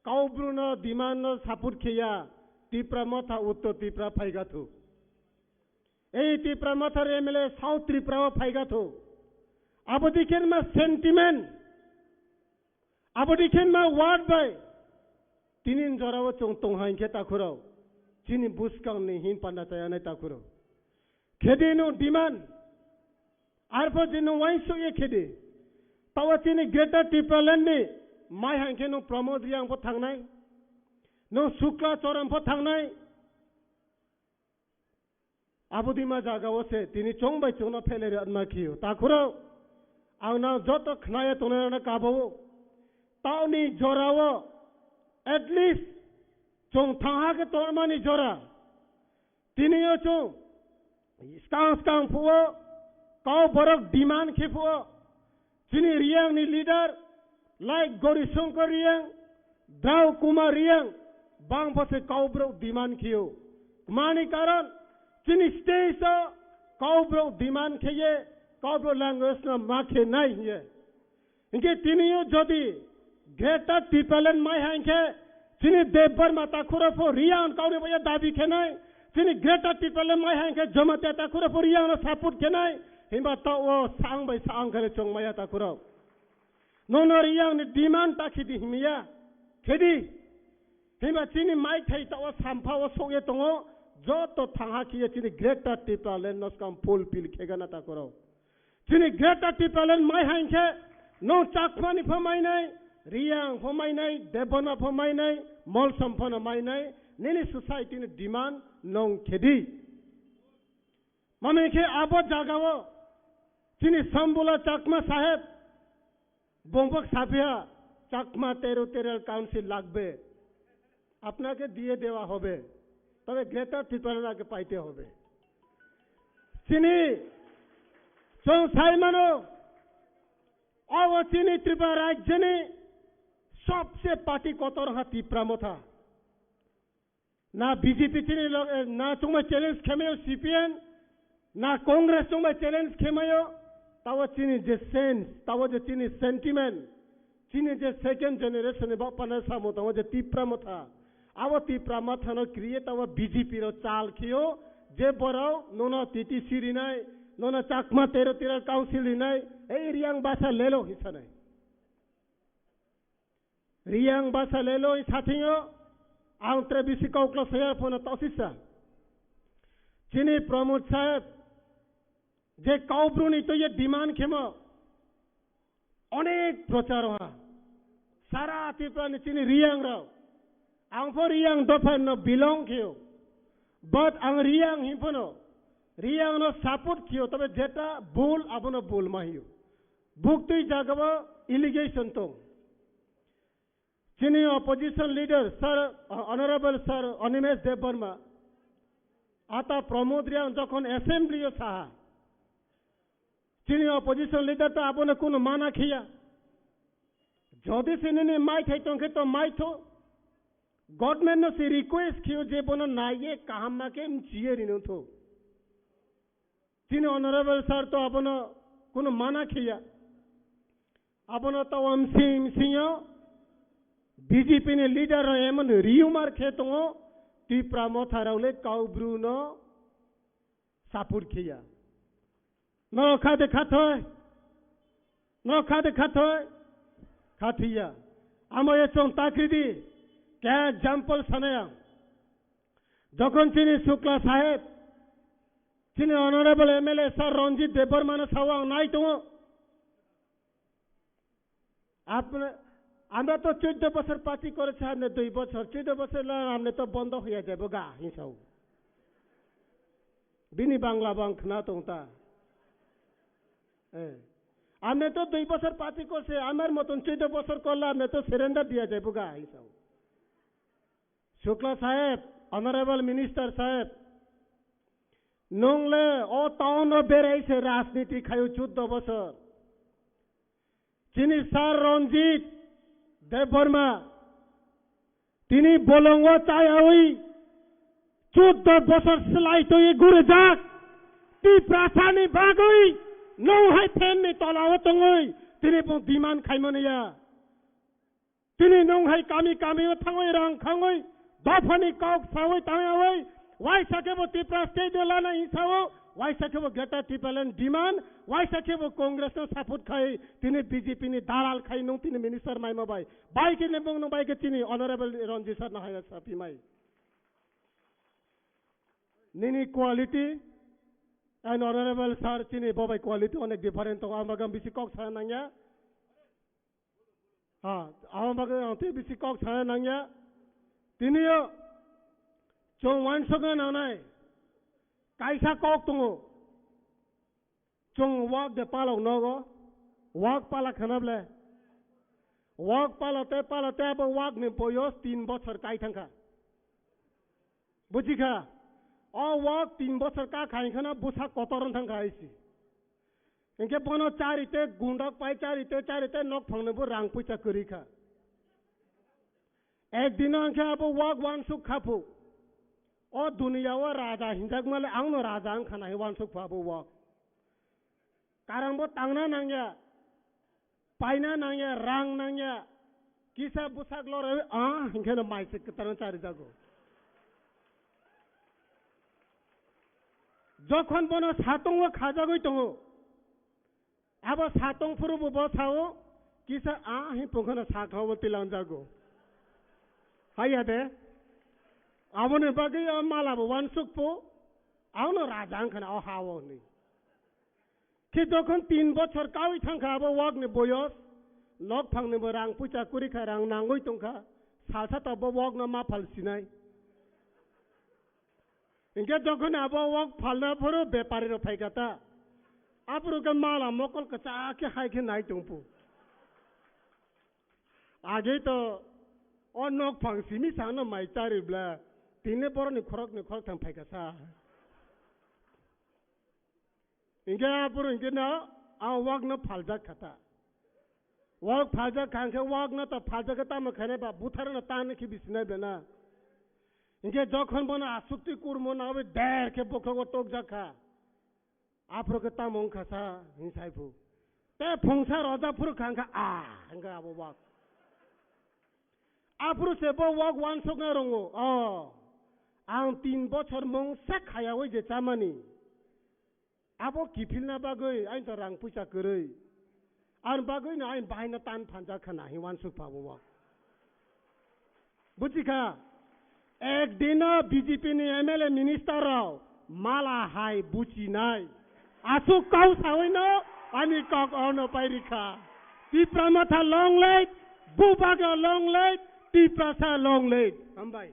Kaubru no demand no support kheya, Tipra Motha Uttor Tripura phaigathu. Ei Tipra Motha re M L A South Tripura o phaigathu. Abo dikhen ma sentiment. Abo dikhen ma word bai tinin jorao chwng tong hai khe takhurao. Chini buskang ni hin panda chayanai takhurao. Khedi no demand. Arpho je no wainsu ye khedi. Tawa chini Greater Tipraland ni mai hai khe no Pramod Riyang pho thangnai. No Sukla Choran pho thangnai. Abodima jaga o se tini chong bai chong no phelai rwma khiyo. Takhurao ang nang joto khnaya tongnai rana kabo. Taoni jorao at least chong thangha khe tongmani jora. Tini o chong skang skang phuo kau borok demand khe phuo. Chini Riyang ni leader like Gori Shankar Riyang, Drau Kumar Riyang, bang pho se kau borok demand khiyo. Mani karon chini stage o kau borok demand khiye, kau borok language no ma khe nai hiye. Hinkhe tini o jodi Greater Tipraland mai hai hinkhe chini Debbarma takhura pho Riyang kauni baya dabi khenai, chini Greater Tipraland mai hai hinkhe Jamatia takhura pho Riyang no support khenai, himba ta o sang bai sang khale chong maya takhura. Nono Riyang ni demand ta khidi himiya, khedi. Himba chini mai thai ta o sampha o sokye tongo, joto thangha khiye chini Greater Tipraland no skam fulfill khegana takhura. Chini Greater Tipraland mai hai hinkhe, no Chakma ni pho mainai, Riyang pho mainai, Debbarma pho mainai, Molsom pho no mainai, nini society ni demand nong khedi. Mami khe abo jaga o, chini Sambula Chakma saheb, bongbok saphiya, Chakma territorial council lagbe. আপনাকে দিয়ে দেওয়া হবে, তবে গ্রেটার ত্রিপুরাকে পাইতে হবে। Chini, chong sai mano, abo chini Tripura rajyoni sobse party kotor ha Tipra Motha. Na B J P chini log-, eh, na chongma challenge khemayo C P M, Na Congress chwng bai challenge khemayo, tawa chini je sense, tawa je chini sentiment, chini je second generation ni bapana samo tawa je Tipra Motha, abo Tipra Motha no create tawa B J P ro chal khiyo, je borok nono T T C rinai, nono Chakma Territorial Council rinai, ei Riang basa lelo hisanai. Riang basa lelo sathingo, ang tre bisi koklo saya phone tosisa. Chini Pramod Saheb, je Kaubru ni to ye demand khemo, onek prochar ha. Sara Tripura ni chini Riang rao. Ang pho Riang dopha no belong khiyo. But ang Riang himphano, Riang no support khiyo, tabe jeta bul abono bul ma hiyo. Buktui jagao allegation tong. Chini opposition leader, Sir, Honorable Sir Animesh Debbarma, ata Pramod Riang jokhon assembly o saha, chini opposition leader to abono kuno mana khiya. Jodi se nini mai thai tongkhe to mai tho. Government no se request khiyo je bono naiye kaham ma khe mchiye rino tho. Chini honorable sir to abono kuno mana khiya. Abono to amsing msingyo B J P ni leader ro emon rumor khe tongo, Tipra Motha rao le Kaubru no support khiya. No kha de khathoi. No kha de khathoi. Khathiya. Amo ye chong takridi. Kya example sanaya. Jokhon chini Shukla Saheb, chini honorable M L A sir Ranjit Debbarma no sao ang nai tongo. আপনি, আমরা তো চোদ্দ বছর পার্টি করেছি, আপনি দুই বছর, চোদ্দ বছর লা আপনি তো বন্ধ হয়ে যাবো গা, হিংসাও। Bini Bangla bang khna tong ta. Eh. আপনি তো দুই বছর পার্টি করছে, আমার মতন চোদ্দ বছর করলে আপনি তো সারেন্ডার দিয়া যাবো গা, হিংসাও। Shukla Saheb, Honorable Minister Saheb, nung le o town o berai se rajniti khayo chuddo bosor. Chini Sir Ranjit Debbarma, tini bolongo chayawi chuddo bosor slai twi gurjak, Tiprasani bagwi nung hai fan ni tolao tongwi tini bo demand khaimani ya. Tini nung hai kami kami o thangwi rang khangwi dophani kok sawi tangyawi waisa khe bo Tipra state de lana insao, waisa khe bo Greater Tipraland demand, waisa khe bo Congress no support khai tini B J P ni dalal khai nung tini minister maima bai. Bai khe nembong nung bai khe chini honorable Ranjit sir no hai sapi mai. Nini quality and honorable sir chini bobai quality onek different tongo, ang bagam bisi kok sana nangya. Ha, abo bagwi ang tei bisi kok sana nangya. Tini o chwng uansukna nangnai kaisa kok tongo. Chwng wak de palok nogo, wak pala khana ble. Wak pala te pala te abo wak ni boyos tin bochor kai thangkha. Buji kha? O wak tin bochor ka khai khana busa kotor wng thangkha hai si. Hinkhe bono chari te gundok pai chari te chari te nok phang ni bo rang puisa kwrwi kha. Ek dino hinkhe abo wak uansuk kha phu. O duniya o raja hinjak male ang no raja wng khana hi uansuk phu abo wak. Karang bo tangna nangya. Paina nangya, rang nangya, kisa bwsak lorwi, ah, hinkhe no mai se kwtaro charijago. Jokhon bono satongo khajagwi tongo, abo satong phuru bo bo sao, kisa, ah, hin pungkhano sakha bo tilangjago. Haiya de, aboni bagwi o mala bo uansuk phu, ano raja wngkhana o ha o hwnwi. Khe jokhon tin bochor kawi thangkha abo wak ni boyos, nok phang ni bo rang puisa kwrwi kha, rang nangwi tongkha, salsa to bo wak no ma phal sinai. Hinkhe jokhon abo wak phalna phuru bepari rok phaikha ta, aphuru khe mala mokol kwchak khe hai khe nai tongphu. Age to o nok phang simi sano mai chari bla, tini borok ni khorok ni khorok thang phaikha sa. Hinkhe aphuru hinkhe no a wak no phaljak kha ta. Wak phaljak kha hinkhe wak no to phaljak khe tamo khainai ba buthar no tan khe bisinai bena. Hinkhe jokhon bono asukti kurmo nawi der khe bokhrogo tokjak kha. Aphuru khe tamo wngkha sa hwn sai phu. Tei phungsa roja phuru kha wngkha, ah, wngkha abo wak. Aphuru se bo wak wansukna rongo. Oh, ang tin bochor mungsa khayaui je chamani. Abo kiphilna bagwi aini to rang puisa kwrwi. Ar bagwi no aini bahaino tan phanjak kha nahi wansuk pha bo wak. Buchikha, ek dino B J P ni M L A minister rok mala hai buchinai. Aswk kau saui no ani kok ono pai rikha. Tipra Motha long live, Bubagra long live, Tiprasa long live. Hambai.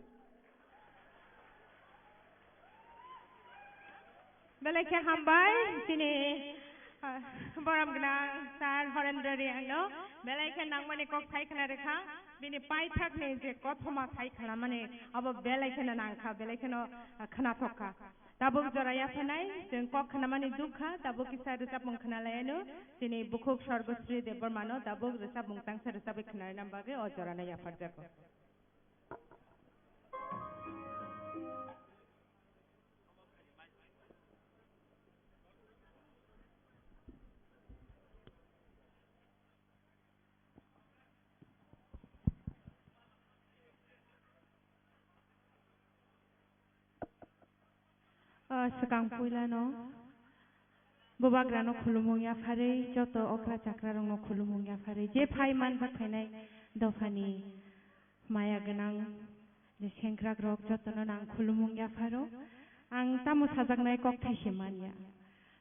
Belai khe hambai, chini, ah, borom gwnang sir Horendra Reang no. Belai khe nangmani kok sai khna rwkha, bini paithak ni je kothoma sai khna mani abo belai kheno nangkha, belai kheno, ah, khnathok kha. Tabuk jora yapharnai, chwng kok khnamani dukha, tabuk kisa rwchapmung khna lai ano, chini bukhuk Sorgosri Debbarma no tabuk rwchapmung tangsa rwchapwi khna rwna bagwi o jora no yapharjago. O swkang puilano Bubagrano khulumung yapharwi, joto okra chakrarokno khulumung yapharwi, je phai manjak phainai dophani maya gwnang je sengkrakrok jotono no ang khulumung yapharo. Ang tamo sajaknai kokthai se manya.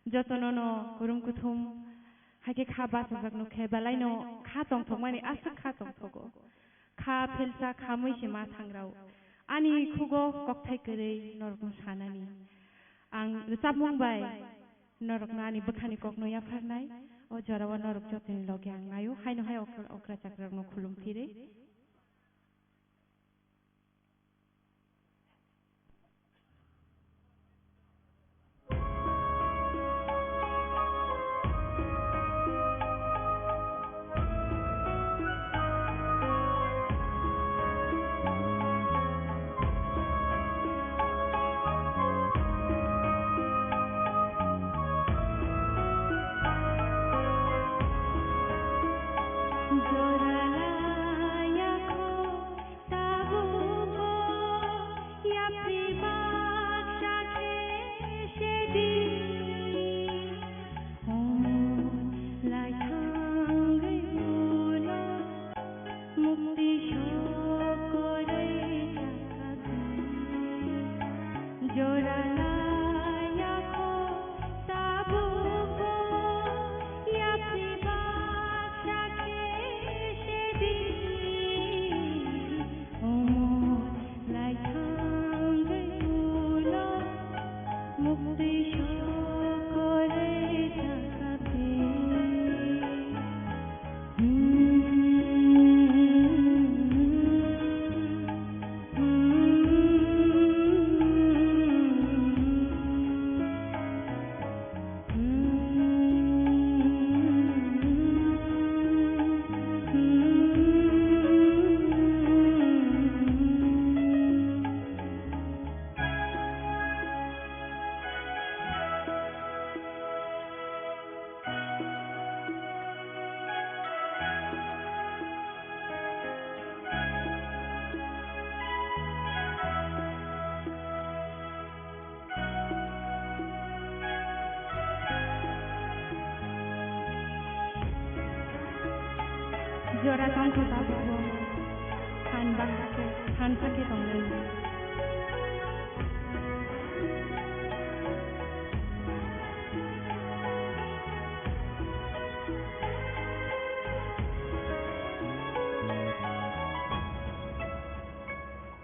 Jotono no kurum kuthum hai khe kha bachajak nukhe, belaino kha tongthokmani aswk kha tongthogo. Kha phelsa kha mui se ma thangrao. Ani khugo kokthai kwrwi norokno sanani. Ang rwchapmung bai norokno ani bwkhani kokno yapharnai. O jorao norok jotoni loge ang naio. Haino hai okra, okra chakrarokno khulum phirwi. Jora tongkha tabukbo, phan baksa khe, phan sakhe tongnai.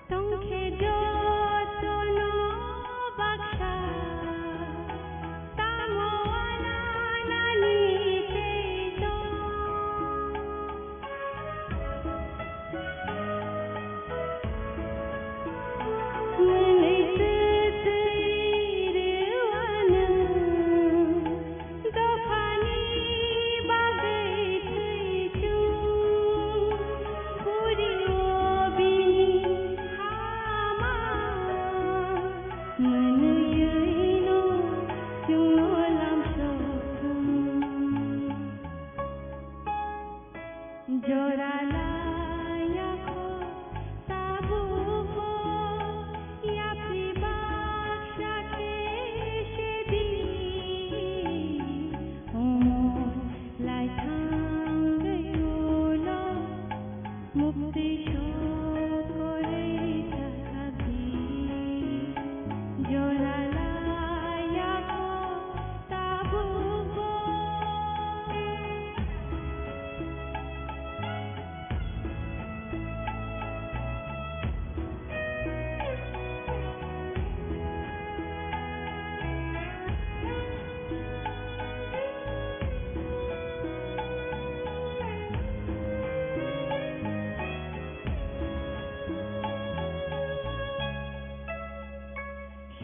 Tongkhe jotono baksa, tamo ala nani tei tong. Jora laiya kho tabukbo yapri baksa khe sedi. Omo lai thangwi ulo mukti sokorwi thangkha di. Jora laiya kho tabukbo.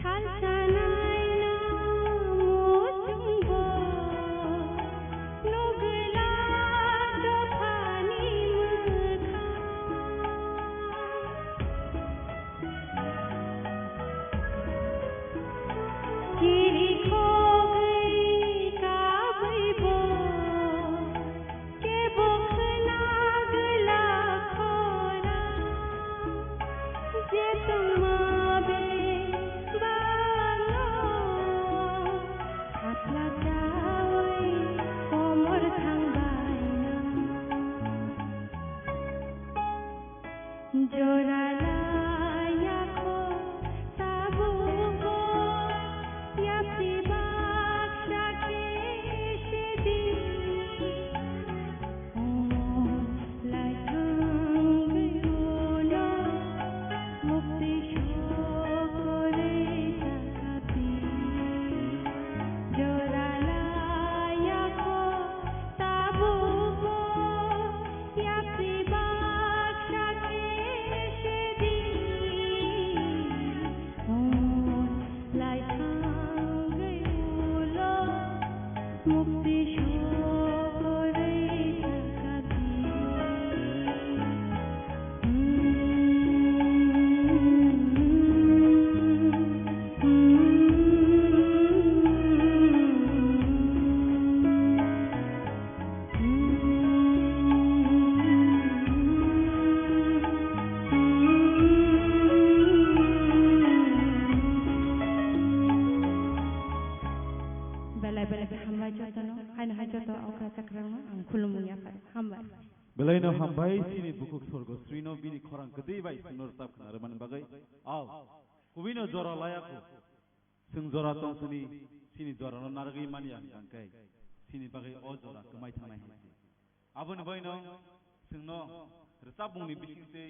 Salsa naina muchungbo nugwla dophani mwkhang. Kiri khogwi kabwibo kebo khna gwla khorang, je tongma bebakno thapla chaui komor thangbaino. Jora laiya kho tabukbo yapri baksa khe sedi. Omo lai thangwi ulo mukti sokorwi thangkha di. Jora laiya kho tabukbo yapri baksa khe sedi. Omo lai thangwi ulo mukti sokorwi thangkha di. Belai belai khe hambai jotono, haino hai joto okra chakrangno ang khulumung yapharo. Hambai. Belaino hambai chini bukhuk Sorgosrino bini khorang kwtwi bai chwngno rwchap khna rwmani bagwi. Ao, kubino jora laya kho. Chwng jora tong sini, chini jorano narwgwi manya hwnkhe, chini bagwi o jora kwmai thangnai hai se. Aboni bagwino chwngno rwchapmungni bisingtwi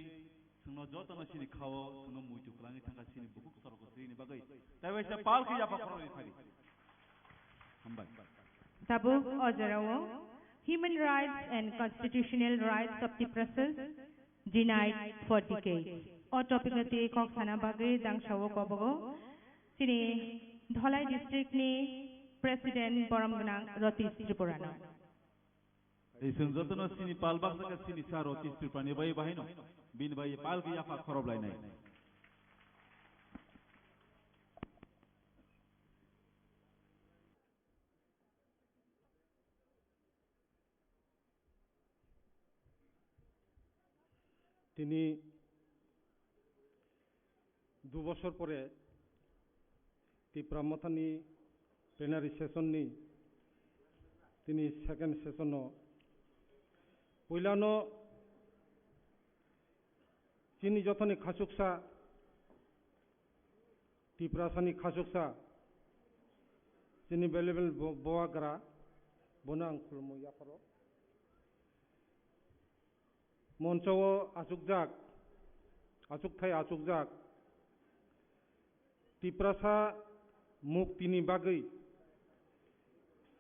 chwngno jotono chini khao chwngno muitu kwlangwi thangkha chini bukhuk Sorgosrini bagwi. Tei waisa pal khe yapha khoroknwi phai di. Hambai. Tabuk o jorao Human Rights and Constitutional Rights of Tiprasas Denied for Decades o topic no twi kok sana bagwi dangsao kobogo chini Dholai district ni President borom gwnang Ratish Tripura no. Ei chwng jotono chini pal baksa khe chini sa Ratish Tripura ni bai bahaino bini bai pal khe yapha khorob lainai. Tini du bosor pore Tipra Mothani plenary session ni tini second session no puilano chini jothoni khachuksa Tiprasani khachuksa chini valuable bo-, boagra bono ang khulumwi yapharo. Moncho o achukjak, achukthai achukjak Tiprasa muktini bagwi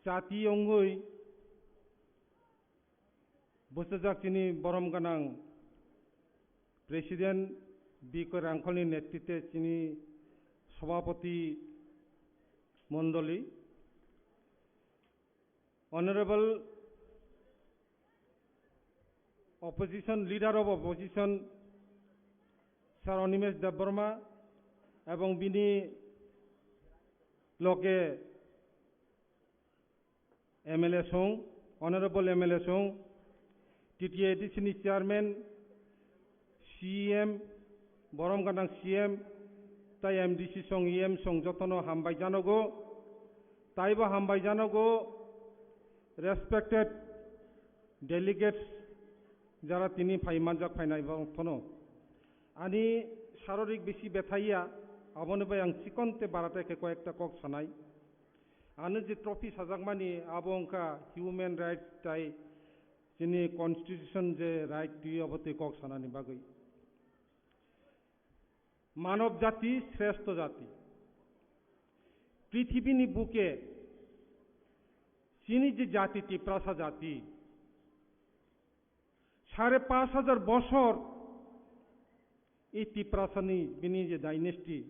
chati wngwi bwsajak chini borom gwnang President Bikoy Rangkholni netritwe chini Sobhapoti Mondoli, Honorable Opposition, Leader of Opposition, Sir Animesh Debbarma, ebong bini loge M L A song, Honorable M L A song, T T A D C ni chairman, C E M, borom gwnang C E M, tai M D C song, E M song jotono hambai janogo. Taibo hambai janogo, respected delegates, jara tini phai manjak phainai bongthono. Ani sarorik bisi bethaiya, aboni bai ang chikon te barate khe koyekta kok sanai. Ano je trophy sajakmani abo wngkha human rights tai chini constitution je right twi obo twi kok sanani bagwi. Manob jati shrestho jati. Prithibini buke chini je jati Tiprasa jati, sare pash hajar bosor e Tiprasani bini je dynasty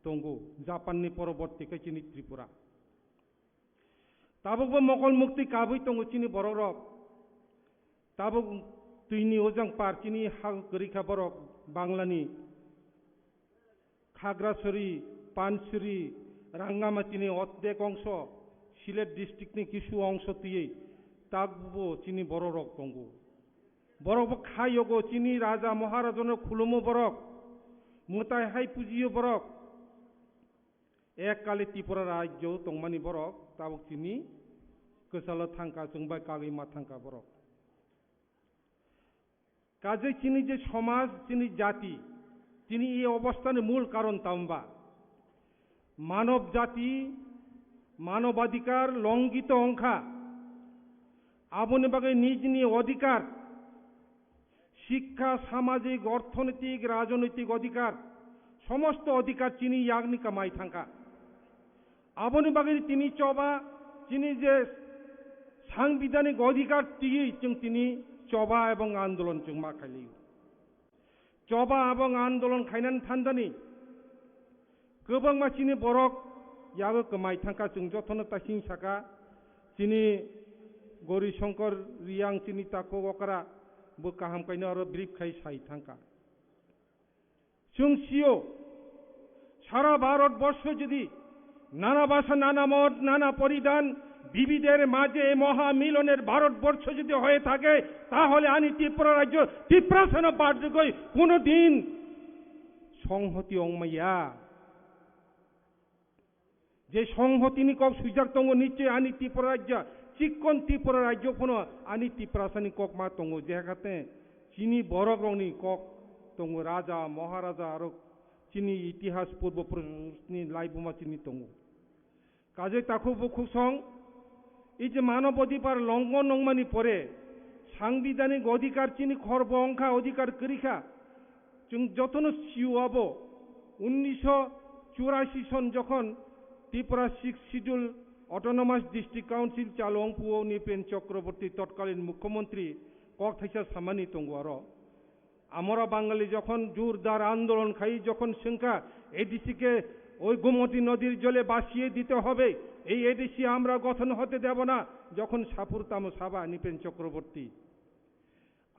tongo, Japanni poroborti khe chini Tripura. Tabukbo mokol mukti kabui tongo chini borok rok. Tabuk twini ojang par chini ha kwrwi kha borok Banglani. Khagrasuri, Pansuri, Rangamachini oddek ongso, Silet district ni kisu ongso twiwi tabukbo chini borok rok tongo. Borok bo kha yogo chini raja maharajano khulumo borok, mwtai hai pujiyo borok. Ek kali Tripura rajyo tongmani borok, tabuk chini kwchalo thangkha, chwng bai kagwi ma thangkha borok. Kajai chini je somaj, chini jati, chini e obostani mul karon tamba? Manob jati, manobadhikar longito ongkha. Aboni bagwi nijni odhikar, Shikkha, samajik, orthonoitik, rajnoitik odhikar, somosto odhikar chini yakni kamai thangkha. Aboni bagwi tini choba, chini je sangbidanik odhikar twiwi chwng tini choba ebong andolon chwng ma khailio. Choba ebong andolon khainani thandani kwbangma chini borok yago kwmai thangkha, chwng jotono tasing saka, chini Gori Shankar Riyang chini takhuk okra bo kaham kaino aro brief khai sai thangkha. Chwng sio, সারা ভারতবর্ষ যদি নানা ভাষা, নানা মত, নানা পরিধান, বিবিধের মাঝে মহামিলনের ভারতবর্ষ যদি হয়ে থাকে, তাহলে ani Tripura rajyo Tiprasano barjogoi kono din songhoti ongmaya. Je songhotini kok swijak tongo, nichoi ani Tripura rajya, chikkon Tripura rajyo phano ani Tiprasani kok ma tongo, je hakate chini borok rokni kok tongo, raja, maharaja, aro chini itihas purbo purusni laibuma chini tongo. Kajai takhuk bukhuk song, ei je manob odhikar longhon nongmani pore, sangbidanik odhikar chini khorbo wngkha, odhikar kwrwi kha. Chwng jotono sio abo, unnisho churashi son jokhon Tripura Sixth Schedule Autonomous District Council chalo wngphuo Nripen Chakraborty totkalin mukhyamantri kok thaisa samani tongo aro. Amora Bangali jokhon jurdar andolon khai, jokhon swngkha A D C ke ওই গোমতী নদীর জলে ভাসিয়ে দিতে হবে, এই A D C আমরা গঠন হতে দেব না, যখন সাপুর তামো সাবা নৃপেন চক্রবর্তী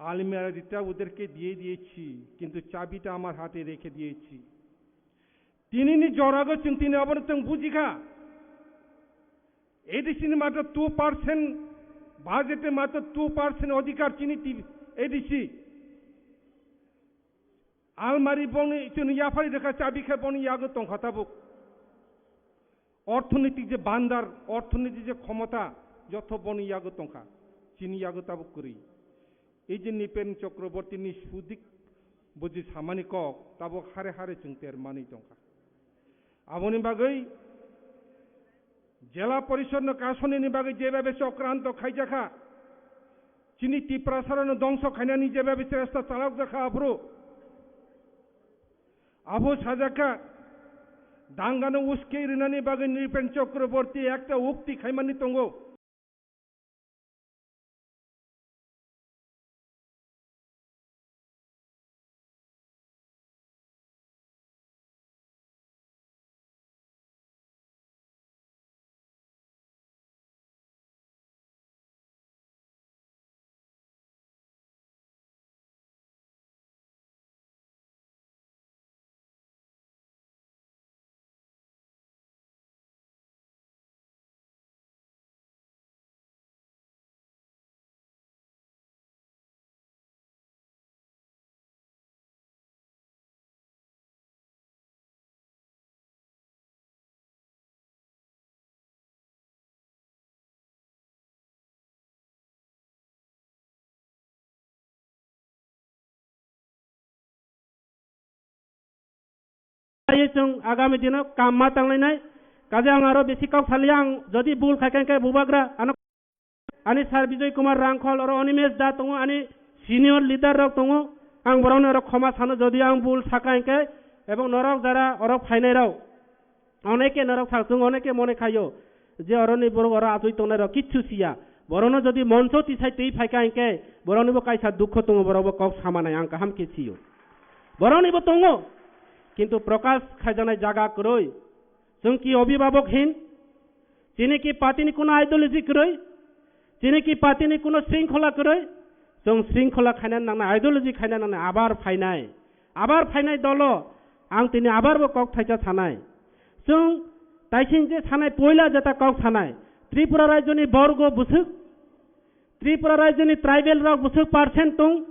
আলমিরা দিতে ওদেরকে দিয়ে দিয়েছি, কিন্তু চাবিটা আমার হাতে রেখে দিয়েছি। Tinini jorago chwng tini abono chwng bujikha. A D C ni matro two percent, budget ni matro two percent odhikar chini ti-, A D C. Almari bongni chwng yaphari rwkha, chabi khe bongni yago tongkha tabuk. Orthonitik je bandar, orthonitik je khomota, jotho bongni yago tongkha. Chini yago tabuk kwrwi. Ei je Nripen Chakraborty ni sudik buji samani kok, tabuk hare hare chwng ter manwi tongkha. Aboni bagwi Jela Porishod no kasonini bagwi jebabe chokranto khaijakha, chini Tiprasarano dongso khainani jebabe chesta chalokjakha aphuru, abo sajakha, dangano uskei rinani bagwi Nripen Chakraborty ekta ukti khaimani tongo. Chwng agami dino kam ma tanglainai. Kaje ang aro bisi kok saliya, ang jodi bul khai khe, khe bubagra ano ani sir Bijoy Kumar Rangkhol oro Animesh da tongo, ani senior leader rok tongo. Ang borokni oro khoma sano jodi ang bul saka hinkhe, ebong norok jara oro phainai rok. Oneke norok sak, chwng oneke mone khaio je oroni borok oro achoi tongnai rok kichu siya. Borokno jodi moncho tisai twi phaika hinkhe boroknibo kaisa dukho tongo, borokbo kok samanai ang kaham khe sio. Boroknibo tongo, kintu prokash khaijaknai jaga kwrwi. Chwng ki obhibhabok hin? Chini ki party ni kuno ideology kwrwi? Chini ki party ni kuno shringkhola kwrwi? Chwng shringkhola khaina nangnai, ideology khaina nangnai, abar phainai. Abar phainai dolo, ang tini abar bo kok thaisa sanai. Chwng taising je sanai, poila jeta kok sanai. Tripura rajyoni borgo bwswk, Tripura rajyoni tribal rok bwswk percent tong,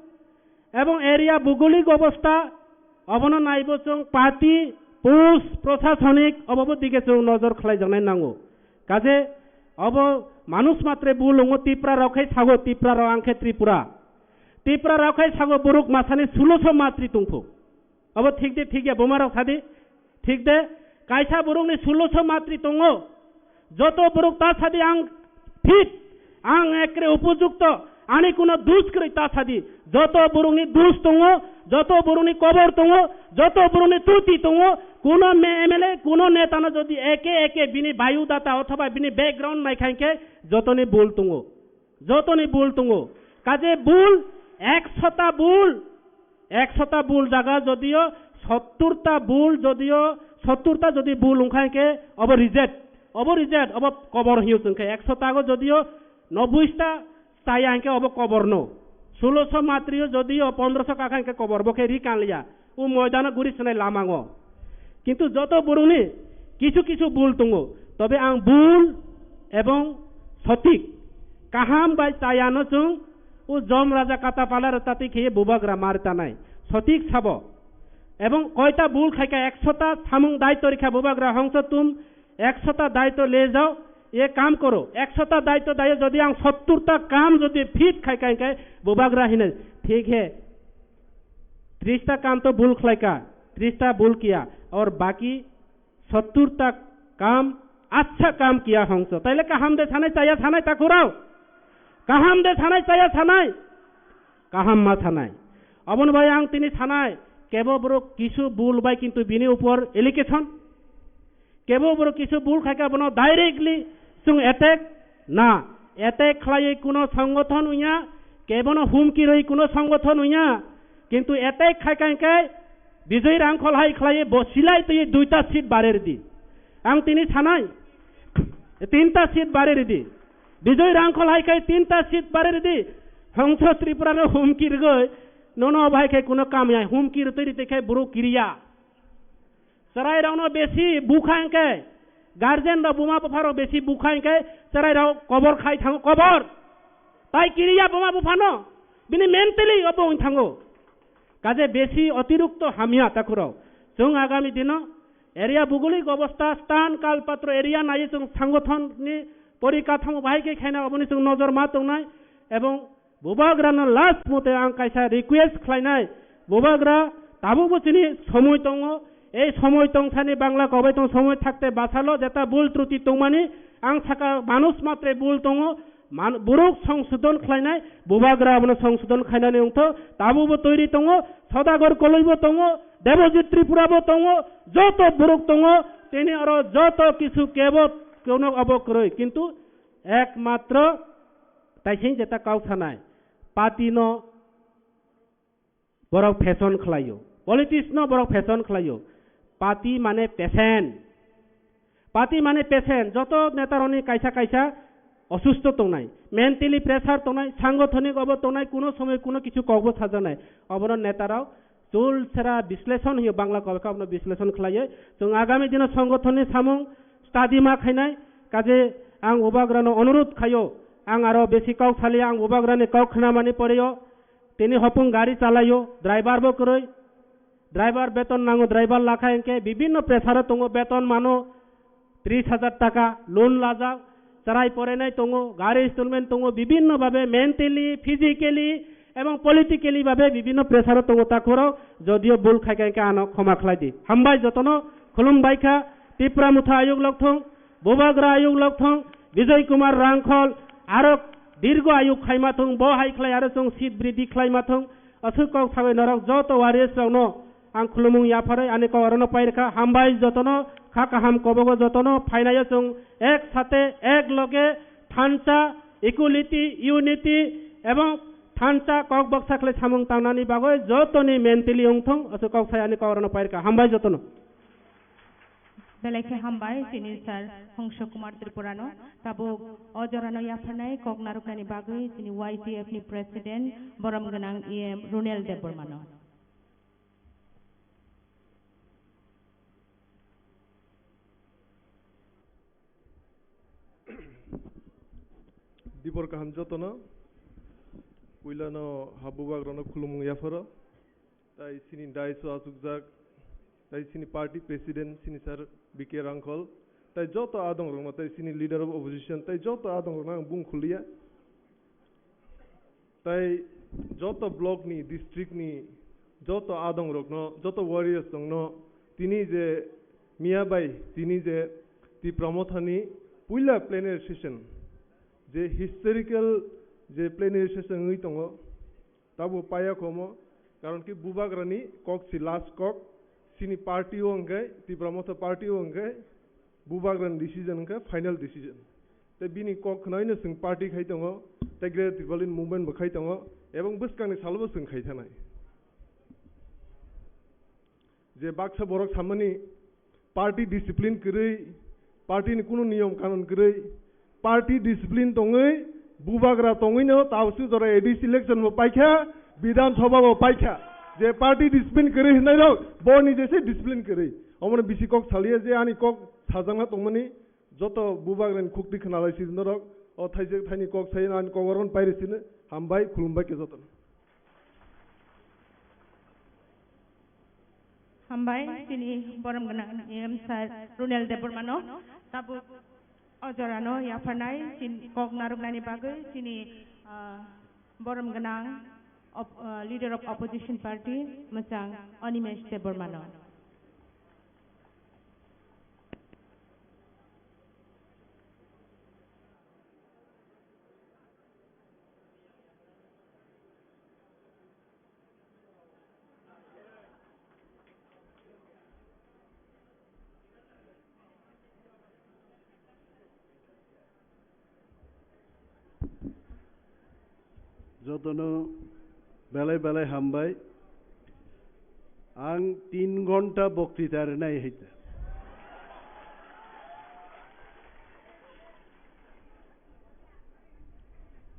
ebong area bugolik obostha, obono naibo chwng party, post, prosasonik, obobo dige chwng nojor khlaijaknai nango. Kaje obo manush matre bul wngo, Tipra rok khai sago, Tipra rok ang khe Tripura. Tipra rok khai sago borok masani sulosho matri tongphu. Obo thik de, thik ya, buma rok sadi. Thik de, kaisa borokni sulosho matri tongo. Joto borok ta sadi ang fit, ang ekre upojukto, ani kuno dus kwrwi ta sadi. Joto borokni dus tongo, joto borokni kobor tongo, joto borokni tuti tongo. Kuno me-, M L A, kuno netano jodi eke eke bini biodata othoba bini background nai kha hinkhe jotoni bul tongo. Jotoni bul tongo. Kaje bul ekshota bul. Ekshota bul jaga jodio sotturta bul jodio sotturta jodi bul wngkha hinkhe obo reject. Obo reject, obo kobor hiyo chwngkhe ekshota go jodio nobboista chaya hinkhe obo kobor no. Sulosho matrio jodio pondrosho kakha hinkhe kobor bo khe ri kanliya. O moidano guri swnai lamango. Kintu joto borokni kisu kisu bul tongo. Tobe ang bul ebong sotik, kaham bai chayano chwng o jom raja kata pala rwtati khiye bubagra mar tanai. Sotik sabo. Ebong koita bul khaika ekshota samung daityo rikha bubagra hongso tum ekshota daityo le jao, ye kam koro. Ekshota daityo dayo jodi ang sotturta kam jodi fit khai khai khai bubagra hinai, thik he, trista kam to bul khlaika, trista bul kiya, aur baki sotturta kam accha kam kiya hongso. Taile kaham de sanai chaya sanai takhurao? Kaham de sanai chaya sanai? Kaham ma sanai. Aboni bai ang tini sanai, kebo borok kisu bul bai kintu bini upor allegation. Kebo borok kisu bul khaika bono directly chwng attack na. Attack khlaiwi kuno songgothon wngya, kebono humki rwi kuno songgothon wngya. Kintu attack khaika hinkhe Bijoy Rangkhol hai khlaiwi bo silai twi duita seat bare ridi. Ang tini sanai, tinta seat bare ridi. Bijoy Rangkhol hai khai tinta seat bare ridi. Hongso Tripura no humki rwgwi nono bai khai kuno kam ya, humki rwtwi rwtwi khai borok kiriya. Chwrai rokno besi bukha hinkhe, guardian rok buma bupha rok besi bukha hinkhe chwrai rok kobor khai thango, kobor. Tai kiriya buma buphano, bini mentally obo wng thango. Kaje besi otirukto hamya takhurok. Chwng agami dino area bugolik obostha, stan kalpatro area nai chwng sangothon ni porikathamo bahai khe khaina oboni chwng nojor ma tongnai ebong Bubagrano last mote ang kaisa request khlainai, Bubagra tabukbo chini somoi tongo, ei somoi tongthani Bangla kobai tong somoi thakte basalo jeta bul truti tongmani ang saka manush matre bul tongo, man-, borok songsodon khlainai, Bubagra abono songsodon khlainani wngtho, tabukbo toiri tongo, Sodagar Koloibo tongo, Debojit Tripurabo tongo, joto borok tongo, tini oro joto kisu kebo kono obo kwrwi, kintu ekmatro Taising jeta kok sanai, party no borok fashion khlaio, politics no borok fashion khlaio, party mane patient, party mane patient, joto neta rokni kaisa kaisa osusto tongnai, mentally pressure tongnai, sangothonik obo tongnai, kuno somoi kuno kichu kokbo sajaknai, obono neta rok Chul sera bisleshon hiyo Bangla kobekha abono bisleshon khlaiyo. Chwng agami dino songothonni samung study ma khainai. Kaje ang Bubagrano onurudh khayo, ang aro besi kok saliya, ang Bubagrani kok khnamani poreyo. Tini hopung gari chalayo, driver bo kwrwi. Driver beton nango, driver lakha hinkhe bibinno pressure o tongo, beton mano, tris hajar taka loan lajak, chwrai porainai tongo, gari installment tongo, bibinno babe mentally, physically ebong politically babe bibinno pressure o tongo takhurok, jodio bul khaikha hinkhe ano khoma khlai di. Hambai jotono, Khulum baikha, Tipra Motha ayuk lokthung, Bubagra ayuk lokthung, Bijoy Kumar Rangkhol, arok dirgo ayuk khaima thung, bo hai khlai aro chwng seat bridhi khlaima thung, aswk kok sagwi norok joto warriors rokno ang khulumung yapharwi ani kok orono pairikha, hambai jotono, kha kaham kobogo jotono, phainayo chwng ek sate, ek loge, thansa, equality, unity, ebong thansa kok baksa khlai samung tangnani bagwi jotoni mentally wngthung, aswk kok sai ani kok orono pairikha, hambai jotono. Belai khe hambai chini sir Hongso Kumar Tripurano. Tabuk o jorano yapharnai kok narwknani bagwi chini Y T F ni president borom gwnang E M Runel Debbarmano. Dibor kaham jotono, puilano ha bubagrano khulumung yapharo. Tai chini dais o achukjak, tai chini party president, chini sir B K Rangkhol, tai joto adongrokno, tai chini leader of opposition, tai joto adongrokno ang bung khuliya. Tai joto block ni, district ni joto adongrokno, joto warriors rokno, tini je miya bai, tini je Tipra Mothani puila plenary session, je historical je plenary session wngwi tongo, Tabo paya khomo, karon ki bubagrani kok si last kok, sini party o hwnkhe, Tipra Motha party o hwnkhe, bubagrani decision hwnkhe final decision. Tei bini kok khnaino chwng party khai tongo, tei Greater Tipraland movement bo khai tongo, ebong bwskangni salobo chwng khai thanai. Je baksa borok samani party discipline kwrwi, party ni kunu niyom kanun kwrwi, party discipline tongwi, bubagra tongwino tabuk jora A D C election bo paikha, Bidhan Sabha bo paikha. Je party discipline kwrwi hwnnairok, bo ni jese discipline kwrwi. Omono bisi kok saliya je ani kok sajakna tongmani, joto bubagrani khukti khwnalai si norok, o thaijak thaini kok sai ani kok oron pairi sino, hambai khulumbai khe jotono. Hambai, chini borom gwnang M sir Runel Debbarmano. Tabuk o jorano yapharnai chini kok narwknani bagwi chini, ah, borom gwnang op-, ah, leader of opposition party mwchang Animesh Debbarmano. Jotono belai belai hambai. Ang tin ghonta boktita rinai hai ta.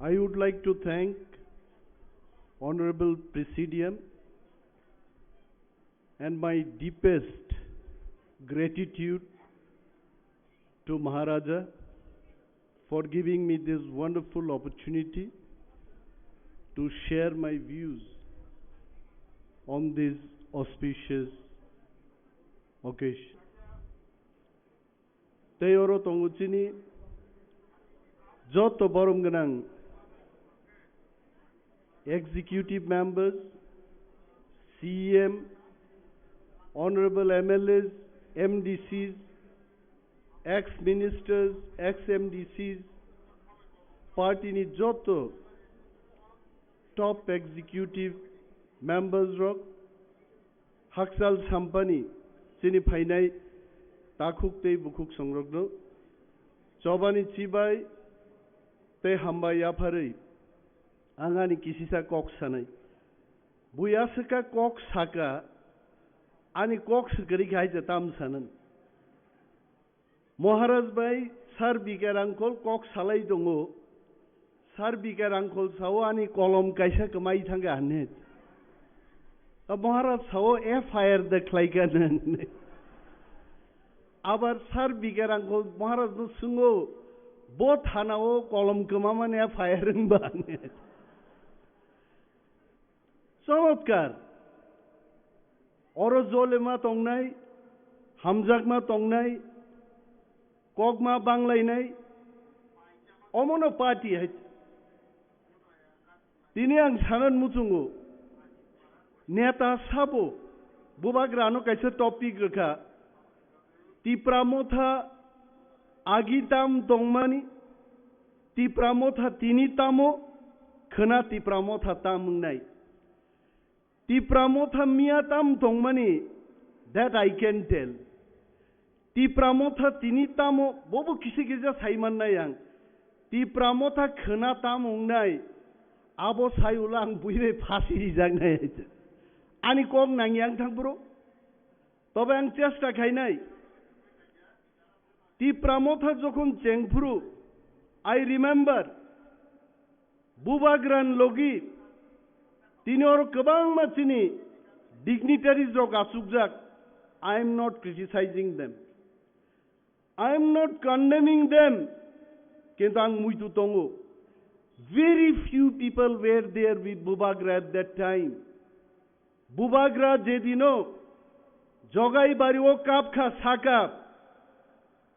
I would like to thank Honorable Presidium and my deepest gratitude to Maharaja for giving me this wonderful opportunity to share my views on this auspicious occasion. Tei oro tongo chini joto borom gwnang executive members, C E M, honorable M L As, M D Cs, ex-ministers, ex-M D Cs, party ni joto top executive members rok, hakchal sampani chini phainai takhuk tei bukhuk songrokno chobani chibai tei hambai yapharwi ang ani kisisa kok sanai. Bui aswkha kok saka, ani kok swkari khe hai je tam sanan. Maharaj bai Sir B K Rangkhol kok salai tongo. Sir B K Rangkhol sao ani kolom kaisa kwmai thangkha hwnwi. Ta Maharaj sao F I R de khlaikha nang. Abar Sir B K Rangkhol Maharaj no swngo, bo thana o kolom kwmamani F I R wngba hwnwi. Chomotkar. Oro jolema tongnai, hamjakma tongnai, kokma banglainai, omono party hai. Tini ang sanan muchungo, neta sabo, bubagrano kaisa topic rwkha, Tipra Motha agi tam tongmani, Tipra Motha tini tamo, khwna Tipra Motha tam wngnai. Tipra Motha miya tam tongmani, that I can tell. Tipra Motha tini tamo, bobo kisa kisa sai mannai ang. Tipra Motha khwna tam wngnai, abo sai ulo ang bui bai phasi rijaknai. Ani kok nangya wng thang bro. Tobe ang chesta khainai. Tipra Motha jokhon chengphuru, I remember, Bubagra ni logi tini oro kwbangma chini dignitaries rok achukjak. I am not criticizing them. I am not condemning them. Kintu ang muitu tongo. Very few people were there with Bubagra at that time. Bubagra jedino Jogai bari o kapkha sakap,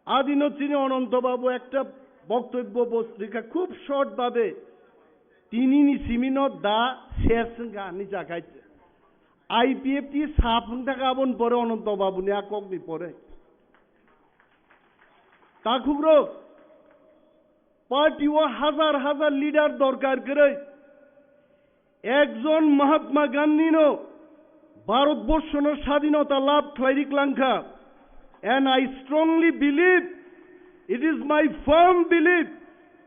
adino chini Ononto Babu ekta boktobbo bo rikha khub short babe, tinini simino da ses wngkha hinwi sakhai. I P F T sap wngthaka aboni pore Ononto Babuni a kokni pore. Takhukrok, party o hazar hazar leader dorkar kwrwi. Ekjon Mahatma Gandhi no Bharatborsho no sadinota lab khlai ri klangkha. And I strongly believe, it is my firm belief,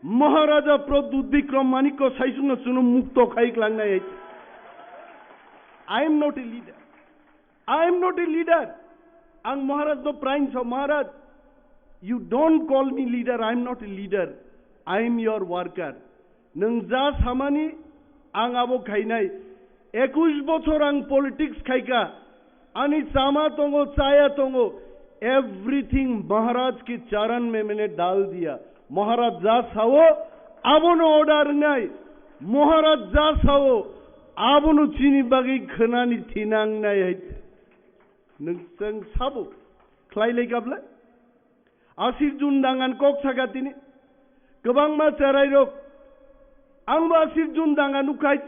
Maharaja Pradyut Bikram Manikya Saichung no chwngno mukto khai klangnai. I am not a leader. I am not a leader. Ang Maharaj no praing sa, Maharaj, you don't call me leader, I am not a leader. I am your worker. Nwng ja samani ang abo khainai. Ekush bochor ang politics khaika. Ani chama tongo, chaya tongo. Everything Maharaj ki charan mein maine dal diya. Maharaj ja sao, abono order wngnai. Maharaj ja sao, abono chini bagwi khwnani thinangnai hai. Nwng chwng sabo khlai lai kabla? Asir Jun dangan kok saka tini. Kwbangma cherai rok. Ang bo Asir Jun danga nukhai.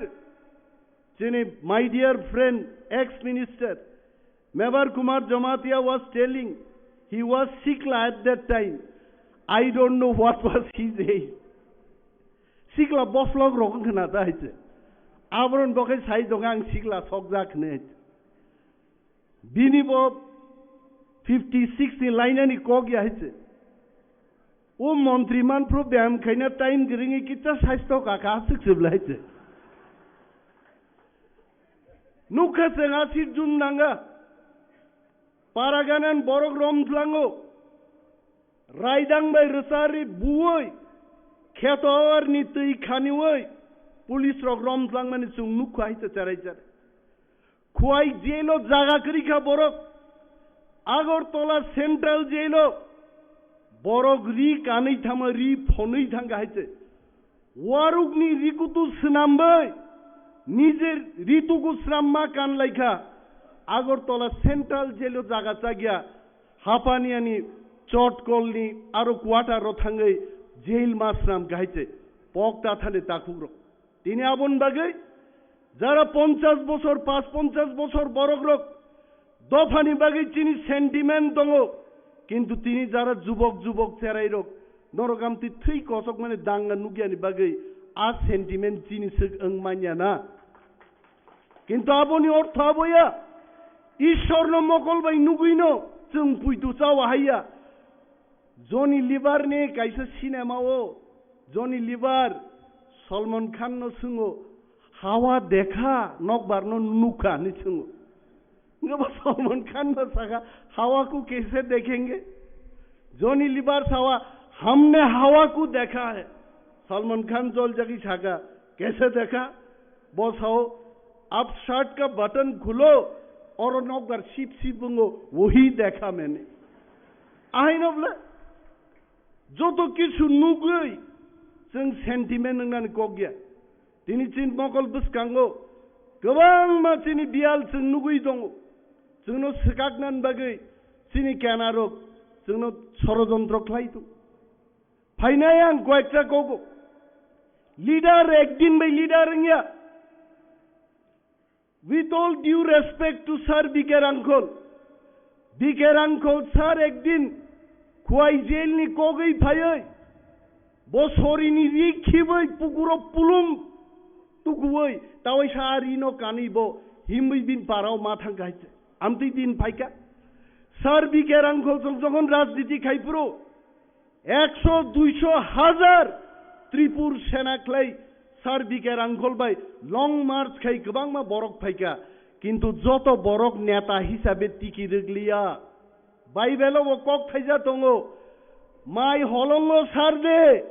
Chini my dear friend, ex minister, Mebar Kumar Jamatia was telling, he was sikla at that time. I don't know what was his age. Sikla boslok rok wngkha na ta hai se. Aboron bo khe sai tongo ang sikla sokjak hinwi. Bini bo fifty six ni lainani kok ya hai se. O montri manphru beyam khaina time kwrwngwi kisa saisto kaka aswk se bwlai se. Nukha chwng Asir Jun nanga. Paraganan borok romthlango. Raidang bai rwchari buwi, kheto awarni twi khaniwi, police rok romthwlangmani chwng nukha hai se cherai cherai. Khwai jail o jaga kwrwi kha borok. Agartala Central Jail o borok ri kanwi thangma, ri phonwi thangkha hai se. Warukni rikutu swnambai, nijer rituku swnamma kanlaikha. Agartala Central Jail o jaga chakya, Hapaniani Chotkolni aro quarter o thangwi jail ma swnamkha hai se. Pokta thani takhukrok. Tini aboni bagwi jara ponchas bosor, pas ponchas bosor borokrok dophani bagwi chini sentiment tongo, kintu tini jara jubok jubok cherairok norok amtwi thwi kosokmani danga nukyani bagwi a sentiment chini swk wng manya na. Kintu aboni ortho abo ya, Ishorno mokol bai nugwino chwng puitu chawa haiya. Johnny Lever ni kaisa cinema o Johnny Lever Salman Khan no swngo, "Hawa dekha, nokbar no nukha," hinwi swngo. Wngkha bo Salman Khan no sakha, "Hawa ko kaise dekhenge?" Johnny Lever sawa, "Humne hawa ko dekha hai." Salman Khan joljagwi sakha, "Kaise dekha?" Bo sao, "Ab shirt ka button khulo, oro nokbar sip sip wngo, wohi dekha maine." Ahaino bwle, joto kisu nugwi chwng sentiment wngnani kok ya. Tini chini mokol bwskango kwbangma chini biyal chwng nugwi tongo. Chwngno swkaknani bagwi chini kenarok chwngno sorojontro khlai tongo. Phainai ang koyekta kogo. Leader ekdin bai leader wngya. With all due respect to Sir B K Rangkhol, Bikerangkhol sir ekdin Khwai jail ni kogwi phaiwi, bo sorini ri khibwi pukuro pulung tukuwi, tawaisa a rino kanwi bo himwi bin parao ma thangkha hai. Amtwi din phaikha. Sir Bikerangkhol song jokhon rajniti khaiphuru, ekso, duiso, hazar Tripur sena khlai Sir Bikerangkhol bai long march khai kwbangma borok phaikha, kintu joto borok neta hisabe tiki rwgliya. Bible o bo kok thaija tongo, "Mai holongo sar de,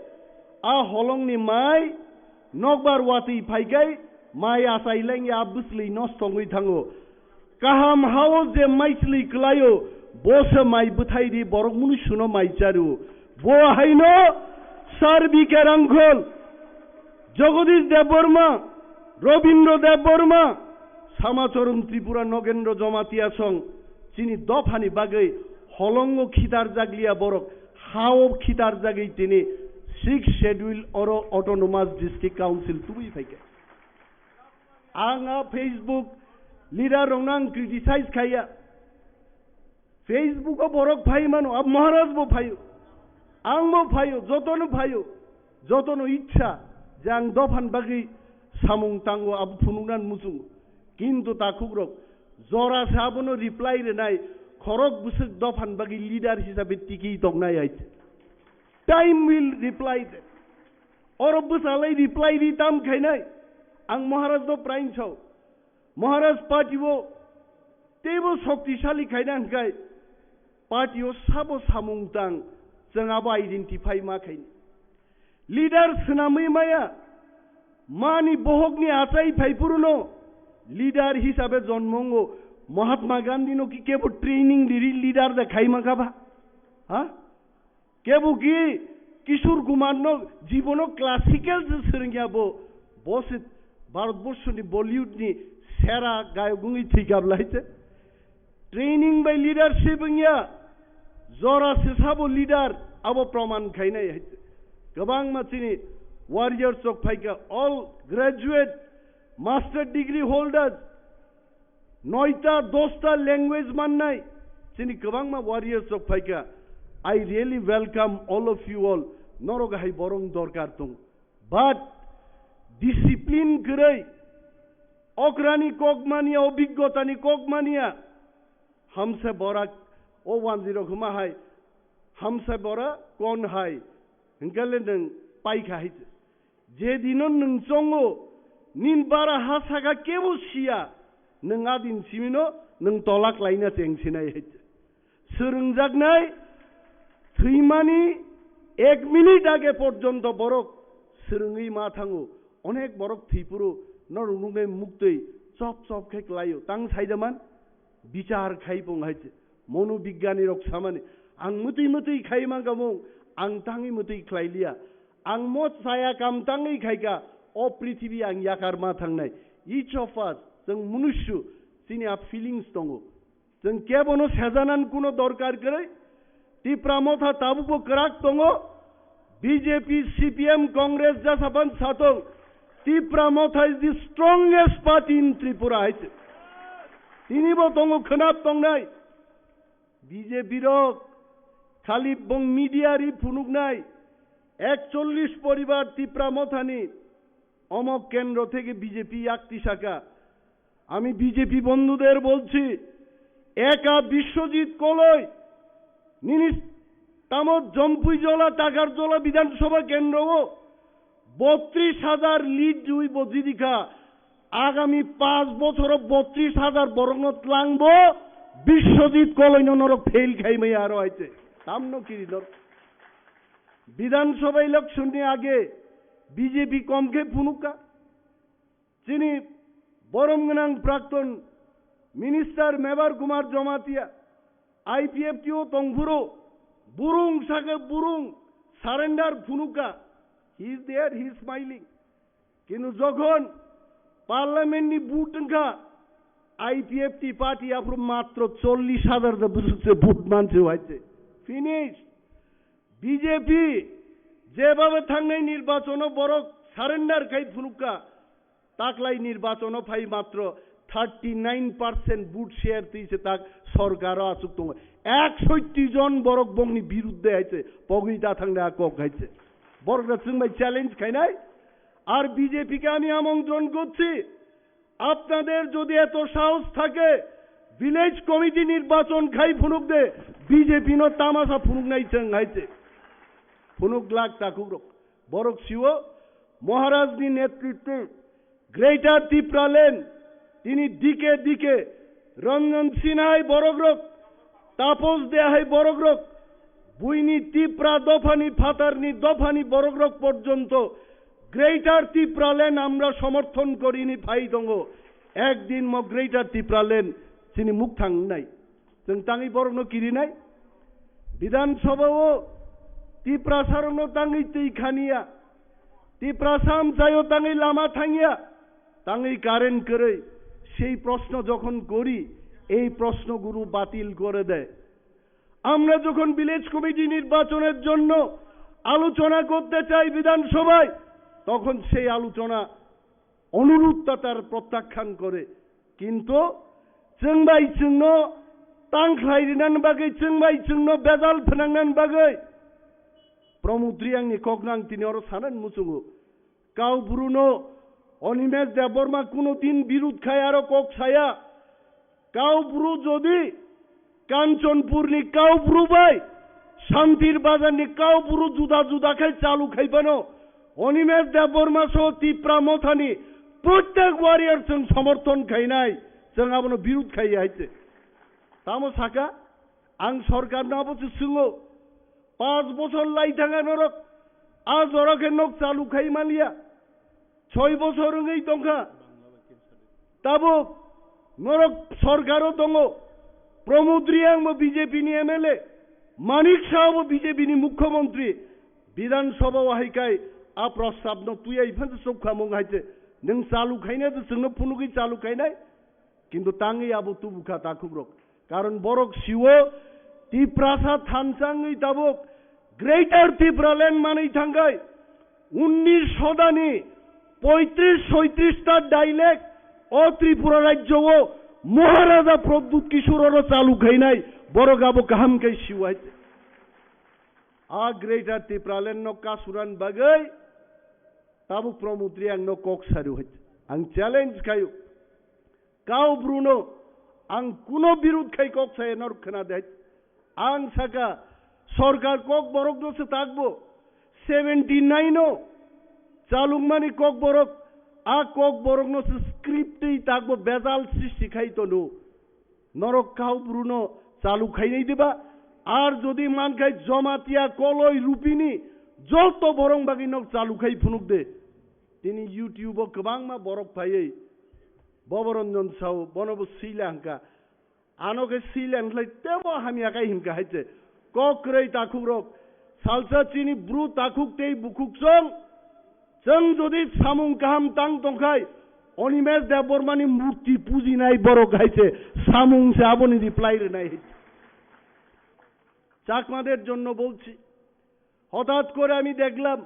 a holongni mai nokbar watwi phaikai mai achai lengya bwsli nosto wngwi thango." Kaham hao je maisli kwlaio, bo se mai bwthai di, borok mwnwi suno mai charu. Bo haino Sir Bikerangkhol, Jagadish Debbarma, Rabindra Debbarma, Samacharan Tripura, Nagendra Jamatia song, chini dophani bagwi holongo khitar jakliya borok, hao khitar jagwi tini Sixth Schedule oro Autonomous District Council tubui phaikha. Ang a Facebook leader rokno ang criticize khaiya. Facebook o borok phai mano, a Maharaj bo phaio, ang bo phaio, jotono phaio, jotono ichha je ang dophan bagwi samung tango, abo phunuknani muchungo. Kintu takhuk rok jora se abono reply rwnai, khorok bwswk dophan bagwi leader hisabe tiki tongnai hai. Time will reply them. Oro bwsalai reply ri tam khainai. Ang Maharaj no praing sao. Maharaj party o teibo shoktisali khaina hwnkhe party o sabo samung tang, chwng abo identify ma khaini. Leader swnamwi maya, mani bohokni achai phaiphuru no leader hisabe jonmo wngo. Mahatma Gandhi no ki kebo training riri leader de khaima kha ba? Ha? Kebo ki Kishore Kumar no jibono classical se swrwngya bo, bo se Bharat Borshoni Bollywood ni sera gayok wngwi thwikha bwlai se. Training bai leadership wngya, jora se sabo leader, abo proman khainai hai se. Kwbangma chini warriors rok phaikha, all graduate, master degree holders, noita, dosta language mannai chini kwbangma warriors rok phaikha. I really welcome all of you all. Norok hai borong dorkar tong. But discipline kwrwi, okrani kok mania, obiggotani kok mania, hamsa bora o wanjwi rok hwma hai, hamsa bora kon hai, hwnkhe le nwng paikha hai se. Je dino nwng chongo, nin bara ha saka kebo siya, nwng a din simino nwng tola klaina cheng sinai hai. Swrwngjaknai thwimani ek minute age porjonto borok swrwngwi ma thango. Onek borok thwipuro norok nuknai muktwi chop chop khe klaio. Tang saidaman bichar khai pung hai se. Monobigyani rok samani, ang mwtwi mwtwi khai mangka mung, ang tangwi mwtwi khlai liya. Ang mo chaya kam tangwi khaika, o prithibi ang yakar ma thangnai. Each of us, chwng munusyu, chini a feelings tongo. Chwng kebono sejanan kuno dorkar kwrwi. Tipra motha tabukbo kwrak tongo. B J P, C P M, Congress jasapan satong. Tipra motha is the strongest party in Tripura hai se. Tinibo tongo khwnap tongnai. B J P rok khali bong media ri phunuknai, ekchollish poribar Tipra mothani omok kendro theke B J P yak tisaka. আমি বিজেপি বন্ধুদের বলছি, একা বিশ্বজিৎ কলই নিনিস তামত জম্পুইজলা, টাকারজলা বিধানসভা কেন্দ্রও বত্রিশ হাজার লিড দুই বজিদিকা। আগামী পাঁচ বছর বত্রিশ হাজার বরং tlangbo বিশ্বজিৎ কলইনো নরক ফেল খাইমাই আরো আইছে। তামনো কিরি নর বিধানসভা ইলেকশননি আগে বিজেপি কমকে ফুনুকা। Chini borom gwnang prakton minister Mebar Kumar Jamatia, I P F T o tongphuru, burung sake burung surrender phunuka. He is there, he is smiling. Kintu jokhon parliament ni vote wngkha, I P F T party aphuru matro chollish hajar da bwswk se vote manse waise. Finish. B J P jebhabe thangnai nirbachono borok surrender khai phunukha, taklai nirbachono phai matro thirty nine percent vote share twi se tak sorkaro achuk tongo. Eksotti jon borok bongni birudde hai se pogwi da thangde a kok hai se. Borokno chwng bai challenge khainai. Ar B J P ke ami amantron korchi, আপনাদের যদি এত সাহস থাকে, village committee নির্বাচন খাই ফুনুক দে, BJP no tamasa funuk nai chwng hai se. Funuk glak takhuk rok. Borok siwo Maharaj ni netritwe Greater Tipraland, tini dike dike Ranjan Sinha hai borok rok, Tapos Dea hai borok rok, buini Tipra dophani phatarni dophani borok rok porjonto Greater Tipraland amra somorthon korini phai tongo. Ekdin mo Greater Tipraland chini mukthang nai. Chwng tangwi borokno kirinai. Bidhan Sabha o Tiprasa rokno tangwi twi khaniya. Tiprasa amchaio tangwi lama thangya. Tangwi current kwrwi. সেই প্রশ্ন যখন করি, এই প্রশ্নগুলো বাতিল করে দেয়। আমরা যখন ভিলেজ কমিটি নির্বাচনের জন্য আলোচনা করতে চাই বিধানসভায়, তখন সেই আলোচনা অনুরোধটা তার প্রত্যাখ্যান করে। কিন্তু chwng bai chwngno tang khlai rinani bagwi, chwng bai chwngno bejal phnangnani bagwi Pramod Reang ni kokno ang tini oro sanani muchungo. Kau Bruno Animesh Debbarma kuno din birud khai aro kok saya. Kau Bru jodi Kanchanpur ni Kau Bru bai Shantir Bazar ni Kau Bru juda juda khai chalu khai phano Animesh Debbarma so Tipra Motha ni prottek warrior chwng somorthon khainai, chwng abono birud khai hai se. Tamo saka, ang sorkar no abo se swungo, Panch bochor lai thanga norok, a jora khe nok chalu khai manliya. Choi bochor wngwi tongkha. Tabuk norok sorkaro tongo. Pramod Reang bo B J P ni M L A, Manik Saha bo B J P ni mukhyamantri. Bidhan Sabha o hai kai a prostab no tuya iphan se sokha mung hai se. Nwng chalu khaina se chwngno phunugwi chalu khainai. Kintu tangwi abo tubukha takhukrok. Karon borok siwo Tiprasa thansa wngwi tabuk Greater Tipraland manwi thangkhai unnish shodani poitris soitris ta dialect o Tripura rajyo o Maharaja Pradyut Kishore oro chalu khainai borok abo kaham khe siwai. A Greater Tipraland no kasuran bagwi tabuk Pramod Reang no kok saru hai. Ang challenge khayu. Kau Bruno, ang kuno birud khai kok saya norok khna de. Ang saka sorkar kok borok no se takbo. Seventy nine o chalungmani kok borok, a kok borok no se script tei takbo bejal sristi khai tono. Norok Kau Bruno chalu khainai diba? Ar jodi man khai Jamatia, Koloi, Rupini joto borong bagwi nok chalu khai phunuk de. Tini YouTube o kwbangma borok phaiwi Boboranjan sao, bono bo sila hwnka. Ano khe sila hwnlai tebo hamya kai hwnka hai se. Kok kwrwi takhukrok, salsa chini bru takhuk tei bukhuk chwng, chwng jodi samung kaham tang tongkhai, Animesh Debbarmani murti pujinai borok hai se, samung se aboni reply rwnai hai se. চাকমাদের জন্য বলছি, হঠাৎ করে আমি দেখলাম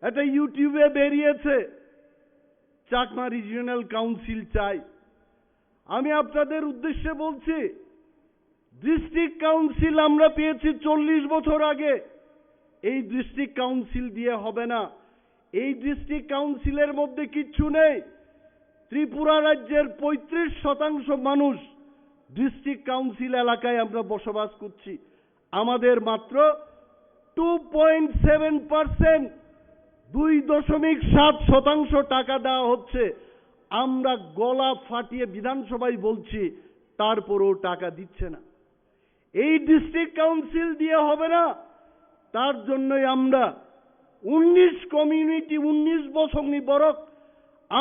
একটা YouTube-এ বেরিয়েছে চাকমা রিজিওনাল কাউন্সিল চাই। আমি আপনাদের উদ্দেশ্যে বলছি, ডিস্ট্রিক্ট কাউন্সিল আমরা পেয়েছি চল্লিশ বছর আগে, এই ডিস্ট্রিক্ট কাউন্সিল দিয়ে হবে না। এই ডিস্ট্রিক্ট কাউন্সিলের মধ্যে কিচ্ছু নেই। ত্রিপুরা রাজ্যের পঁয়ত্রিশ শতাংশ মানুষ ডিস্ট্রিক্ট কাউন্সিল এলাকায় আমরা বসবাস করছি। আমাদের মাত্র টু পয়েন্ট সেভেন পার্সেন্ট, দুই দশমিক সাত শতাংশ টাকা দেওয়া হচ্ছে। আমরা গলা ফাটিয়ে বিধানসভায় বলছি, তারপরেও টাকা দিচ্ছে না। এই ডিস্ট্রিক্ট কাউন্সিল দিয়ে হবে না, তার জন্যই আমরা উনিশ কমিউনিটি, উনিশ বসংনি বরক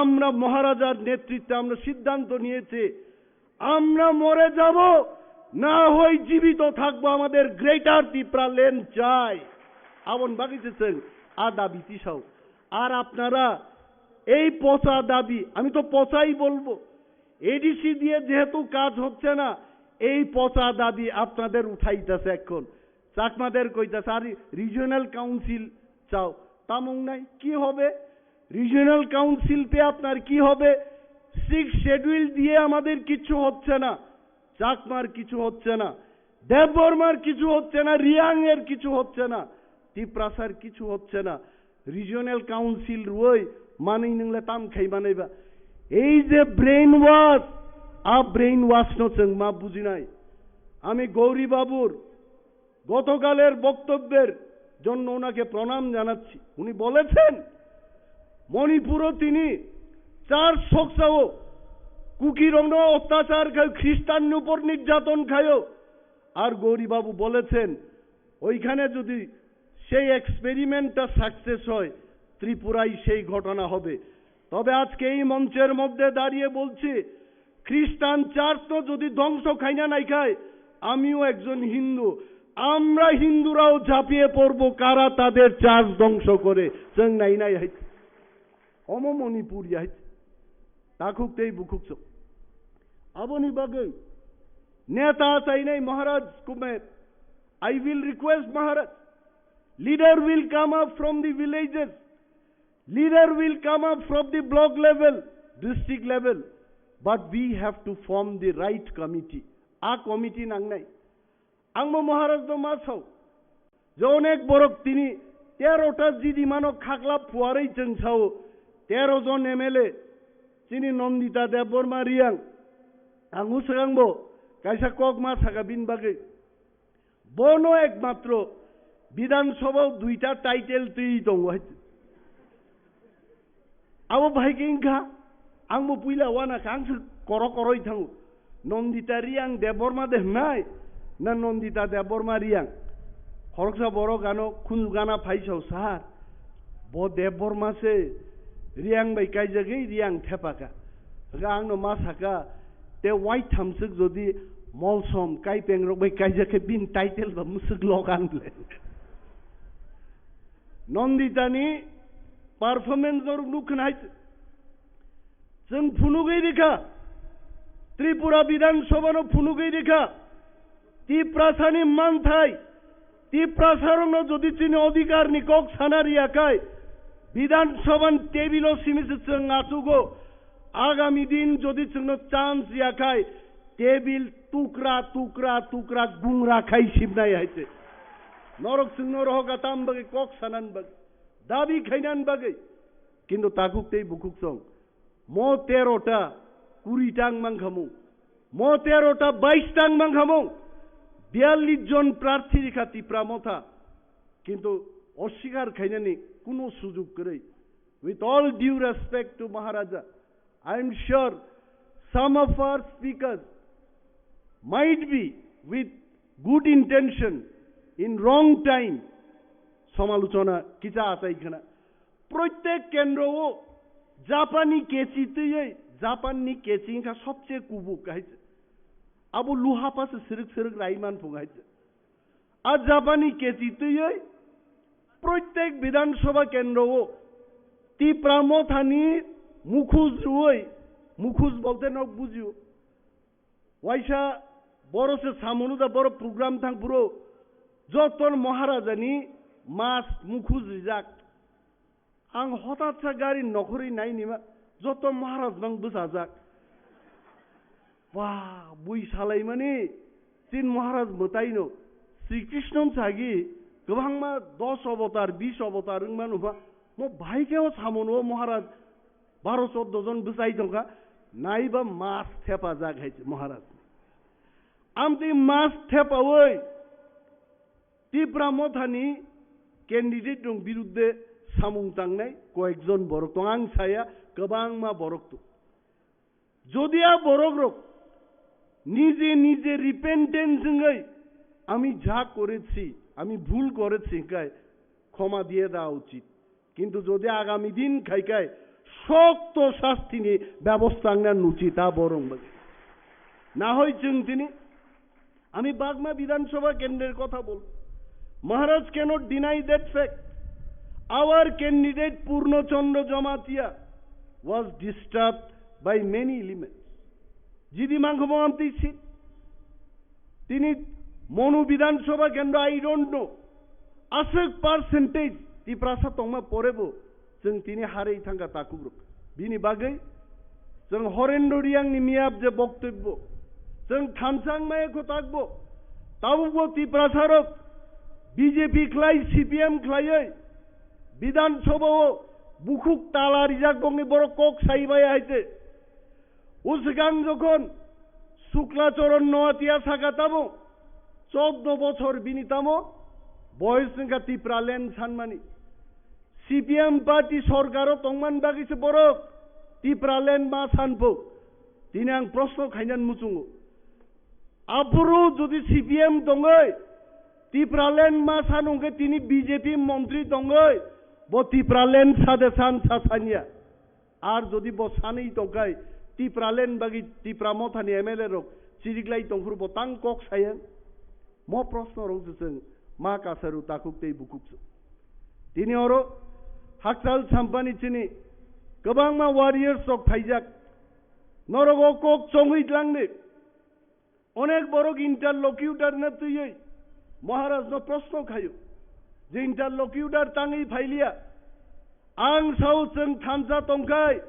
আমরা মহারাজার নেতৃত্বে আমরা সিদ্ধান্ত নিয়েছি, আমরা মরে যাব, না হয় জীবিত থাকবো, আমাদের গ্রেটার ত্রিপুরা ল্যান্ড চাই। Aboni bagwi se chwng a dabi tisao. আর আপনারা এই পচা দাবি, আমি তো পচাই বলবো, এডিসি দিয়ে যেহেতু কাজ হচ্ছে না, এই পচা দাবি আপনাদের উঠাইতেছে এখন। চাকমাদের কইতাছে, আর রিজিওনাল কাউন্সিল চাও, তামুং নাই, কি হবে? রিজিওনাল কাউন্সিল পেয়ে আপনার কি হবে? সিক্স শিডিউল দিয়ে আমাদের কিছু হচ্ছে না, চাকমার কিছু হচ্ছে না, দেববর্মার কিছু হচ্ছে না, রিয়াং এর কিছু হচ্ছে না, তিপ্রাসার কিছু হচ্ছে না। রিজিওনাল কাউন্সিল রুই মানি নংলে তাম খাই বানাইবা। এই যে ব্রেইন ওয়াশ, আ ব্রেইন ওয়াশ নো চং মা বুঝিনাই। আমি গৌরী বাবুর গতকালের বক্তব্যের জন্য ওনাকে প্রণাম জানাচ্ছি। উনি বলেছেন, মণিপুরও তিনি চার শখসাও কুকিরংনো অত্যাচার খায়, খ্রিস্টান উপর নির্যাতন খায়। আর গৌরীবাবু বলেছেন, ওইখানে যদি সেই এক্সপেরিমেন্টটা সাকসেস হয়, ত্রিপুরায় সেই ঘটনা হবে। তবে আজকে এই মঞ্চের মধ্যে দাঁড়িয়ে বলছি, খ্রিস্টান চার্চ তো যদি ধ্বংস খাইনা নাই খায়, আমিও একজন হিন্দু, আমরা হিন্দুরাও ঝাঁপিয়ে পড়বো কারা তাদের চার্চ ধ্বংস করে। চং নাই নাই হাইত, অম মণিপুর হাইত, তাখুক tei bukhuk chok. Aboni bagwi neta chainai Maharaj Kumer, I will request Maharaj, leader will come up from the villages, leader will come up from the block level, district level, but we have to form the right committee. A committee nangnai. Ang bo Maharaj no ma sao, je onek borok tini tero ta jidi mano khaklap phuarwi chwng sao, tero jon M L A, chini Nandita Debbarma Riyang, ang uswk ang bo kaisa kok ma saka bini bagwi. Bono ekmatro Bidhan Sabha o duita title twi tongo hai. Abo bahai khe wngkha, ang bo puila uanakha, ang se koro koroi thango. Nandita Riyang Debbarma de hwnai, na Nandita Debbarma Riyang? Khoroksa borok ano khunju gana phai sao, "Sir, bo Debbarma se Riyang bai kaijagwi Riyang thepakha." Hwnkhe ang no ma saka, "Te uaithamswk jodi Molsom Kaipeng rok bai kaijak khe bini title ba mwswk logan le." Nandita ni performance norok nuk khna hai. Chwng phunugwi rikha, Tripura Bidhan Sabha no phunugwi rikha, Tiprasa ni manthai, Tiprasa rok no jodi chini odhikar ni kok sana riya khai, Bidhan Sabha ni table o simi se chwng achugo, agami din jodi chwng no chance riya khai, table tukra, tukra, tukra, gungra khai simnai hai se. Norok chwng no rohoka tam bagwi kok sanan bagwi, dabi khainan bagwi. Kintu takhuk tei bukhuk song, mo tero ta kuri ta wng mankha mung, mo tero ta bais ta wng mankha mung, biyallis jon prarthi rikha Tipra Motha, kintu oswikar khainani kuno sujuk kwrwi. With all due respect to Maharaja, I am sure some of our speakers might be with good intention in wrong time samalochona kicha achai khna. Proitek kendro o Japan ni kechi twiwi, Japan ni kechi wngkha sobse kubuk hai se. Abo luha pa se sirwk sirwk rai man phung hai se. A Japan ni kechi twiwi proitek Bidhan Sabha kendro o Tipra Motha ni mukhus rwui, mukhus bolte nok bujio. Waisa boro se samung da boro program thang phuru joto Maharaja ni mask mukhus rijak. Ang hotat sa gari nokhorwi nai nima joto Maharaj bang bwsajak. Ba, bui salaimani chin Maharaj mwtaino Sri Krishna sagi kwbangma dos avatar, bis avatar wngmano ba mo bahai khe o samung o Maharaj baro choddo jon bwsai tongkha, naiba mask thepajak hai se Maharaj. Amtwi mask thepawi Tipra Mothani candidate rok birudde samung tangnai koyekjon borok tong, ang saya kwbangma borok tong. Jodi a borok rok nije nije repentance wngwi, "Ami ja korechi, ami bhul korechi," hwnkhe khoma diye da uchit. Kintu jodi agami din khai khai sokto sastini bebosta wngna nuchi ta borok bai. Na hoi chwng tini, ami Bagma Bidhan Sabha kendrer kotha bol. Maharaj cannot deny that fact. Our candidate Purno Chandra Jamatia was disturbed by many elements. Jidi mangkho mo amtwi si. Tini Monu Bidhan Sabha kendro, I don't know. Aswk percentage Tiprasa tongma porebo chwng tini harwi thangkha takhuk rok. Bini bagwi Chwng Horendra Reang ni miyap je boktobbo, chwng thansa wngmaya kwtakbo, tabukbo Tiprasa rok B J P khlai, C P M khlaiwi Bidhan Sabha o bukhuk tala rijak bongni borok kok sai maya hai se. O swkang jokhon Shukla Charan Noatia saka tamo choddo bochor bini tamo boyos wngkha Tipraland sanmani. C P M party sorkaro tongman bagwi se borok Tipraland ma san pho. Tini ang proshno khainan muchungo. Aphuru jodi C P M tongwi Tipraland ma san hwnkhe tini B J P montri tongwi bo Tipraland sade san sa sanya. Ar jodi bo sanwi tongkhai Tipraland bagwi Tipra mothani M L A rok chiriklai tongphuru bo tang kok saya. Mo proshno rok se chwng ma kasaru takhuk tei bukhuk se. Tini oro Hakchal Sampani chini kwbangma warriors rok phaijak. Norok o kok chongwi tlangdi. Onek borok interlocutor no twiwi Maharaj no proshno khaio je interlocutor tangwi phailiya. Ang sao chwng thansa tongkhai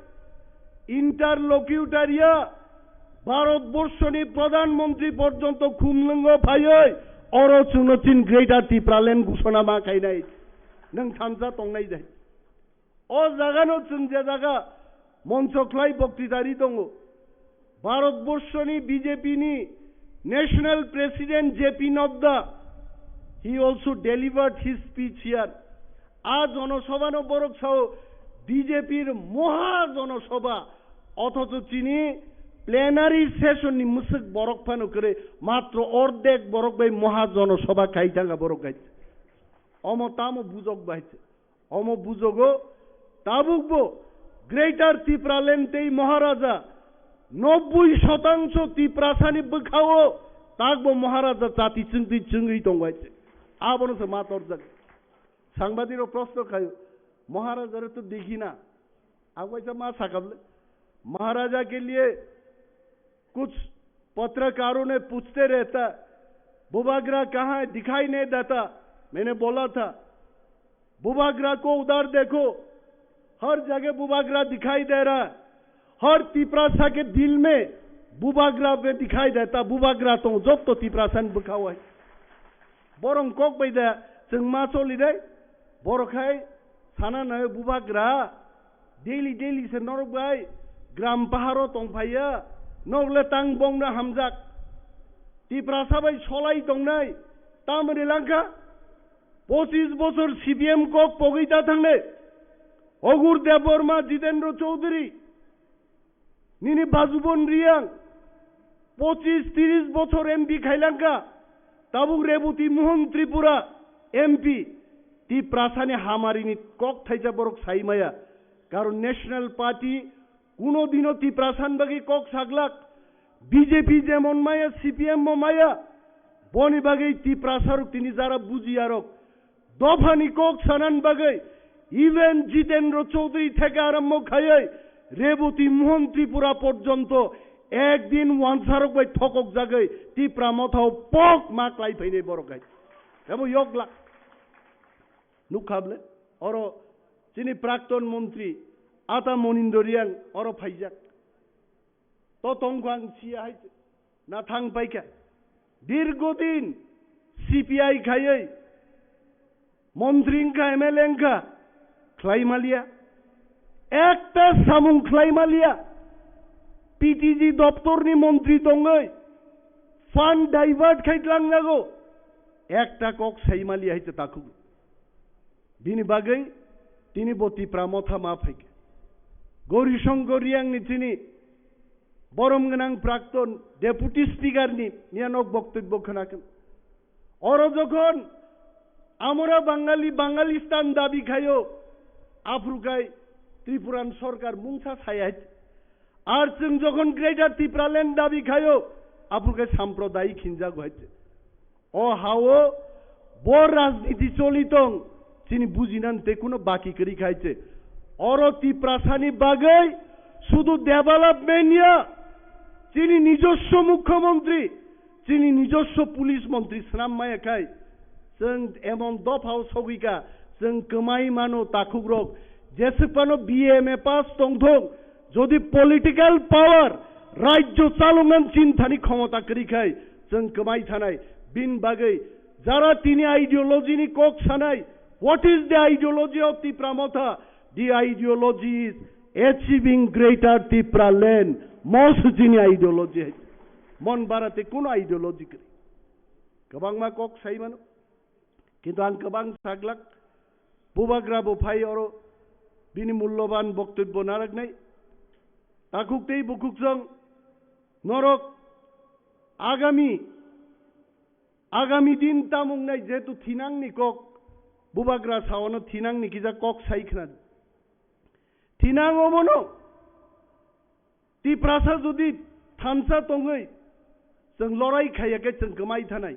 interlocutor ya Bharat borshoni Pradhan Mantri porjonto khumlwngo phaiwi oro chwngno chin Greater Tipraland gusona ma khainai. Nwng thansa tongnai jai. O jagano chwng je jaga moncho khlai boktitari tongo, Bharat borshoni B J P ni National President J P Nadda, he also delivered his speech here. A jonosabhano borok sao B J P r moha jonosabha, othocho chini plenary session ni mwswk borok phano kwrwi, matro ordek borok bai moha jonosabha khai thangkha borok hai. Omo tamo bujok bai. Omo bujogo tabukbo Greater Tipraland tei Maharaja nobboi shotangso Tiprasani bwkhao takbo Maharaja chati chwngtwi chwngwi tongo hai se. Abono se ma torjak. Sangbadirok proshno khaio, "Maharaja re to dekhi na." Ang waisa ma sakable, "Maharaja ke liye kuch patrakaron ne puchte rehta, bubagra kahan hai, dikhai nahi deta." Maine bola tha, "Bubagra ko udhar dekho, har jagah bubagra dikhai de raha hai, har Tiprasa ke dil mein bubagra bhi dikhai deta, bubagra tong jotto Tiprasa ni bwkhao hai." Borok kok bai da chwng ma choli dai, borok hai sana nai bubagra daily daily se norok bai gram paharo tong phaiya, norok le tang bongno hamjak. Tiprasa bai solai tongnai, tamoni langkha, pochis bochor C P M kok pogwi ta thangnai. Ogur Debbarma, Jitendra Chaudhary, nini Bajubon Reang, pochis tris bochor M P khailangkha, tabuk Reboti Mohan Tripura M P, Tiprasani hamarini kok thaisa borok sai maya, karon National Party kuno dino Tiprasan bagwi kok saglak, B J P jemon maya, C P M mo maya, boni bagwi Tiprasarok tini jara bujiyarok, dophani kok sanan bagwi even Jitendra Chaudhary theke arombo khaiwi Reboti Mohan Tripura porjonto ekdin wansarok bai thokok jagwi Tipra mothao pok ma klai phainai borok hai. Ebo yok lak. Nukha ble? Oro chini prakton montri Ata Monindor Reang oro phaijak. To tongkha ang siya hai na thang paikha. Dirgodin C P I khaiwi montri wngkha, M L A wngkha, khlai maliya. Ekta samung khlai maliya. P T G doptorni montri tongwi fund divert khai tlangnago. Ekta kok sai maliya hai se takhuk. Bini bagwi tini bo Tipra motha ma phaikha. Gauri Shankar Reang ni chini borom gwnang prakton Deputy Speaker ni miya nok boktobbo khwnakha. Oro jokhon amora Bangali, Bangalistan dabi khaio, aphuru khai Tripuran sorkar mungsa saya hai. Ar chwng jokhon Greater Tipraland dabi khaio, aphuru khai samprodayik hinjago hai. O hao bo rajniti choli tong, chini bujinan tei kuno baki kwrwi khai se. Oro Tiprasani bagwi sudu development ya, chini nijoswo mukhyamantri, chini nijoswo police montri swnam maya khai, chwng emon dophao sogwi kha, chwng kwmai mano takhukrok, jeswk phano B A M A pass tongthok, Jodi political power, rajyo chaloknani chinthani khomota kwrwi khai chwng kwmai thanai. Bini bagwi jara tini ideology ni kok sanai, what is the ideology of Tipra Motha? The ideology is achieving greater Tipra land. Mo se chini ideology hai. Mon bara tei kuno ideology kwrwi. Kwbangma kok sai mano. Kintu ang kwbang saglak, bubagra bo phai oro bini mulloban boktobbo narwknai. Takhuk tei bukhuk chwng norok agami, agami din tamung nai jehetu thinangni kok, bubagra saono thinangni kisa kok sai khna. Thinang omono Tiprasa jodi thansa tongwi chwng lorai khaiya khe chwng kwmai thanai.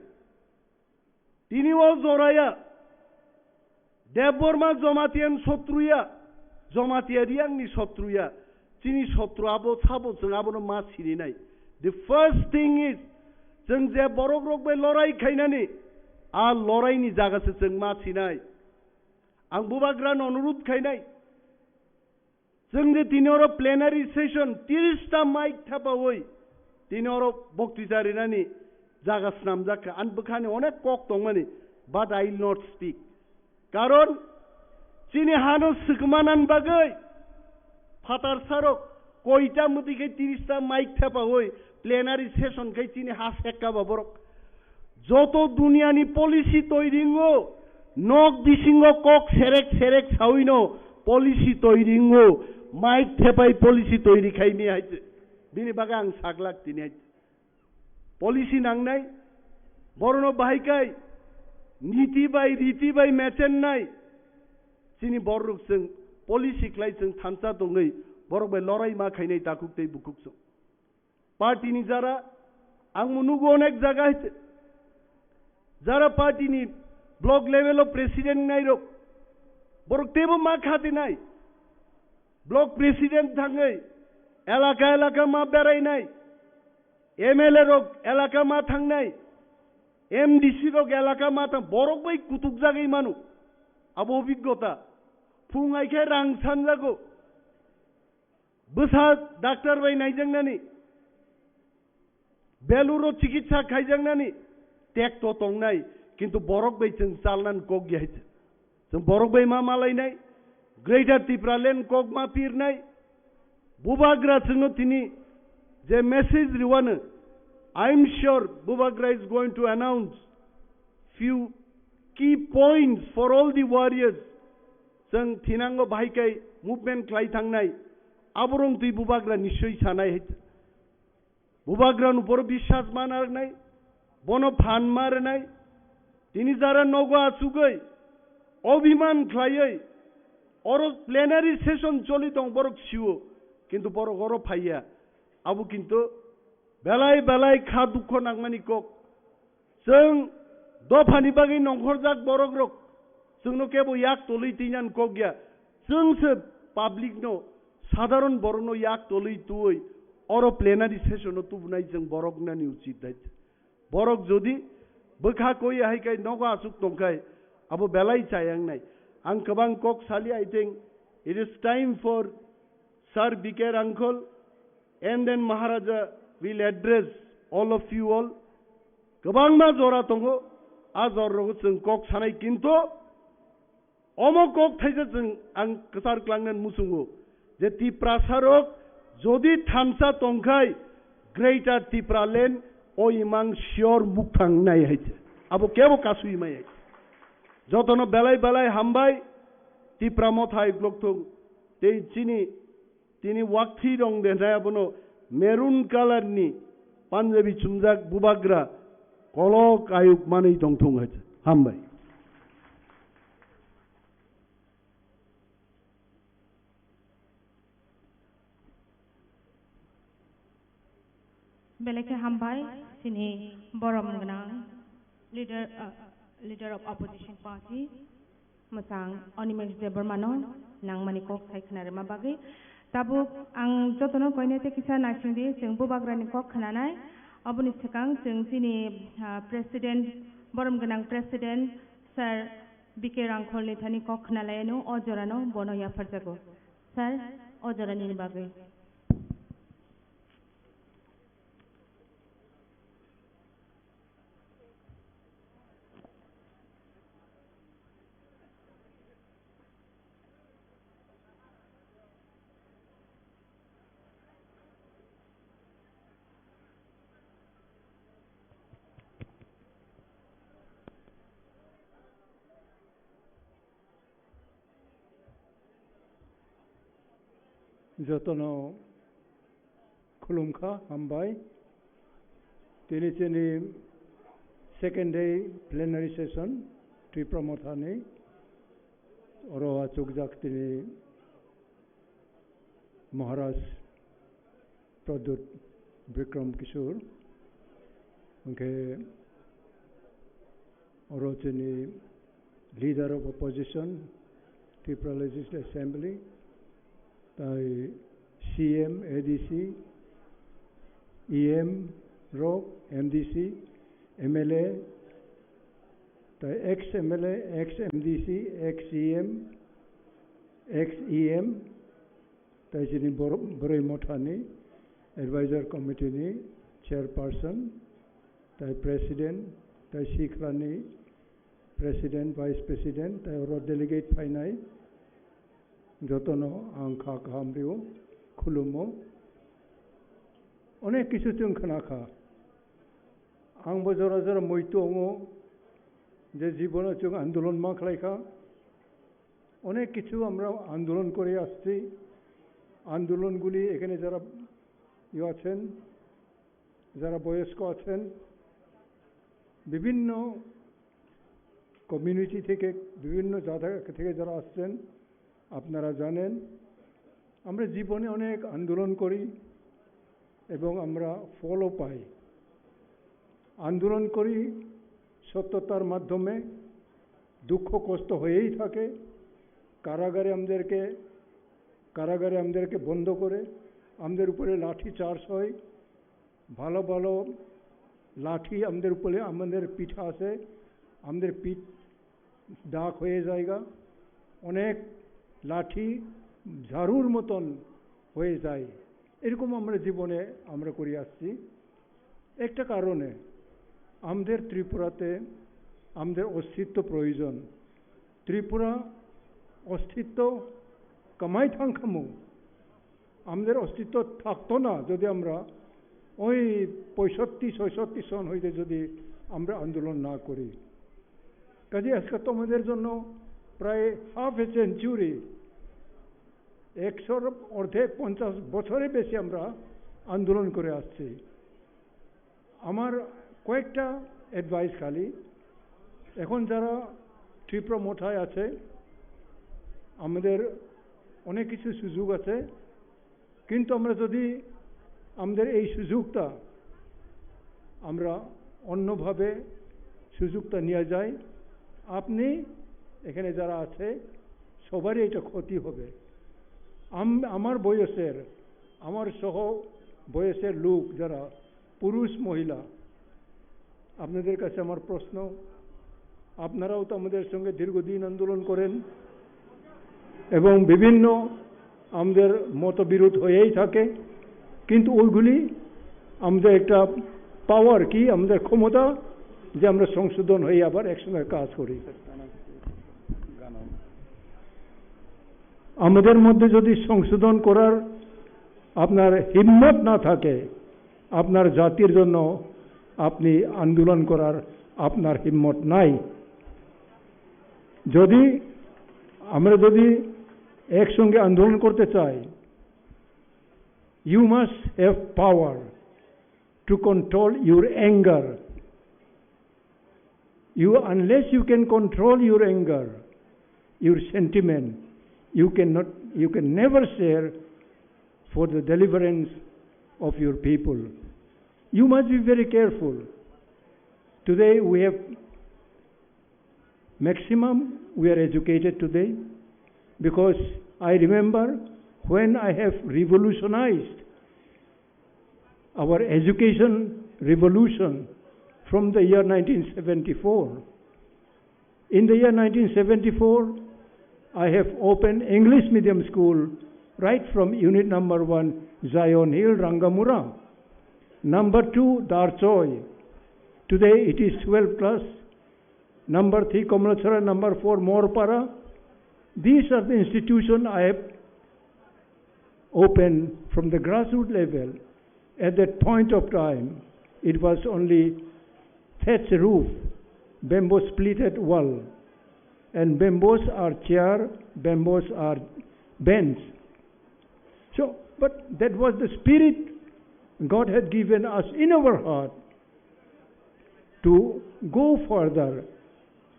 Tini o joraya Debbarma Jamatia ni sotruya, Jamatia Riang ni sotruya, chini sotru abo sabo chwng abono ma sininai. The first thing is, chwng je borok rok bai lorai khainani, a lorai ni jaga se chwng ma sinai. Ang bubagra no onurudh khainai. Chwng je tini oro plenary session tiris ta mic thepawi tini oro boktwisa rinani jaga snamjak kha. Ani bwkhani onek kok tongmani, but I will not speak. Karon chini hano swkmanan bagwi phatarsarok koita mwtwi khe tiris ta mic thepawi plenary session khai chini ha sekka ba borok. Joto duniyani policy toiringo, nok bisingo kok serek serek sawino policy toiringo, mic thepai policy toiri khaimi hai. Bini bagwi ang saglak tini hai. Policy nangnai, borono bahai kai, niti bai, riti bai mechennai. Chini borok chwng policy khlai chwng thansa tongwi, borok bai lorai ma khainai takhuk tei bukhuk chwng. Party ni jara, ang bo nugo onek jaga hai, jara party ni block level o president nai rok, borok tebo ma khati nai, block president thangwi elaka elaka ma berai nai, M L A rok elaka ma thang nai, M D C rok elaka ma thang, borok bai kutuk jagwi manu, abo obiggota, phung ai khe rang sanjago. Bwsa doctor bai naijaknani, beluro chikitsa khaijaknani, tekto tongnai, kintu borok bai chwng chalnani kok ya hai. Chwng borok bai ma malainai, Greater Tipraland kok ma pirnai, bubagra chwngno tini je message riwano, I am sure bubagra is going to announce few key points for all the warriors. Chwng thinango bahai kai movement khlai thangnai, aborok twi bubagra nischoi sanai hai. Bubagra no boro biswas ma narwknai, bono phan ma rwnai. Tini jara nogo achugwi, obhiman khlaiwi, oro plenary session choli tong borok sio, kintu borok oro phaiya. Abo kintu belai belai kha dukho nangmani kok. Chwng dophani bagwi nongkhorjak borokrok, chwngno kebo yak tolwi twinan kok ya. Chwng se public no, sadharon borokno yak tolwi twiwi oro plenary session o tubunai chwng borok nani uchit hai. Borok jodi bwkha koi hai kai nogo aswk tongkhai, abo belai chayang nai. Ang kwbang kok sali, I think it is time for Sir B K Rangkhol, and then Maharaja will address all of you all. Kwbangma jora tongo, a jora rogo chwng kok sanai, kintu omo kok thaisa chwng ang kwchar klangnani muchungo je Tiprasa rok jodi thansa tongkhai, Greater Tipraland o imang sure mukthang nai hai se. Abo kebo kasui mai hai. Jotono belai belai hambai, Tipra Motha hai blok thung tei chini Tini wakthi rong denai abono maroon colour ni punjabi chumjak bubagra kolok ayuk manwi tongthung hai. Hambai. Belai khe hambai, chini borom gwnang leader, uh, leader of opposition party, mwchang Animesh Debbarma no nangmani kok sai khna rwma bagwi. Tabuk ang jotono koine tei kisa naising di, chwng bubagrani kok khnanai. Oboni swkang chwng chini, uh, president, borom gwnang president sir B K Rangkhol ni thani kok khna lai anw, o jora no bono yapharjago. Sir, o jora nini bagwi. Jotono khulumkha, hambai. Tini chini second day plenary session Tripura Mothani. Oro achukjak tini Maharaj Pradyut Bikram Kishore. Hwnkhe oro chini Leader of Opposition, Tripura Legislative Assembly, tai C M, A D C, E M rok, M D C, M L A, tai ex M L A, ex M D C, ex C M, ex E M, tai chini Bor-, Boroi Mothani Advisor Committee ni Chairperson, tai President, tai Sikhlani President, Vice President, tai oro delegate phainai jotono ang kha kaham rio, khulumo. Onek kisu chwng khna kha. Ang bo jora jora moito wngo je jibono chwng andolon ma khlai kha. অনেক কিছু আমরা আন্দোলন করে আসছি। আন্দোলনগুলি এখানে যারা ইয়ে আছেন, যারা বয়স্ক আছেন, বিভিন্ন কমিউনিটি থেকে, বিভিন্ন জায়গা থেকে যারা আসছেন, আপনারা জানেন, আমরা জীবনে অনেক আন্দোলন করি এবং আমরা ফলও পাই। আন্দোলন করি সত্যতার মাধ্যমে, দুঃখ কষ্ট হয়েই থাকে। কারাগারে আমাদেরকে, কারাগারে আমাদেরকে বন্ধ করে আমাদের উপরে লাঠি চার্জ হয়। ভালো ভালো লাঠি আমাদের উপরে, আমাদের পিঠে আছে, আমাদের পিঠ দাগ হয়ে যায়গা, অনেক লাঠি ঝাড়ুর মতন হয়ে যায়। এরকম আমরা জীবনে আমরা করে আসছি। একটা কারণে আমাদের ত্রিপুরাতে আমাদের অস্তিত্ব প্রয়োজন। ত্রিপুরা অস্তিত্ব কামাই থাংখামু। আমাদের অস্তিত্ব থাকতো না যদি আমরা ওই পঁয়ষট্টি ছয়ষট্টি সন হইতে যদি আমরা আন্দোলন না করি। কাজে আজকে তোমাদের জন্য প্রায় হাফ এ সেঞ্চুরি, একশোর অর্ধেক, পঞ্চাশ বছরে বেশি আমরা আন্দোলন করে আসছি। আমার কয়েকটা অ্যাডভাইস খালি, এখন যারা ত্রিপুরা মথায় আছে, আমাদের অনেক কিছু সুযোগ আছে, কিন্তু আমরা যদি আমাদের এই সুযোগটা আমরা অন্যভাবে সুযোগটা নিয়ে যাই, আপনি এখানে যারা আছে সবারই এটা ক্ষতি হবে। আম-, আমার বয়সের, আমার সহ বয়সের লোক যারা পুরুষ, মহিলা, আপনাদের কাছে আমার প্রশ্ন, আপনারাও তো আমাদের সঙ্গে দীর্ঘদিন আন্দোলন করেন এবং বিভিন্ন আমাদের মতবিরোধ হয়েই থাকে, কিন্তু ওইগুলি আমাদের একটা পাওয়ার, কি আমাদের ক্ষমতা, যে আমরা সংশোধন হয়ে আবার একসঙ্গে কাজ করি। আমাদের মধ্যে যদি সংশোধন করার আপনার হিম্মত না থাকে, আপনার জাতির জন্য আপনি আন্দোলন করার আপনার হিম্মত নাই। যদি আমরা যদি একসঙ্গে আন্দোলন করতে চাই, you must have power to control your anger. You, unless you can control your anger, your sentiment, you cannot, you can never share for the deliverance of your people. You must be very careful. Today we have maximum, we are educated today, because I remember when I have revolutionized our education revolution from the year nineteen seventy-four. In the year nineteen seventy-four, I have opened English medium school right from unit number one, Zion Hill, Rangamura. Number two, Darchoi. Today it is twelfth class. Number three, Kamalachara. Number four, Morpara. These are the institutions I have opened from the grassroots level. At that point of time, it was only thatch roof, bamboo splitted wall, and bamboos are chair, bamboos are bench. So, but that was the spirit God had given us in our heart to go further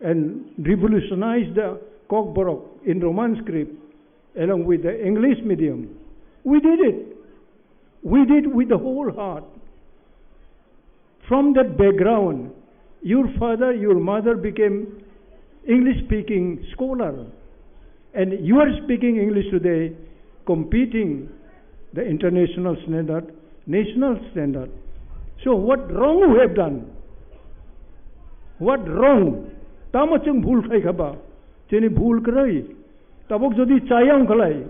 and revolutionize the Kokborok in Roman script along with the English medium. We did it. We did with the whole heart. From that background, your father, your mother became English speaking scholar. And you are speaking English today, competing the international standard, national standard. So what wrong we have done? What wrong? Tamo chwng bhul khai khaba, chini bhul kwrwi. Tabok jodi chayang khalai,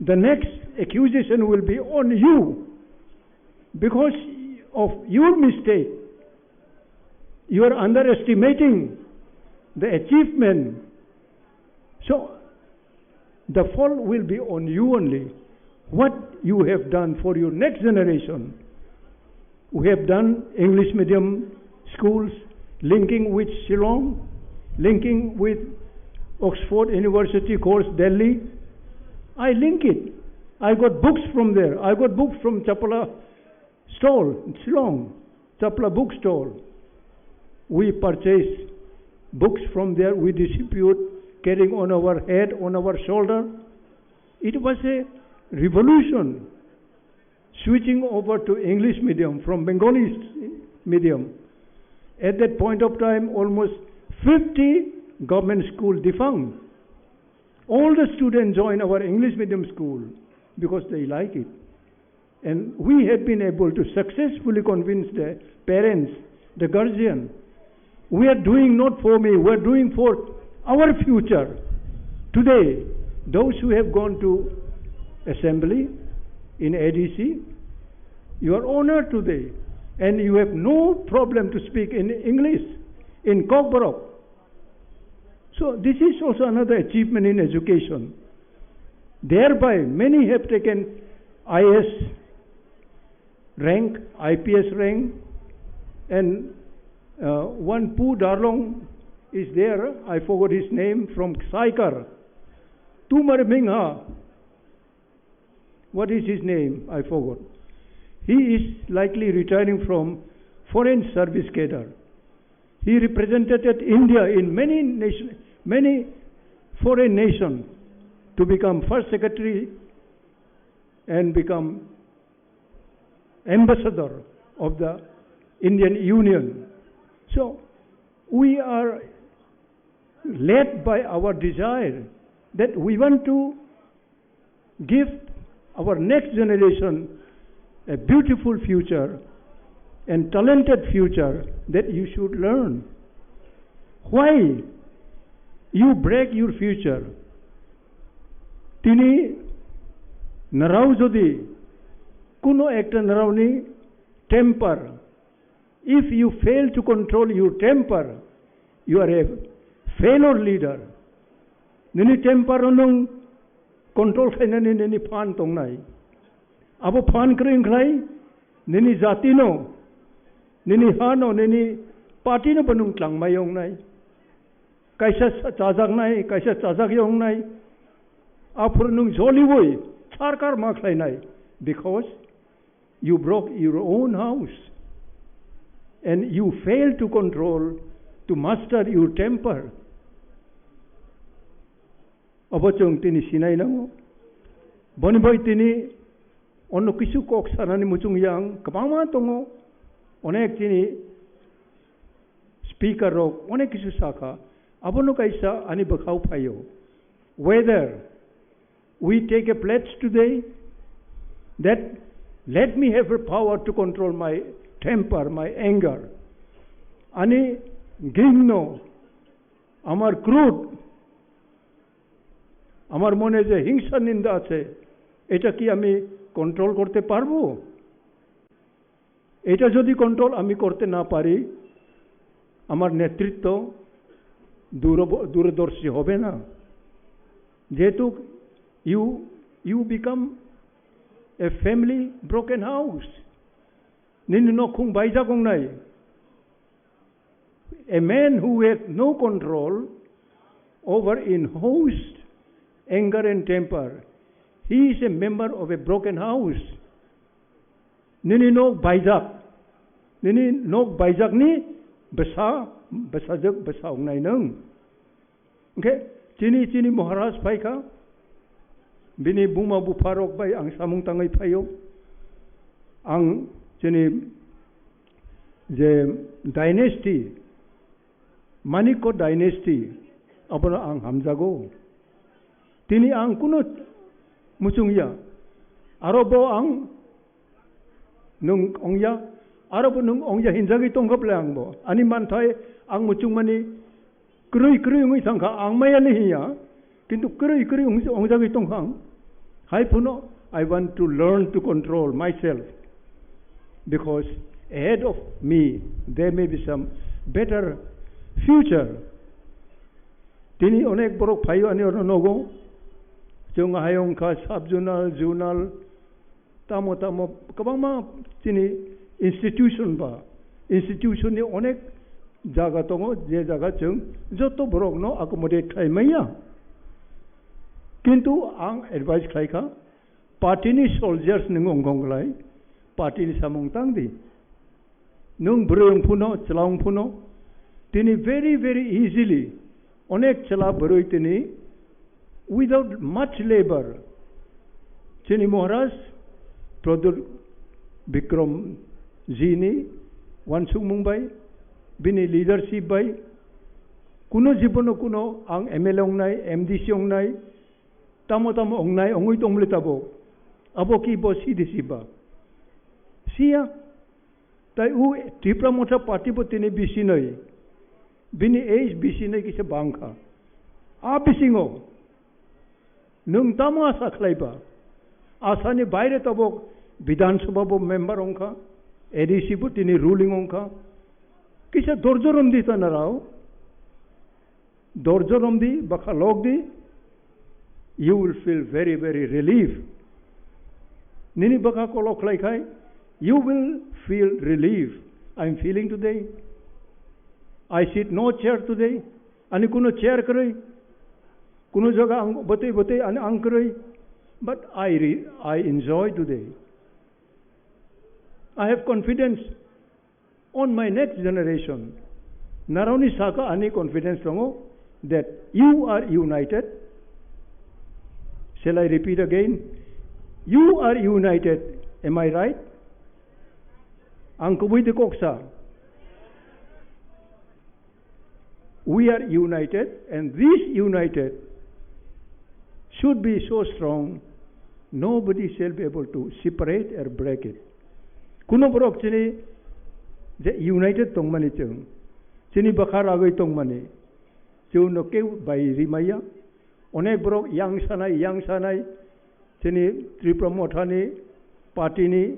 the next accusation will be on you. Because of your mistake, you are underestimating the achievement. So, the fault will be on you only. What you have done for your next generation. We have done English medium schools linking with Shillong, linking with Oxford University course, Delhi. I link it. I got books from there. I got books from Chapla stall, Shillong, Chapla book stall. We purchase books from there, we distribute, carrying on our head, on our shoulder. It was a revolution, switching over to English medium from Bengali medium. At that point of time, almost fifty government school defunct. All the students join our English medium school because they like it. And we have been able to successfully convince the parents, the guardian. We are doing not for me, we are doing for our future. Today, those who have gone to assembly in A D C, you are honored today, and you have no problem to speak in English, in Kokborok. So this is also another achievement in education. Thereby, many have taken I A S rank, I P S rank, and uh, one Pu Darlong is there, I forgot his name, from Saikar. Tumar Mingha, what is his name? I forgot. He is likely retiring from foreign service cadre. He represented India in many nation, many foreign nations to become first secretary and become ambassador of the Indian Union. So we are led by our desire that we want to give our next generation a beautiful future and talented future that you should learn. Why you break your future? Tini narao jodi kuno ekta naraoni temper, if you fail to control your temper, you are a failure leader. Nini temper no nwng control khainani nini phan tongnai. Abo phan kwrwi wngkhlai nini jati no, nini ha no, nini party no bo nwng tlangmai wngnai. Kaisa sa-, chajaknai, kaisa chajak wngnai. Aphuru nwng joliwi sarkar ma khlainai, because you broke your own house and you failed to control, to master your temper. Obo chwng tini sinai nango. Boni bai tini ono kisu kok sanani muchung yang kwbangma tongo. Onek tini speaker rok onek kisu sakha. Abono kaisa ani bwkhao phaio. Whether we take a pledge today that let me have a power to control my temper, my anger. Ani gingno, amar krud, আমার মনে যে হিংসা নিন্দা আছে, এটা কি আমি কন্ট্রোল করতে পারবো? এটা যদি কন্ট্রোল আমি করতে না পারি, আমার নেতৃত্ব দূরব-, দূরদর্শী হবে না। যেহেতু you, you become a family broken house. Nini nokhung baijak wngnai. A man who has no control over in host anger and temper, He is a member of a broken house. Nini nok baijak. Nini nok baijakni bwsa, bwsajwk bwsa wngnai nwng. Hwnkhe chini, chini Maharaj phaikha, bini buma bupharok bai ang samung tangwi phaio. Ang chini je dynasty, Manikko dynasty, abono ang hamjago. Tini ang kunu muchungya. Aro bo ang nwng ongya, aro bo nwng ongya hinjagwi tongkha bwle ang bo. Ani manthai ang muchungmani kwrwi kwrwi wngwi thangkha, ang maya le hinya, kintu kwrwi kwrwi wng-, wngjagwi tongkha ang. Hai phano, I want to learn to control myself, because ahead of me there may be some better future. Tini onek borok phaio ani oro nogo, chwng hai wngkha sub zonal, zonal, tamo tamo kwbangma chini institution ba, institution ni onek jaga tongo, je jaga chwng joto borok no accommodate khlai manya. Kintu ang advice khlai kha, party ni soldiers nwng wngkha wngkhlai, party ni samung tang di. Nwng bwrwi wng phuno, chwla wng phuno, tini very, very easily onek chwla bwrwi tini without much labor, chini Maharaj Pradyut Bikram ji ni wansukmung bai, bini leadership bai, kuno jibono kuno ang M L A wngnai, M D C wngnai, tamo tamo wngnai, wngwi tongmole tabuk. Abo ki bo C D C ba? Siya. Tai u Tipra Motha Party bo tini bisinoi, bini age bisinoi kisa bangkha. A bisingo nwng tamo asa khlaiba? Asani baire tabuk Bidhan Sabha bo member wngkha, A D C bo tini ruling wngkha. Kisa dorjo romdi ta narao. Dorjo romdi, bwkha lokdi, you will feel very, very relief. Nini bwkha kolok khlai khai, you will feel relief. I am feeling today. I sit no chair today. Ani kuno chair kwrwi. Kuno jaga ang bwtwi bwtwi ani ang kwrwi. But I re-, I enjoy today. I have confidence on my next generation. Naroni saka ani confidence tongo that you are united. Shall I repeat again? You are united. Am I right? Ang kubui de koksa. We are united, and this united should be so strong, nobody shall be able to separate or break it. Kuno borok chini je united tongmani chwng, chini bwkha ragwi tongmani, chwngno keu bai rimaya. Onek borok yang sanai, yang sanai, chini Tripura Mothani, party ni,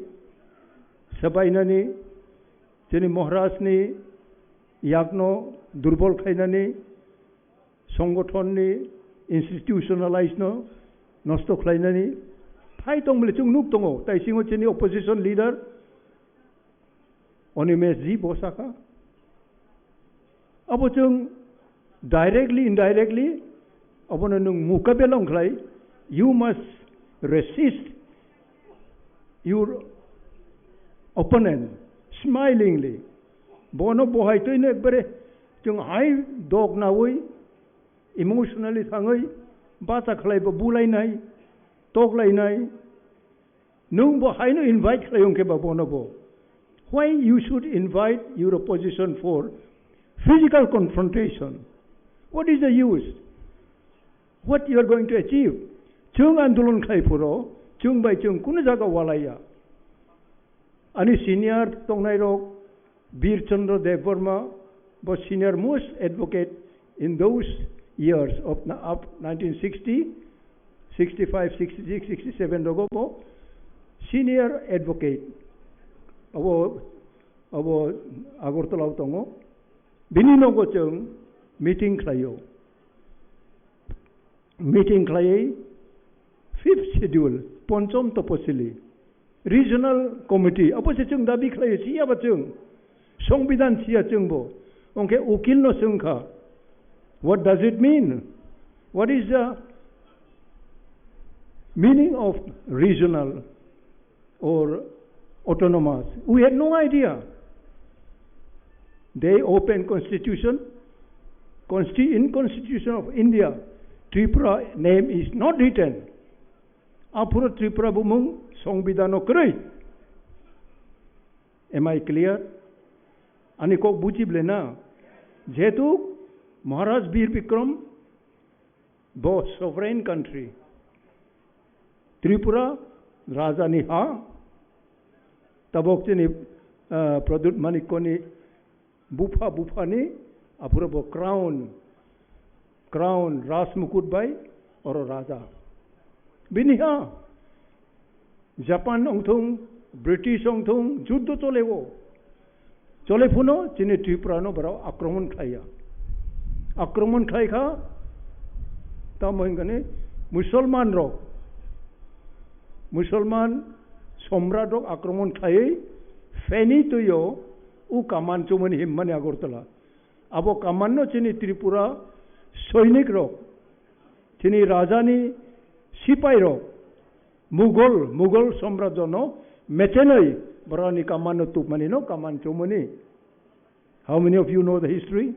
swbainani, chini Maharaj ni yakno durbol khlainani, songothon ni institutionalize no nosto khlainani phai tong bole chwng nuk tongo. Tai singo chini opposition leader Animesh ji bo sakha, abo chwng directly, indirectly, abono nwng mukabela wng khlai, you must resist your opponent smilingly. Bono bohai twino ekbare chwng hai dok nawi, emotionally thangwi, bacha khlai bo bulainai, toklainai. Nwng bo haino invite khlai wngkhe ba bono bo. Why you should invite your opposition for physical confrontation? What is the use? What you are going to achieve? Chwng andolon khlai phuro, chwng bai chwng kuno jaga walaiya. Ani senior tongnai rok, Bir Chandra Debbarma, bo senior most advocate in those years of na-, up nineteen sixty, sixty-five, sixty-six, sixty-seven rogo bo senior advocate. Abo, abo Agartala o tongo. Bini nogo chwng meeting khlaio. Meeting khlaiwi fifth schedule, ponchom toposili, regional committee, abo se chwng dabi khlaio, siya ba chwng, Songbidan siya chwng bo. Ongkhe ukil no swngkha, "What does it mean? What is the Meaning of regional or autonomous, we had no idea. They open constitution, consti-, in constitution of India, Tripura name is not written. Aphuru Tripura bumung songbidano kwrwi. Am I clear? Ani kok buji ble na? Jehetu Maharaj Bir Bikram bo sovereign country. Tripura raja ni ha. Tabok chini, ah, Pradyut Manikya ni bupha, buphani aphuru bo crown, crown, rajmukut bai oro raja. Bini ha Japan ongthung, British ongthung, juddo choleo. Chole phuno chini Tripura no borok akromon khlaiya. Akromon khlai kha, tamo hingkani Musulman rok, Musulman somrat rok akromon khlaiwi Feni tuio u kaman chumani himmani Agartala. Abo kamanno chini Tripura soinik rok, chini rajani sipai rok, Mughal, Mughal samrajyono mechenoi borokni kamanno tubmanino kaman chumani. How many of you know the history?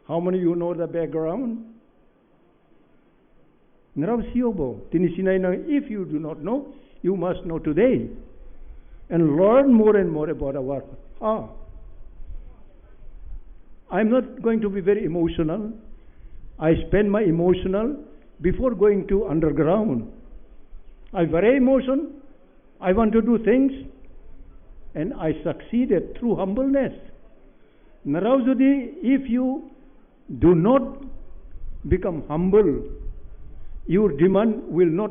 How many of you know the background? Nrao sio bo, tini sinai nang, if you do not know, you must know today and learn more and more about our, ah. I'm not going to be very emotional. I spend my emotional before going to underground. I very emotion. I want to do things and I succeeded through humbleness. Nrao jodi, if you do not become humble, your demand will not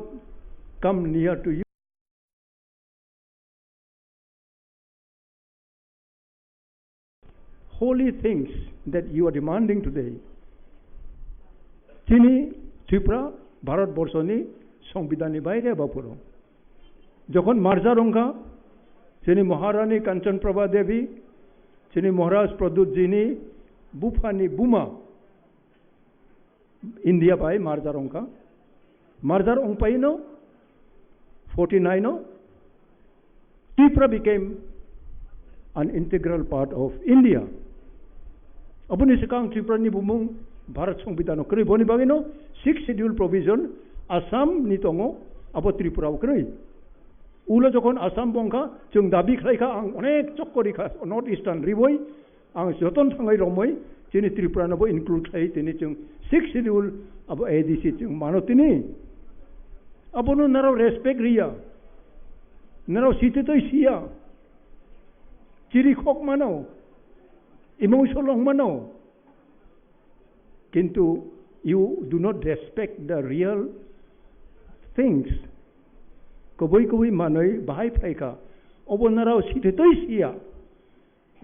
come near to you. Holy things that you are demanding today. Chini Tripura, Bharat Borso ni Songbidan ni baire ba puro. Jokhon marjar ongkha, chini Maharani Kanchan Prabha Devi, chini Maharaj Pradyut ji ni bupha ni buma, India bai marjar ongkha. Marjar ongpaino forty nine o Tripura became an integral part of India. Aboni swkang Tripura ni bumung Bharat Songbidan o kwrwi. Boni bagwino sixth schedule provision Assam ni tongo, abo Tripura o kwrwi. Ulo jokhon Assam bongkha, chwng dabi khlai kha, ang onek chokko ri kha, North Eastern riboi, ang joton thangwi romwi chini Tripura no bo include khlai tini chwng sixth schedule abo A D C chwng mano tini. Abono narao respect riya, narao sititoi siya, chiri khok mano, emotional wng mano, kintu you do not respect the real things. Kubui kubui manwi bahai phaikha, obo narao sititoi siya.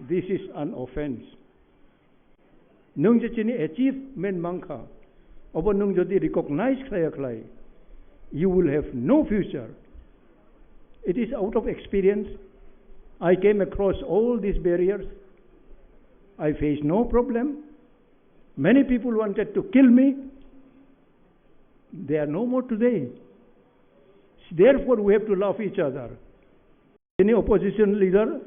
This is an offense. Nwng je chini achievement mankha, obo nwng jodi recognize khlaiya khlai, you will have no future. It is out of experience. I came across all these barriers. I faced no problem. Many people wanted to kill me. They are no more today. Therefore, we have to love each other. Chini opposition leader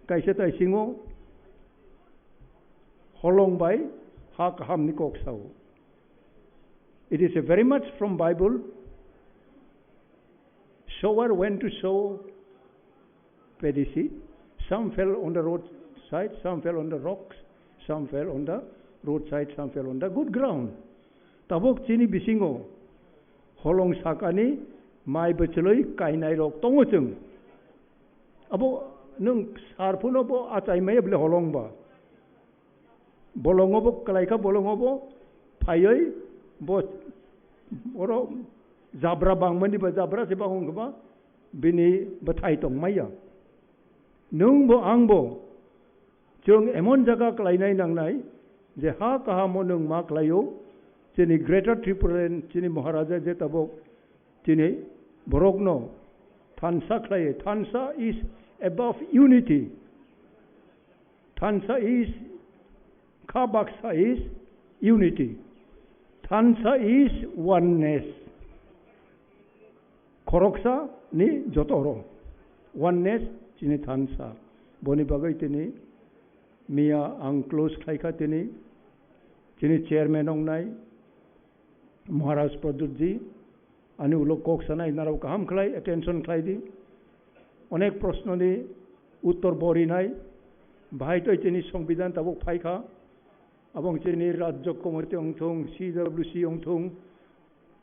kaisa taisingo holong bai ha kaham ni kok sao. It is a very much from Bible. Sower went to sow paddy seed. Some fell on the roadside, some fell on the rocks, some fell on the roadside, some fell on the good ground. Tabuk chini bisingo holong sakani mai bwchlwi kainai rok tongo chwng. Abo nwng sar phano bo achai maya bole holong ba. Bolongo bo kwlai kha, bolongo bo phaiwi bo oro jabra bangmani ba jabra se bango wngkha ba bini bwthai tong maya. Nwng bo ang bo Chwng emon jaga klainai nangnai je ha kahamo nwng ma klaio, chini Greater Tripuraland, chini Maharaja je tabuk chini borokno thansa khlaiwi. Thansa is above unity. Thansa is, kha baksa is unity. Thansa is oneness. Khoroksa ni joto oro oneness chini thansa. Boni bagwi tini miya ang close khlaikha tini chini chairman ongnai Maharaj Pradyut ji, ani ulo kok sanai narao kaham khlai attention khlai di. Onek proshno ni uttor bo rinai. Bahai toi chini songbidan tabuk phaikha. Abong chini rajyo committee ongthung, C W C ongthung,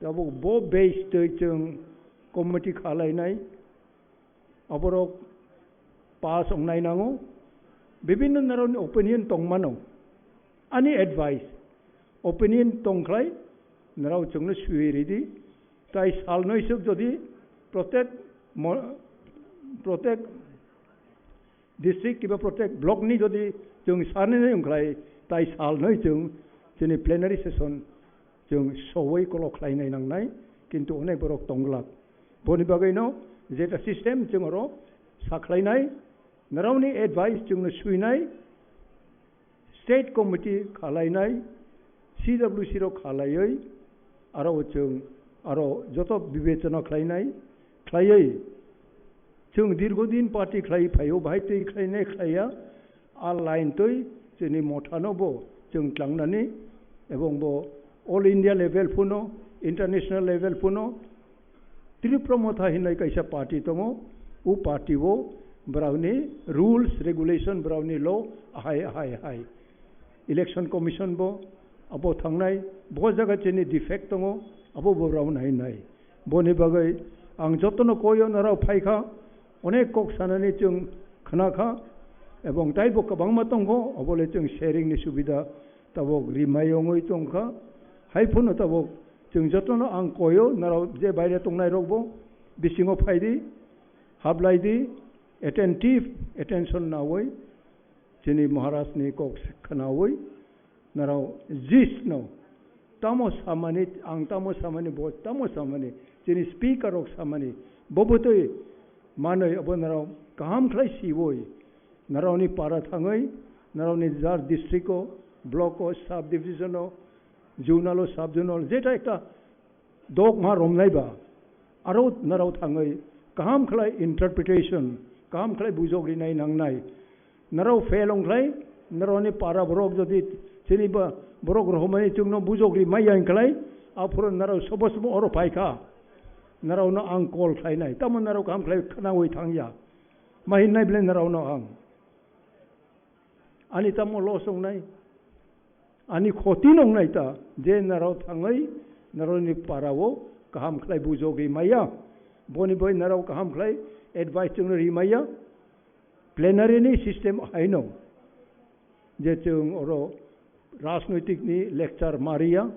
tabuk bo base toi chwng committee khalainai. Aborok pass ongnai nango. Bibinno naroni opinion tongmano. Ani advice, opinion tongkhlai narao chwngno swiwi ridi. Tai salnoi swk jodi protect mo-, protect district kiba protect block ni jodi chwng sanani wngkhlai, tai salnoi chwng chini plenary session chwng sowoi kolok khlainai nangnai, kintu onek borok tonglak. Boni bagwino jeta system chwng oro sakhlainai, naraoni advice chwngno swinai, state committee khalainai, C W C rok khalaiwi, aro chwng aro joto bibechona khlainai, khlaiwi chwng dirgodin party khlai phaio, bahai twi khlainai khlaiya, a line twi chini mothano bo chwng tlangnani, ebong bo all India level phuno, international level phuno, Tripura Motha hinwi kaisa party tongo, o party o borokni rules, regulation, borokni law ahai, ahai, ahai. Election Commission bo abo thangnai, bo jaga chini defect tongo, abo bo borok nai nai. Boni bagwi ang jotono koyo norok phaikha, onek kok sanani chwng khnakha, ebong taibo kwbangma tongo, obole chwng sharing ni subida tabok rimai ongwi tongkha. Hai phano tabok chwng jotono ang koyo, norok je baire tongnai rokbo bisingo phaidi, hablai di, attentive, attention nawi, chini Maharaj ni kok khnawi, norok jisno tamo samani, ang tamo samani, bo tamo samani, chini speaker rok samani, bo bwtwi manwi abo norok kaham khlai siwi, norokni para thangwi, norokni jar district o, block o, sub division o, zonal o, sub zonal, jeta ekta dogma romnai ba, aro narao thangwi kaham khlai interpretation, kaham khlai bujok rinai nangnai. Narao fail ongkhlai, narao ni para borok jodi chini ba borok rohomani chwngno bujok ri maya ongkhlai, aphuru narao sobo sobo oro phaikha. Narao no ang call khlainai, tamo narao kaham khlai khnawi thangya. Ma hinnai bwle narao no ang. Ani tamo loss wngnai, ani khoti nwngnai ta, je narao thangwi narao ni para o kaham khlai bujogwi maya, boni bai narao kaham khlai advice chwngno ri maya. Plenary ni system haino je chwng oro rajnoitik ni lecture ma riya,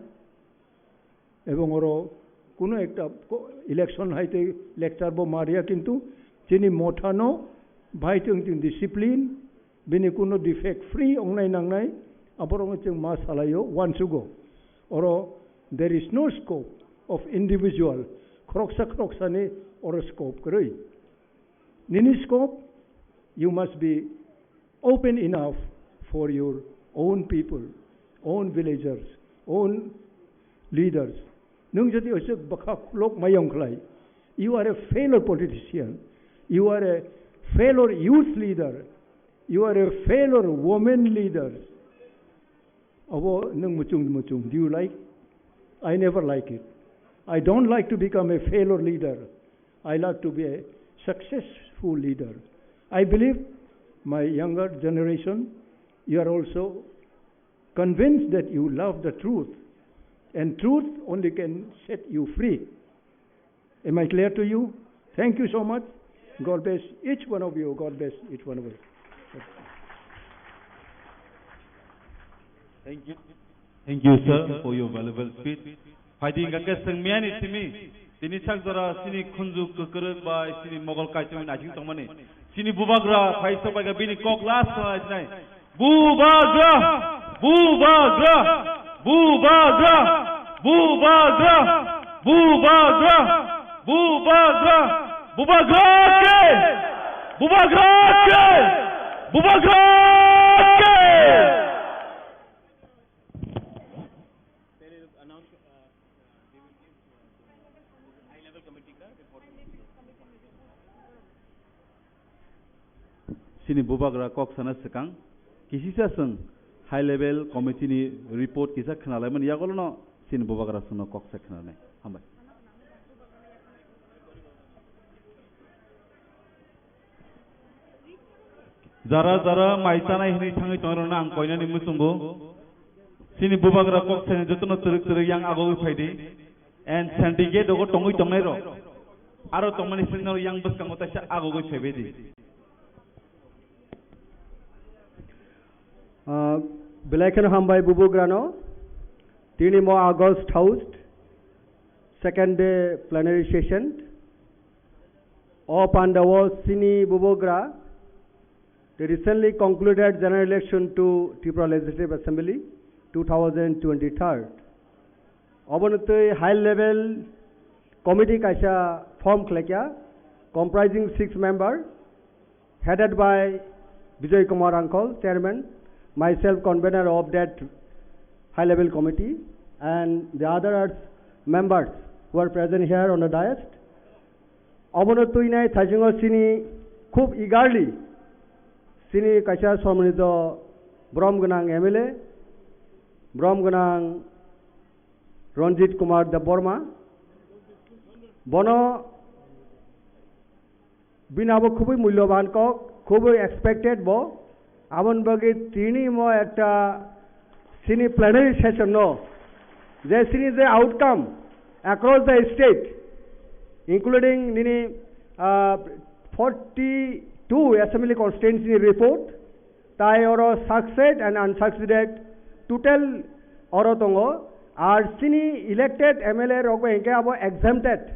Ebong oro kuno ekta ko-, election hai tei lecture bo ma riya, kintu chini mothano bai tong tong discipline, bini kuno defect free ongnai nangnai, aborok chwng ma salaio, uansugo. Oro there is no scope of individual, khoroksa khoroksani oro scope kwrwi. Nini scope, you must be open enough for your own people, own villagers, own leaders. Nwng jodi oisuk bwkha khulok mayong khlai, you are a failure politician, you are a failure youth leader, you are a failure women leader. Abo nwng muchung muchung. Do you like? I never like it. I don't like to become a failure leader. I like to be a successful leader. I believe my younger generation, you are also convinced that you love the truth, and truth only can set you free. Am I clear to you? Thank you so much. God bless each one of you. God bless each one of you. Thank you. Thank you, sir, for your valuable speech. Phaidi hingkha khe swngmiyani simi, tini sak jora chini khunju kwkrwk bai chini mogol kaitorni naising tongmani. Chini bubagra phai sok bai kha bini kok last khna sinai. Bubagra! Bubagra! Bubagra! Bubagra! Bubagra! Bubagra! Bubagra ke! Bubagra ke! Bubagra ke! High level committee ka report. Chini bubagra kok sana swkang, kisisa chwng high level committee ni report kisa khwnalaimani yagolono chini bubagra chwngno kok sa khwnanai. Hambai. Jara jara mai chanai hinwi thangwi tongrokno ang koinani muchungo. Chini bubagra kok sana jotono twrwk twrwk yang agogwi phaidi. And syndicate rogo tongwi tongnai rok. Aro tongmani sini norok yang bwskango taisa agogwi phaibai di. Ah, belai kheno hambai bubugrano. Tini mo August house, second day plenary session. O pandao sini bubugra, the recently concluded general election to Tripura Legislative Assembly two thousand twenty-three. Obono twi high level committee kaisa form khlaikha, comprising six member, headed by Bijoy Kumar Uncle, chairman, myself convener of that high level committee, and the other members who are present here on the dais. Obono twinai thaisingo chini khub eagerly chini kaisa somrito borom gwnang M L A, borom gwnang Ranjit Kumar Debbarma. Bono bini abo khubui mulyoban kok, khubui expected bo. Aboni bagwi tini mo ekta chini plenary session no, je chini je outcome across the state, including nini, ah, forty-two assembly constituency report, tai oro success and unsuccess total oro tongo. Ar chini elected M L A rok bai hwnkhe abo exempted.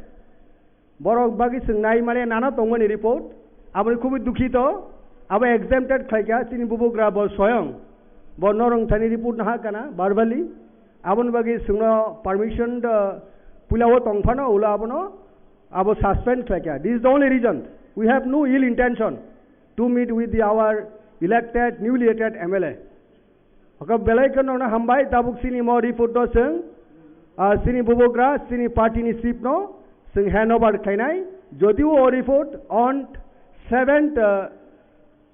Borok bagwi chwng nai male nana tongmani report, aboni khubui dukhito, abo exempted khlaikha chini bubugra bo soyong, bo norong thani report naha kana verbally, aboni bagwi chwngno permission da puilao tongphano ulo abono abo suspend khlaikha. This is the only reason. We have no ill intention to meet with the, our elected, newly elected M L A. Oka belai kheno no hambai, tabuk chini mo report no chwng, ah, chini bubugra, chini party ni chief no chwng hand over khainai. Jodi o report on seventh, ah,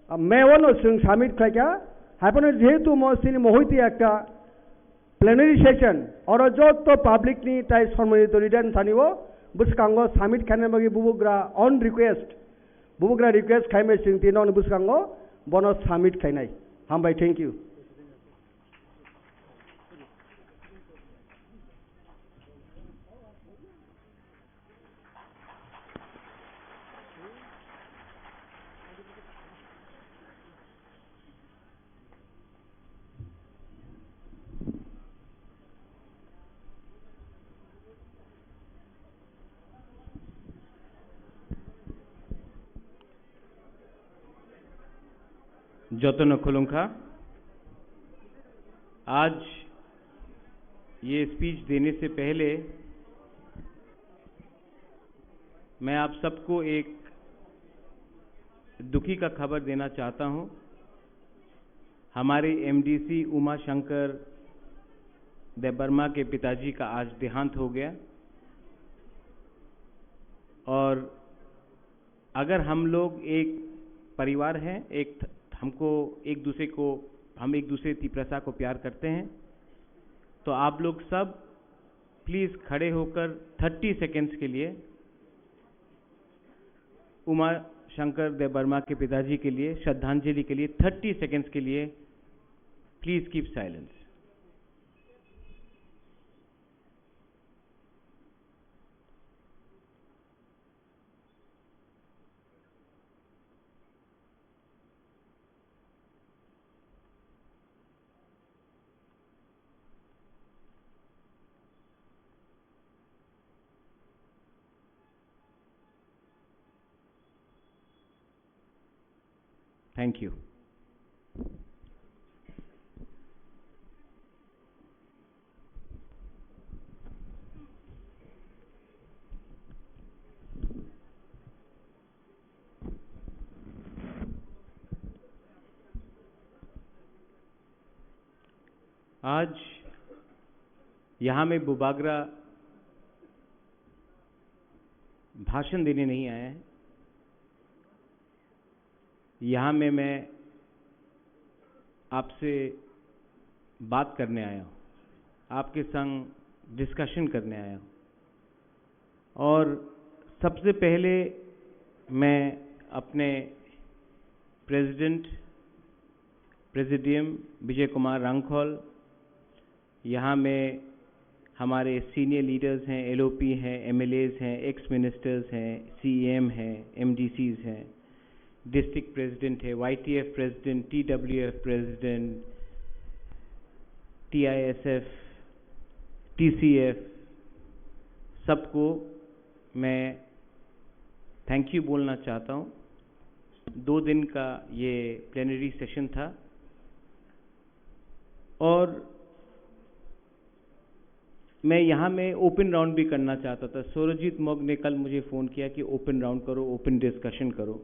ah, May o no chwng submit khlaikha. Haiphano jehetu mo chini mohoiti ekta plenary session, oro joto public ni tai somrito leader thani o bwskango submit khaina bagwi bubugra on request, bubugra request khaimai chwng tini nokni bwskango bono submit khainai. Hambai, thank you. Jotono khulumkha. आज ये स्पीच देने से पहले मैं आप सबको एक दुखी का खबर देना चाहता हूं। हमारे एमडीसी उमा शंकर देबबर्मा के पिताजी का आज देहांत हो गया। और अगर हम लोग एक परिवार हैं, एक थ-, हमको एक दूसरे को, हम एक दूसरे तिप्रसा को प्यार करते हैं, तो आप लोग सब प्लीज खड़े होकर थर्टी सेकेंड्स के लिए उमा शंकर देबबर्मा के पिताजी के लिए श्रद्धांजलि के लिए थर्टी सेकेंड्स के लिए please keep silence. Thank you. आज यहाँ मैं बुबागरा भाषण देने नहीं आया है। यहाँ में मैं आपसे बात करने आया हूँ, आपके संग डिस्कशन करने आया हूँ। और सबसे पहले मैं अपने प्रेसिडेंट प्रेसिडियम विजय कुमार रांखल, यहाँ में हमारे सीनियर लीडर्स हैं, एलओपी हैं, एमएलएज हैं, एक्स मिनिस्टर्स हैं, सीएम हैं, एमडीसीज हैं, डिस्ट्रिक्ट प्रेसिडेंट है, वाईटीएफ प्रेसिडेंट, टीडब्ल्यूएफ प्रेसिडेंट, टीआईएसएफ, टीसीएफ, सबको मैं थैंक यू बोलना चाहता हूँ। दो दिन का ये प्लेनरी सेशन था और मैं यहाँ में ओपन राउंड भी करना चाहता था। सुरजीत मग ने कल मुझे फ़ोन किया कि ओपन राउंड करो, ओपन डिस्कशन करो।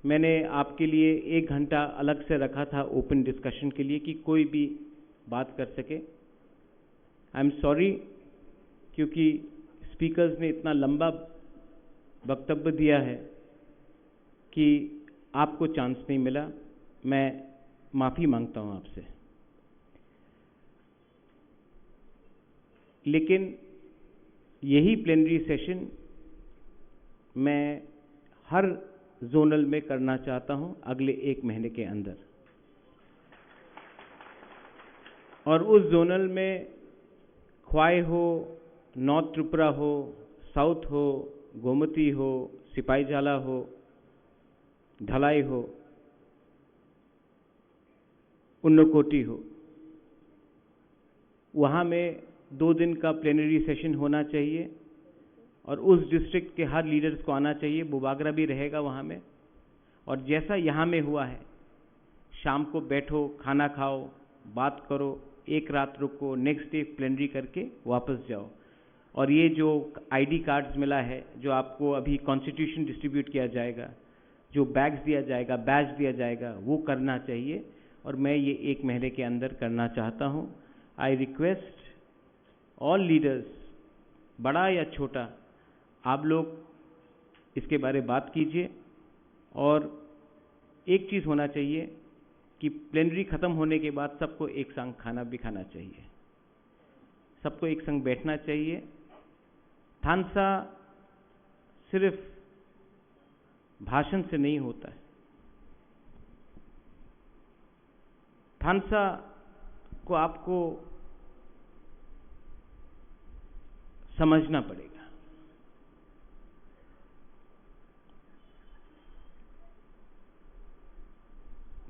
मैंने आपके लिए एक घंटा अलग से रखा था ओपन डिस्कशन के लिए कि कोई भी बात कर सके। आई एम सॉरी, क्योंकि स्पीकर्स ने इतना लंबा वक्तव्य दिया है कि आपको चांस नहीं मिला। मैं माफ़ी मांगता हूँ आपसे। लेकिन यही प्लेनरी सेशन मैं हर जोनल में करना चाहता हूं अगले एक महीने के अंदर। और उस जोनल में ख्वाई हो, नॉर्थ त्रिपुरा हो, साउथ हो, गोमती हो, सिपाहीजाला हो, धलाई हो, उन्नकोटी हो, वहाँ में दो दिन का प्लेनरी सेशन होना चाहिए और उस डिस्ट्रिक्ट के हर लीडर्स को आना चाहिए। बुबागरा भी रहेगा वहाँ में। और जैसा यहाँ में हुआ है, शाम को बैठो, खाना खाओ, बात करो, एक रात रुको, नेक्स्ट डे प्लेनरी करके वापस जाओ। और ये जो आईडी कार्ड्स मिला है, जो आपको अभी कॉन्स्टिट्यूशन डिस्ट्रीब्यूट किया जाएगा, जो बैग्स दिया जाएगा, बैज दिया जाएगा, वो करना चाहिए। और मैं ये एक महीने के अंदर करना चाहता हूँ। आई रिक्वेस्ट ऑल लीडर्स, बड़ा या छोटा, आप लोग इसके बारे बात कीजिए। और एक चीज़ होना चाहिए कि प्लेनरी ख़त्म होने के बाद सबको एक संग खाना भी खाना चाहिए, सबको एक संग बैठना चाहिए। थानसा सिर्फ भाषण से नहीं होता है। थानसा को आपको समझना पड़ेगा।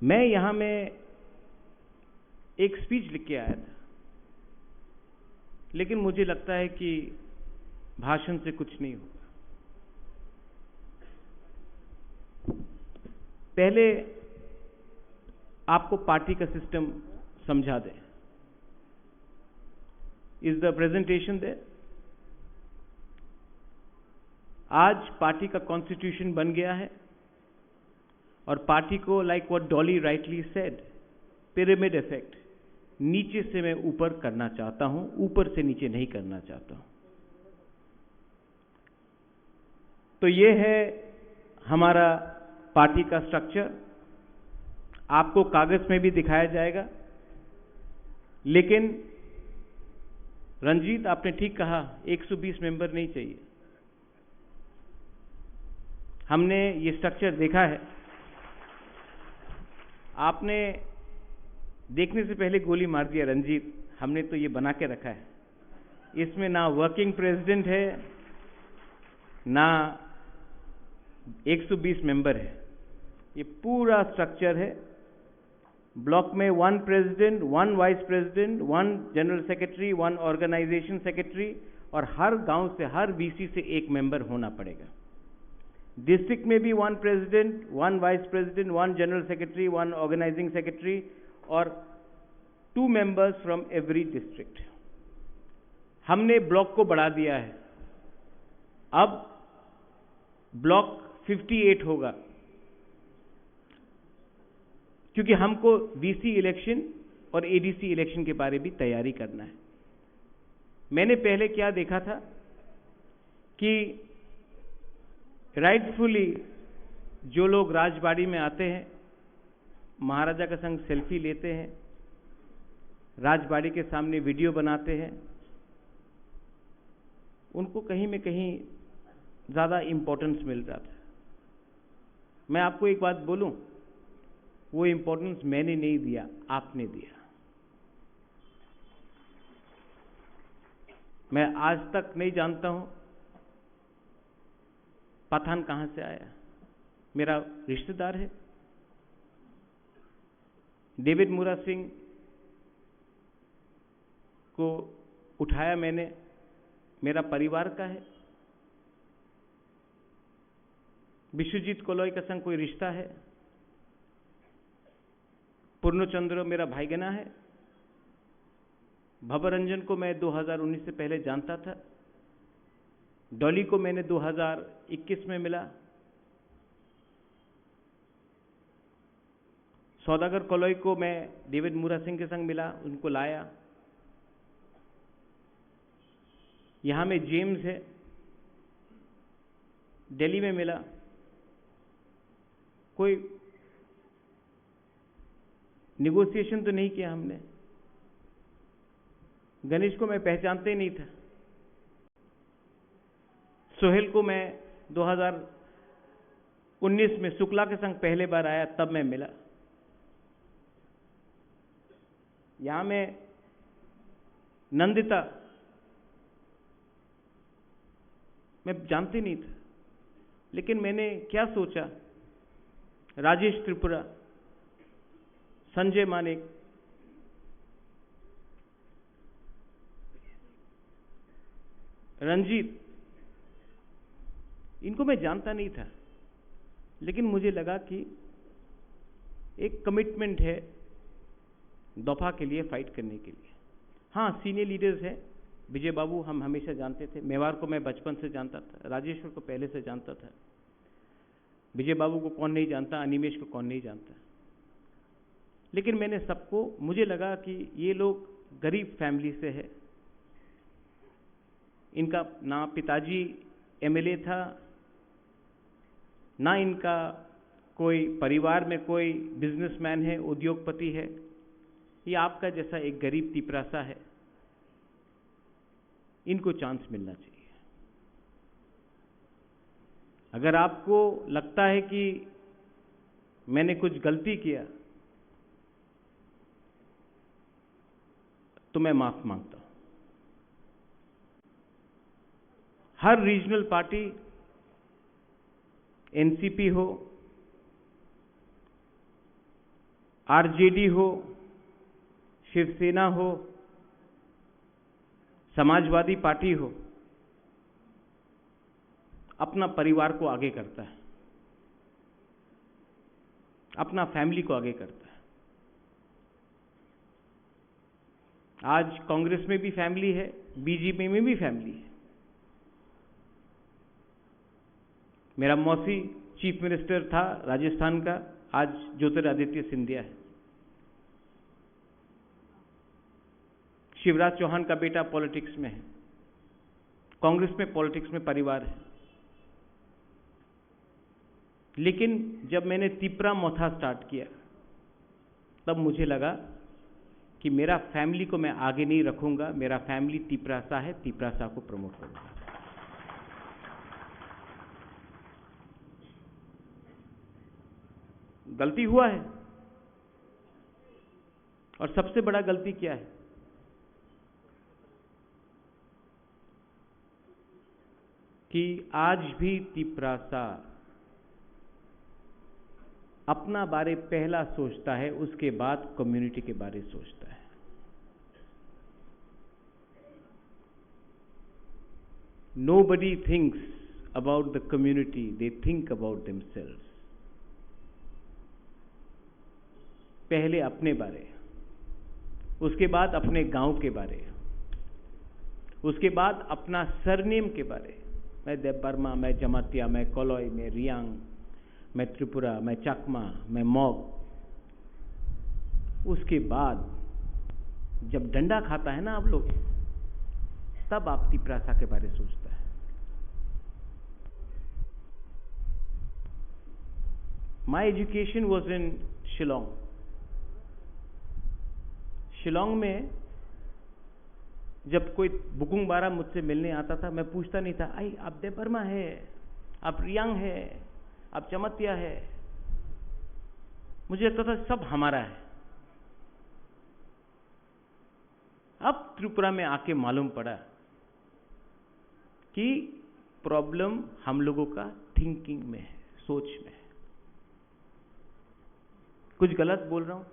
मैं यहाँ में एक स्पीच लिख के आया था, लेकिन मुझे लगता है कि भाषण से कुछ नहीं होगा। पहले आपको पार्टी का सिस्टम समझा दें। Is the presentation there? आज पार्टी का कॉन्स्टिट्यूशन बन गया है और पार्टी को, like what Dolly rightly said, pyramid effect, नीचे से मैं ऊपर करना चाहता हूं, ऊपर से नीचे नहीं करना चाहता हूं। तो ये है हमारा पार्टी का स्ट्रक्चर। आपको कागज में भी दिखाया जाएगा, लेकिन रंजीत, आपने ठीक कहा, एक सौ बीस मेंबर नहीं चाहिए। हमने ये स्ट्रक्चर देखा है। आपने देखने से पहले गोली मार दिया रंजीत, हमने तो ये बना के रखा है। इसमें ना वर्किंग प्रेसिडेंट है, ना एक सौ बीस मेंबर है, ये पूरा स्ट्रक्चर है। ब्लॉक में one president, one vice president, one general secretary, one organisation secretary, और हर गांव से, हर वीसी से एक मेंबर होना पड़ेगा। डिस्ट्रिक्ट में भी one president, one vice president, one general secretary, one organising secretary और two members from every district. हमने ब्लॉक को बढ़ा दिया है, अब ब्लॉक फिफ्टी एट होगा, क्योंकि हमको वीसी इलेक्शन और एडीसी इलेक्शन के बारे भी तैयारी करना है। मैंने पहले क्या देखा था कि राइटफुली जो लोग राजबाड़ी में आते हैं, महाराजा के संग सेल्फी लेते हैं, राजबाड़ी के सामने वीडियो बनाते हैं, उनको कहीं में कहीं ज़्यादा इम्पोर्टेंस मिल रहा था। मैं आपको एक बात बोलूं, वो इम्पोर्टेंस मैंने नहीं दिया, आपने दिया। मैं आज तक नहीं जानता हूं पठान कहां से आया, मेरा रिश्तेदार है। डेविड मुरा सिंह को उठाया मैंने, मेरा परिवार का है। विश्वजीत कोलोई का संग कोई रिश्ता है। पूर्णचंद्र मेरा भाईगना है। भवरंजन को मैं दो हज़ार उन्नीस से पहले जानता था। डॉली को मैंने दो हज़ार इक्कीस में मिला। सौदागर कोलोई को मैं डेविड मुरा सिंह के संग मिला, उनको लाया। यहाँ में जेम्स है, दिल्ली में मिला। कोई नेगोशिएशन तो नहीं किया हमने। गणेश को मैं पहचानते ही नहीं था। सोहेल को मैं दो हज़ार उन्नीस में शुक्ला के संग पहले बार आया, तब मैं मिला। यहाँ मैं नंदिता, मैं जानती नहीं था, लेकिन मैंने क्या सोचा, राजेश त्रिपुरा, संजय मानिक, रंजीत, इनको मैं जानता नहीं था, लेकिन मुझे लगा कि एक कमिटमेंट है दफा के लिए, फाइट करने के लिए। हाँ, सीनियर लीडर्स हैं, विजय बाबू हम हमेशा जानते थे, मेवार को मैं बचपन से जानता था, राजेश्वर को पहले से जानता था। विजय बाबू को कौन नहीं जानता, अनिमेश को कौन नहीं जानता। लेकिन मैंने सबको, मुझे लगा कि ये लोग गरीब फैमिली से है, इनका ना पिताजी एमएलए था, ना इनका कोई परिवार में कोई बिजनेसमैन है, उद्योगपति है। ये आपका जैसा एक गरीब तिपरासा है, इनको चांस मिलना चाहिए। अगर आपको लगता है कि मैंने कुछ गलती किया, तो मैं माफ मांगता हूं। हर रीजनल पार्टी, एनसीपी हो, आरजेडी हो, शिवसेना हो, समाजवादी पार्टी हो, अपना परिवार को आगे करता है, अपना फैमिली को आगे करता है। आज कांग्रेस में भी फैमिली है, बीजेपी में भी फैमिली है। मेरा मौसी चीफ मिनिस्टर था राजस्थान का, आज ज्योतिरादित्य सिंधिया है। शिवराज चौहान का बेटा पॉलिटिक्स में है, कांग्रेस में, पॉलिटिक्स में परिवार है। लेकिन जब मैंने तिपरा मोथा स्टार्ट किया, तब मुझे लगा कि मेरा फैमिली को मैं आगे नहीं रखूंगा, मेरा फैमिली तिपरासा है, तिपरासा को प्रमोट करूंगा। गलती हुआ है, और सबसे बड़ा गलती क्या है कि आज भी तिपरासा अपना बारे पहला सोचता है, उसके बाद कम्युनिटी के बारे सोचता है। Nobody thinks about the community, they think about themselves. पहले अपने बारे, उसके बाद अपने गांव के बारे, उसके बाद अपना सरनेम के बारे। मैं देबबर्मा, मैं जमातिया, मैं कोलोई, मैं रियांग, मैं त्रिपुरा, मैं चकमा, मैं मॉग। उसके बाद जब डंडा खाता है ना आप लोग, तब आप तिपरासा के बारे सोचता है। My education was in Shillong. Shillong में जब कोई बुकुंग बारा मुझसे मिलने आता था, मैं पूछता नहीं था, आई, आप देबर्मा है, आप रियांग है, आप चमतिया है। मुझे लगता था सब हमारा है। अब त्रिपुरा में आके मालूम पड़ा कि प्रॉब्लम हम लोगों का थिंकिंग में है, सोच में है। कुछ गलत बोल रहा हूं?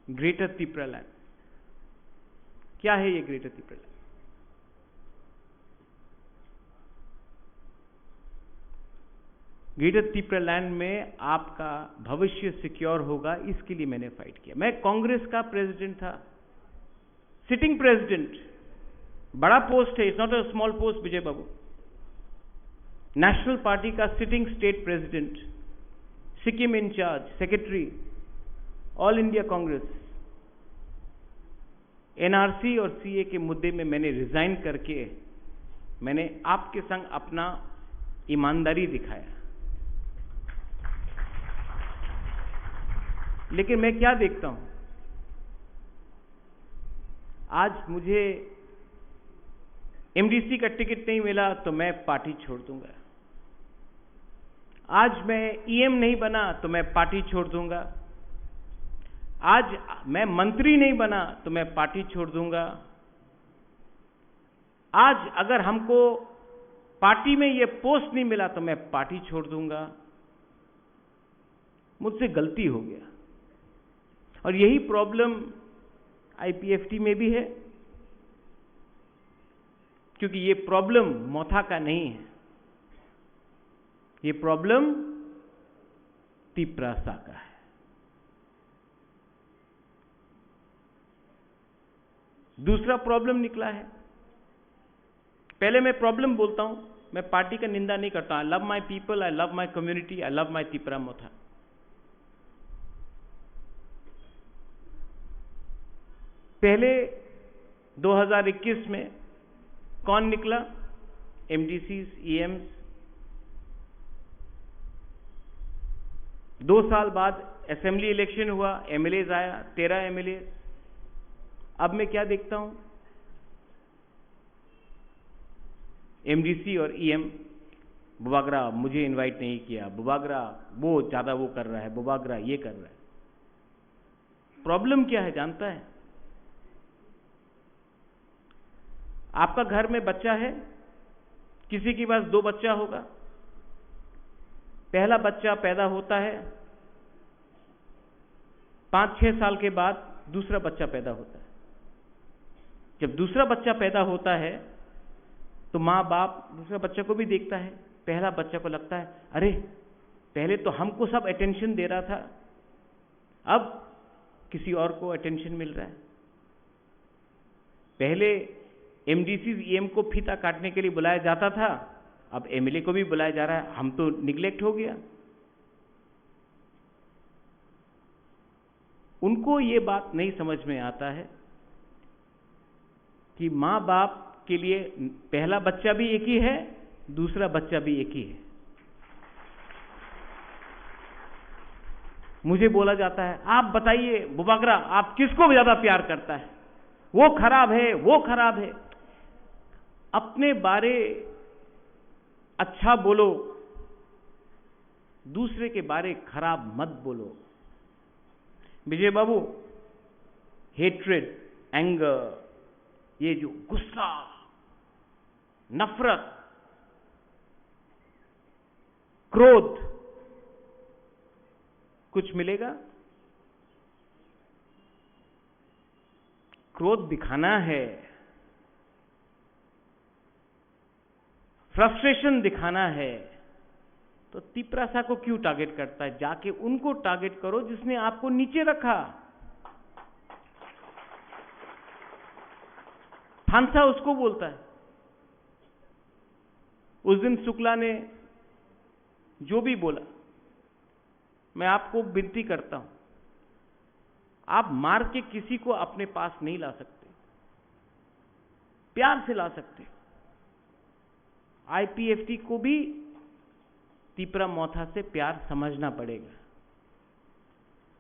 ग्रेटर तिप्रा लैंड, क्या है ये ग्रेटर तिप्रा लैंड? ग्रेटर तिप्रा लैंड में आपका भविष्य सिक्योर होगा, इसके लिए मैंने फाइट किया। मैं कांग्रेस का प्रेसिडेंट था, सिटिंग प्रेसिडेंट, बड़ा पोस्ट है, it's not a small post, Vijay babu. National party का sitting state president, Sikkim incharge, secretary, all India Congress. NRC और सीए के मुद्दे में मैंने रिजाइन करके मैंने आपके संग अपना ईमानदारी दिखाया। लेकिन मैं क्या देखता हूं, आज मुझे एमडीसी का टिकट नहीं मिला तो मैं पार्टी छोड़ दूंगा। आज मैं ईएम नहीं बना तो मैं पार्टी छोड़ दूंगा। आज मैं मंत्री नहीं बना तो मैं पार्टी छोड़ दूंगा। आज अगर हमको पार्टी में ये पोस्ट नहीं मिला तो मैं पार्टी छोड़ दूंगा। मुझसे गलती हो गया। और यही प्रॉब्लम आईपीएफटी में भी है, क्योंकि ये प्रॉब्लम मोथा का नहीं है, ये प्रॉब्लम तिप्रासा का है। दूसरा प्रॉब्लम निकला है। पहले मैं प्रॉब्लम बोलता हूं, मैं पार्टी का निंदा नहीं करता। I love my people, I love my community, I love my Tipra मोथा। पहले दो हज़ार इक्कीस में कौन निकला? एमडीसी, ईएम्स। दो साल बाद असेंबली इलेक्शन हुआ, एमएलएज आया, तेरह एमएलए। अब मैं क्या देखता हूं, एमडीसी और ईएम, बुबागरा मुझे इनवाइट नहीं किया, बुबागरा वो ज्यादा वो कर रहा है, बुबागरा ये कर रहा है। प्रॉब्लम क्या है जानता है? आपका घर में बच्चा है, किसी के पास दो बच्चा होगा, पहला बच्चा पैदा होता है, पाँच छह साल के बाद दूसरा बच्चा पैदा होता है। जब दूसरा बच्चा पैदा होता है तो माँ बाप दूसरा बच्चा को भी देखता है। पहला बच्चा को लगता है, अरे, पहले तो हमको सब अटेंशन दे रहा था, अब किसी और को अटेंशन मिल रहा है। पहले एमडीसी ईएम को फीता काटने के लिए बुलाया जाता था, अब एमएलए को भी बुलाया जा रहा है। हम तो निग्लेक्ट हो गया। उनको ये बात नहीं समझ में आता है कि माँ बाप के लिए पहला बच्चा भी एक ही है, दूसरा बच्चा भी एक ही है। मुझे बोला जाता है, आप बताइए बुबागरा, आप किसको ज्यादा प्यार करता है? वो खराब है, वो खराब है। अपने बारे अच्छा बोलो, दूसरे के बारे खराब मत बोलो। विजय बाबू, हेट्रेड, एंगर, ये जो गुस्सा, नफरत, क्रोध, कुछ मिलेगा? क्रोध दिखाना है, फ्रस्ट्रेशन दिखाना है, तो तिपरासा को क्यों टारगेट करता है? जाके उनको टारगेट करो जिसने आपको नीचे रखा। फांसा उसको बोलता है। उस दिन शुक्ला ने जो भी बोला, मैं आपको विनती करता हूं, आप मार के किसी को अपने पास नहीं ला सकते, प्यार से ला सकते हो। आईपीएफटी को भी तिपरा मोथा से प्यार समझना पड़ेगा,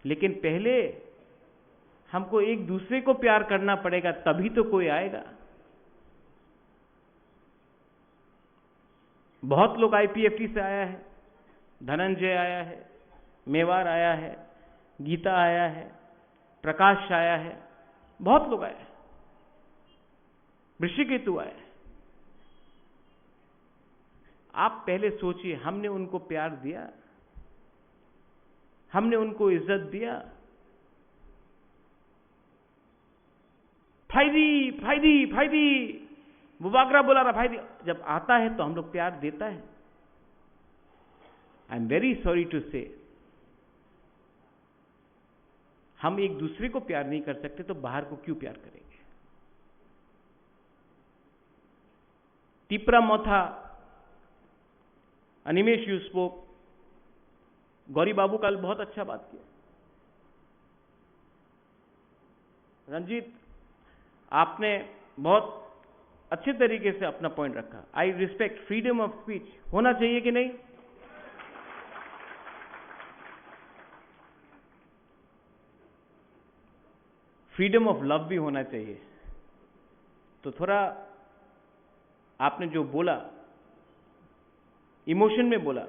लेकिन पहले हमको एक दूसरे को प्यार करना पड़ेगा, तभी तो कोई आएगा। बहुत लोग आईपीएफटी से आया है, धनंजय आया है, मेवार आया है, गीता आया है, प्रकाश आया है, बहुत लोग आए हैं, ऋषिकेतु आए हैं। आप पहले सोचिए, हमने उनको प्यार दिया? हमने उनको इज्जत दिया? फाइदी, फाइदी, फाइदी, बुबागरा बोला रहा फाइदी। जब आता है तो हम लोग प्यार देता है। I am very sorry to say, हम एक दूसरे को प्यार नहीं कर सकते तो बाहर को क्यों प्यार करेंगे? तिपरा मोथा, अनिमेश, you spoke। गौरी बाबू कल बहुत अच्छा बात किया। रंजीत, आपने बहुत अच्छे तरीके से अपना पॉइंट रखा। I respect freedom of speech, होना चाहिए कि नहीं? फ्रीडम ऑफ लव भी होना चाहिए। तो थोड़ा आपने जो बोला, इमोशन में बोला,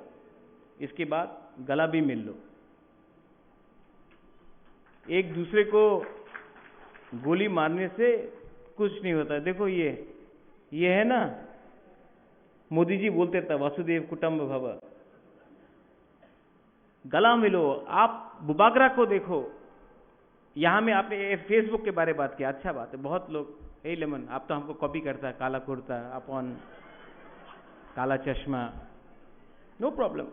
इसके बाद गला भी मिल लो। एक दूसरे को गोली मारने से कुछ नहीं होता है। देखो, ये ये है ना, मोदी जी बोलते था, वसुदेव कुटुंब भव। गला मिलो। आप बुबागरा को देखो, यहाँ में आपने ये फेसबुक के बारे में बात किया, अच्छा बात है। बहुत लोग, हे लेमन, आप तो हमको कॉपी करता है, काला कुर्ता, अपन काला चश्मा, नो प्रॉब्लम,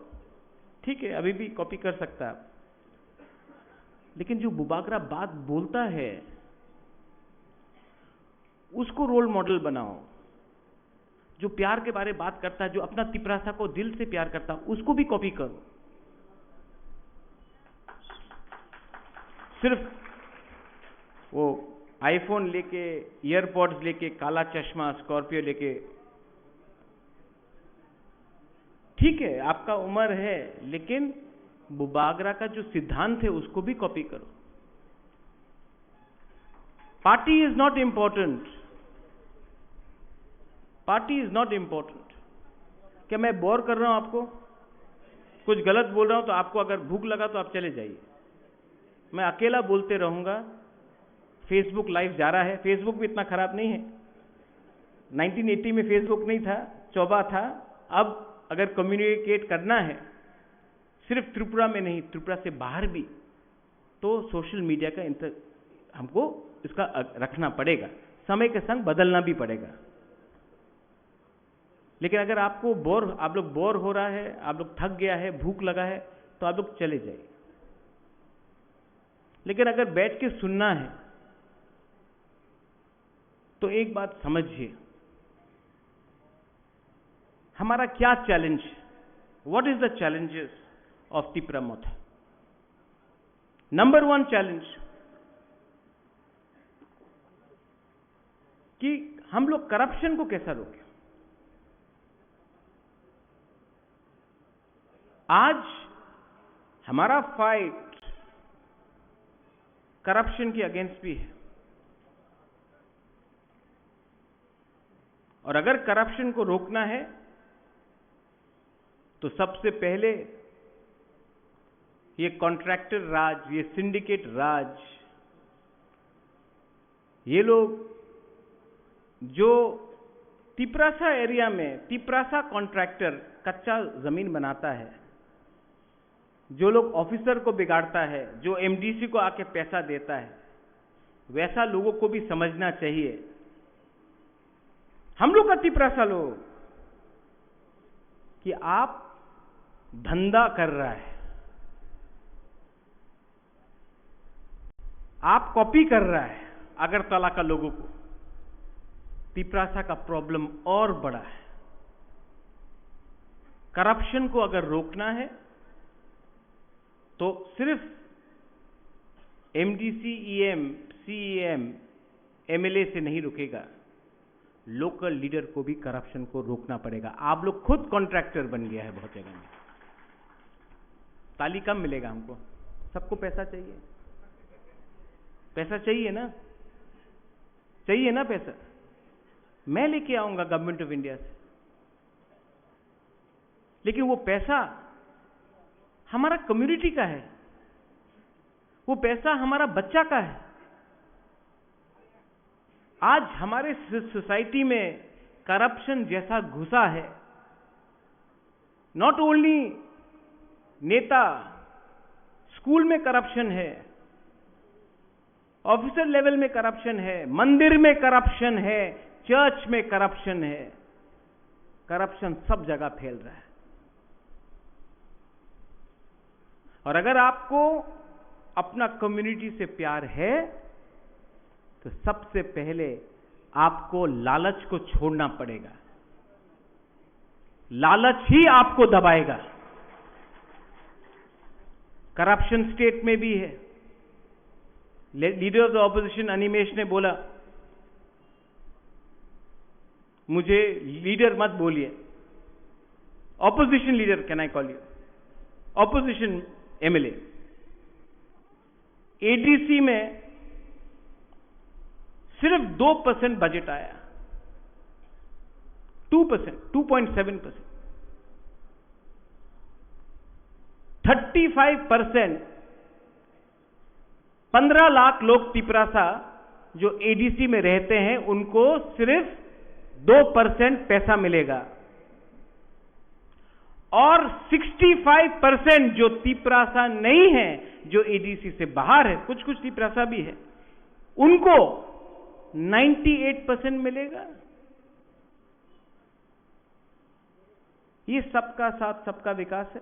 ठीक है, अभी भी कॉपी कर सकता है। लेकिन जो बुबागरा बात बोलता है, उसको रोल मॉडल बनाओ। जो प्यार के बारे बात करता है, जो अपना तिपरासा को दिल से प्यार करता है, उसको भी कॉपी करो। सिर्फ वो आईफोन लेके, ईयरपॉड्स लेके, काला चश्मा, स्कॉर्पियो लेके, ठीक है, आपका उम्र है, लेकिन बुबागरा का जो सिद्धांत है, उसको भी कॉपी करो। Party is not important, party is not important. क्या मैं बोर कर रहा हूं आपको? कुछ गलत बोल रहा हूं तो आपको अगर भूख लगा तो आप चले जाइए, मैं अकेला बोलते रहूंगा। फेसबुक लाइव जा रहा है, फेसबुक भी इतना खराब नहीं है। नाइनटीन एटी में फेसबुक नहीं था, चौबा था। अब अगर कम्युनिकेट करना है सिर्फ त्रिपुरा में नहीं, त्रिपुरा से बाहर भी, तो सोशल मीडिया का इंत-, हमको इसका अ-, रखना पड़ेगा, समय के संग बदलना भी पड़ेगा। लेकिन अगर आपको बोर, आप लोग बोर हो रहा है, आप लोग थक गया है, भूख लगा है, तो आप लोग चले जाइए। लेकिन अगर बैठ के सुनना है, तो एक बात समझिए, हमारा क्या चैलेंज है? What is the challenges of Tipra Motha? Number one challenge कि हम लोग करप्शन को कैसा रोकें। आज हमारा फाइट करप्शन के अगेंस्ट भी है, और अगर करप्शन को रोकना है तो सबसे पहले ये कॉन्ट्रैक्टर राज, ये सिंडिकेट राज, ये लोग जो तिपरासा एरिया में तिपरासा कॉन्ट्रैक्टर कच्चा जमीन बनाता है, जो लोग ऑफिसर को बिगाड़ता है, जो एमडीसी को आके पैसा देता है, वैसा लोगों को भी समझना चाहिए। हम लोग का तिपरासा लोग कि आप धंधा कर रहा है, आप कॉपी कर रहा है अगरतला का लोगों को। तिपरासा का प्रॉब्लम और बड़ा है। करप्शन को अगर रोकना है तो सिर्फ एमडीसी, ईएम, सीईएम, एमएलए से नहीं रुकेगा। लोकल लीडर को भी करप्शन को रोकना पड़ेगा। आप लोग खुद कॉन्ट्रैक्टर बन गया है बहुत जगह में। ताली कम मिलेगा हमको, सबको पैसा चाहिए। पैसा चाहिए ना, चाहिए ना पैसा। मैं लेके आऊंगा गवर्नमेंट ऑफ इंडिया से, लेकिन वो पैसा हमारा कम्युनिटी का है, वो पैसा हमारा बच्चा का है। आज हमारे सोसाइटी में करप्शन जैसा घुसा है। नॉट ओनली नेता, स्कूल में करप्शन है, ऑफिसर लेवल में करप्शन है, मंदिर में करप्शन है, चर्च में करप्शन है। करप्शन सब जगह फैल रहा है। और अगर आपको अपना कम्युनिटी से प्यार है, तो सबसे पहले आपको लालच को छोड़ना पड़ेगा। लालच ही आपको दबाएगा। करप्शन स्टेट में भी है। Leader of the opposition Animesh ने बोला, मुझे लीडर मत बोलिए, opposition leader can I call you, opposition MLA. ADC में सिर्फ दो परसेंट बजट आया, two percent, two point seven percent. Thirty five percent, पन्द्रह लाख लोग तिपरासा जो एडीसी में रहते हैं, उनको सिर्फ दो परसेंट पैसा मिलेगा। और सिक्सटी फाइव परसेंट जो तिपरासा नहीं है, जो एडीसी से बाहर है, कुछ कुछ तिपरासा भी है, उनको नाइंटी एट परसेंट मिलेगा। ये सबका साथ, सबका विकास है।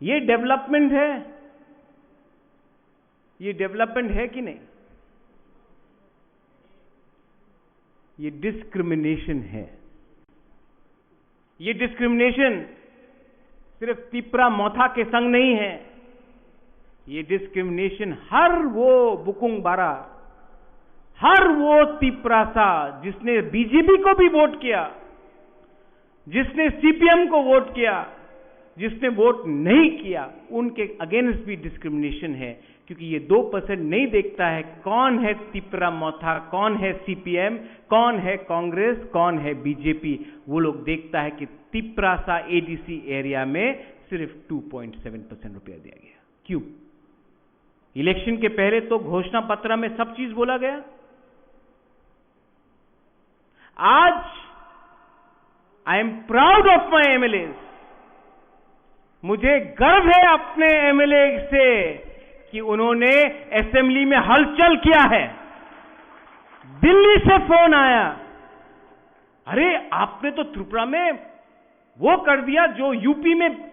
ये डेवलपमेंट है। ये डेवलपमेंट है कि नहीं? ये डिस्क्रिमिनेशन है। ये डिस्क्रिमिनेशन सिर्फ तिपरा मोथा के संग नहीं है। ये डिस्क्रिमिनेशन हर वो बुकुंग बारा, हर वो तिपरासा जिसने बीजेपी को भी वोट किया, जिसने सीपीएम को वोट किया, जिसने वोट नहीं किया, उनके अगेंस्ट भी डिस्क्रिमिनेशन है, क्योंकि ये दो परसेंट नहीं देखता है कौन है तिपरा मोथा, कौन है सीपीएम, कौन है कांग्रेस, कौन है बीजेपी। वो लोग देखता है कि तिपरासा एडीसी एरिया में सिर्फ टू पॉइंट सेवन परसेंट रुपया दिया गया। क्यों? इलेक्शन के पहले तो घोषणा पत्र में सब चीज बोला गया। आज I am proud of my MLA. मुझे गर्व है अपने एमएलए से कि उन्होंने असेंबली में हलचल किया है। दिल्ली से फोन आया, "अरे, आपने तो त्रिपुरा में वो कर दिया जो यूपी में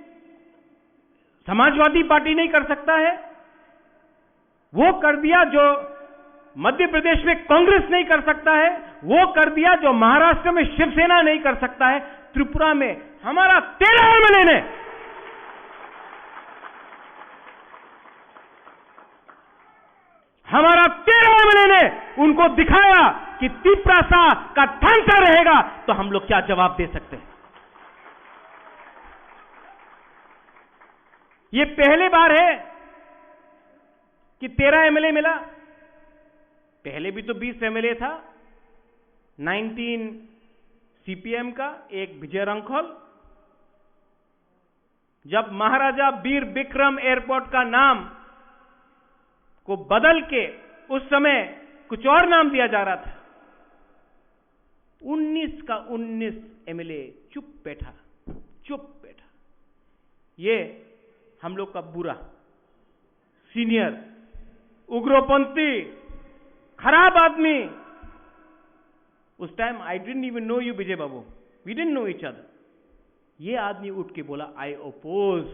समाजवादी पार्टी नहीं कर सकता है, वो कर दिया जो मध्य प्रदेश में कांग्रेस नहीं कर सकता है, वो कर दिया जो महाराष्ट्र में शिवसेना नहीं कर सकता है, त्रिपुरा में हमारा तेरह एमएलए ने, हमारा तेरह एमएलए ने उनको दिखाया कि तिपरासा का ढांचा रहेगा तो हम लोग क्या जवाब दे सकते हैं।" ये पहली बार है कि तेरह एमएलए मिला। पहले भी तो बीस एमएलए था, नाइनटीन सीपीएम का, एक विजय रंखल। जब महाराजा वीर विक्रम एयरपोर्ट का नाम को बदल के उस समय कुछ और नाम दिया जा रहा था, उन्नीस का उन्नीस एमएलए चुप बैठा, चुप बैठा। ये हम लोग का बुरा, सीनियर, उग्रपंथी, खराब आदमी। उस time I didn't even know you, Vijay Babu, we didn't know each other। ये आदमी उठ के बोला, "I oppose।"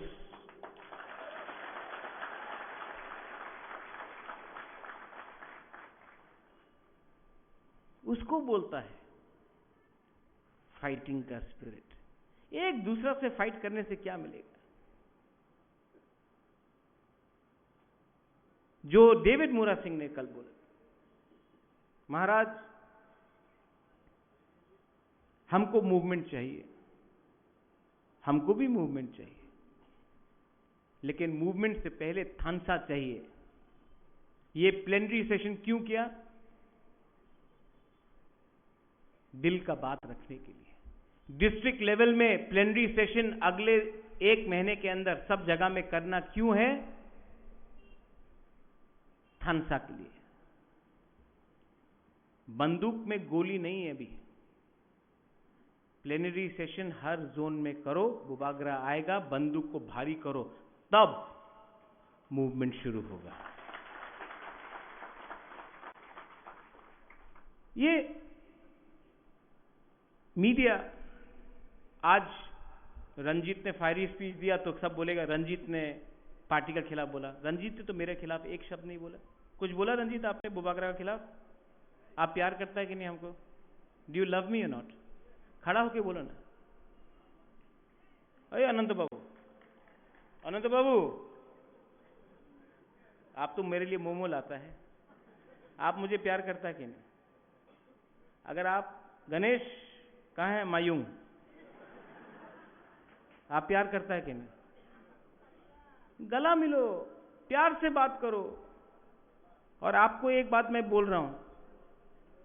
उसको बोलता है फाइटिंग का स्पिरिट। एक दूसरा से फाइट करने से क्या मिलेगा? जो डेविड मुरा सिंह ने कल बोला, महाराज, हमको मूवमेंट चाहिए, हमको भी मूवमेंट चाहिए, लेकिन मूवमेंट से पहले थानसा चाहिए। ये प्लेनरी सेशन क्यों किया? दिल का बात रखने के लिए। डिस्ट्रिक्ट लेवल में प्लेनरी सेशन अगले एक महीने के अंदर सब जगह में करना क्यों है? थानसा के लिए। बंदूक में गोली नहीं है अभी। प्लेनरी सेशन हर जोन में करो, बुबागरा आएगा, बंदूक को भारी करो, तब मूवमेंट शुरू होगा। ये मीडिया, आज रंजीत ने फायरी स्पीच दिया तो सब बोलेगा रंजीत ने पार्टी का खिलाफ बोला। रंजीत ने तो मेरे खिलाफ एक शब्द नहीं बोला। कुछ बोला रंजीत आपने बुबागरा के खिलाफ? आप प्यार करता है कि नहीं हमको? Do you love me or not? खड़ा होके बोलो ना। अरे अनंत बाबू, अनंत बाबू, आप तो मेरे लिए मोमो लाता है, आप मुझे प्यार करता है कि नहीं? अगर आप, गणेश कहाँ है? मायूं। आप प्यार करता है कि नहीं? गला मिलो, प्यार से बात करो। और आपको एक बात मैं बोल रहा हूं,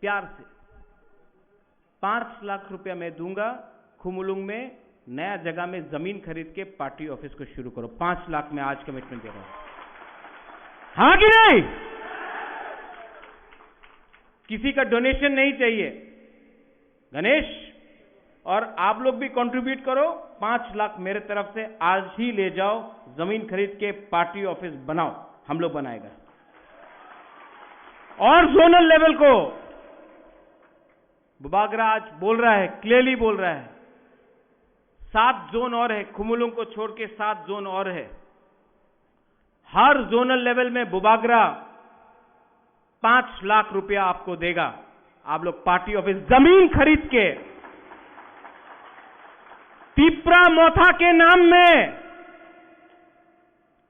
प्यार से, पांच लाख रुपया मैं दूंगा, खुमुलुंग में नया जगह में जमीन खरीद के पार्टी ऑफिस को शुरू करो। पांच लाख मैं आज कमिटमेंट दे रहा हूं। हाँ कि नहीं? किसी का डोनेशन नहीं चाहिए। गणेश, और आप लोग भी कंट्रीब्यूट करो, पांच लाख मेरे तरफ से आज ही ले जाओ, जमीन खरीद के पार्टी ऑफिस बनाओ, हम लोग बनाएगा। और जोनल लेवल को बुबागरा आज बोल रहा है, क्लियरली बोल रहा है, सात जोन और है, खुमुलुंग को छोड़ के सात जोन और है। हर जोनल लेवल में बुबागरा पांच लाख रुपया आपको देगा। आप लोग पार्टी ऑफिस जमीन खरीद के तिप्रा मोथा के नाम में,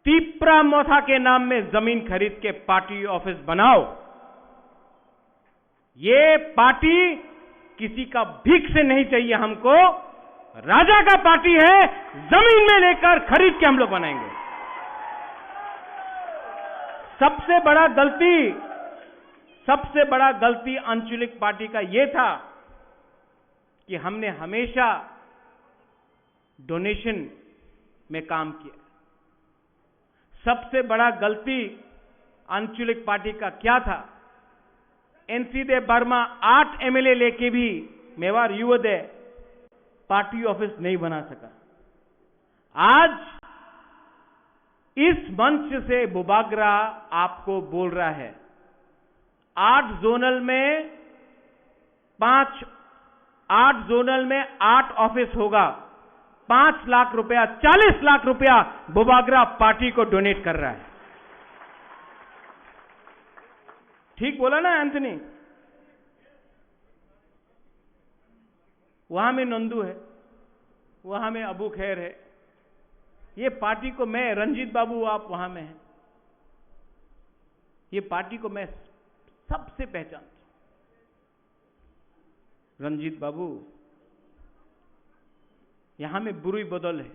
तिप्रा मोथा के नाम में जमीन खरीद के पार्टी ऑफिस बनाओ। ये पार्टी किसी का भीख से नहीं चाहिए हमको, राजा का पार्टी है, जमीन में लेकर खरीद के हम लोग बनाएंगे। सबसे बड़ा गलती, सबसे बड़ा गलती आंचलिक पार्टी का ये था कि हमने हमेशा डोनेशन में काम किया। सबसे बड़ा गलती आंचलिक पार्टी का क्या था? एनसी देव वर्मा आठ एमएलए लेके भी मेवाड़ युवदय पार्टी ऑफिस नहीं बना सका। आज इस मंच से बुबागरा आपको बोल रहा है, आठ जोनल में पांच, आठ जोनल में आठ ऑफिस होगा, पांच लाख रुपया, चालीस लाख रुपया बुबागरा पार्टी को डोनेट कर रहा है। ठीक बोला ना एंथनी? वहां में नंदू है, वहां में अबू खैर है। ये पार्टी को मैं, रंजीत बाबू आप वहां में हैं, ये पार्टी को मैं सबसे पहचानता हूं। रंजीत बाबू, यहां में बुरी बदल है।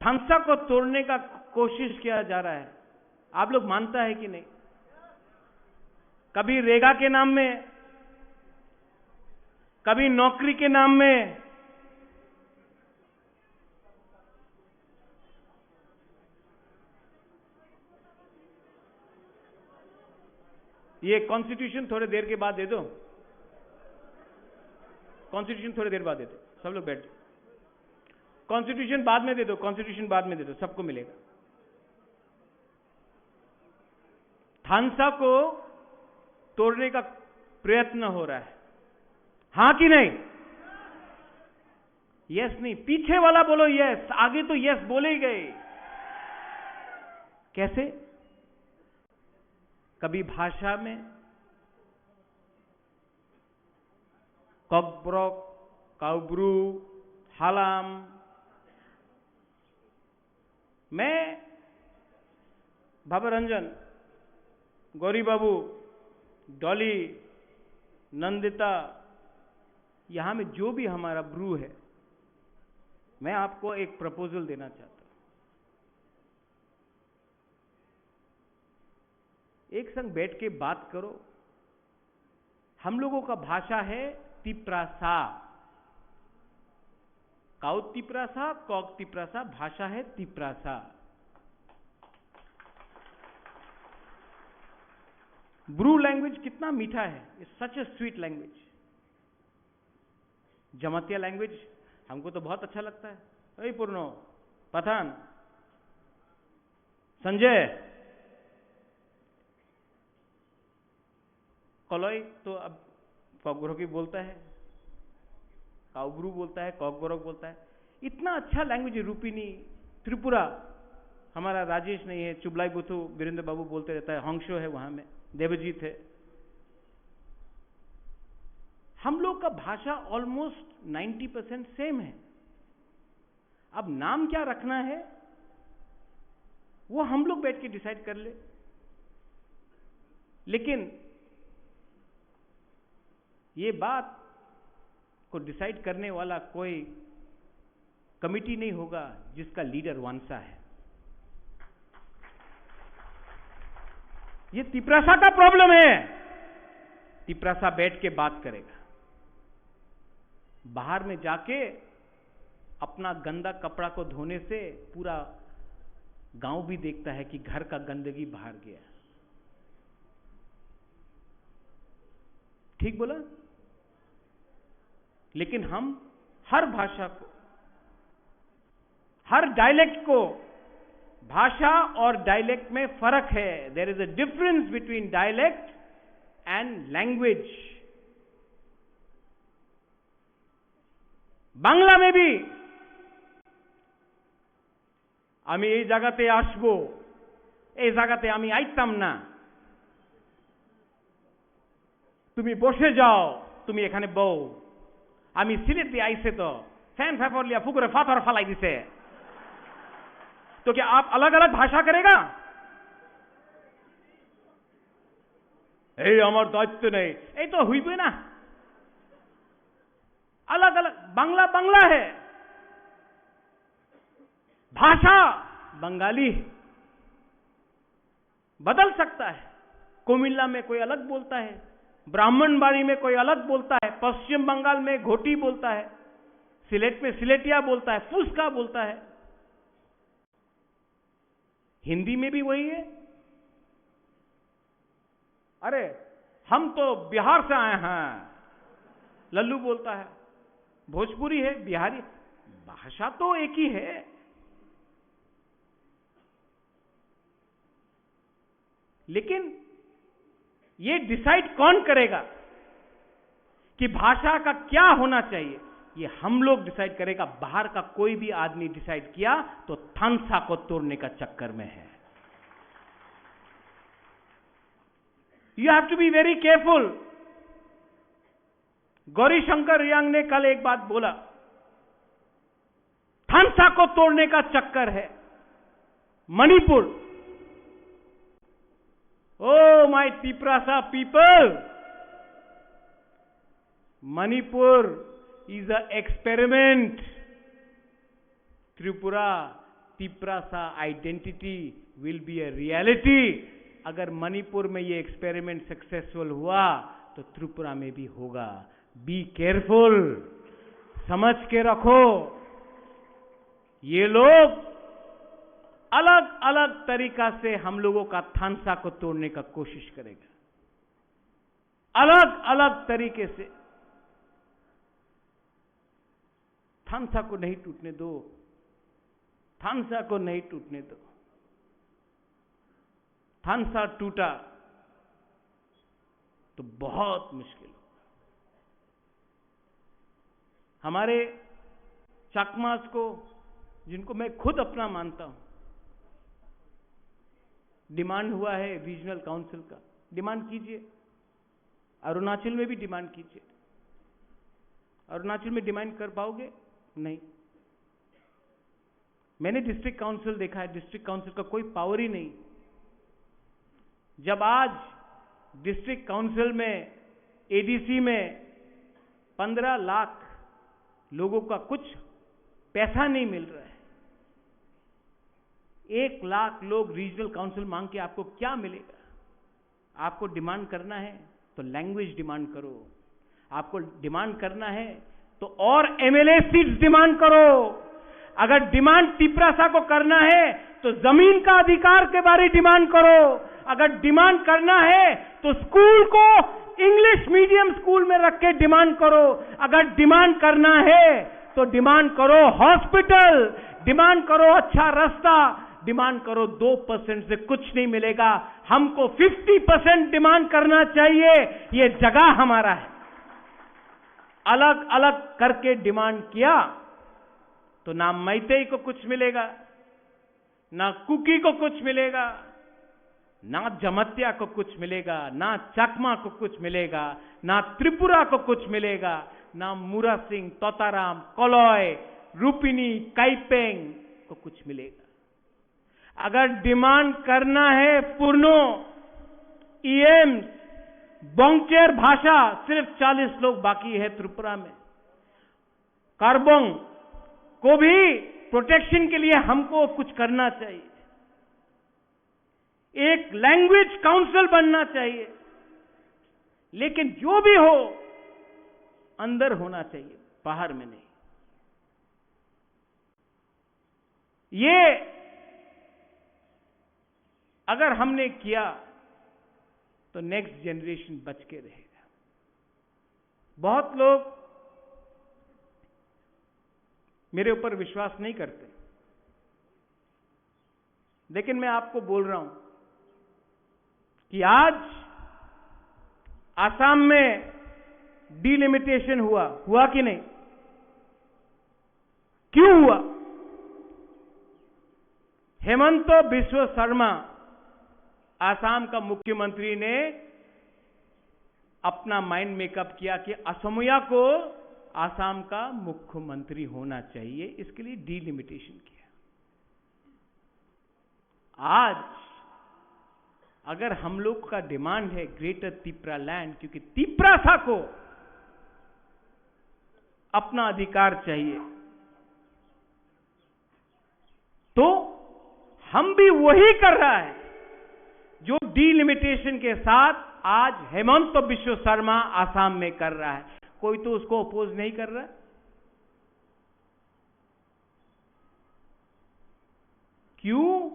थानसा को तोड़ने का कोशिश किया जा रहा है, आप लोग मानता है कि नहीं? कभी रेगा के नाम में, कभी नौकरी के नाम में, ये कॉन्स्टिट्यूशन थोड़े देर के बाद दे दो, कॉन्स्टिट्यूशन थोड़े देर बाद दे दो, सब लोग बैठ जाओ। कॉन्स्टिट्यूशन बाद में दे दो, कॉन्स्टिट्यूशन बाद में दे दो, सबको मिलेगा। थानसा को तोड़ने का प्रयत्न हो रहा है, हाँ कि नहीं? यस नहीं, पीछे वाला बोलो यस, आगे तो यस बोले ही गए। कैसे? कभी भाषा में ककब्रक, काउब्रू, हालाम। मैं, बाबा रंजन, गौरी बाबू, डॉली, नंदिता, यहाँ में जो भी हमारा ब्रू है, मैं आपको एक प्रपोजल देना चाहता हूँ। एक संग बैठ के बात करो। हम लोगों का भाषा है तिप्रासा। काउ तिप्रासा, कक तिप्रासा, भाषा है तिप्रासा। ब्रू लैंग्वेज कितना मीठा है, it's such a sweet language। Jamatia language हमको तो बहुत अच्छा लगता है। ए पूर्णो, पठान, संजय, कलई तो अब ककबरकी बोलता है, काउब्रू बोलता है, ककबरक बोलता है। इतना अच्छा लैंग्वेज है, रूपिनी, त्रिपुरा, हमारा राजेश नहीं है, चुबलाई बुथु, वीरेंद्र बाबू बोलते रहता है, हंसो है वहाँ में, देवजीत है। हम लोग का भाषा ऑलमोस्ट नाइन्टी परसेंट सेम है। अब नाम क्या रखना है, वो हम लोग बैठ के डिसाइड कर ले। लेकिन ये बात को डिसाइड करने वाला कोई कमेटी नहीं होगा जिसका लीडर वंशा है। ये तिपरासा का प्रॉब्लम है। तिपरासा बैठ के बात करेगा। बाहर में जाके अपना गंदा कपड़ा को धोने से पूरा गांव भी देखता है कि घर का गंदगी बाहर गया। ठीक बोला? लेकिन हम हर भाषा को, हर डायलेक्ट को, भाषा और डायलेक्ट में फर्क है। There is a difference between dialect and language। Bangla में भी আমি এই জায়গাতে আসবো, এই জায়গাতে আমি আইতাম না। তুমি বসে যাও, তুমি এখানে বউ। আমি সিলেট দিয়ে আইছে তো, ফ্যান ফ্যাফর লিয়া পুকুরে পাথর ফালাই দিছে। তো কি আপ আলাদা আলাদা ভাষা করেগা? এই আমার দায়িত্ব নেই, এই তো হইবে না। अलग अलग, बांग्ला बांग्ला है, भाषा बंगाली है, बदल सकता है। कुमिल्ला में कोई अलग बोलता है, ब्राह्मणबाड़ी में कोई अलग बोलता है, पश्चिम बंगाल में घोटी बोलता है, सिलेट में सिलेटिया बोलता है, फुसका बोलता है। हिंदी में भी वही है। अरे, हम तो बिहार से आए हैं, लल्लू बोलता है। भोजपुरी है, बिहारी, भाषा तो एक ही है। लेकिन ये डिसाइड कौन करेगा कि भाषा का क्या होना चाहिए? ये हम लोग डिसाइड करेगा। बाहर का कोई भी आदमी डिसाइड किया तो थानसा को तोड़ने का चक्कर में है। You have to be very careful। Gauri शंकर रियांग ने कल एक बात बोला, थानसा को तोड़ने का चक्कर है Manipur. Oh my Tiprasa people, Manipur is a experiment। Tripura, Tiprasa identity will be a reality। अगर मणिपुर में ये एक्सपेरिमेंट सक्सेसफुल हुआ तो त्रिपुरा में भी होगा। बी केयरफुल, समझ के रखो। ये लोग अलग अलग तरीका से हम लोगों का थानसा को तोड़ने का कोशिश करेगा, अलग अलग तरीके से। थानसा को नहीं टूटने दो, थानसा को नहीं टूटने दो। थानसा टूटा तो बहुत मुश्किल होगा। हमारे चकमास को, जिनको मैं खुद अपना मानता हूं, डिमांड हुआ है रीजनल काउंसिल का, डिमांड कीजिए। अरुणाचल में भी डिमांड कीजिए। अरुणाचल में डिमांड कर पाओगे? नहीं। मैंने डिस्ट्रिक्ट काउंसिल देखा है, डिस्ट्रिक्ट काउंसिल का कोई पावर ही नहीं। जब आज डिस्ट्रिक्ट काउंसिल में, एडीसी में पन्द्रह लाख लोगों का कुछ पैसा नहीं मिल रहा है, एक लाख लोग रीजनल काउंसिल मांग के आपको क्या मिलेगा? आपको डिमांड करना है तो लैंग्वेज डिमांड करो। आपको डिमांड करना है तो और एमएलए सीट्स डिमांड करो। अगर डिमांड तिपरासा को करना है तो जमीन का अधिकार के बारे डिमांड करो। अगर डिमांड करना है तो स्कूल को इंग्लिश मीडियम स्कूल में रख के डिमांड करो। अगर डिमांड करना है तो डिमांड करो हॉस्पिटल, डिमांड करो अच्छा रास्ता, डिमांड करो। दो परसेंट से कुछ नहीं मिलेगा। हमको फिफ्टी परसेंट डिमांड करना चाहिए। ये जगह हमारा है। अलग अलग करके डिमांड किया तो ना मैतेई को कुछ मिलेगा, ना कुकी को कुछ मिलेगा, ना जमतिया को कुछ मिलेगा, ना चकमा को कुछ मिलेगा, ना त्रिपुरा को कुछ मिलेगा, ना मुरासिंग, तोताराम, कलय, रूपिनी, काइपेंग को कुछ मिलेगा। अगर डिमांड करना है पूर्णो, ईएम, बंगचेर भाषा, सिर्फ चालीस लोग बाकी है त्रिपुरा में। कार्बोंग को भी प्रोटेक्शन के लिए हमको कुछ करना चाहिए। एक लैंग्वेज काउंसिल बनना चाहिए, लेकिन जो भी हो, अंदर होना चाहिए, बाहर में नहीं। ये अगर हमने किया तो नेक्स्ट जनरेशन बच के रहेगा। बहुत लोग मेरे ऊपर विश्वास नहीं करते, लेकिन मैं आपको बोल रहा हूं कि आज आसाम में डिलिमिटेशन हुआ, हुआ कि नहीं? क्यों हुआ? हेमंत बिश्व शर्मा, आसाम का मुख्यमंत्री, ने अपना माइंड मेकअप किया कि असमिया को आसाम का मुख्यमंत्री होना चाहिए, इसके लिए डिलिमिटेशन किया। आज अगर हम लोग का डिमांड है ग्रेटर तिपरा लैंड, क्योंकि तिपरासा को अपना अधिकार चाहिए, तो हम भी वही कर रहा है जो डिलिमिटेशन के साथ आज हेमंत बिश्व शर्मा आसाम में कर रहा है। कोई तो उसको अपोज नहीं कर रहा। क्यों?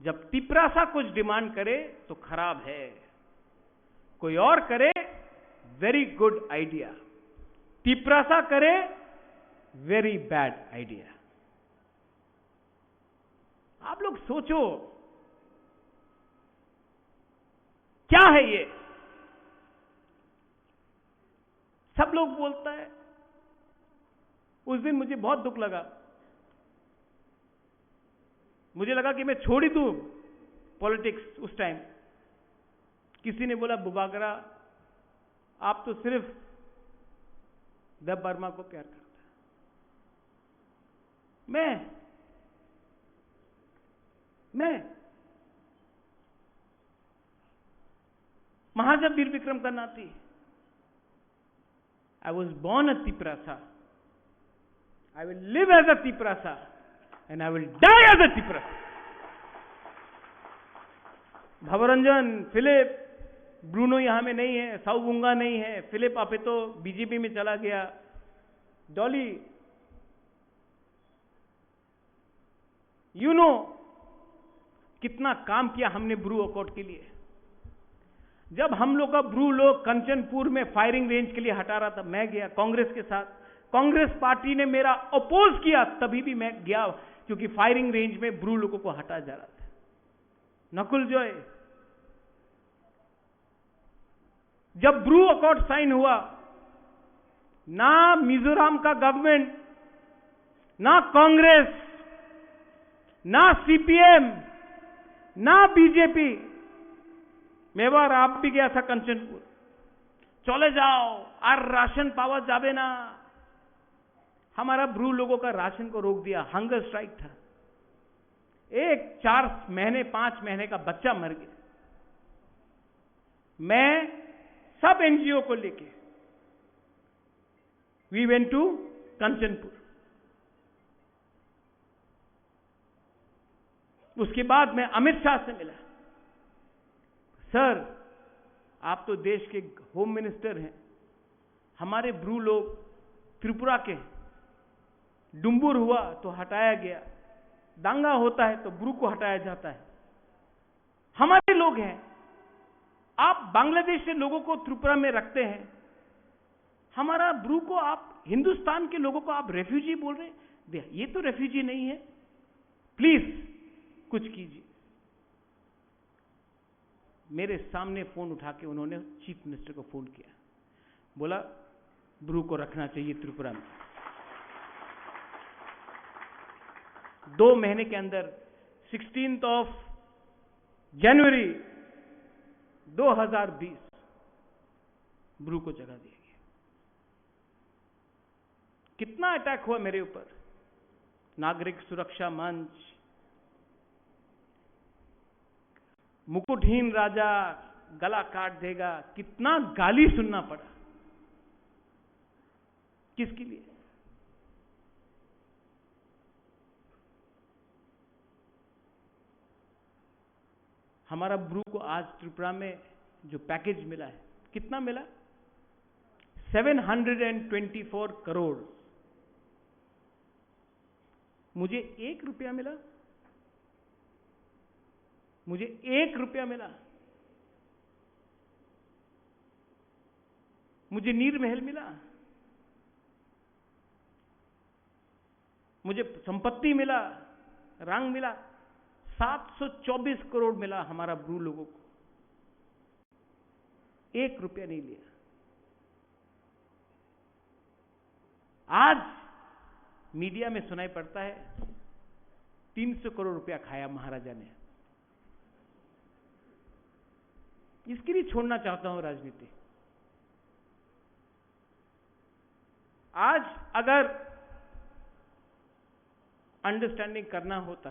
जब तिपरासा कुछ डिमांड करे तो खराब है, कोई और करे, वेरी गुड आइडिया। तिपरासा करे, वेरी बैड आइडिया। आप लोग सोचो, क्या है ये? सब लोग बोलता है। उस दिन मुझे बहुत दुख लगा, मुझे लगा कि मैं छोड़ ही दूं पॉलिटिक्स। उस टाइम किसी ने बोला, "बुबागरा, आप तो सिर्फ देब वर्मा को प्यार करता है।" मैं, मैं महाराजा वीर विक्रम का नाती, I was born a Tiprasa. I will live as a Tiprasa and I will die as a Tiprasa. भवरंजन, फिलिप, ब्रूनो यहाँ में नहीं है, साउबुंगा नहीं है, फिलिप आपेतो बीजेपी में चला गया, डॉली, यू नो कितना काम किया हमने ब्रू अकॉर्ड के लिए। जब हम लोग का ब्रू लोग कंचनपुर में फायरिंग रेंज के लिए हटा रहा था, मैं गया कांग्रेस के साथ। कांग्रेस पार्टी ने मेरा अपोज किया, तभी भी मैं गया, क्योंकि फायरिंग रेंज में ब्रू लोगों को हटा जा रहा था। नकुल जॉय, जब ब्रू अकॉर्ड साइन हुआ, ना मिजोरम का गवर्नमेंट, ना कांग्रेस, ना सीपीएम, ना बीजेपी, मैं बार आप भी गया था कंचनपुर, चले जाओ, और राशन पावा जाबे ना। हमारा ब्रू लोगों का राशन को रोक दिया, हंगर स्ट्राइक था। एक चार महीने, पांच महीने का बच्चा मर गया। मैं सब एनजीओ को लेके we went to कंचनपुर। उसके बाद मैं अमित शाह से मिला। सर, आप तो देश के होम मिनिस्टर हैं, हमारे ब्रू लोग त्रिपुरा के हैं, डुम्बुर हुआ तो हटाया गया, दंगा होता है तो ब्रू को हटाया जाता है। हमारे लोग हैं, आप बांग्लादेश से लोगों को त्रिपुरा में रखते हैं, हमारा ब्रू को आप, हिंदुस्तान के लोगों को आप रेफ्यूजी बोल रहे हैं। ये तो रेफ्यूजी नहीं है। प्लीज कुछ कीजिए। मेरे सामने फोन उठा के उन्होंने चीफ मिनिस्टर को फोन किया, बोला, ब्रू को रखना चाहिए त्रिपुरा में। दो महीने के अंदर, सिक्सटीन्थ ऑफ जनवरी दो हज़ार बीस, ब्रू को जगह दिया गया। कितना अटैक हुआ मेरे ऊपर। नागरिक सुरक्षा मंच, मुकुटहीन राजा गला काट देगा, कितना गाली सुनना पड़ा। किसके लिए? हमारा ब्रू को आज त्रिपुरा में जो पैकेज मिला है, कितना मिला? Seven hundred and twenty four crore. मुझे एक रुपया मिला, मुझे एक रुपया मिला, मुझे नीर महल मिला, मुझे संपत्ति मिला, रंग मिला, सात सौ चौबीस करोड़ मिला हमारा ब्रू लोगों को, एक रुपया नहीं लिया। आज मीडिया में सुनाई पड़ता है, तीन सौ करोड़ रुपया खाया महाराजा ने। इसके लिए छोड़ना चाहता हूं राजनीति। आज अगर अंडरस्टैंडिंग करना होता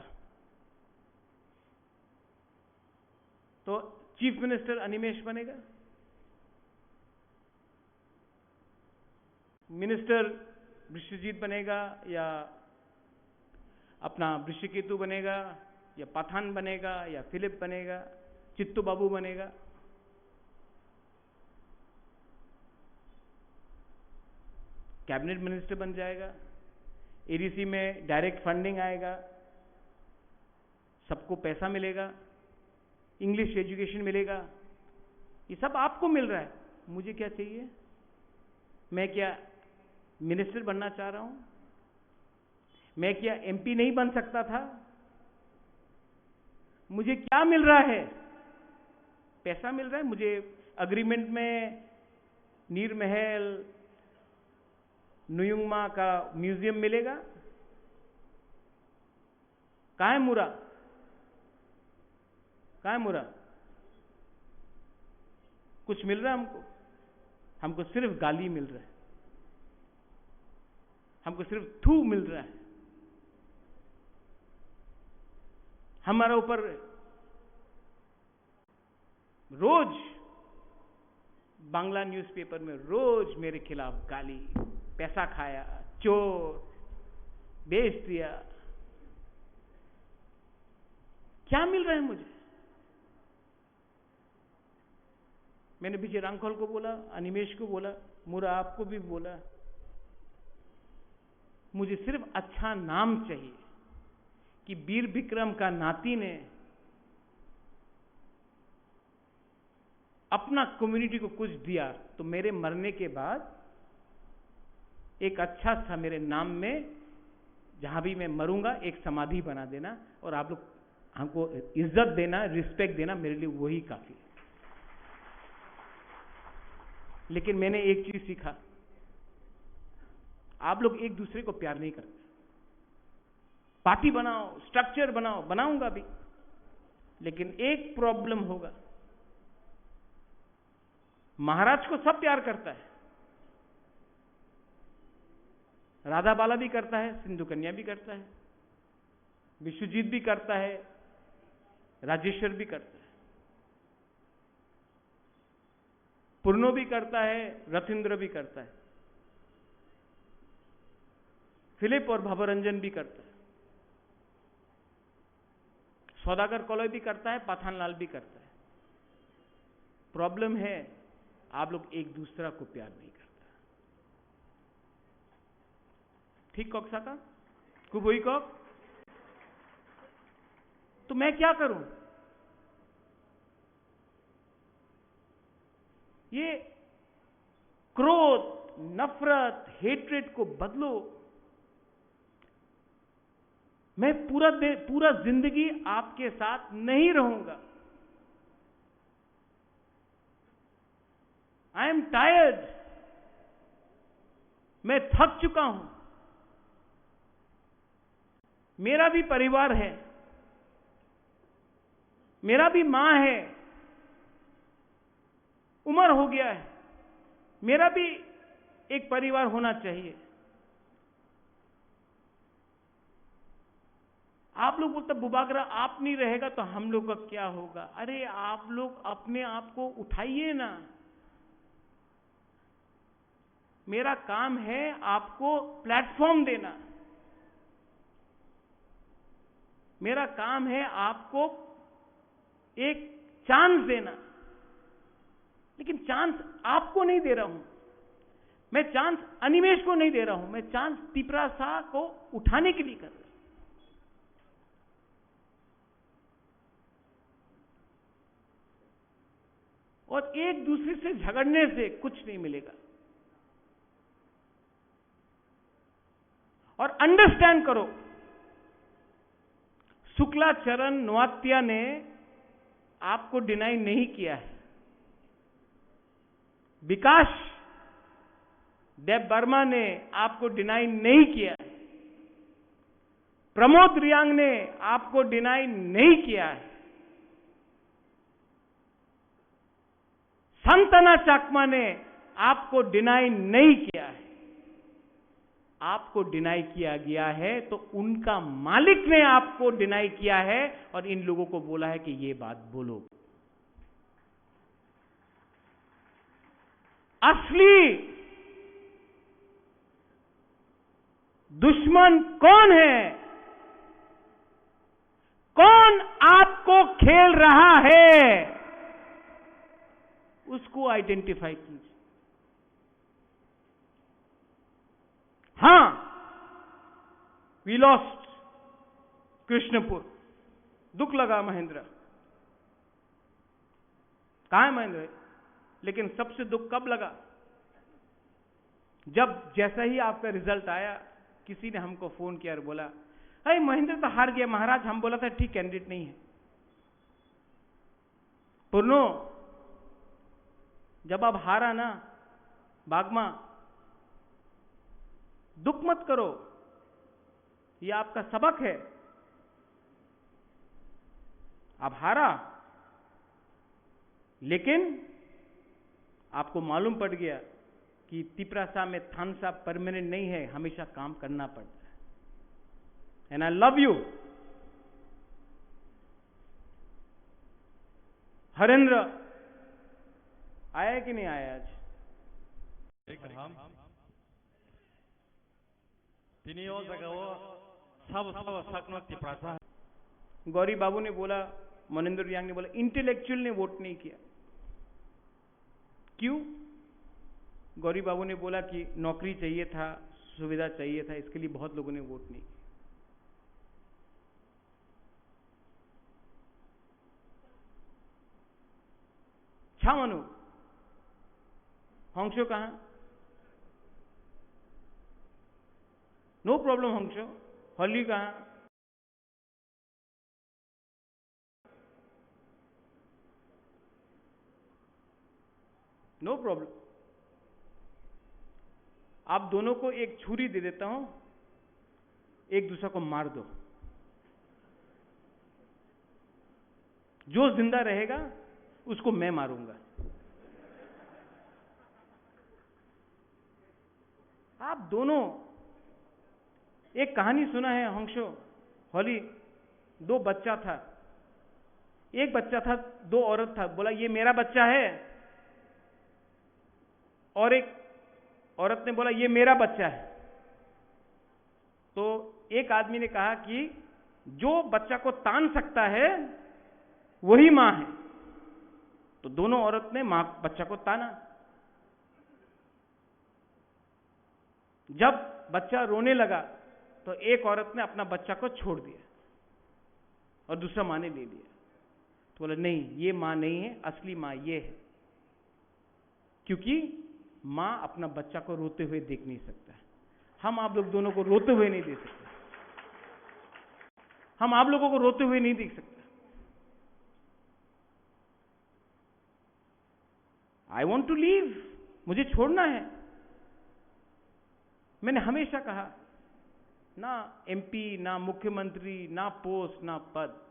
तो चीफ मिनिस्टर अनिमेश बनेगा, मिनिस्टर विश्वजीत बनेगा, या अपना वृषिकेतु बनेगा, या पठान बनेगा, या फिलिप बनेगा, चित्तू बाबू बनेगा, कैबिनेट मिनिस्टर बन जाएगा, एडीसी में डायरेक्ट फंडिंग आएगा, सबको पैसा मिलेगा, इंग्लिश एजुकेशन मिलेगा, ये सब आपको मिल रहा है। मुझे क्या चाहिए? मैं क्या मिनिस्टर बनना चाह रहा हूं? मैं क्या एमपी नहीं बन सकता था? मुझे क्या मिल रहा है? पैसा मिल रहा है मुझे। एग्रीमेंट में नीर महल, नुयुंगमा का म्यूजियम मिलेगा। कहाँ है मुरा? कहाँ है मुरा? कुछ मिल रहा है हमको? हमको सिर्फ गाली मिल रहा है, हमको सिर्फ थू मिल रहा है। हमारा ऊपर रोज बांग्ला न्यूज़पेपर में रोज मेरे खिलाफ गाली, पैसा खाया, चोर, बेच दिया। क्या मिल रहा है मुझे? मैंने विजय रांखल को बोला, अनिमेश को बोला, मुरा आपको भी बोला, मुझे सिर्फ अच्छा नाम चाहिए कि वीर विक्रम का नाती ने अपना कम्युनिटी को कुछ दिया, तो मेरे मरने के बाद एक अच्छा सा मेरे नाम में, जहां भी मैं मरूंगा, एक समाधि बना देना, और आप लोग हमको इज्जत देना, रिस्पेक्ट देना, मेरे लिए वही काफी है। लेकिन मैंने एक चीज सीखा, आप लोग एक दूसरे को प्यार नहीं करते। पार्टी बनाओ, स्ट्रक्चर बनाओ, बनाऊंगा भी, लेकिन एक प्रॉब्लम होगा। महाराज को सब प्यार करता है, राधा बाला भी करता है, सिंधु कन्या भी करता है, विश्वजीत भी करता है, राजेश्वर भी करता है। पूर्णो भी करता है, रथिंद्र भी करता है, फिलिप और भवरंजन भी करता है, सौदागर कलई भी करता है, पाथानलाल भी करता है। प्रॉब्लम है, आप लोग एक दूसरा को प्यार नहीं करता। ठीक कॉक साका? कुबुई कॉक? तो मैं क्या करूं? ये क्रोध, नफरत, हेट्रेड को बदलो। मैं पूरा दे-, पूरा जिंदगी आपके साथ नहीं रहूंगा। I am tired, मैं थक चुका हूं। मेरा भी परिवार है, मेरा भी मां है, उम्र हो गया है, मेरा भी एक परिवार होना चाहिए। आप लोग बोलते, "बुबागरा आप नहीं रहेगा तो हम लोग का क्या होगा?" अरे, आप लोग अपने आप को उठाइए ना। मेरा काम है आपको प्लेटफॉर्म देना, मेरा काम है आपको एक चांस देना, लेकिन चांस आपको नहीं दे रहा हूं मैं, चांस अनिमेश को नहीं दे रहा हूं मैं, चांस तिपरासा को उठाने के लिए कर रहा हूं। और एक दूसरे से झगड़ने से कुछ नहीं मिलेगा। और अंडरस्टैंड करो, शुक्लाचरण नोआत्या ने आपको डिनाई नहीं किया है, विकास देब वर्मा ने आपको डिनाई नहीं किया है, प्रमोद रियांग ने आपको डिनाई नहीं किया है, संतना चाकमा ने आपको डिनाई नहीं किया है। आपको डिनाई किया गया है तो उनका मालिक ने आपको डिनाई किया है और इन लोगों को बोला है कि ये बात बोलो। असली दुश्मन कौन है? कौन आपको खेल रहा है, उसको आइडेंटिफाई कीजिए। हां, वी लॉस्ट कृष्णपुर, दुख लगा महेंद्र। कहां है महेंद्र? लेकिन सबसे दुख कब लगा? जब जैसा ही आपका रिजल्ट आया, किसी ने हमको फोन किया और बोला, "अरे, महेंद्र तो हार गया महाराज, हम बोला था ठीक कैंडिडेट नहीं है।" पूर्णो, जब आप हारा ना, बागमा, दुख मत करो, ये आपका सबक है। आप हारा, लेकिन आपको मालूम पड़ गया कि तिपरासा में थानसा परमानेंट नहीं है, हमेशा काम करना पड़ता है। And I love you। Harendra आया है कि नहीं आया आज? Tini o jaga o sabo sabo sakno Tiprasa. Gauri बाबू ने बोला, मनिंदर रियांग ने बोला, इंटेलेक्चुअल ने वोट नहीं किया। क्यों? गौरी बाबू ने बोला कि नौकरी चाहिए था, सुविधा चाहिए था, इसके लिए बहुत लोगों ने वोट नहीं किया। छा मनु? हंसो कहाँ? नो प्रॉब्लम हंसो। हली कहाँ? No problem. आप दोनों को एक छुरी दे देता हूं, एक दूसरा को मार दो। जो जिंदा रहेगा, उसको मैं मारूंगा। आप दोनों, एक कहानी सुना है हंसो, हली, दो बच्चा था, एक बच्चा था, दो औरत था, बोला, "ये मेरा बच्चा है।" और एक औरत ने बोला, "ये मेरा बच्चा है।" तो एक आदमी ने कहा कि जो बच्चा को तान सकता है, वही माँ है। तो दोनों औरत ने माँ, बच्चा को ताना। जब बच्चा रोने लगा, तो एक औरत ने अपना बच्चा को छोड़ दिया और दूसरा माँ ने ले लिया। तो बोला, "नहीं, ये माँ नहीं है, असली माँ ये है।" क्योंकि माँ अपना बच्चा को रोते हुए देख नहीं सकता। हम आप लोग दोनों को रोते हुए नहीं देख सकते। हम आप लोगों को रोते हुए नहीं देख सकते। I want to leave, मुझे छोड़ना है। मैंने हमेशा कहा, ना एमपी, ना मुख्यमंत्री, ना पोस्ट, ना पद,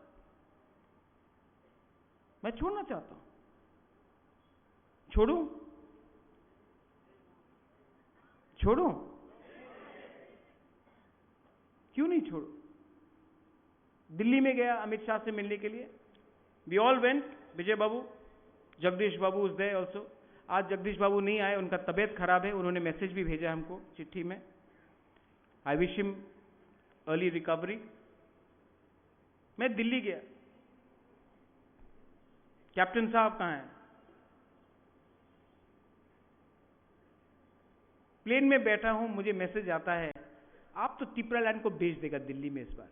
मैं छोड़ना चाहता हूं। छोड़ूं? छोड़ूं? क्यों नहीं छोड़ूं? दिल्ली में गया अमित शाह से मिलने के लिए। We all went, Vijay Babu, जगदीश बाबू is there also। आज जगदीश बाबू नहीं आए, उनका तबीयत खराब है, उन्होंने मैसेज भी भेजा हमको चिट्ठी में। I wish him early recovery। मैं दिल्ली गया, कैप्टन साहब कहाँ हैं? प्लेन में बैठा हूं, मुझे मैसेज आता है, आप तो तिपरा लैंड को बेच देगा दिल्ली में इस बार।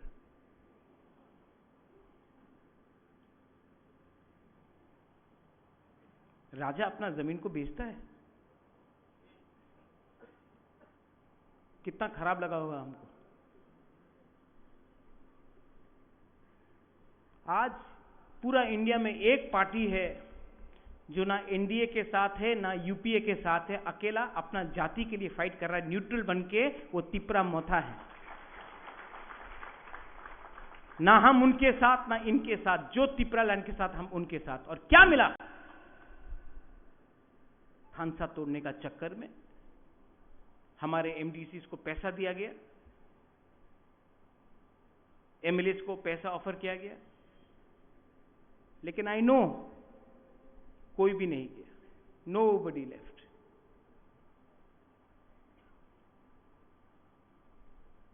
राजा अपना जमीन को बेचता है। कितना खराब लगा होगा हमको। आज पूरा इंडिया में एक पार्टी है जो ना एनडीए के साथ है, ना यूपीए के साथ है, अकेला अपना जाति के लिए फाइट कर रहा है, न्यूट्रल बन के वो तिपरा मोथा है। ना हम उनके साथ, ना इनके साथ, जो तिपरा लैंड के साथ, हम उनके साथ। और क्या मिला? थानसा तोड़ने का चक्कर में हमारे एमडीसीज को पैसा दिया गया, एमएलएज को पैसा ऑफर किया गया, लेकिन आई नो, कोई भी नहीं गया, nobody left।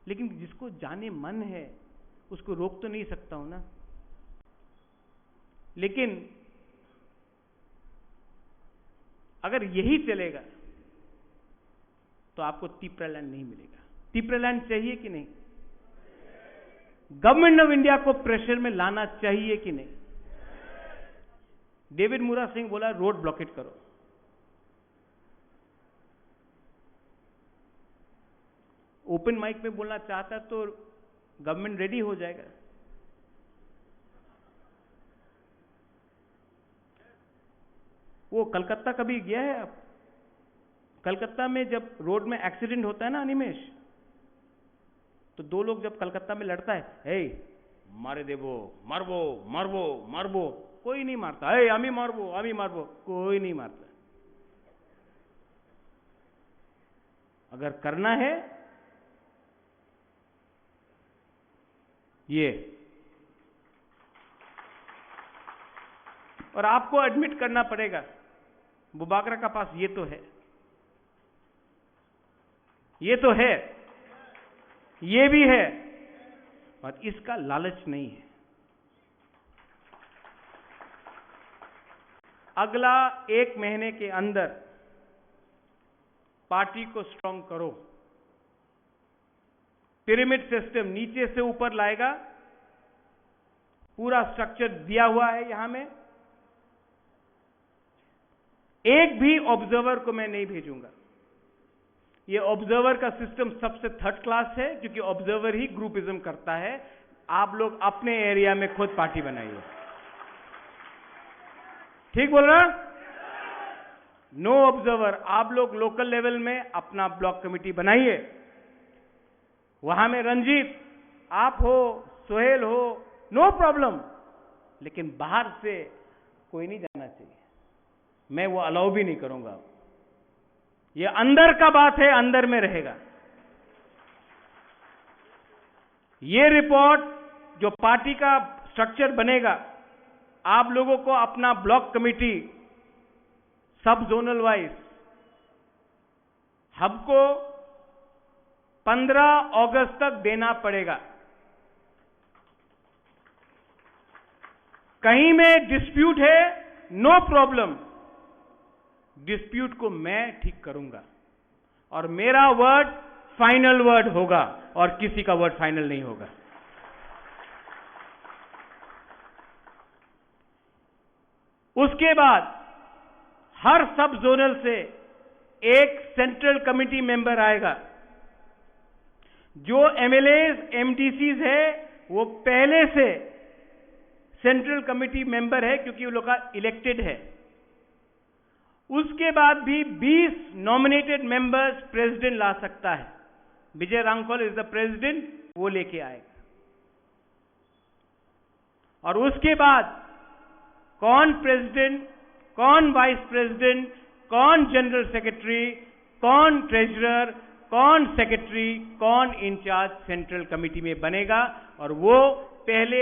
लेकिन जिसको जाने मन है, उसको रोक तो नहीं सकता हूं ना। लेकिन अगर यही चलेगा, तो आपको तिपरा लैंड नहीं मिलेगा। तिपरा लैंड चाहिए कि नहीं? गवर्नमेंट ऑफ इंडिया को प्रेशर में लाना चाहिए कि नहीं? डेविड मुरा सिंह बोला, "रोड ब्लॉकेट करो।" ओपन माइक में बोलना चाहता तो गवर्नमेंट रेडी हो जाएगा। वो कलकत्ता कभी गया है आप? कलकत्ता में जब रोड में एक्सीडेंट होता है ना अनिमेश, तो दो लोग जब कलकत्ता में लड़ता है, "हे, मारे देबो, मारबो, मारबो, मारबो।" कोई नहीं मारता। "हे, आमी मारबो, आमी मारबो।" कोई नहीं मारता। अगर करना है, ये, और आपको एडमिट करना पड़ेगा, बुबागरा का पास ये तो है, ये तो है, ये भी है, और इसका लालच नहीं है। अगला एक महीने के अंदर पार्टी को स्ट्रांग करो। पिरामिड सिस्टम नीचे से ऊपर लाएगा, पूरा स्ट्रक्चर दिया हुआ है यहां में। एक भी ऑब्जर्वर को मैं नहीं भेजूंगा। ये ऑब्जर्वर का सिस्टम सबसे थर्ड क्लास है, क्योंकि ऑब्जर्वर ही ग्रुपिज्म करता है। आप लोग अपने एरिया में खुद पार्टी बनाइए। ठीक बोल रहा? No observer. आप लोग लोकल लेवल में अपना ब्लॉक कमेटी बनाइए। वहां में रंजीत, आप हो, सोहेल हो, नो प्रॉब्लम, लेकिन बाहर से कोई नहीं जाना चाहिए। मैं वो अलाउ भी नहीं करूंगा। ये अंदर का बात है, अंदर में रहेगा। ये रिपोर्ट, जो पार्टी का स्ट्रक्चर बनेगा, आप लोगों को अपना ब्लॉक कमेटी, सब जोनल वाइज, हमको पन्द्रह अगस्त तक देना पड़ेगा। कहीं में डिस्प्यूट है, नो प्रॉब्लम, डिस्प्यूट को मैं ठीक करूंगा और मेरा वर्ड फाइनल वर्ड होगा और किसी का वर्ड फाइनल नहीं होगा। उसके बाद हर सब जोनल से एक सेंट्रल कमेटी मेंबर आएगा। जो एमएलएज, एमडीसीज है, वो पहले से सेंट्रल कमेटी मेंबर है, क्योंकि वो लोग का इलेक्टेड है। उसके बाद भी बीस नॉमिनेटेड मेंबर्स प्रेसिडेंट ला सकता है। विजय रांगफल इज द प्रेसिडेंट, वो लेके आएगा। और उसके बाद कौन प्रेसिडेंट, कौन वाइस प्रेसिडेंट, कौन जनरल सेक्रेटरी, कौन ट्रेजरर, कौन सेक्रेटरी, कौन इंचार्ज सेंट्रल कमेटी में बनेगा, और वो पहले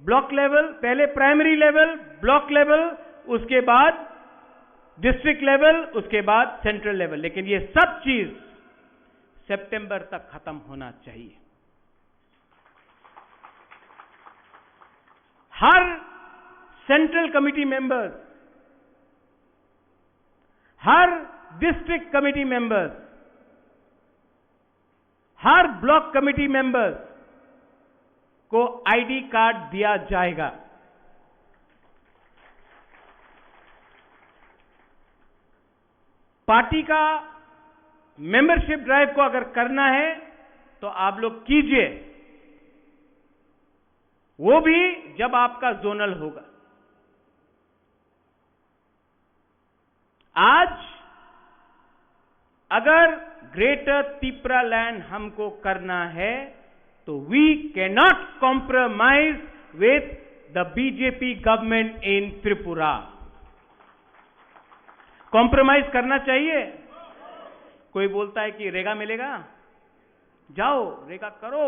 ब्लॉक लेवल, पहले प्राइमरी लेवल, ब्लॉक लेवल, उसके बाद डिस्ट्रिक्ट लेवल, उसके बाद सेंट्रल लेवल। लेकिन ये सब चीज सितंबर तक खत्म होना चाहिए। हर सेंट्रल कमेटी मेंबर्स, हर डिस्ट्रिक्ट कमेटी मेंबर्स, हर ब्लॉक कमेटी मेंबर्स को आईडी कार्ड दिया जाएगा। पार्टी का मेंबरशिप ड्राइव को अगर करना है तो आप लोग कीजिए, वो भी जब आपका जोनल होगा। आज अगर ग्रेटर तिप्रा लैंड हमको करना है तो we cannot compromise with the B J P government in Tripura। Compromise करना चाहिए? कोई बोलता है कि रेगा मिलेगा, जाओ रेगा करो।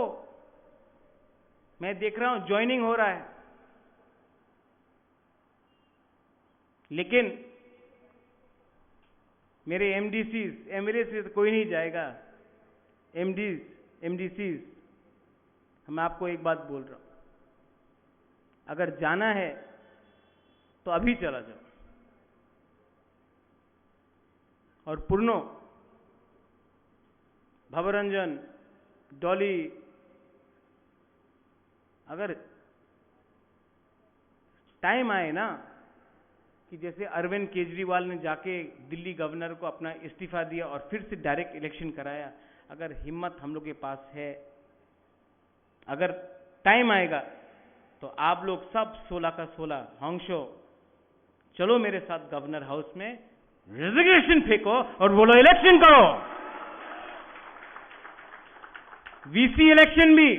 मैं देख रहा हूं ज्वाइनिंग हो रहा है, लेकिन मेरे एमडीसीज, एमएलए से तो कोई नहीं जाएगा। एमडीज, एमडीसीज, मैं आपको एक बात बोल रहा हूं, अगर जाना है तो अभी चला जाओ। और पूर्णो, भवरंजन, डॉली, अगर टाइम आए ना कि जैसे अरविंद केजरीवाल ने जाके दिल्ली गवर्नर को अपना इस्तीफा दिया और फिर से डायरेक्ट इलेक्शन कराया, अगर हिम्मत हम लोग के पास है, अगर टाइम आएगा तो आप लोग सब सोलह का सोलह हॉन्गशो, चलो मेरे साथ गवर्नर हाउस में, रेजिग्नेशन फेंको और बोलो इलेक्शन करो। वीसी इलेक्शन भी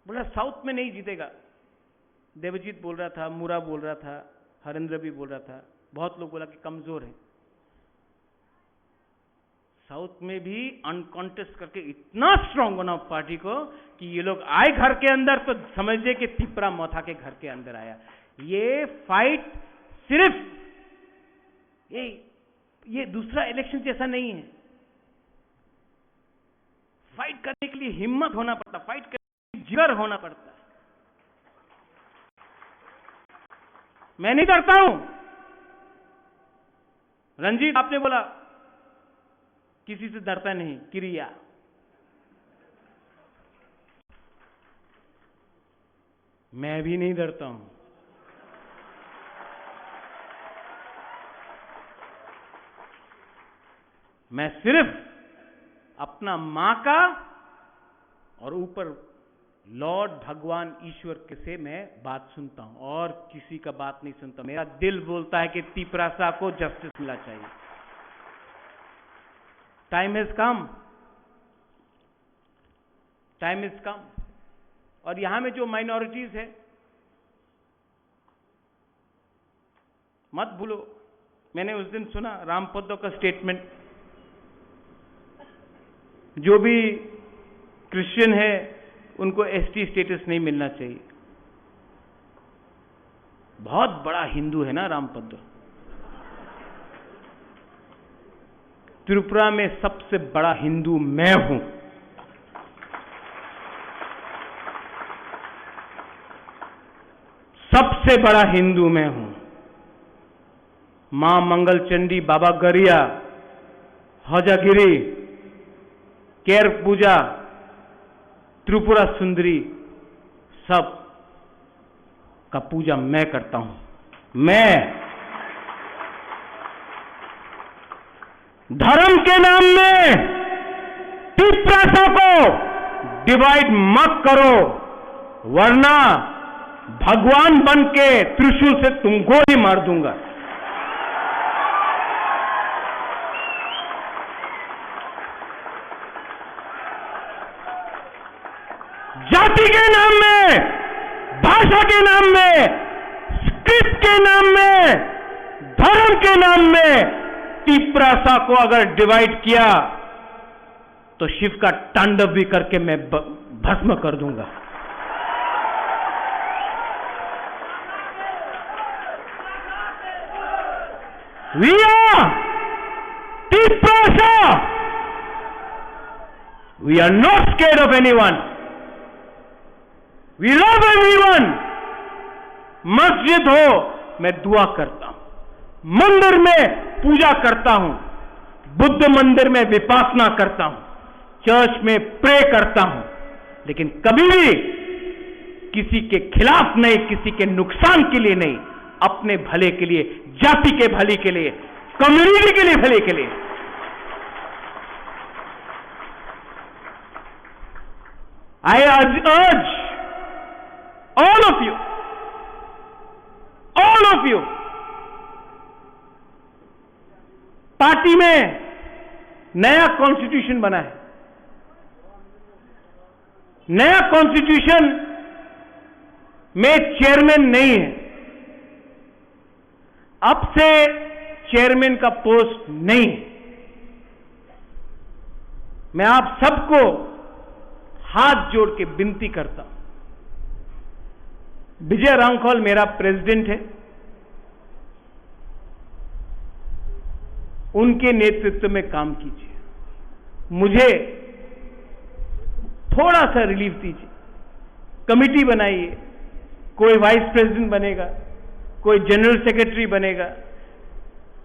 बोला साउथ में नहीं जीतेगा। देवजीत बोल रहा था, मुरा बोल रहा था, हरेंद्र भी बोल रहा था, बहुत लोग बोला कि कमजोर है। साउथ में भी अनकॉन्टेस्ट करके इतना स्ट्रांग बनाओ पार्टी को कि ये लोग आए घर के अंदर तो समझिए कि तिपरा मथा के घर के अंदर आया। ये फाइट सिर्फ ये, ये दूसरा इलेक्शन जैसा नहीं है। फाइट करने के लिए हिम्मत होना पड़ता, फाइट करने के लिए जिगर होना पड़ता है। मैं नहीं डरता हूं। रंजीत, आपने बोला किसी से डरता नहीं, किरिया। मैं भी नहीं डरता हूं। मैं सिर्फ अपना मां का और ऊपर लॉर्ड भगवान ईश्वर के से मैं बात सुनता हूं और किसी का बात नहीं सुनता। मेरा दिल बोलता है कि तिपरासा को जस्टिस मिलना चाहिए। Time has come, time is come. और यहां में जो माइनॉरिटीज है, मत भूलो, मैंने उस दिन सुना रामपद्दो का स्टेटमेंट, जो भी क्रिश्चियन है उनको एसटी स्टेटस नहीं मिलना चाहिए। बहुत बड़ा हिंदू है ना रामपद्दो। त्रिपुरा में सबसे बड़ा हिंदू मैं हूं, सबसे बड़ा हिंदू मैं हूं। मां मंगल चंडी, बाबा गरिया, हजागिरी, केर पूजा, त्रिपुरा सुंदरी, सब का पूजा मैं करता हूं। मैं धर्म के नाम में तिपरासा को डिवाइड मत करो, वरना भगवान बन के त्रिशूल से तुमको ही मार दूंगा। जाति के नाम में, भाषा के नाम में, स्क्रिप्ट के नाम में, धर्म के नाम में तिपरासा को अगर डिवाइड किया तो शिव का तांडव भी करके मैं ब-, भस्म कर दूंगा। We are Tiprasa. We are not scared of anyone. We love everyone. मस्जिद हो, मैं दुआ करता हूं, मंदिर में पूजा करता हूं, बुद्ध मंदिर में विपासना करता हूं, चर्च में प्रे करता हूं, लेकिन कभी भी किसी के खिलाफ नहीं, किसी के नुकसान के लिए नहीं, अपने भले के लिए, जाति के भले के लिए, कम्युनिटी के लिए, भले के लिए। I urge, urge all of you, all of you, party में नया कॉन्स्टिट्यूशन बना है, नया कॉन्स्टिट्यूशन में चेयरमैन नहीं है, अब से चेयरमैन का पोस्ट नहीं। मैं आप सबको हाथ जोड़ के विनती करता हूं, विजय रांखल मेरा प्रेसिडेंट है, उनके नेतृत्व में काम कीजिए, मुझे थोड़ा सा रिलीफ दीजिए। कमेटी बनाइए, कोई वाइस प्रेसिडेंट बनेगा, कोई जनरल सेक्रेटरी बनेगा,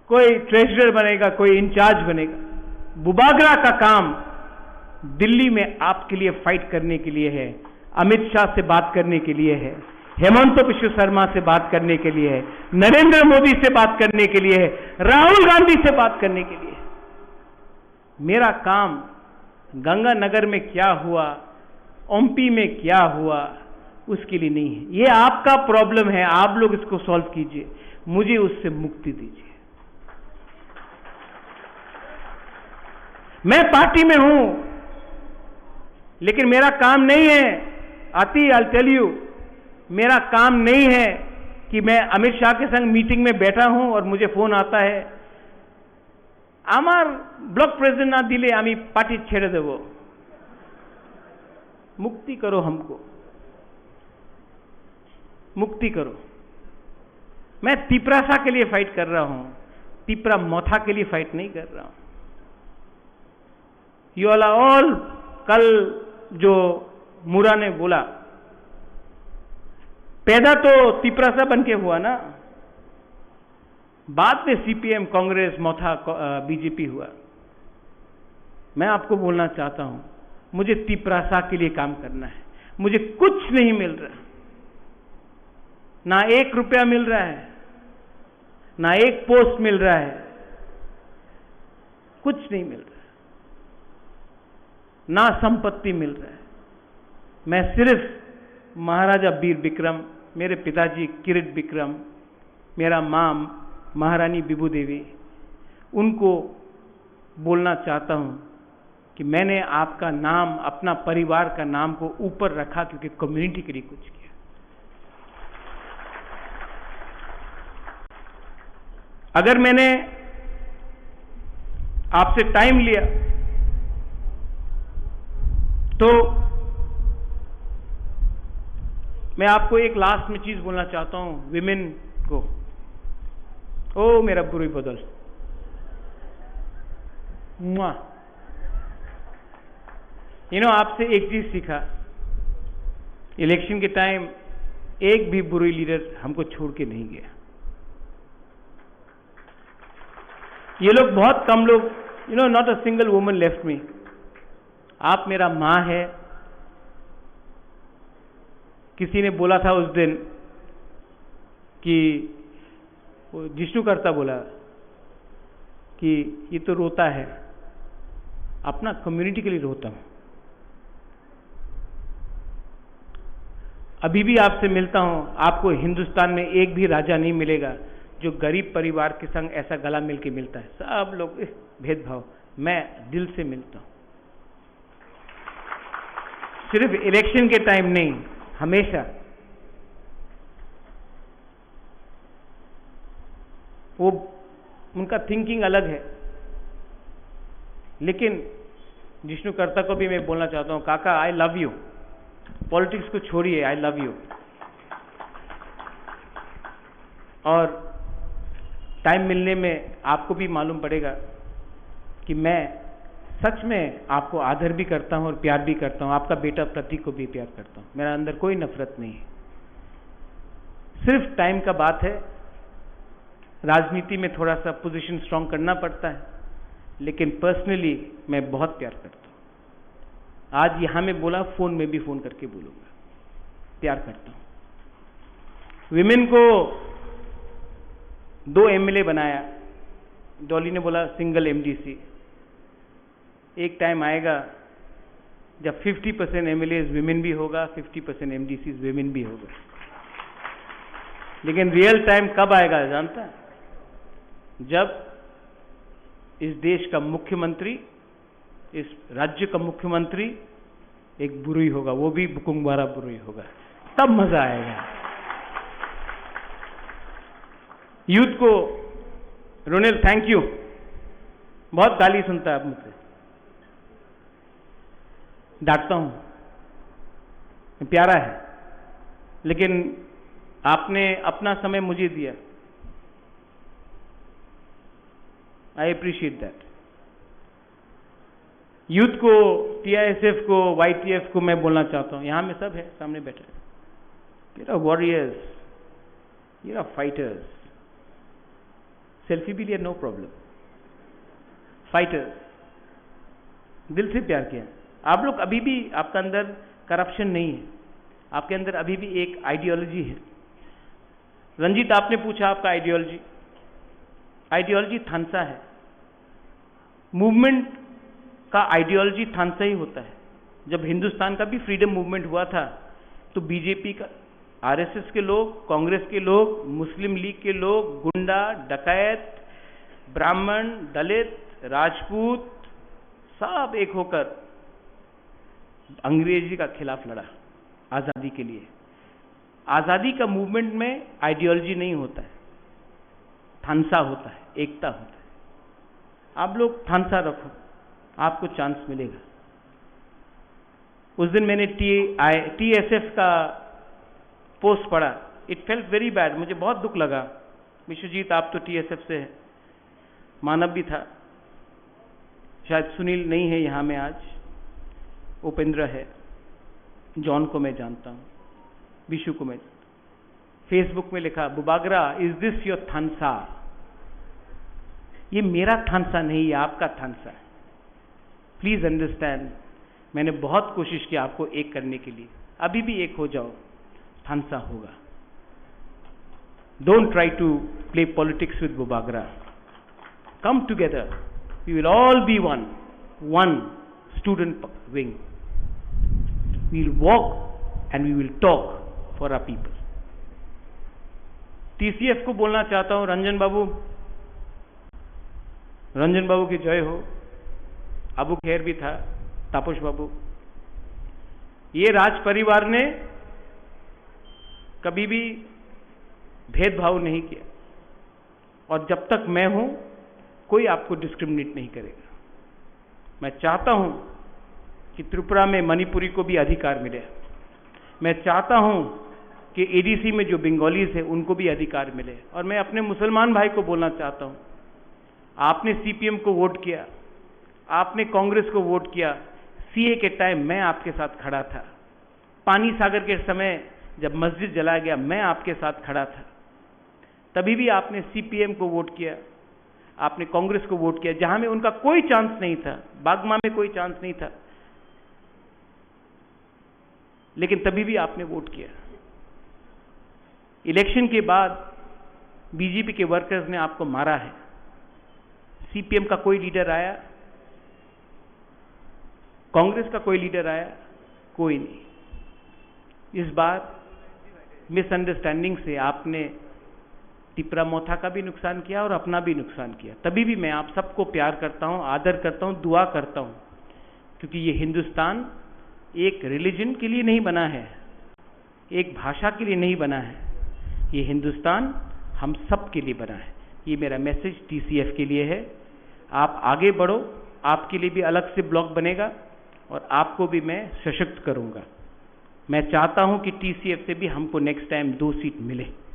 कोई ट्रेजरर बनेगा, कोई इंचार्ज बनेगा। बुबागरा का काम दिल्ली में आपके लिए फाइट करने के लिए है, अमित शाह से बात करने के लिए है, हेमंत बिश्व शर्मा से बात करने के लिए है, नरेंद्र मोदी से बात करने के लिए है, राहुल गांधी से बात करने के लिए है। मेरा काम गंगानगर में क्या हुआ, ओम्पी में क्या हुआ, उसके लिए नहीं है। ये आपका प्रॉब्लम है, आप लोग इसको सॉल्व कीजिए, मुझे उससे मुक्ति दीजिए। मैं पार्टी में हूं, लेकिन मेरा काम नहीं है, आती, I'll tell you, मेरा काम नहीं है कि मैं अमित शाह के संग मीटिंग में बैठा हूं और मुझे फोन आता है, আমার ব্লক প্রেসিডেন্ট না দিলে আমি পার্টি ছেড়ে দেব। मुक्ति करो हमको, मुक्ति करो। मैं तिपरासा के लिए फाइट कर रहा हूं, तिपरा मोथा के लिए फाइट नहीं कर रहा हूं। You all are all, कल जो मुरा ने बोला, पैदा तो तिपरासा बन के हुआ ना, बाद में सीपीएम, कांग्रेस, मोथा, को-, अ, बीजेपी हुआ। मैं आपको बोलना चाहता हूं, मुझे तिपरासा के लिए काम करना है। मुझे कुछ नहीं मिल रहा, ना एक रुपया मिल रहा है, ना एक पोस्ट मिल रहा है, कुछ नहीं मिल रहा है, ना संपत्ति मिल रहा है। मैं सिर्फ महाराजा वीर विक्रम, मेरे पिताजी किरीट विक्रम, मेरा माँ महारानी विभू देवी, उनको बोलना चाहता हूँ कि मैंने आपका नाम, अपना परिवार का नाम को ऊपर रखा क्योंकि कम्युनिटी के लिए कुछ किया। अगर मैंने आपसे टाइम लिया तो मैं आपको एक लास्ट में चीज बोलना चाहता हूं, विमेन को। ओ मेरा बुरी बदल, मुआ। You know, आपसे एक चीज सीखा, इलेक्शन के टाइम एक भी बुरी लीडर हमको छोड़ के नहीं गया। ये लोग बहुत कम लोग, you know, not a single woman left me। आप मेरा माँ है। किसी ने बोला था उस दिन कि वो जिष्णु करता बोला कि ये तो रोता है, अपना कम्युनिटी के लिए रोता हूँ। अभी भी आपसे मिलता हूँ, आपको हिंदुस्तान में एक भी राजा नहीं मिलेगा जो गरीब परिवार के संग ऐसा गला मिल के मिलता है। सब लोग, इह, भेदभाव। मैं दिल से मिलता हूँ, सिर्फ इलेक्शन के टाइम नहीं, हमेशा। वो, उनका थिंकिंग अलग है। लेकिन जिष्णु करता को भी मैं बोलना चाहता हूँ, काका, आई लव यू। पॉलिटिक्स को छोड़िए, आई लव यू। और टाइम मिलने में आपको भी मालूम पड़ेगा कि मैं सच में आपको आदर भी करता हूँ और प्यार भी करता हूँ। आपका बेटा प्रतीक को भी प्यार करता हूँ। मेरा अंदर कोई नफरत नहीं है, सिर्फ टाइम का बात है। राजनीति में थोड़ा सा पोजीशन स्ट्रांग करना पड़ता है, लेकिन पर्सनली मैं बहुत प्यार करता हूँ। आज यहाँ में बोला, फोन में भी फोन करके बोलूंगा, प्यार करता हूँ। विमेन को दो एमएलए बनाया, डॉली ने बोला सिंगल एमडीसी। एक टाइम आएगा जब फिफ्टी परसेंट एमएलए विमेन भी होगा, फिफ्टी परसेंट एमडीसी विमेन भी होगा। लेकिन रियल टाइम कब आएगा जानता है? जब इस देश का मुख्यमंत्री, इस राज्य का मुख्यमंत्री एक बुरुई होगा, वो भी बुकुंगबारा बुरुई होगा, तब मजा आएगा। यूथ को, रोनिल, थैंक यू। बहुत गाली सुनता है आप मुझसे, डांटता हूँ, प्यारा है, लेकिन आपने अपना समय मुझे दिया, आई अप्रिशिएट दैट। यूथ को, टीआईएसएफ को, वाईटीएफ को मैं बोलना चाहता हूँ, यहाँ में सब है, सामने बैठे, ये रहा वॉरियर्स, ये रहा फाइटर्स। सेल्फी भी लिया, नो प्रॉब्लम। फाइटर्स, दिल से प्यार किया। आप लोग अभी भी, आपका अंदर करप्शन नहीं है, आपके अंदर अभी भी एक आइडियोलॉजी है। रंजीत, आपने पूछा आपका आइडियोलॉजी, आइडियोलॉजी थानसा है। मूवमेंट का आइडियोलॉजी थानसा ही होता है। जब हिंदुस्तान का भी फ्रीडम मूवमेंट हुआ था, तो बीजेपी का, आरएसएस के लोग, कांग्रेस के लोग, मुस्लिम लीग के लोग, गुंडा, डकैत, ब्राह्मण, दलित, राजपूत, सब एक होकर अंग्रेजी का खिलाफ लड़ा आज़ादी के लिए। आज़ादी का मूवमेंट में आइडियोलॉजी नहीं होता है, थानसा होता है, एकता होता है। आप लोग थानसा रखो, आपको चांस मिलेगा। उस दिन मैंने टीआई, टीएसएफ का पोस्ट पढ़ा, इट फेल्ट वेरी बैड, मुझे बहुत दुख लगा। विश्वजीत, आप तो टीएसएफ से हैं, मानव भी था। शायद सुनील नहीं है यहाँ में आज, उपेंद्र है, जॉन को मैं जानता हूँ, विशु को मैं जानता हूँ। फेसबुक में लिखा, "बुबागरा, is this your थानसा?" ये मेरा थानसा नहीं, ये आपका थानसा है। प्लीज अंडरस्टैंड, मैंने बहुत कोशिश की आपको एक करने के लिए, अभी भी एक हो जाओ, थानसा होगा। Don't try to play politics with Bubagra. Come together. We will all be one, one student p-, wing. We will walk and we will talk for our people. TCF को बोलना चाहता हूँ, रंजन बाबू, रंजन बाबू की जय हो। अबू खेर भी था, तापस बाबू। ये राज परिवार ने कभी भी भेदभाव नहीं किया, और जब तक मैं हूं, कोई आपको डिस्क्रिमिनेट नहीं करेगा। मैं चाहता हूं कि त्रिपुरा में मणिपुरी को भी अधिकार मिले। मैं चाहता हूं कि एडीसी में जो बंगालीज हैं, उनको भी अधिकार मिले। और मैं अपने मुसलमान भाई को बोलना चाहता हूं, आपने सीपीएम को वोट किया, आपने कांग्रेस को वोट किया, सीए के टाइम मैं आपके साथ खड़ा था। पानी सागर के समय जब मस्जिद जलाया गया, मैं आपके साथ खड़ा था। तभी भी आपने सीपीएम को वोट किया, आपने कांग्रेस को वोट किया, जहां में उनका कोई चांस नहीं था, बागमा में कोई चांस नहीं था, लेकिन तभी भी आपने वोट किया। इलेक्शन के बाद बीजेपी के वर्कर्स ने आपको मारा है। सीपीएम का कोई लीडर आया, कांग्रेस का कोई लीडर आया, कोई नहीं। इस बार मिसअंडरस्टैंडिंग से आपने तिपरा मोथा का भी नुकसान किया और अपना भी नुकसान किया। तभी भी मैं आप सबको प्यार करता हूं, आदर करता हूं, दुआ करता हूं, क्योंकि ये हिंदुस्तान एक रिलीजन के लिए नहीं बना है, एक भाषा के लिए नहीं बना है। ये हिंदुस्तान हम सब के लिए बना है। ये मेरा मैसेज टीसीएफ के लिए है। आप आगे बढ़ो, आपके लिए भी अलग से ब्लॉक बनेगा और आपको भी मैं सशक्त करूंगा। मैं चाहता हूं कि टीसीएफ से भी हमको नेक्स्ट टाइम दो सीट मिले।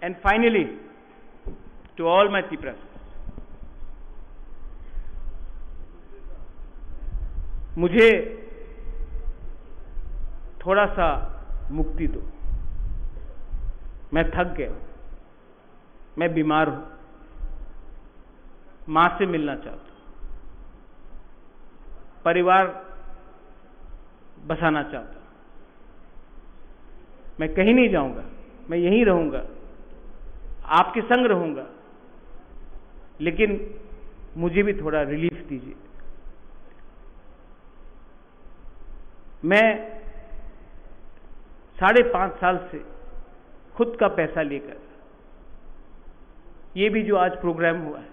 And finally, to all my Tipras, मुझे थोड़ा सा मुक्ति दो, मैं थक गया, मैं बीमार हूं, मां से मिलना चाहता हूं, परिवार बसाना चाहता हूं। मैं कहीं नहीं जाऊंगा, मैं यहीं रहूंगा, आपके संग रहूंगा, लेकिन मुझे भी थोड़ा रिलीफ दीजिए। मैं साढ़े पांच साल से खुद का पैसा लेकर, ये भी जो आज प्रोग्राम हुआ है,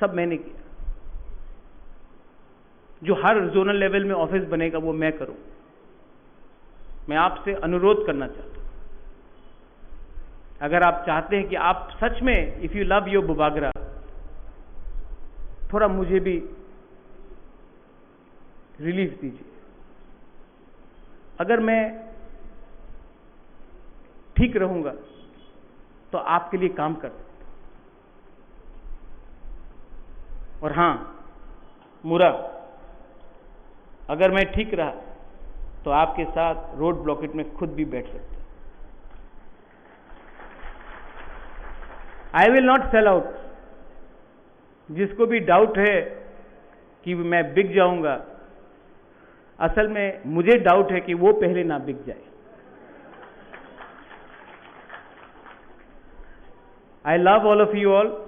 सब मैंने किया। जो हर जोनल लेवल में ऑफिस बनेगा, वो मैं करूं। मैं आपसे अनुरोध करना चाहता हूं, अगर आप चाहते हैं कि आप सच में, if you love your Bubagra, थोड़ा मुझे भी रिलीफ दीजिए। अगर मैं ठीक रहूंगा, तो आपके लिए काम कर सकता हूं। और हां, मुरा, अगर मैं ठीक रहा, तो आपके साथ रोड ब्लॉकेट में खुद भी बैठ सकता हूं। I will not sell out। जिसको भी डाउट है कि मैं बिक जाऊंगा, असल में मुझे डाउट है कि वो पहले ना बिक जाए। I love all of you all।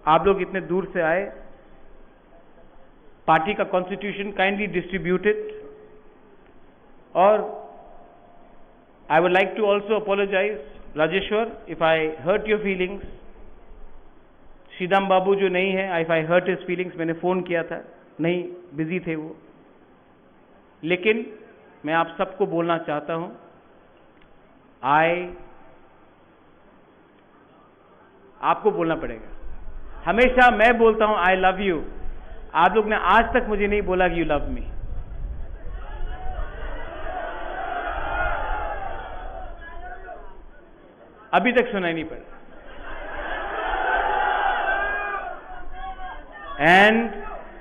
आप लोग इतने दूर से आए, पार्टी का कॉन्स्टिट्यूशन काइंडली डिस्ट्रीब्यूटेड। और I would like to also apologize, Rajeshwar, if I hurt your feelings। Sridam babu जो नहीं है, if I hurt his feelings, मैंने फोन किया था, नहीं, बिजी थे वो। लेकिन मैं आप सबको बोलना चाहता हूं, आई आपको बोलना पड़ेगा। हमेशा मैं बोलता हूं, "I love you।" आप लोग ने आज तक मुझे नहीं बोला कि "You love me।" अभी तक सुनाई नहीं पड़ा। And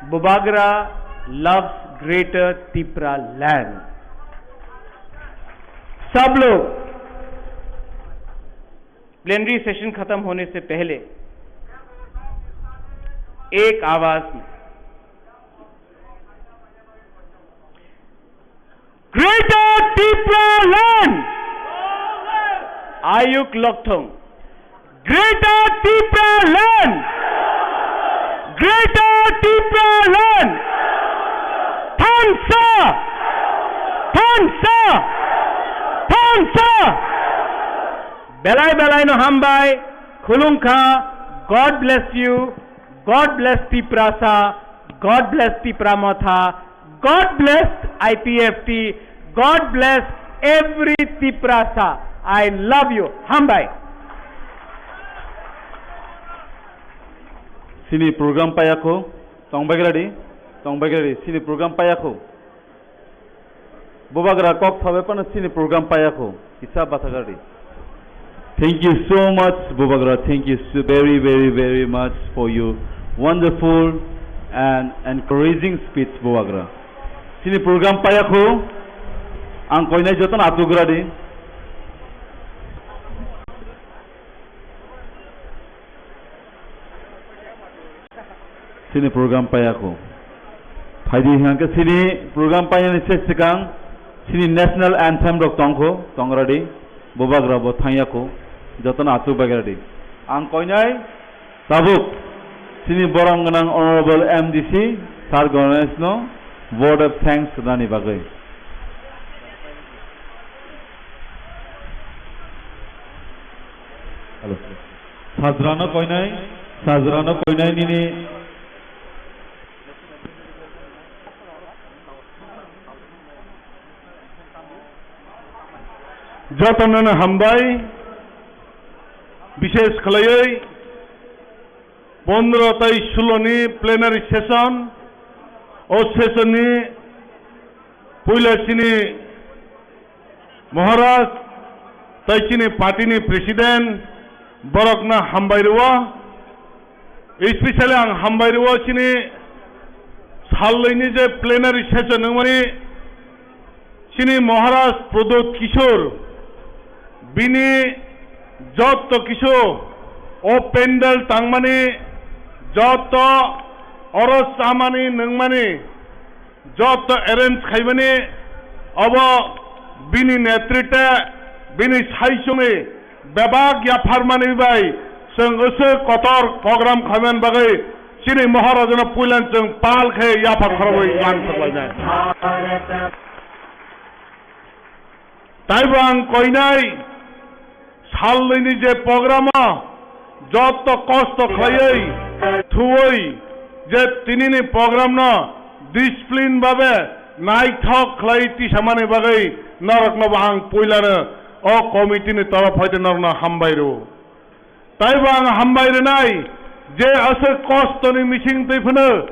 Bubagra loves Greater Tipra land। सब लोग प्लेनरी सेशन खत्म होने से पहले एक आवाज में, Greater Tipra land! Ayuk Lokthong. Greater Tipra land! Greater Tipra land! Thansa! Thansa! Thansa! Belai belai no hambai, khulungkha, God bless you, God bless Tiprasa, God bless Tipra Motha, God bless I P F T, God bless every Tiprasa. I love you. Hambai. Sini program payakho, tongbagradi, tongbagradi, sini program payakho. Bubagra kok sabai pano sini program payakho, kisa basagardi. Thank you so much, Bubagra. Thank you so very, very, very much for your wonderful and encouraging speech, Bubagra. Chini program payakho, ang koinai jotono atugra di. Chini program payakho. Phaidi hingke chini program painani se sikang chini national anthem rok tongkho, tongradi, Bubagra bo thangyakho, jotono achu bagradi. Ang koinai tabuk chini borom gwnang Honorable M D C Sir Ganesh no vote of thanks rwnani bagwi. Hello. Sajrano koinai, sajrano koinai nini. Jotono hambai, bishesh khlaiwi pondro tai sulo ni plenary session, o session ni puila chini Maharaj tai chini party ni president borokno hambai rwo, especially ang hambai rwo chini salnwini je plenary session wngmani chini Maharaj Pradyot Kishore bini jotto kisu o pandal tangmani jotto oro chamani nwngmani jotto arrange khaimani, obo bini netritwe, bini saichungni bebak yapharmani bai chwng aswk kotor program khaimani bagwi chini Maharajano puilan chwng pal khe yaphar khorobwi lang saklainai. Taibo ang koinai salnwini je program o jotto kosto khlaiwi thuwi je tinini program no discipline babe naithok khlai tisamani bagwi norokno bo ang puilano o committee ni torof hoite norokno hambai rwo. Taibo ang hambai rwnai je aswk kostoni mising twi phano